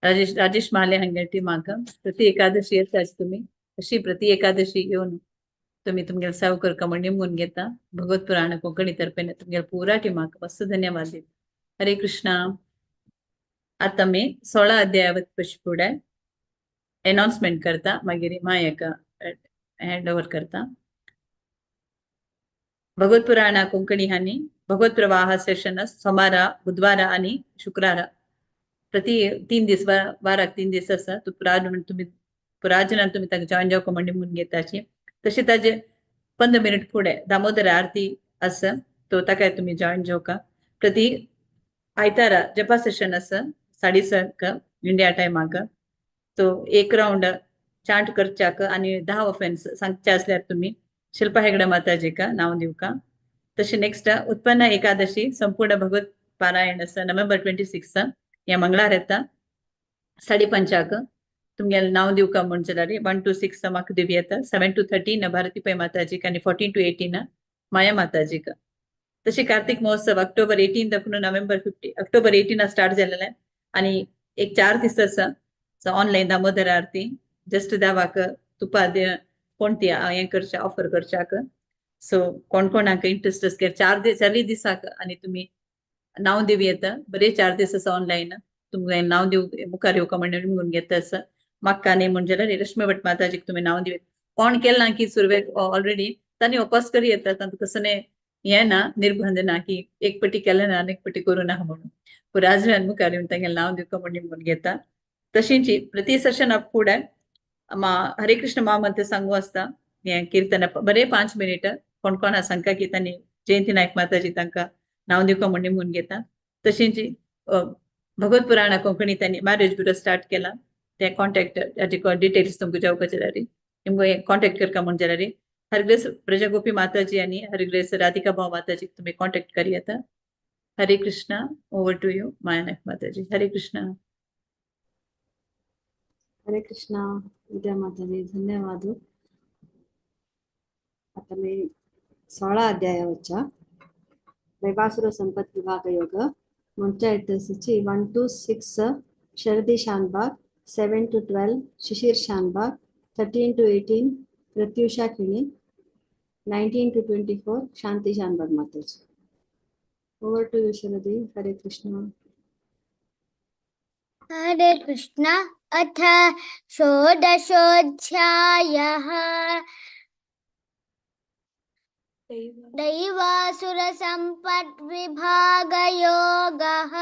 राजेश राजेश माले हंगेर टीमाक। प्रति एकादशी येता तुम्ही अशी प्रति एकादशी येवन तुम्ही तुमगेले सेवा करका म्हण निमगून घेता भगवत पुराण कोंकणी तर्फेन तुमगेले पुरा टीमाक मस्त धन्यवाद दिता। हरे कृष्णा। आतां आमी 16 अध्यायावत पशी फुडें एनाउन्समेंट करता, मागीर मायक हँड ओवर करता। भगवत पुराणा कोंकणी हानी भगवत प्रवाह सेशन सोमारा, बुधवारा आनी शुक्रारा प्रति 3 दीस वाराक 3 दीस आसा। तूं पुराय तुमी पुराजनान तुमी ताका जॉयन जावका म्हण निमगून घेताची। तशें ताजे 15 मिनट फुडें दामोदर आरती आसा, तो ताका तुमी जॉयन जावका। प्रति आयतारा जपा सेशन आसा 6:30 इंडिया टायमाक। तो एक रावंड चांट करच्याक आनी 10 ऑफेन्स सांगचे आसल्यार तुमी शिल्पा हेगडे माताजीका नांव दिवका। तशें नेक्स्ट उत्पन्न एकादशी संपूर्ण भगवत पारायण आसा नोव्हेंबर 26 ह्या मंगळार येता 5:30 तुमगेलें नांव दिवका म्हण जाल्यार 1 to 6 म्हाका दिवं येता। 7 to 13 Bharati Pai माताजीक आनी 14 to 18 माया माताजीक। तशें कार्तिक महोत्सव ऑक्टोबर 18 दाखून नोव्हेंबर 50 ऑक्टोबर 18 स्टार्ट जालेलें आनी एक 4 दीस आसा। सो ऑनलायन दामोदर आरती जस्ट 10वाक तुपा कोण ती हें करचें ऑफर करच्याक। सो कोण कोणाक इंट्रस्ट आसल्यार 4 दीस 4 दिसाक आनी तुमी नांव दिवं येता। बरें 4 दीस आसा ऑनलायन तुमकां नांव दिव मुखार येवका म्हण निमगून घेता आसा। म्हाका न्ही म्हण जाल्यार रश्मी भट माताजीक तुमी नांव दिव। कोण केलें ना की सुरवेक ऑलरेडी तांणी वपास करी येता, तांकां कसलें हें ना निर्बंध ना की एक पटी केलें ना आनी एक पटी करूं ना म्हणून। पुराजनान मुखार येवन तांगेलें नांव दिवका म्हण निमगून घेता। तशेंच प्रति सेशन फुडें मा हरे कृष्ण महामंत्र सांगू आसता हें किर्तन बरें 5 मिनट कोण कोण सांगता की तांणी जयंती नायक माताजी तांकां नांव दिवका म्हण निमगून घेता। तशेंच भगवत पुराणा कोंकणी तांणी मॅरेज ब्युरो स्टार्ट केला, ते कॉन्टॅक्ट डिटेल्स तुमकां जावपाचे जाल्यार तुमकां कॉन्टॅक्ट करका म्हण जाल्यार हरग्रेस प्रजागोपी माताजी आनी हरग्रेस राधिका भाव माताजी तुमी कॉन्टॅक्ट करी येता। Hare Krishna. Over to you Maya Naik Mataji. Hare Krishna. Hare Krishna Vidya Mataji, धन्यवाद। आता मी 16 अध्यायावरच्या दैवासुर संपत विभाग योग म्हणच्या एड्रेसची 1 to 6 Sharadi Shanbhag, 7 to 12 Shishir Shanbhag, 13 to 18 Pratyusha Khini, 19 to 24 Shanti Shanbhag Mataji. Over to you Sharadi. Hare Krishna. Hare Krishna. अथ षोडशोऽध्यायः दैवासुरसम्पद्विभागयोगः।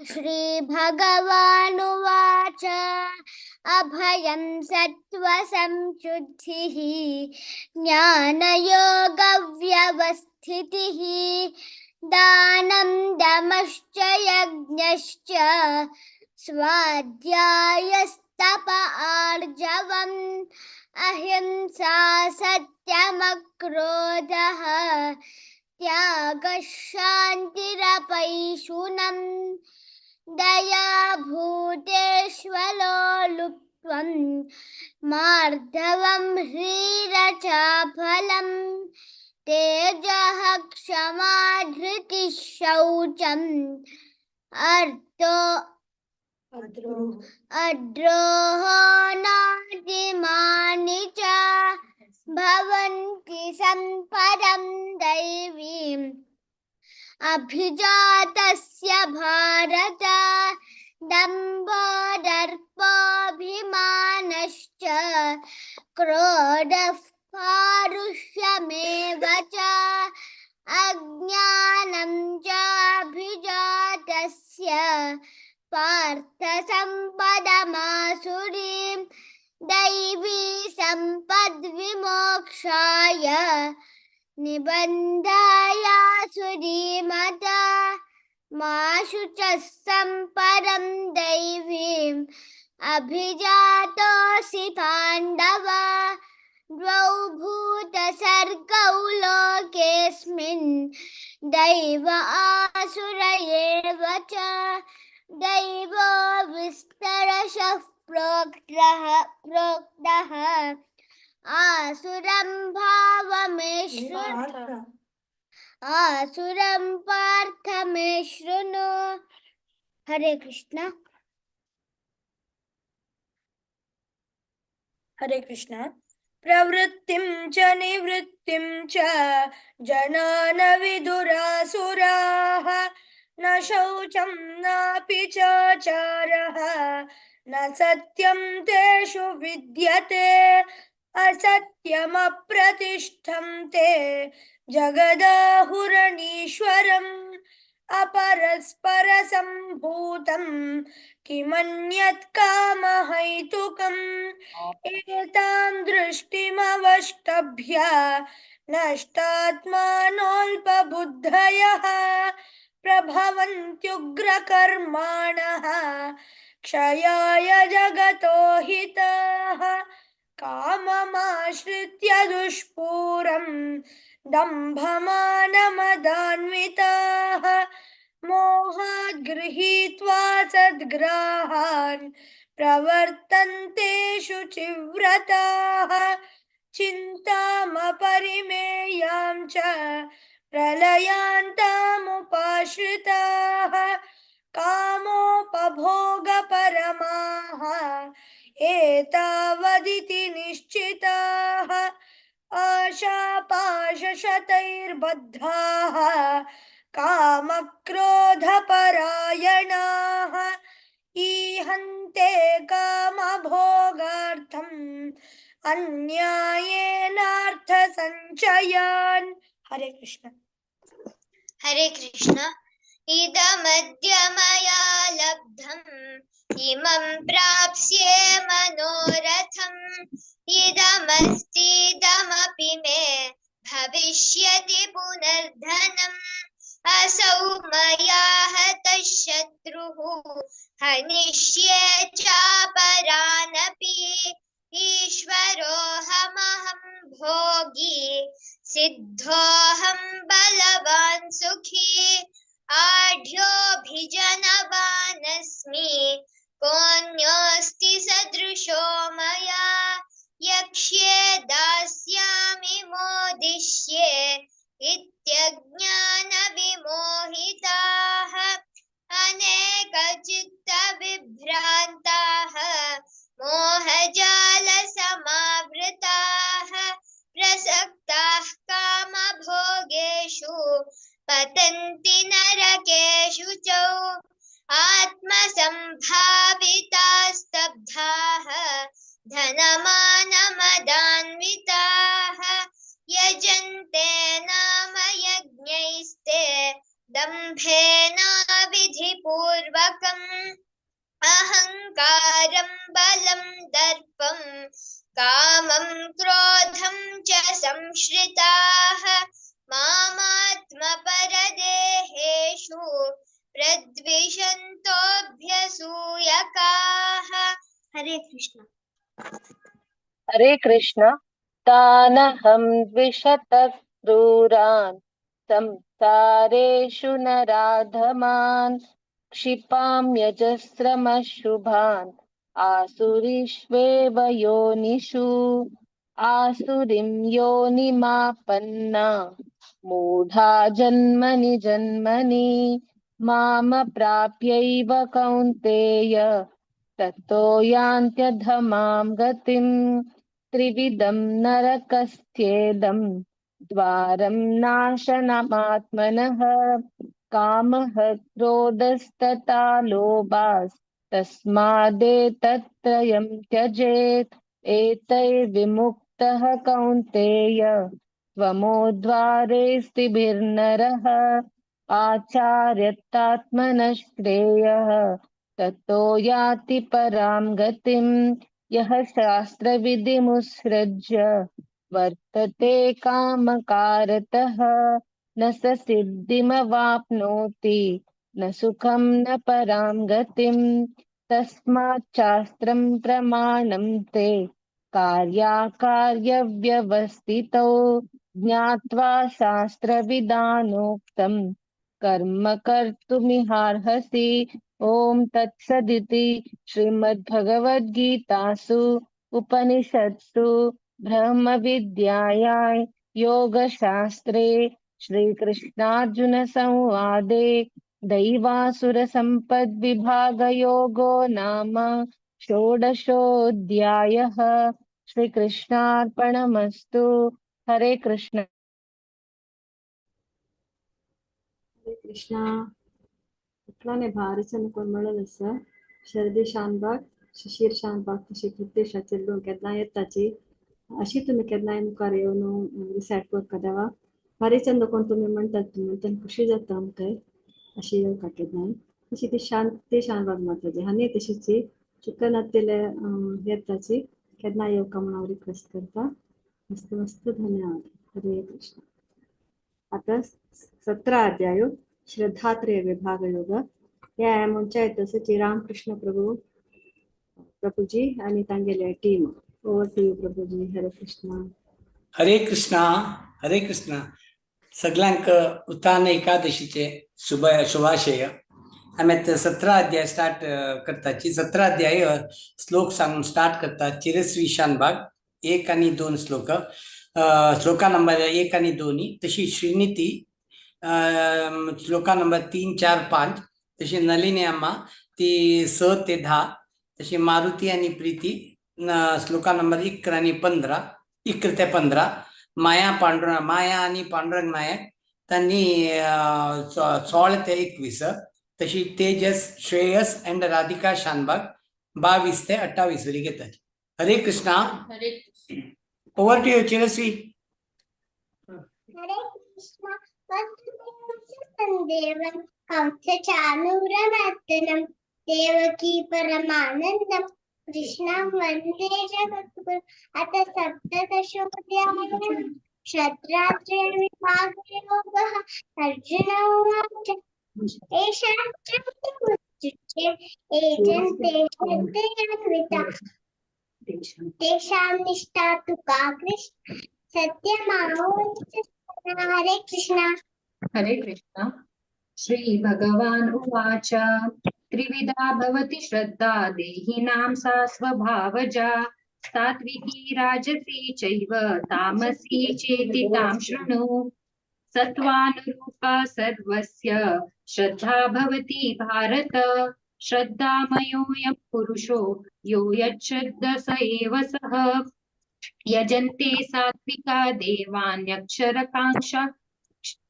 श्रीभगवानुवाच अभयं सत्त्वसंशुद्धिः ज्ञानयोगव्यवस्थितिः दानं दमश्च यज्ञश्च स्वाध्यायस्तप आर्जवम् अहिंसा सत्यमक्रोधः त्यागः शान्तिरपैशुनम् दया भूतेष्वलोलुप्त्वं मार्दवं ह्रीरचाफलम् तेजः क्षमा धृतिः शौचम् अर्तो अद्रोहो नातिमानि च भवन्ति सम्पदं दैवीम् अभिजातस्य भारत दम्भो दर्पोऽभिमानश्च क्रोधः पारुष्यमेव च अज्ञानं चाभिजातस्य पार्थ सम्पदमासुरीं दैवी सम्पद्विमोक्षाय निबन्धायासुरीमता मा शुचः सम्पदं दैवीम् अभिजातोऽसि पाण्डव द्वौ भूतसर्गौ लोकेऽस्मिन् दैव आसुर एव च दैवो विस्तरशः प्रोक्तः आसुरं भावमे आसुरं पार्थ मे शृणु। हरे कृष्ण। हरे कृष्ण। प्रवृत्तिं च निवृत्तिं च जना न विदुरासुराः न शौचं नापि चाचारः न सत्यं तेषु विद्यते असत्यमप्रतिष्ठं ते जगदाहुरणीश्वरम् अपरस्परसम्भूतं किमन्यत् कामहैतुकम् एतां दृष्टिमवष्टभ्य नष्टात्मानोऽल्पबुद्धयः प्रभवन्त्युग्रकर्माणः क्षयाय जगतो हिताः काममाश्रित्य दुष्पूरं दम्भमानमदान्विताः मोहाद् गृहीत्वा सद्ग्राहान् प्रवर्तन्ते शुचिव्रताः चिन्तामपरिमेयां च प्रलयान्तामुपाश्रिताः कामोपभोगपरमाः एतावदिति निश्चिताः आशापाशशतैर्बद्धाः कामक्रोधपरायणाः ईहन्ते कामभोगार्थम् अन्यायेनार्थसञ्चयान्। हरे कृष्ण। हरे कृष्ण। इदमद्य मया लब्धम् इमं प्राप्स्ये मनोरथम् इदमस्तीदमपि मे भविष्यति पुनर्धनम् असौ मया हतः शत्रुः हनिष्ये चापरानपि ईश्वरोऽहमहं भोगी सिद्धोऽहं बलवान् सुखी आढ्योऽभिजनवानस्मि कोऽन्योऽस्ति सदृशो मया यक्ष्ये दास्यामि मोदिष्ये इत्यज्ञानविमोहिताः अनेकचित्तविभ्रान्ताः मोहजालसमावृताः प्रसक्ताः कामभोगेषु पतन्ति नरकेषु च आत्मसम्भाविताः स्तब्धाः धनमानमदान्विताः यजन्ते नाम यज्ञैस्ते दम्भेनाविधिपूर्वकम् अहङ्कारं बलं दर्पं कामं क्रोधं च संश्रिताः मामात्मपरदेहेषु प्रद्विषन्तोऽभ्यसूयकाः। हरे कृष्ण। हरे कृष्ण। तानहं द्विषतः क्रूरान् संसारेषु नराधमान् क्षिपाम्यजस्रमशुभान् आसुरीष्वेव योनिषु आसुरीं योनिमापन्ना मूढा जन्मनि जन्मनि मामप्राप्यैव कौन्तेय ततो यान्त्यधमां गतिं। त्रिविधं नरकस्थ्येदं द्वारं नाशनमात्मनः कामः क्रोधस्तथा लोभास्तस्मादेतत्त्रयं त्यजेत्। एतैर्विमुक्तः कौन्तेय त्वमोद्वारे स्थिभिर्नरः आचार्यतात्मनः श्रेयः ततो याति परां गतिं। यः शास्त्रविधिमुत्सृज्य वर्तते कामकारतः न स सिद्धिमवाप्नोति न सुखं न परां गतिं। तस्माच्छास्त्रं प्रमाणं ते कार्याकार्यव्यवस्थितौ ज्ञात्वा शास्त्रविधानोक्तं कर्म कर्तुमिहार्हसि। ॐ तत्सदिति श्रीमद्भगवद्गीतासु उपनिषत्सु ब्रह्मविद्यायां योगशास्त्रे श्रीकृष्णार्जुनसंवादे दैवासुरसम्पद्विभागयोगो नाम षोडशोऽध्यायः। श्रीकृष्णार्पणमस्तु। हरे कृष्ण। हरे कृष्णा। इतलाने भारीचन कोण म्हणत आसा शरदी शानबाग शिशीर शानबाग तशी कृतेश चेडूं केन्ना येताची अशी तुमी केन्नाय मुखार येवन रिसायट करपा देवा भारी चंद कोण तुमी म्हणटात म्हणटन खुशी जाता आमकां अशी येवका केन्नाय तशी ती शांती शानबाग माताजी आनी तशीची चिकनातेले येताची केन्ना येवका म्हणून हांव रिक्वेस्ट करता। मस्त मस्त धन्यवाद। हरे कृष्ण। आता 17 अध्याय श्रद्धात्रय विभाग योग ह्या म्हणच्या तसंच रामकृष्ण प्रभू प्रभुजी आणि तांगेले team. Over to you Prabhuji. Hare Krishna. Hare Krishna. Hare Krishna. सगळ्यांक उत्थान एकादशीचे शुभाशय। आमी आतां 17 अध्याय स्टार्ट करताची। 17 अध्याय श्लोक सांगून स्टार्ट करता। चिरस्वी शानबाग 1 आणि 2 श्लोक, श्लोका नंबर 1 आणि 2। तशी श्रीनीती श्लोका नंबर 3, 4, 5। तशी नलिनी अम्मा ती 6 ते 10। तशी मारुती आणि प्रीती श्लोका नंबर 11 आणि 15, 11 ते 15। माया पांडुरंग माया आणि पांडुरंग नायक त्यांनी 16 ते 21। तशी तेजस श्रेयस अँड राधिका शानबाग 22 ते 28 वरी घेतात। Hare Krishna. Hare Krishna. Over to you Chirasvi. Hare Krishna. देवं कंसचाणूरमर्दनं देवकी परमानन्दं कृष्णं वन्दे जगद्गुरुं। अथ सप्तदशोऽध्यायः श्रद्धात्रयविभागयोगः। अर्जुन उवाच एषां एजन्ते श्रद्धयान्विता तेषां निष्ठा तु का कृष्ण सत्यमाहुश्च। हरे कृष्ण। हरे कृष्ण। श्री भगवान उवाच त्रिविधा भवति श्रद्धा देहिनां सा स्वभावजा सात्विकी राजसी चैव तामसी चेति तां शृणु। सत्त्वानुरूपा सर्वस्य श्रद्धा भवति भारत। श्रद्धामयोऽयं पुरुषो यो यच्छ्रद्ध स एव सः। यजन्ते सात्विका देवान्यक्षरकाङ्क्षा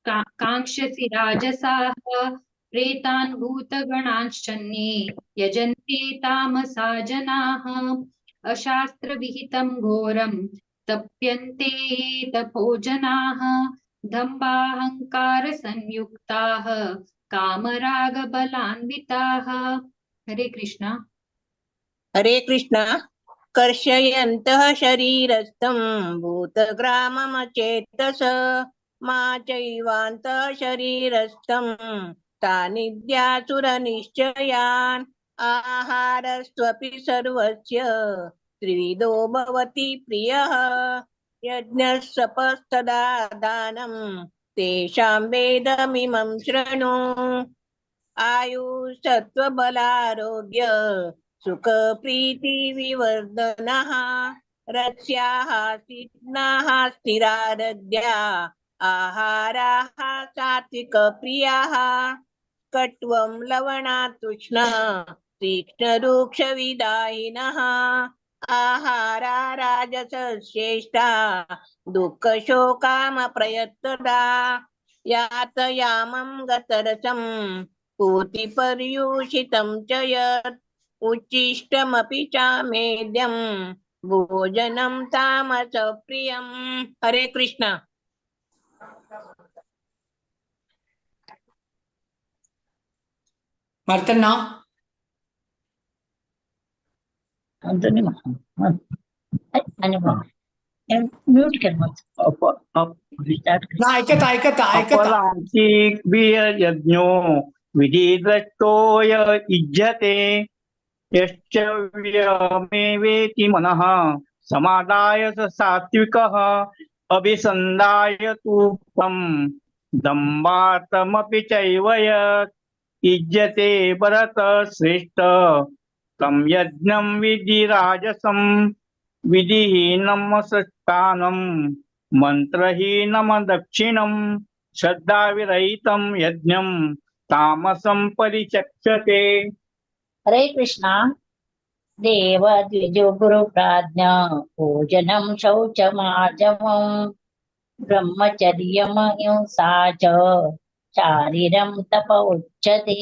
काङ्क्षसि राजसाः प्रेतान् भूतगणांश्चन्ये यजन्ते तामसा जनाः। अशास्त्रविहितं घोरं तप्यन्ते तपो जनाः दम्भाहङ्कारसंयुक्ताः कामरागबलान्विताः। हरे कृष्णा। हरे कृष्णा। कर्षयन्तः शरीरस्थं भूतग्राममचेतस मा चैवान्तः शरीरस्थं सान्निध्यासुरनिश्चयान्। आहारस्त्वपि सर्वस्य त्रिविधो भवति प्रियः। यज्ञः दानं तेषां वेदमिमं शृणु। आयुः सत्त्वबलारोग्य सुखप्रीतिविवर्धनः रस्याः सिद्धाः स्थिरारग्या आहाराः सात्विकप्रियाः। कट्वं लवणातृष्ण तीक्ष्णरूक्षविदायिनः आहारा राजसश्रेष्ठा दुःखशोकामप्रयत्तदा। यातयामं गतरसं पूतिपर्यूषितं च यत् उच्छिष्टमपि चामेद्यं भोजनं तामसप्रियम्। हरे कृष्णा। मार्तण्णा म्यूट कर मत ना ऐकता ऐकता ऐकता। अपराचिक यज्ञो विधिद्रष्टो य इज्यते यश्च व्यमेवेति मनः समादाय स सात्विकः अभिसन्धाय तूपं दम्बातमपि चैव यत् इज्यते भरतश्रेष्ठ तं यज्ञं विधिराजसं विधिहीनमसत्तानं मंत्रहीनमदक्षिणं श्रद्धाविरहितं यज्ञं तामसं परिचक्षते। हरे कृष्णा। देव द्विजो गुरु प्राज्ञा भोजनं शौचमार्जवं ब्रह्मचर्यमहिंसा च शारीरं तप उच्यते।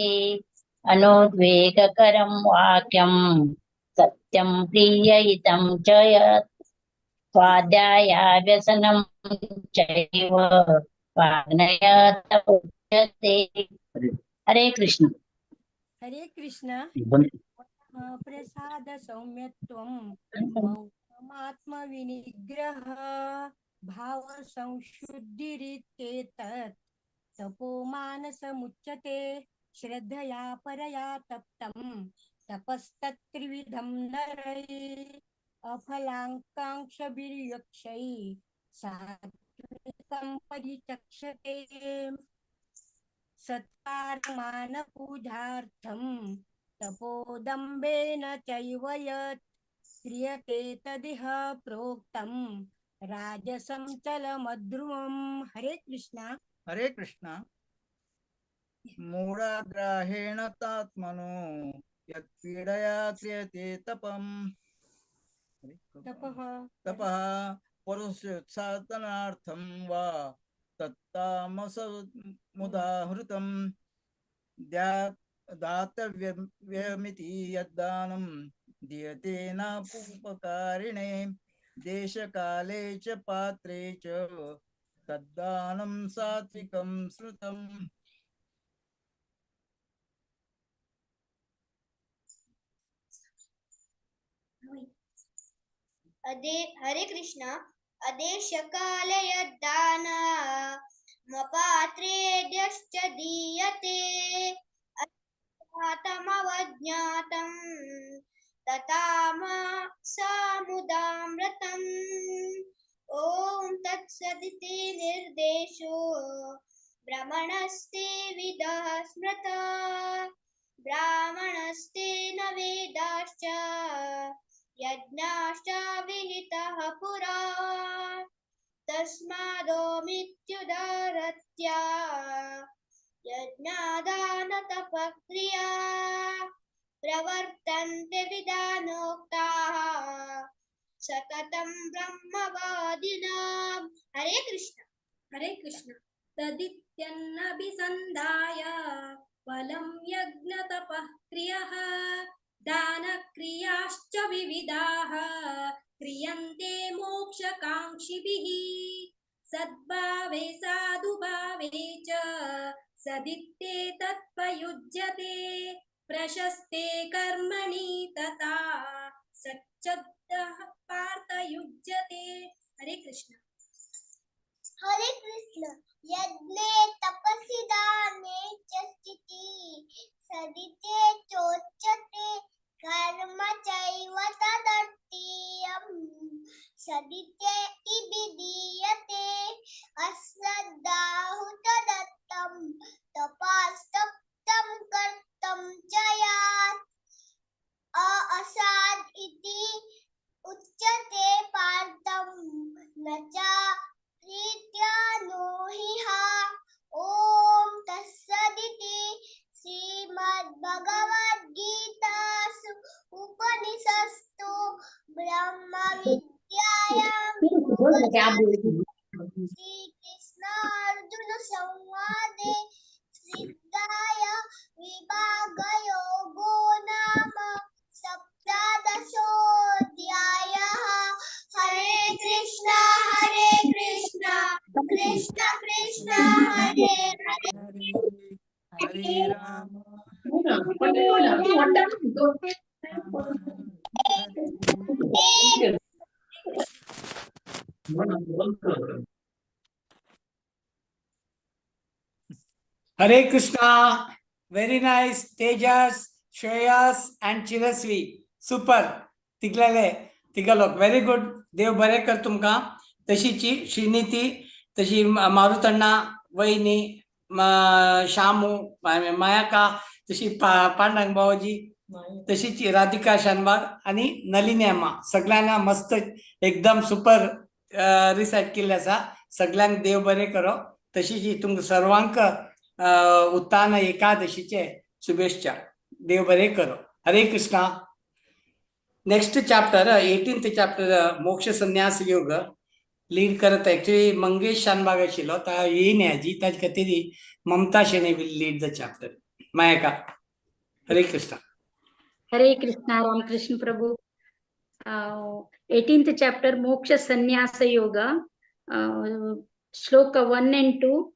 अनुद्वेगकरं वाक्यं सत्यं प्रियहितं च यत् स्वाध्यायाव्यसनं चैव वाग्नय तप उच्यते। हरे कृष्ण। हरे कृष्ण। प्रसाद सौम्यत्वं मौनमात्मविनिग्रह भाव संशुद्धिरित्येतत् तपो मानसमुच्यते। श्रद्धया परया तप्तं तपस्तत्त्रिविधं नरैः अफलाकाङ्क्षभिर्यक्षैः सात्विकं परिचक्षते। सत्कारमानपूजार्थं तपोदम्भेन चैव यत् क्रियते तदिह प्रोक्तं राजसं चलमद्रुमम्। हरे कृष्णा। हरे कृष्णा। मूढाग्राहेण तात्मनो यत्पीडया क्रियते तपम् तपः तपः परुषोत्साधनार्थं वा तत्तामसमुदाहृतं दातव्यमिति यद्दानं दीयते नापुपकारिणे देशकाले च पात्रे च तद्दानं सात्विकं श्रुतम्। हरे कृष्णा। अदेशकाले यद्दानमपात्रेभ्यश्च दीयते अज्ञातमवज्ञातं ततामसामुदामृतम्। ॐ तत्सदिति निर्देशो ब्रह्मणस्ते विदः स्मृता ब्राह्मणस्तेन वेदाश्च यज्ञाश्च विहितः पुरा। तस्मादोमित्युदाहृत्य यज्ञादानतपक्रिया प्रवर्तन्ते विधानोक्ताः सततं ब्रह्मवादिनाम्। हरे कृष्ण। हरे कृष्ण। तदित्यन्नभिसन्धाय फलं यज्ञतपः क्रियः दानक्रियाश्च विविधाः क्रियन्ते मोक्षकाङ्क्षिभिः। सद्भावे साधुभावे च सदित्ते तत्प्रयुज्यते प्रशस्ते कर्मणि तथा सच्चद्दः पार्थयुज्यते। हरे कृष्ण। हरे कृष्ण। यज्ञे तपसि दाने च स्थितिः सदिते चोच्यते कर्म चैव तदर्थीयं सदिते विधीयते अश्रद्धाहुतदत्तं तपास्तप्तं कर्तं च यात् असाद इति उच्यते पार्थं न च प्रीत्या नो हि हा। ॐ तत्सदिति श्रीमद्भगवद्गीतासु उपनिषत्सु ब्रह्मविद्यायां श्रीकृष्णार्जुन संवादे सिद्धाय विभागयोगो नाम सप्तदशोऽध्यायः। हरे कृष्णा हरे कृष्णा कृष्ण कृष्ण हरे हरे। हरे Ram Hare Krishna, very nice, Tejas, Shreyas and Chirasvi, super. तिगलेले तिगलोक very good. देव बरें कर तुमकां. तशीची श्रीनिती, तशी मारुतण्णा वहिनी, शामू, मायाका, तशी पांडुरंग भावजी, तशीची राधिका शानबाग आणि नलिनी अम्मा, सगळ्यांना मस्त एकदम सुपर रिसायट केल्लें आसा. सगळ्यांक देव बरें करो. तशीची तुमकां सर्वांक उत्तान एकादशीचे शुभेच्छा. देव बरें करो. Hare Krishna. Next chapter 18th chapter मोक्ष संन्यास योग लीड करत ऍक्च्युली मंगेश शानबाग आशिल्लो, ता येयन हाजी, ताजे खातीर Mamata Shenoy will lead the chapter. Mayaka. Hare Krishna. Hare Krishna Ramakrishna Prabhu. 18th chapter Moksha Sanyasa Yoga, shloka 1 and 2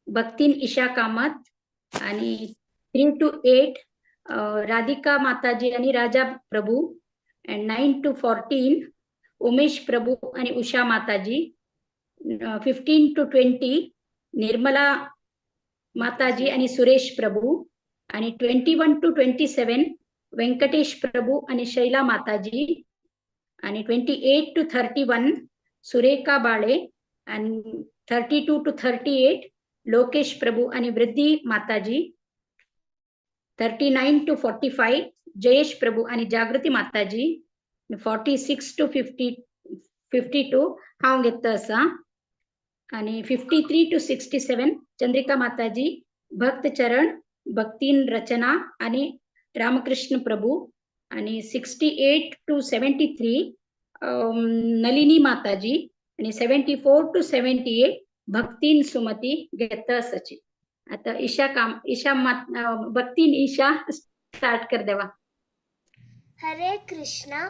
Bhaktin Isha Kamat आणि 3 to 8 Radhika Mataji आणि राजा Prabhu and 9 to 14 Umesh Prabhu आणि उषा माताजी, 15 to 20 Nirmala Mataji आणि सुरेश प्रभू आणि 21 to 27 Venkatesh Prabhu आणि शैला माताजी आणि 28 to 31 Surekha Bale आणि 32 to 38 Lokesh प्रभू आणि वृद्धी माताजी, 39 to 45 Jayesh प्रभू आणि जागृती माताजी, 46 to 52 हांव घेता आसा आणि 53 to 67 Chandrika Mataji, भक्त चरण, भक्तीन रचना आणि रामकृष्ण प्रभू आणि 68 to 73 Nalini Mataji आणि 74 to 78 भक्तीन सुमती घेता आसाची. आता ईशा काम ईशा भक्तीन ईशा स्टार्ट कर देवा. हरे कृष्णा.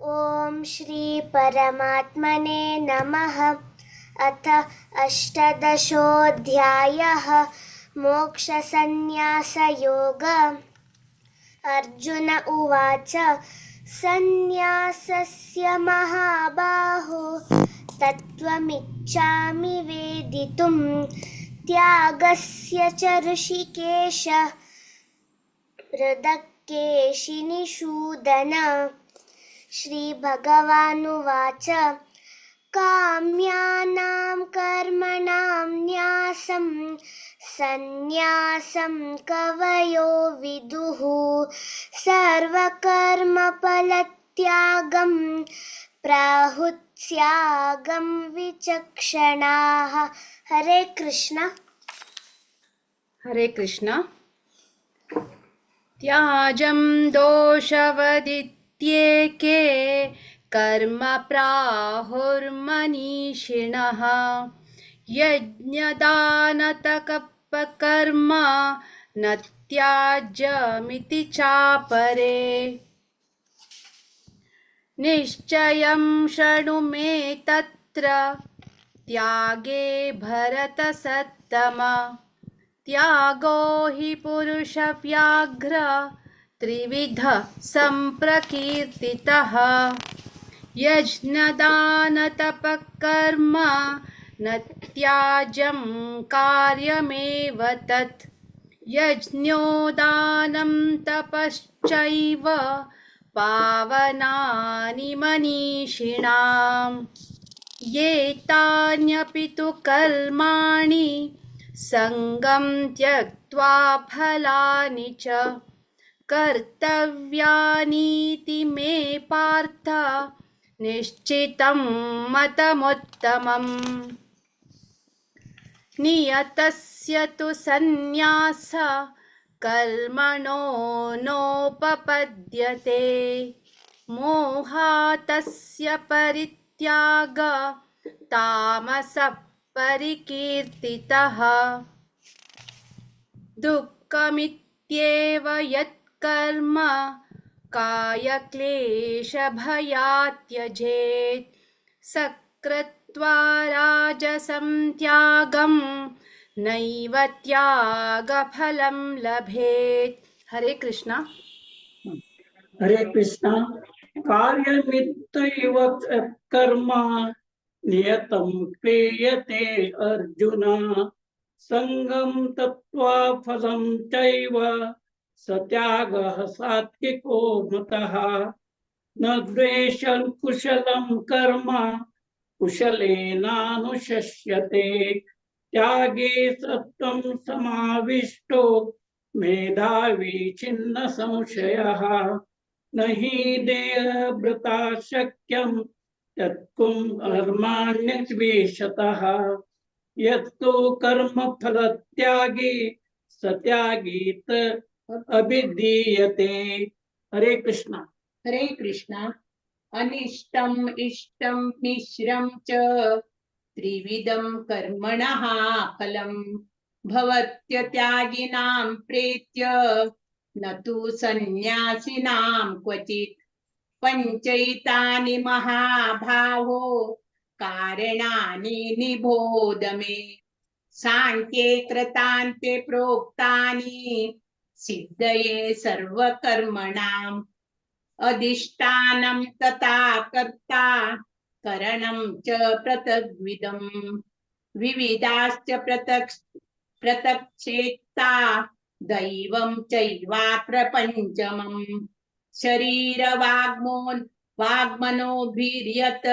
ओम श्री परमात्मने नमः. अथ अष्टादशोऽध्यायः मोक्षसंन्यासयोग. अर्जुन उवाच संन्यासस्य महाबाहो तत्त्वमिच्छामि वेदितुं त्यागस्य च ऋषिकेश पृथक्केशिनिषूदन. श्रीभगवानुवाच काम्यानां कर्मणां न्यासं सन्न्यासं कवयो विदुः सर्वकर्मफलत्यागं प्राहुत्यागं विचक्षणाः. हरे कृष्ण. हरे कृष्ण. त्याजं दोषवदित्येके कर्म प्राहुर्मनीषिणः यज्ञदानतपकर्म न त्याज्यमिति चापरे. निश्चयं शृणु मे तत्र त्यागे भरतसत्तम त्यागो हि पुरुषव्याघ्र त्रिविध सम्प्रकीर्तितः. यज्ञदानतपकर्म न त्याज्यं कार्यमेव तत् यज्ञो दानं तपश्चैव पावनानि मनीषिणाम्। एतान्यपि तु कर्माणि सङ्गं त्यक्त्वा फलानि च कर्तव्यानीति मे पार्थ निश्चितं मतमुत्तमम्। नियतस्य तु सन्न्यास कर्मणो नोपपद्यते। मोहातस्य परित्याग तामसः परिकीर्तितः। दुःखमित्येव यत्कर्म कायक्लेशभयात् त्यजेत्। सकृत्वा राजसं त्यागं नैव त्यागफलं लभेत्। हरे कृष्णा। हरे कृष्णा। कार्यमित्यैव कर्म नियतं क्रियते अर्जुन। संगम तत्त्वा फलं चैव सत्यागः सात्विको मतः। न द्वेषं कुशलं कर्म कुशलेनानुशस्यते। त्यागे सत्त्वं समाविष्टो मेधावी छिन्न संशयः। न हि देहभृता शक्यं त्यक्तुं कर्माण्यद्वेषतः। यत्तु कर्म फलत्यागी सत्यागीत अभिधीयते। हरे कृष्णा। हरे कृष्णा। अनिष्टम् इष्टं मिश्रं च त्रिविधं कर्मणः फलं भवत्यत्यागिनां प्रेत्य न तु सन्न्यासिनां क्वचित्। पंचैतानि महाभावो कारणानि निबोध मे। सांख्ये कृतान्ते प्रोक्तानि सिद्धये सर्वकर्मणाम्। अधिष्ठानं तथा कर्ता करणं च पृथग्विधम्। विविधाश्च पृथक् दैवं चैवात्र पञ्चमम्। शरीर वाग्मनोभिर्यत्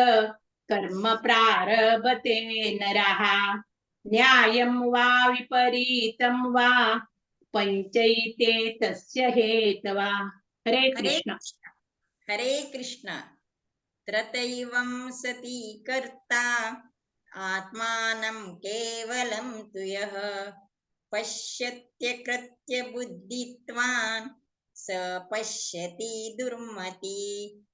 कर्म प्रारभते नरः। न्यायं वा विपरीतं वा पंचैते तस्य हेतवा। हरे कृष्ण। हरे कृष्ण। त्रतैवं सती कर्ता आत्मानं केवलं तु यः पश्यत्य कृत्य बुद्धित्वान् स पश्यति दुर्मति।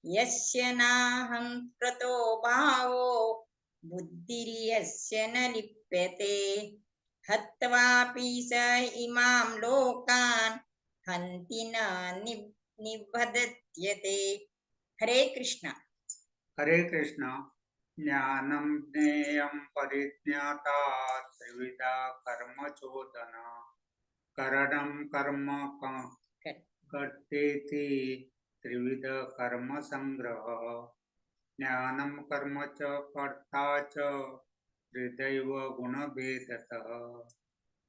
यस्य नाहं कृतो भावो बुद्धिर्यस्य न लिप्यते। हत्वापि स इमां लोकान् हन्ति न निबध्यते। हरे कृष्ण। हरे कृष्ण। ज्ञानं ज्ञेयं परिज्ञाता त्रिविधा कर्म चोदना। करणं कर्म कर्तेति त्रिविध कर्म संग्रह। ज्ञानं कर्म च कर्ता च त्रिदैव गुणभेदतः।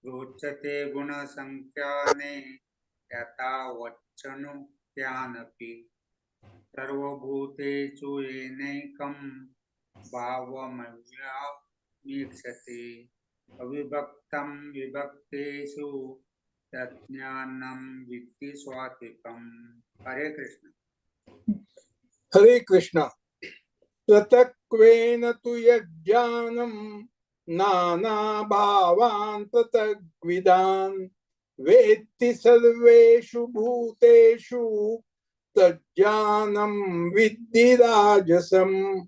रोचते गुणसंख्याने यथा वच्चनुज्ञानपि। सर्वभूतेषु येनैकं भावमव्यामीक्षते। अविभक्तं विभक्तेषु तज्ज्ञानं विद्धि स्वात्विकम्। हरे कृष्ण। हरे कृष्ण। पृथक्त्वेन तु यज्ञानं नानाभावान् पृथग्विदान् वेत्ति सर्वेषु भूतेषु तज्ज्ञानं विद्धि राजसम्।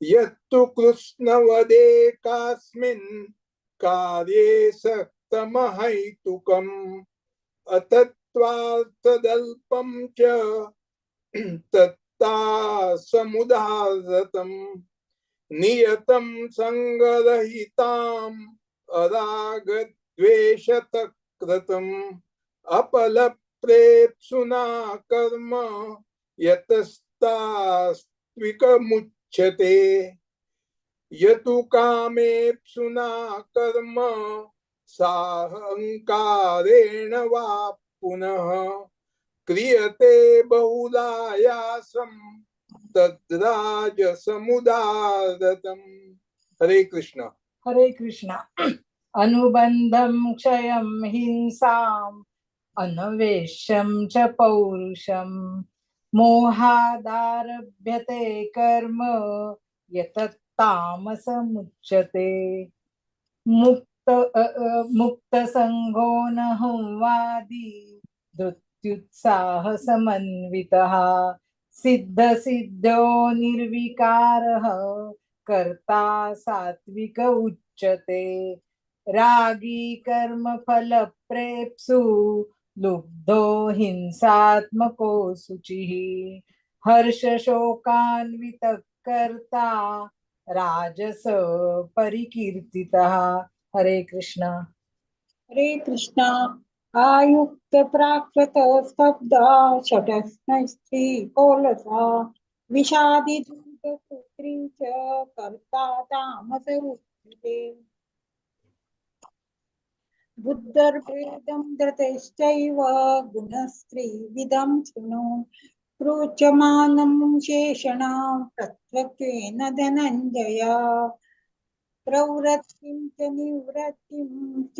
यत्तु कृत्स्नवदेकास्मिन् कार्ये सक्तमहैतुकम् अतत्त्वार्थदल्पं च तत्ता समुदाहृतम्। नियतं संगरहिताम् अरागद्वेषतकृतम् अपलप्रेप्सुना कर्म यतस्तास्त्विकमुच्यते। यतु कामेप्सुना कर्म साहंकारेण वा पुनः क्रियते बहुलायासं तद्राजसमुदारतम्। हरे कृष्ण। हरे कृष्ण। अनुबंधं क्षयं हिंसाम् अनवेश्यं च पौरुषं मोहादारभ्यते कर्म यतत्तामसमुच्यते। मुक्त मुक्तसङ्गो न वादी धृत्युत्साहसमन्वितः सिद्धसिद्धो निर्विकारः कर्ता सात्विक उच्यते। रागी कर्मफलप्रेप्सु लुब्धो हिंसात्मको शुचिः हर्षशोकान्वितः कर्ता राजस परिकीर्तितः। हरे कृष्णा। हरे कृष्णा। आयुक्त प्राकृत स्तब्धा शटस्त्री कोलसा विषादि सूत्री च कर्ता तामस उच्यते। बुद्धर्भेदं धृतश्चैव गुणस्त्रिविधं शृणु प्रोच्यमानं शेषणां प्रत्यक्तेन धनञ्जय। प्रवृत्तिं च निवृत्तिं च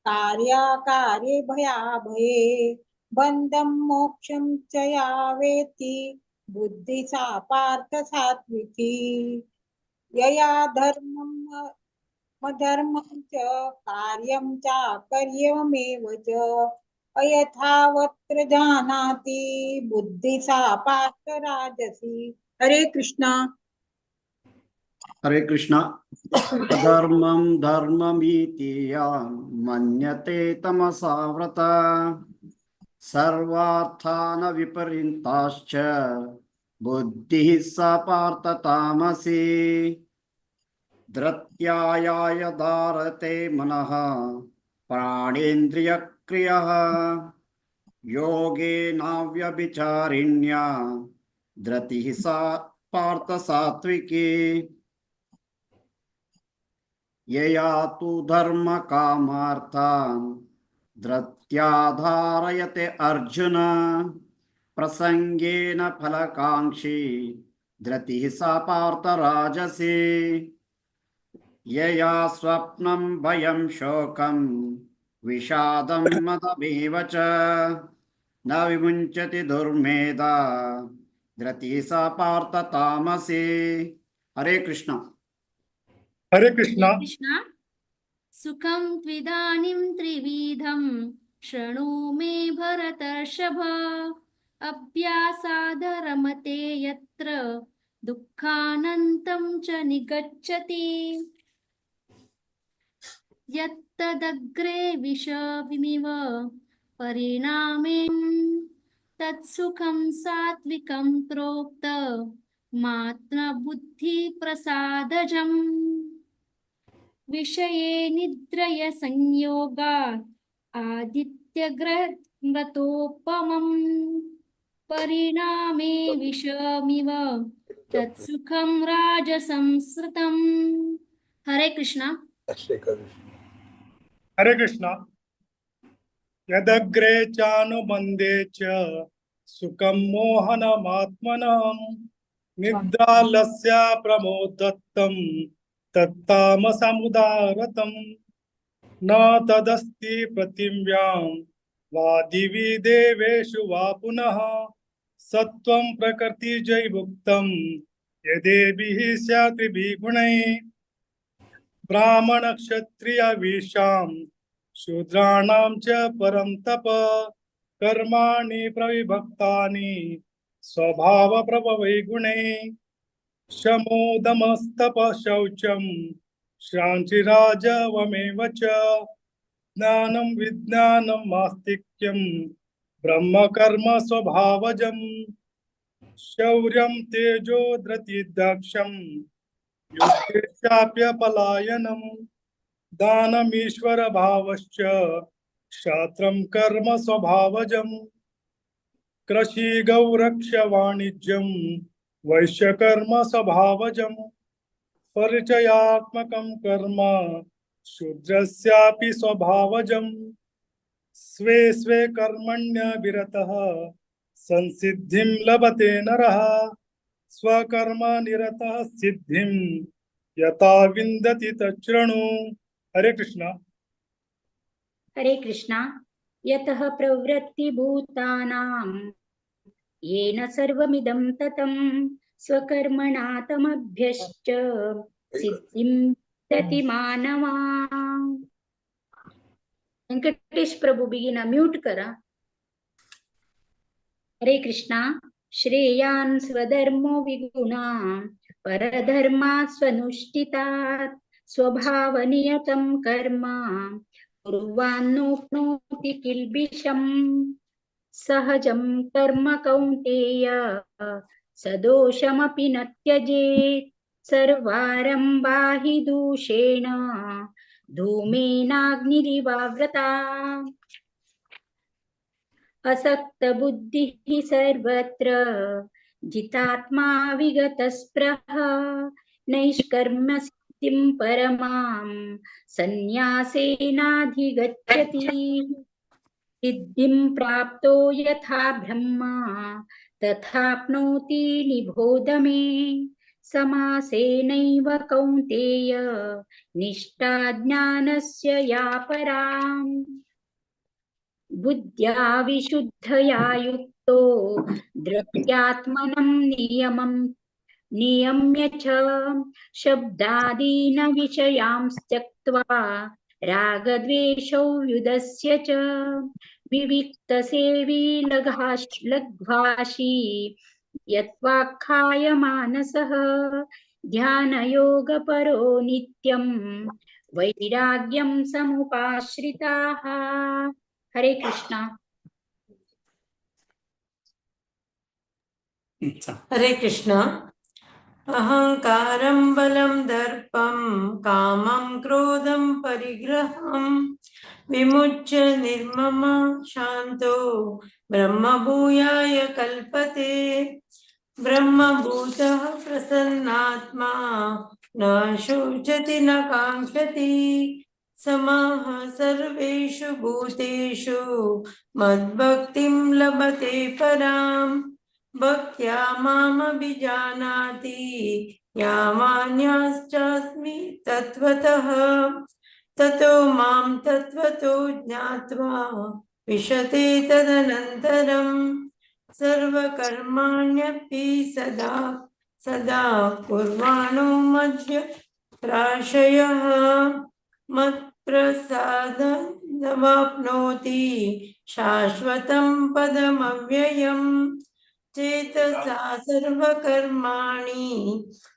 कार्याकार्ये भयाभये बन्धं मोक्षं च या वेत्ति बुद्धि सा पार्थ सात्विकी। यया धर्मं अधर्मं च कार्यं चाकर्यमेव च अयथावत्र जानाति बुद्धि सा पार्थ राजसी। हरे कृष्णा। हरे कृष्णा। अधर्मं धर्ममिति या मन्यते तमसाव्रता सर्वार्थान विपरीताश्च बुद्धिः सा पार्थ तामसी। धृत्याय धारते मनः प्राणेन्द्रियक्रियः योगेनाव्यभिचारिण्या धृतिः सा पार्थ सात्विकी। यया तु धर्मकामार्थान् धृत्या धारयते अर्जुन प्रसंगेन फलकांक्षी धृतिः सा पार्थ राजसी। यया स्वप्नं भयं शोकं विषादं मदमेव च न विमुञ्चति दुर्मेधा धृतिः सा पार्थ तामसी। हरे कृष्ण। हरे कृष्णा। कृष्ण। सुखं त्विदानीं त्रिविधं शृणु मे भरतर्षभ। अभ्यासादरमते यत्र दुःखानन्तं च निगच्छति। यत्तदग्रे विषमिव परिणामे तत्सुखं सात्विकं प्रोक्त मात्मबुद्धिप्रसादजम्। विषये निद्रय संयोगात् आदित्यग्रहमृतोपमम् परिणामे विषमिव तत्सुखं राजसंसृतम्। हरे कृष्णा। हरे कृष्णा। यदग्रे चानुबंधे च सुखं मोहनमात्मनः निद्रालस्य प्रमोदत्तं तत्तामसमुदारतम्। न तदस्ति प्रतिम्यां वा दिवि देवेषु वा पुनः सत्त्वं प्रकृतिजैवुक्तं यदेभिः स्यात्रिभिः गुणैः। ब्राह्मणक्षत्रियविषां शूद्राणां च परं तप कर्माणि प्रविभक्तानि स्वभावप्रभवै गुणैः। शमोदमस्तप शौचं श्रान्तिराजवमेव च ज्ञानं विज्ञानं आस्तिक्यं ब्रह्मकर्म स्वभावजं शौर्यं तेजो धृतिदक्षं युद्धे चाप्यपलायनं दानमीश्वरभावश्च क्षात्रं कर्म स्वभावजं कृषि गौरक्ष वाणिज्यं वैश्यकर्म स्वभावजं परिचयात्मकं कर्म शूद्रस्यापि स्वभावजं स्वे स्वे कर्मण्यभिरतः संसिद्धिं लभते नरः स्वकर्म निरतः सिद्धिं यथा विन्दति तच्छृणु। हरे कृष्णा। हरे कृष्णा। यतः प्रवृत्तिभूतानां येन सर्वमिदं ततं स्वकर्मणा तमभ्यश्च सिद्धिं दति मानवा। व्यंकटेश प्रभू बेगीन म्यूट करा। हरे कृष्णा। श्रेयान् स्वधर्मो विगुणा परधर्मात् स्वनुष्ठितात् स्वभावनियतं कर्म कुर्वान्नोप्नोति किल्बिषम्। सहजं कर्म कौन्तेय सदोषमपि न त्यजेत् सर्वारम्भा हि दूषेण धूमेनाग्निरिवाव्रता। असक्तबुद्धिः सर्वत्र जितात्मा विगतस्पृहः नैष्कर्म्यसिद्धिं परमां सन्न्यासेनाधिगच्छति। सिद्धिं प्राप्तो यथा ब्रह्मा तथाप्नोति निबोध मे। समासेनैव कौन्तेय निष्ठा ज्ञानस्य या पराम्। बुद्ध्या विशुद्धया युक्तो द्रव्यात्मनं नियमं नियम्य च शब्दादीन विषयांस्त्यक्त्वा रागद्वेषौ व्युदस्य च विविक्तसेवी लघ्वाशी यत्वाक्खाय मानसः ध्यानयोगपरो नित्यं वैराग्यं समुपाश्रिताः। हरे कृष्णा। हरे कृष्णा। अहंकारं बलं दर्पं कामं क्रोधं परिग्रहं विमुच्य निर्मम शान्तो ब्रह्मभूयाय कल्पते। ब्रह्मभूतः प्रसन्नात्मा न शोचति न काङ्क्षति समाः सर्वेषु भूतेषु मद्भक्तिं लभते पराम्। भक्त्या मामभिजानाति यामान्याश्चास्मि तत्त्वतः ततो मां तत्त्वतो ज्ञात्वा विशते तदनन्तरं सर्वकर्माण्यपि सदा सदा कुर्वाणो मध्य प्राशयः मत्प्रसादमाप्नोति शाश्वतं पदमव्ययम्। चेतसा सर्वकर्माणि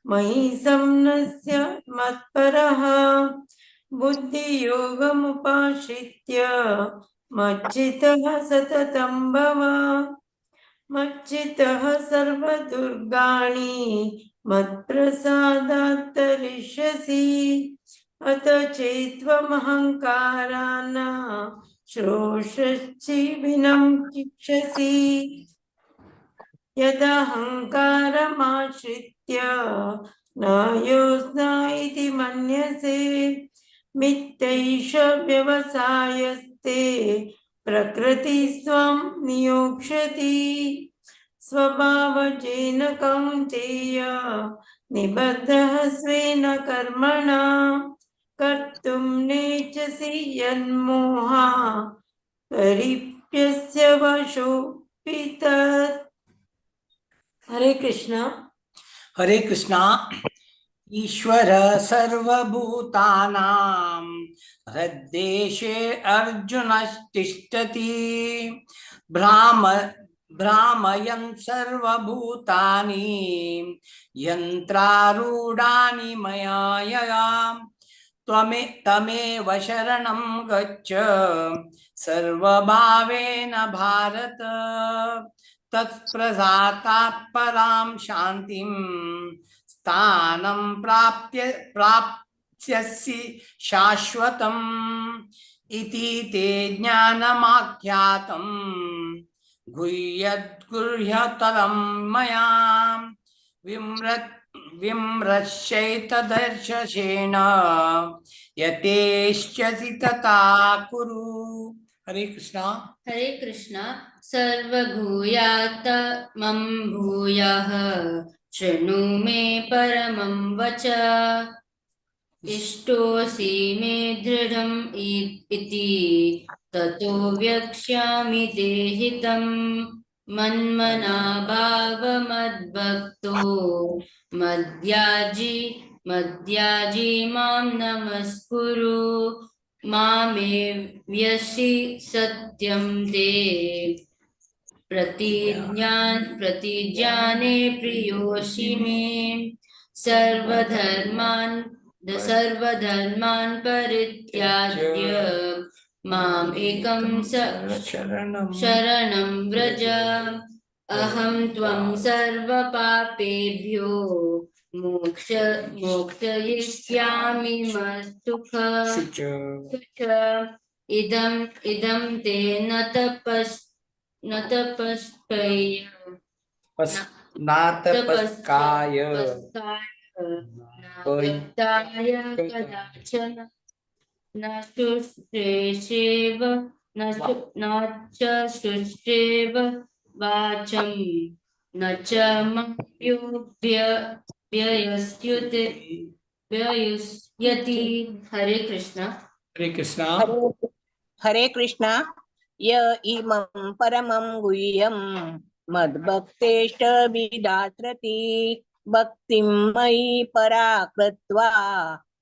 मयि संन्यस्य मत्परः बुद्धियोगमुपाश्रित्य मच्चितः सततं भव। मच्चितः सर्वदुर्गाणि मत्प्रसादात् तरिष्यसि। अत चेत्त्वमहङ्कारान् श्रोष्यसि किक्षसि। यदहङ्कारमाश्रित्य न योत्स्ना इति मन्यसे मिथ्यैष व्यवसायस्ते प्रकृतिस्त्वं नियोक्ष्यति। स्वभावजेन कौन्तेय निबद्धः स्वेन कर्मणा कर्तुं नेच्छसि यन्मोहा परिप्यस्य वशोऽपि तत्। हरे कृष्णा। हरे कृष्णा। ईश्वर सर्वभूतानां हृद्देशे अर्जुनस्तिष्ठति भ्रामयन् सर्वभूतानि यन्त्रारूढानि मया तमेव शरणं गच्छ सर्वभावेन भारत। तत्प्रसादात् परां शान्तिं स्थानं प्राप्स्यसि शाश्वतम् इति ते ज्ञानमाख्यातं गुह्यद्गुह्यतरं मया। विमृश्यैतदर्शसेन यतेष्यसि तथा कुरु। हरे कृष्णा। हरे कृष्णा। सर्वभूयात्मं भूयः शृणु मे परमं वच इष्टोऽसि मे दृढम् इति ततो व्यक्ष्यामि ते हितं। मन्मना भाव मद्भक्तो मद्याजी मद्याजी मां नमस्कुरु मामे व्यसि सत्यं ते प्रतिज्ञाने प्रियोऽसि मे। सर्वधर्मान् परित्याज्य माम् एकं शरणं व्रज। अहं त्वं सर्वपापेभ्यो मोक्षयिष्यामि मा सुख। इदं इदं ते न तपस्काय नातपस्काय कदाचन न शुश्रेषेव न च शुश्रेव वाचं न च मव्ययुष्यति। हरे कृष्णा। हरे कृष्णा। हरे कृष्णा। य इमं परमं गुह्यं मद्भक्तेष्ट विदात्रति भक्तिं मयि परा कृत्वा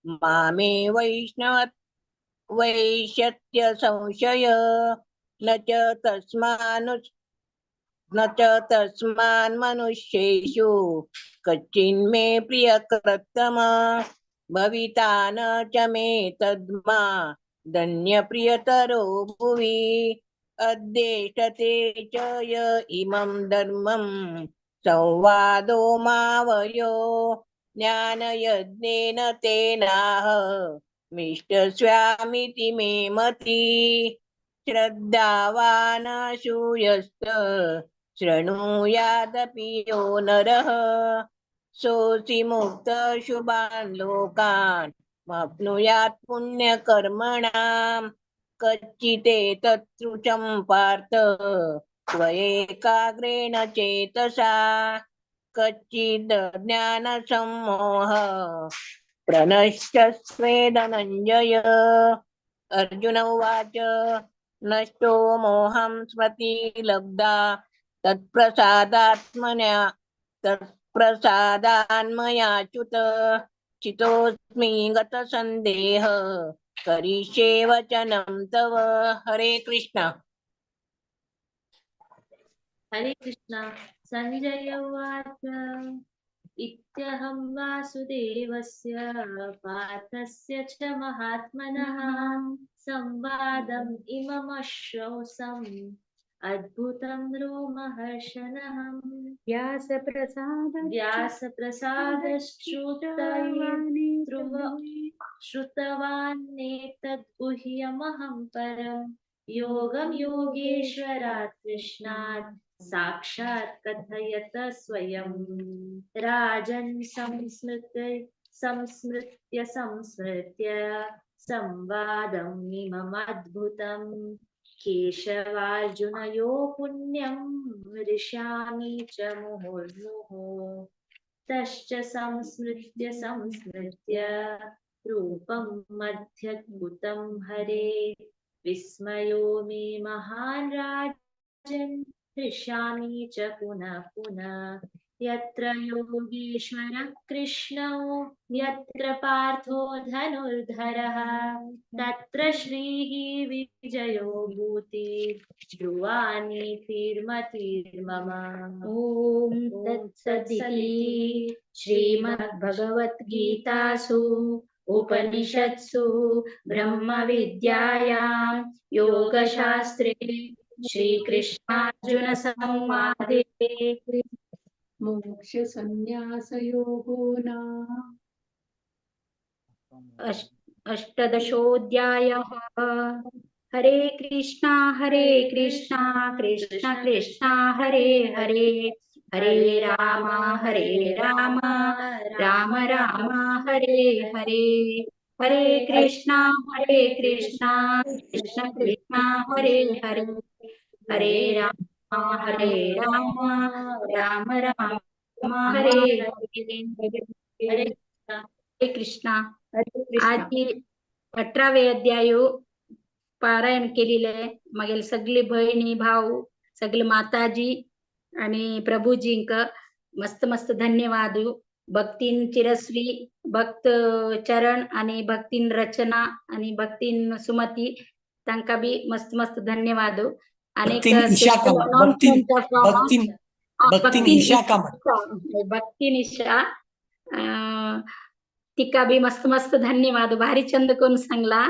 मामे वैष्यत्य संशय न च तस्मान् मनुष्येषु कच्चिन्मे प्रियकृत्तम भविता न च मे तद्मा धन्यप्रियतरो भुवि। अद्येष्टते च य इमं धर्मं संवादो मावयो ज्ञानयज्ञेन तेनाह मिष्टस्यामिति मे मति। श्रद्धावानाशूयस्त शृणुयादपि यो नरः सोऽसि मुक्तः शुभान् लोकान् माप्नुयात् पुण्यकर्मणां। कच्चिते तत्रुचं पार्थ त्वयैकाग्रेण चेतसा कच्चिद् ज्ञानसम्मोह प्रणश्यस्वे धनञ्जय। अर्जुन उवाच नष्टो मोहं स्मृतिलब्धा तत्प्रसादान्मयाच्युत चितोऽस्मि गतसन्देह करिष्ये वचनं तव। हरे कृष्णा। हरे कृष्णा। संजय उवाच इत्यहं वासुदेवस्य पार्थस्य च महात्मनः संवादम् इममश्रौसम् अद्भुतं रोमहर्षणम्। व्यासप्रसादश्रुतवान्नेतद्गुह्यमहं परं योगं योगेश्वरात् कृष्णात् साक्षात् कथयत स्वयं। राजन् संस्मृत्य संस्मृत्य संवादम् इममद्भुतं केशवार्जुनयो पुण्यं हृष्यामि च मुहुर्मुहुः। तश्च संस्मृत्य संस्मृत्य रूपं मध्यद्भुतं हरे विस्मयो मे महान् राजन् हृष्यामि च पुनः पुनः। यत्र योगेश्वरः कृष्णो यत्र पार्थो धनुर्धरः तत्र श्रीः विजयो भूतिर् ध्रुवा नीतिर्मतिर्मम। ॐ तत्सदिति श्रीमद्भगवद्गीतासु उपनिषत्सु ब्रह्मविद्यायां योगशास्त्रे श्रीकृष्णार्जुन संवादे मोक्षसंन्यासयोगो नाम अष्टादशोऽध्यायः। हरे कृष्णा कृष्णा कृष्णा हरे हरे, हरे राम हरे राम राम राम हरे हरे। हरे कृष्णा हरे कृष्णा कृष्ण कृष्णा हरे हरे। हरे राम हरे राम राम राम हरे हरे। हरे कृष्णा। आज 18वे अध्याय पारायण केलेले मागेल सगळी बहिणी भाऊ सगळे माताजी आणि प्रभूजींक मस्त मस्त धन्यवाद। भक्तीन चिरस्वी भक्त चरण आणि भक्तीन रचना आणि भक्तीन सुमती तांका बी मस्त मस्त धन्यवाद। आणि भक्तीन ईशा तिका बी मस्त मस्त धन्यवाद। भारी छंद कोण सांगला।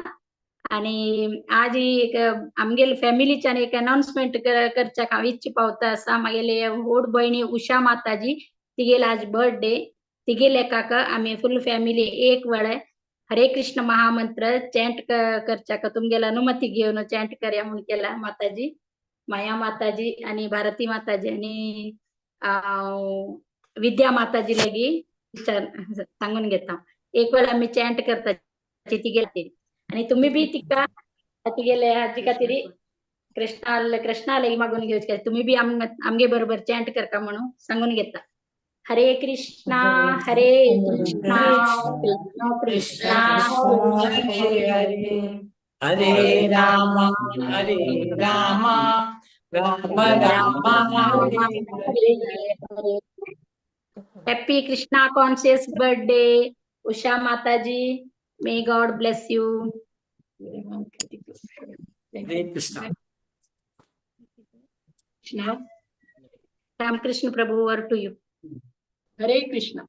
आणि आज एक आमगेल फॅमिलीच्यान एक अनाउन्समेंट करच्याक हांव इच्छा पावता आसा। मागेले व्हड भयणी उषा माताजी तिगेल आज बर्थडे, तिगेल एकाक आमी फुल फॅमिली एक वेळ हरे कृष्ण महामंत्र चॅन्ट करच्याक तुमगेल अनुमती घेवन चॅन्ट करया म्हूण केला माताजी, माया माताजी आणि भारती माताजी आणि विद्या माताजी लागी सांगून घेता। एक वेळ आमी चॅन्ट करता तिगेल आणि तुम्ही बी तिका तिगेले हाजी खातीर कृष्णा कृष्णा लागी मागून घेवचे, तुम्ही बी आमगे बरोबर चॅन्ट करता म्हणून सांगून घेता। हरे कृष्णा हरे कृष्णा कृष्ण कृष्णा हरे हरे, हरे राम हरे Ram Ram Ram Hare Hare. Happy Krishna conscious birthday Usha Mataji, may God bless you. Hare Krishna. Krishna Ramakrishna Prabhu over to you. Hare Krishna.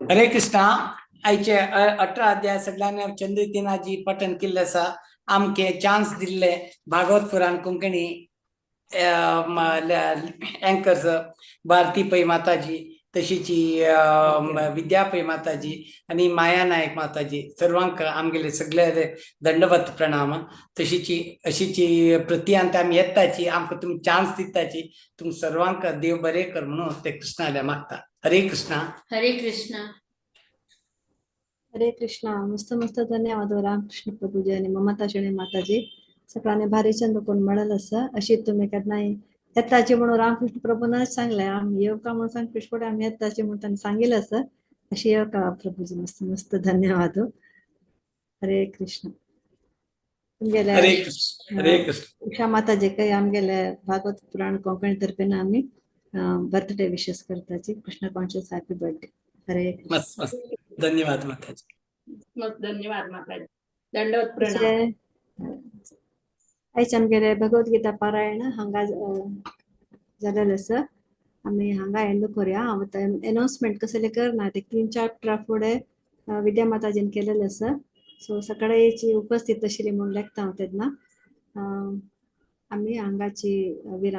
Hare Krishna. आयचे 18 अध्याय सगळ्यांनी चंद्रितीनाजी पठण केल्लें आसा। आमके चान्स दिल्ले भागवत पुराण कोंकणी अँकर्स भारती पै माताजी, तशीची विद्या पै माताजी आणि माया नायक माताजी सर्वांक आमगेले सगळे दंडवत प्रणाम। तशीची अशीची प्रतियांत आमी येताची आमकां तुमी चान्स दिताची, तुम सर्वांक देव बरे कर म्हणून ते कृष्णाल्या मागता। हरे कृष्णा. हरे कृष्णा. हरे कृष्णा. मस्त मस्त धन्यवाद रामकृष्ण प्रभूजी आणि ममता शेणे माताजी। सगळ्यांनी भारी छंद कोण मिळाल असं अशी तुम्ही केन्नाय येताची म्हणून रामकृष्ण प्रभूनच सांगले आमी येवका म्हणून सांग पिशकोट आमी येताची म्हणून तांणी सांगितलं असं अशी येवका प्रभूजी। मस्त मस्त धन्यवाद. हरे कृष्ण. तुमगेले हरे कृष्ण. हरे कृष्ण. उषा माताजी काही आमगेले भागवत पुराण कोंकणी तर्फेन आमी बर्थडे विशेस करताची। Krishna conscious happy birthday. Hare Krishna. मस्त मस्त धन्यवाद माताजी. मस्त धन्यवाद माताजी. दंडवत प्रणाम. आयज आमगेले भगवद्गीता पारायण हांगा जालेलें आसा। आमी हांगा एंड करूया। हांव आतां एनाउन्समेंट कसले करना ते 3 चॅप्टरा फुडें विद्या माताजीन केलेलें आसा। सो सकाळची उपस्थित आशिल्ली म्हूण लेखता हांव तेन्ना आमी हांगाची विराम.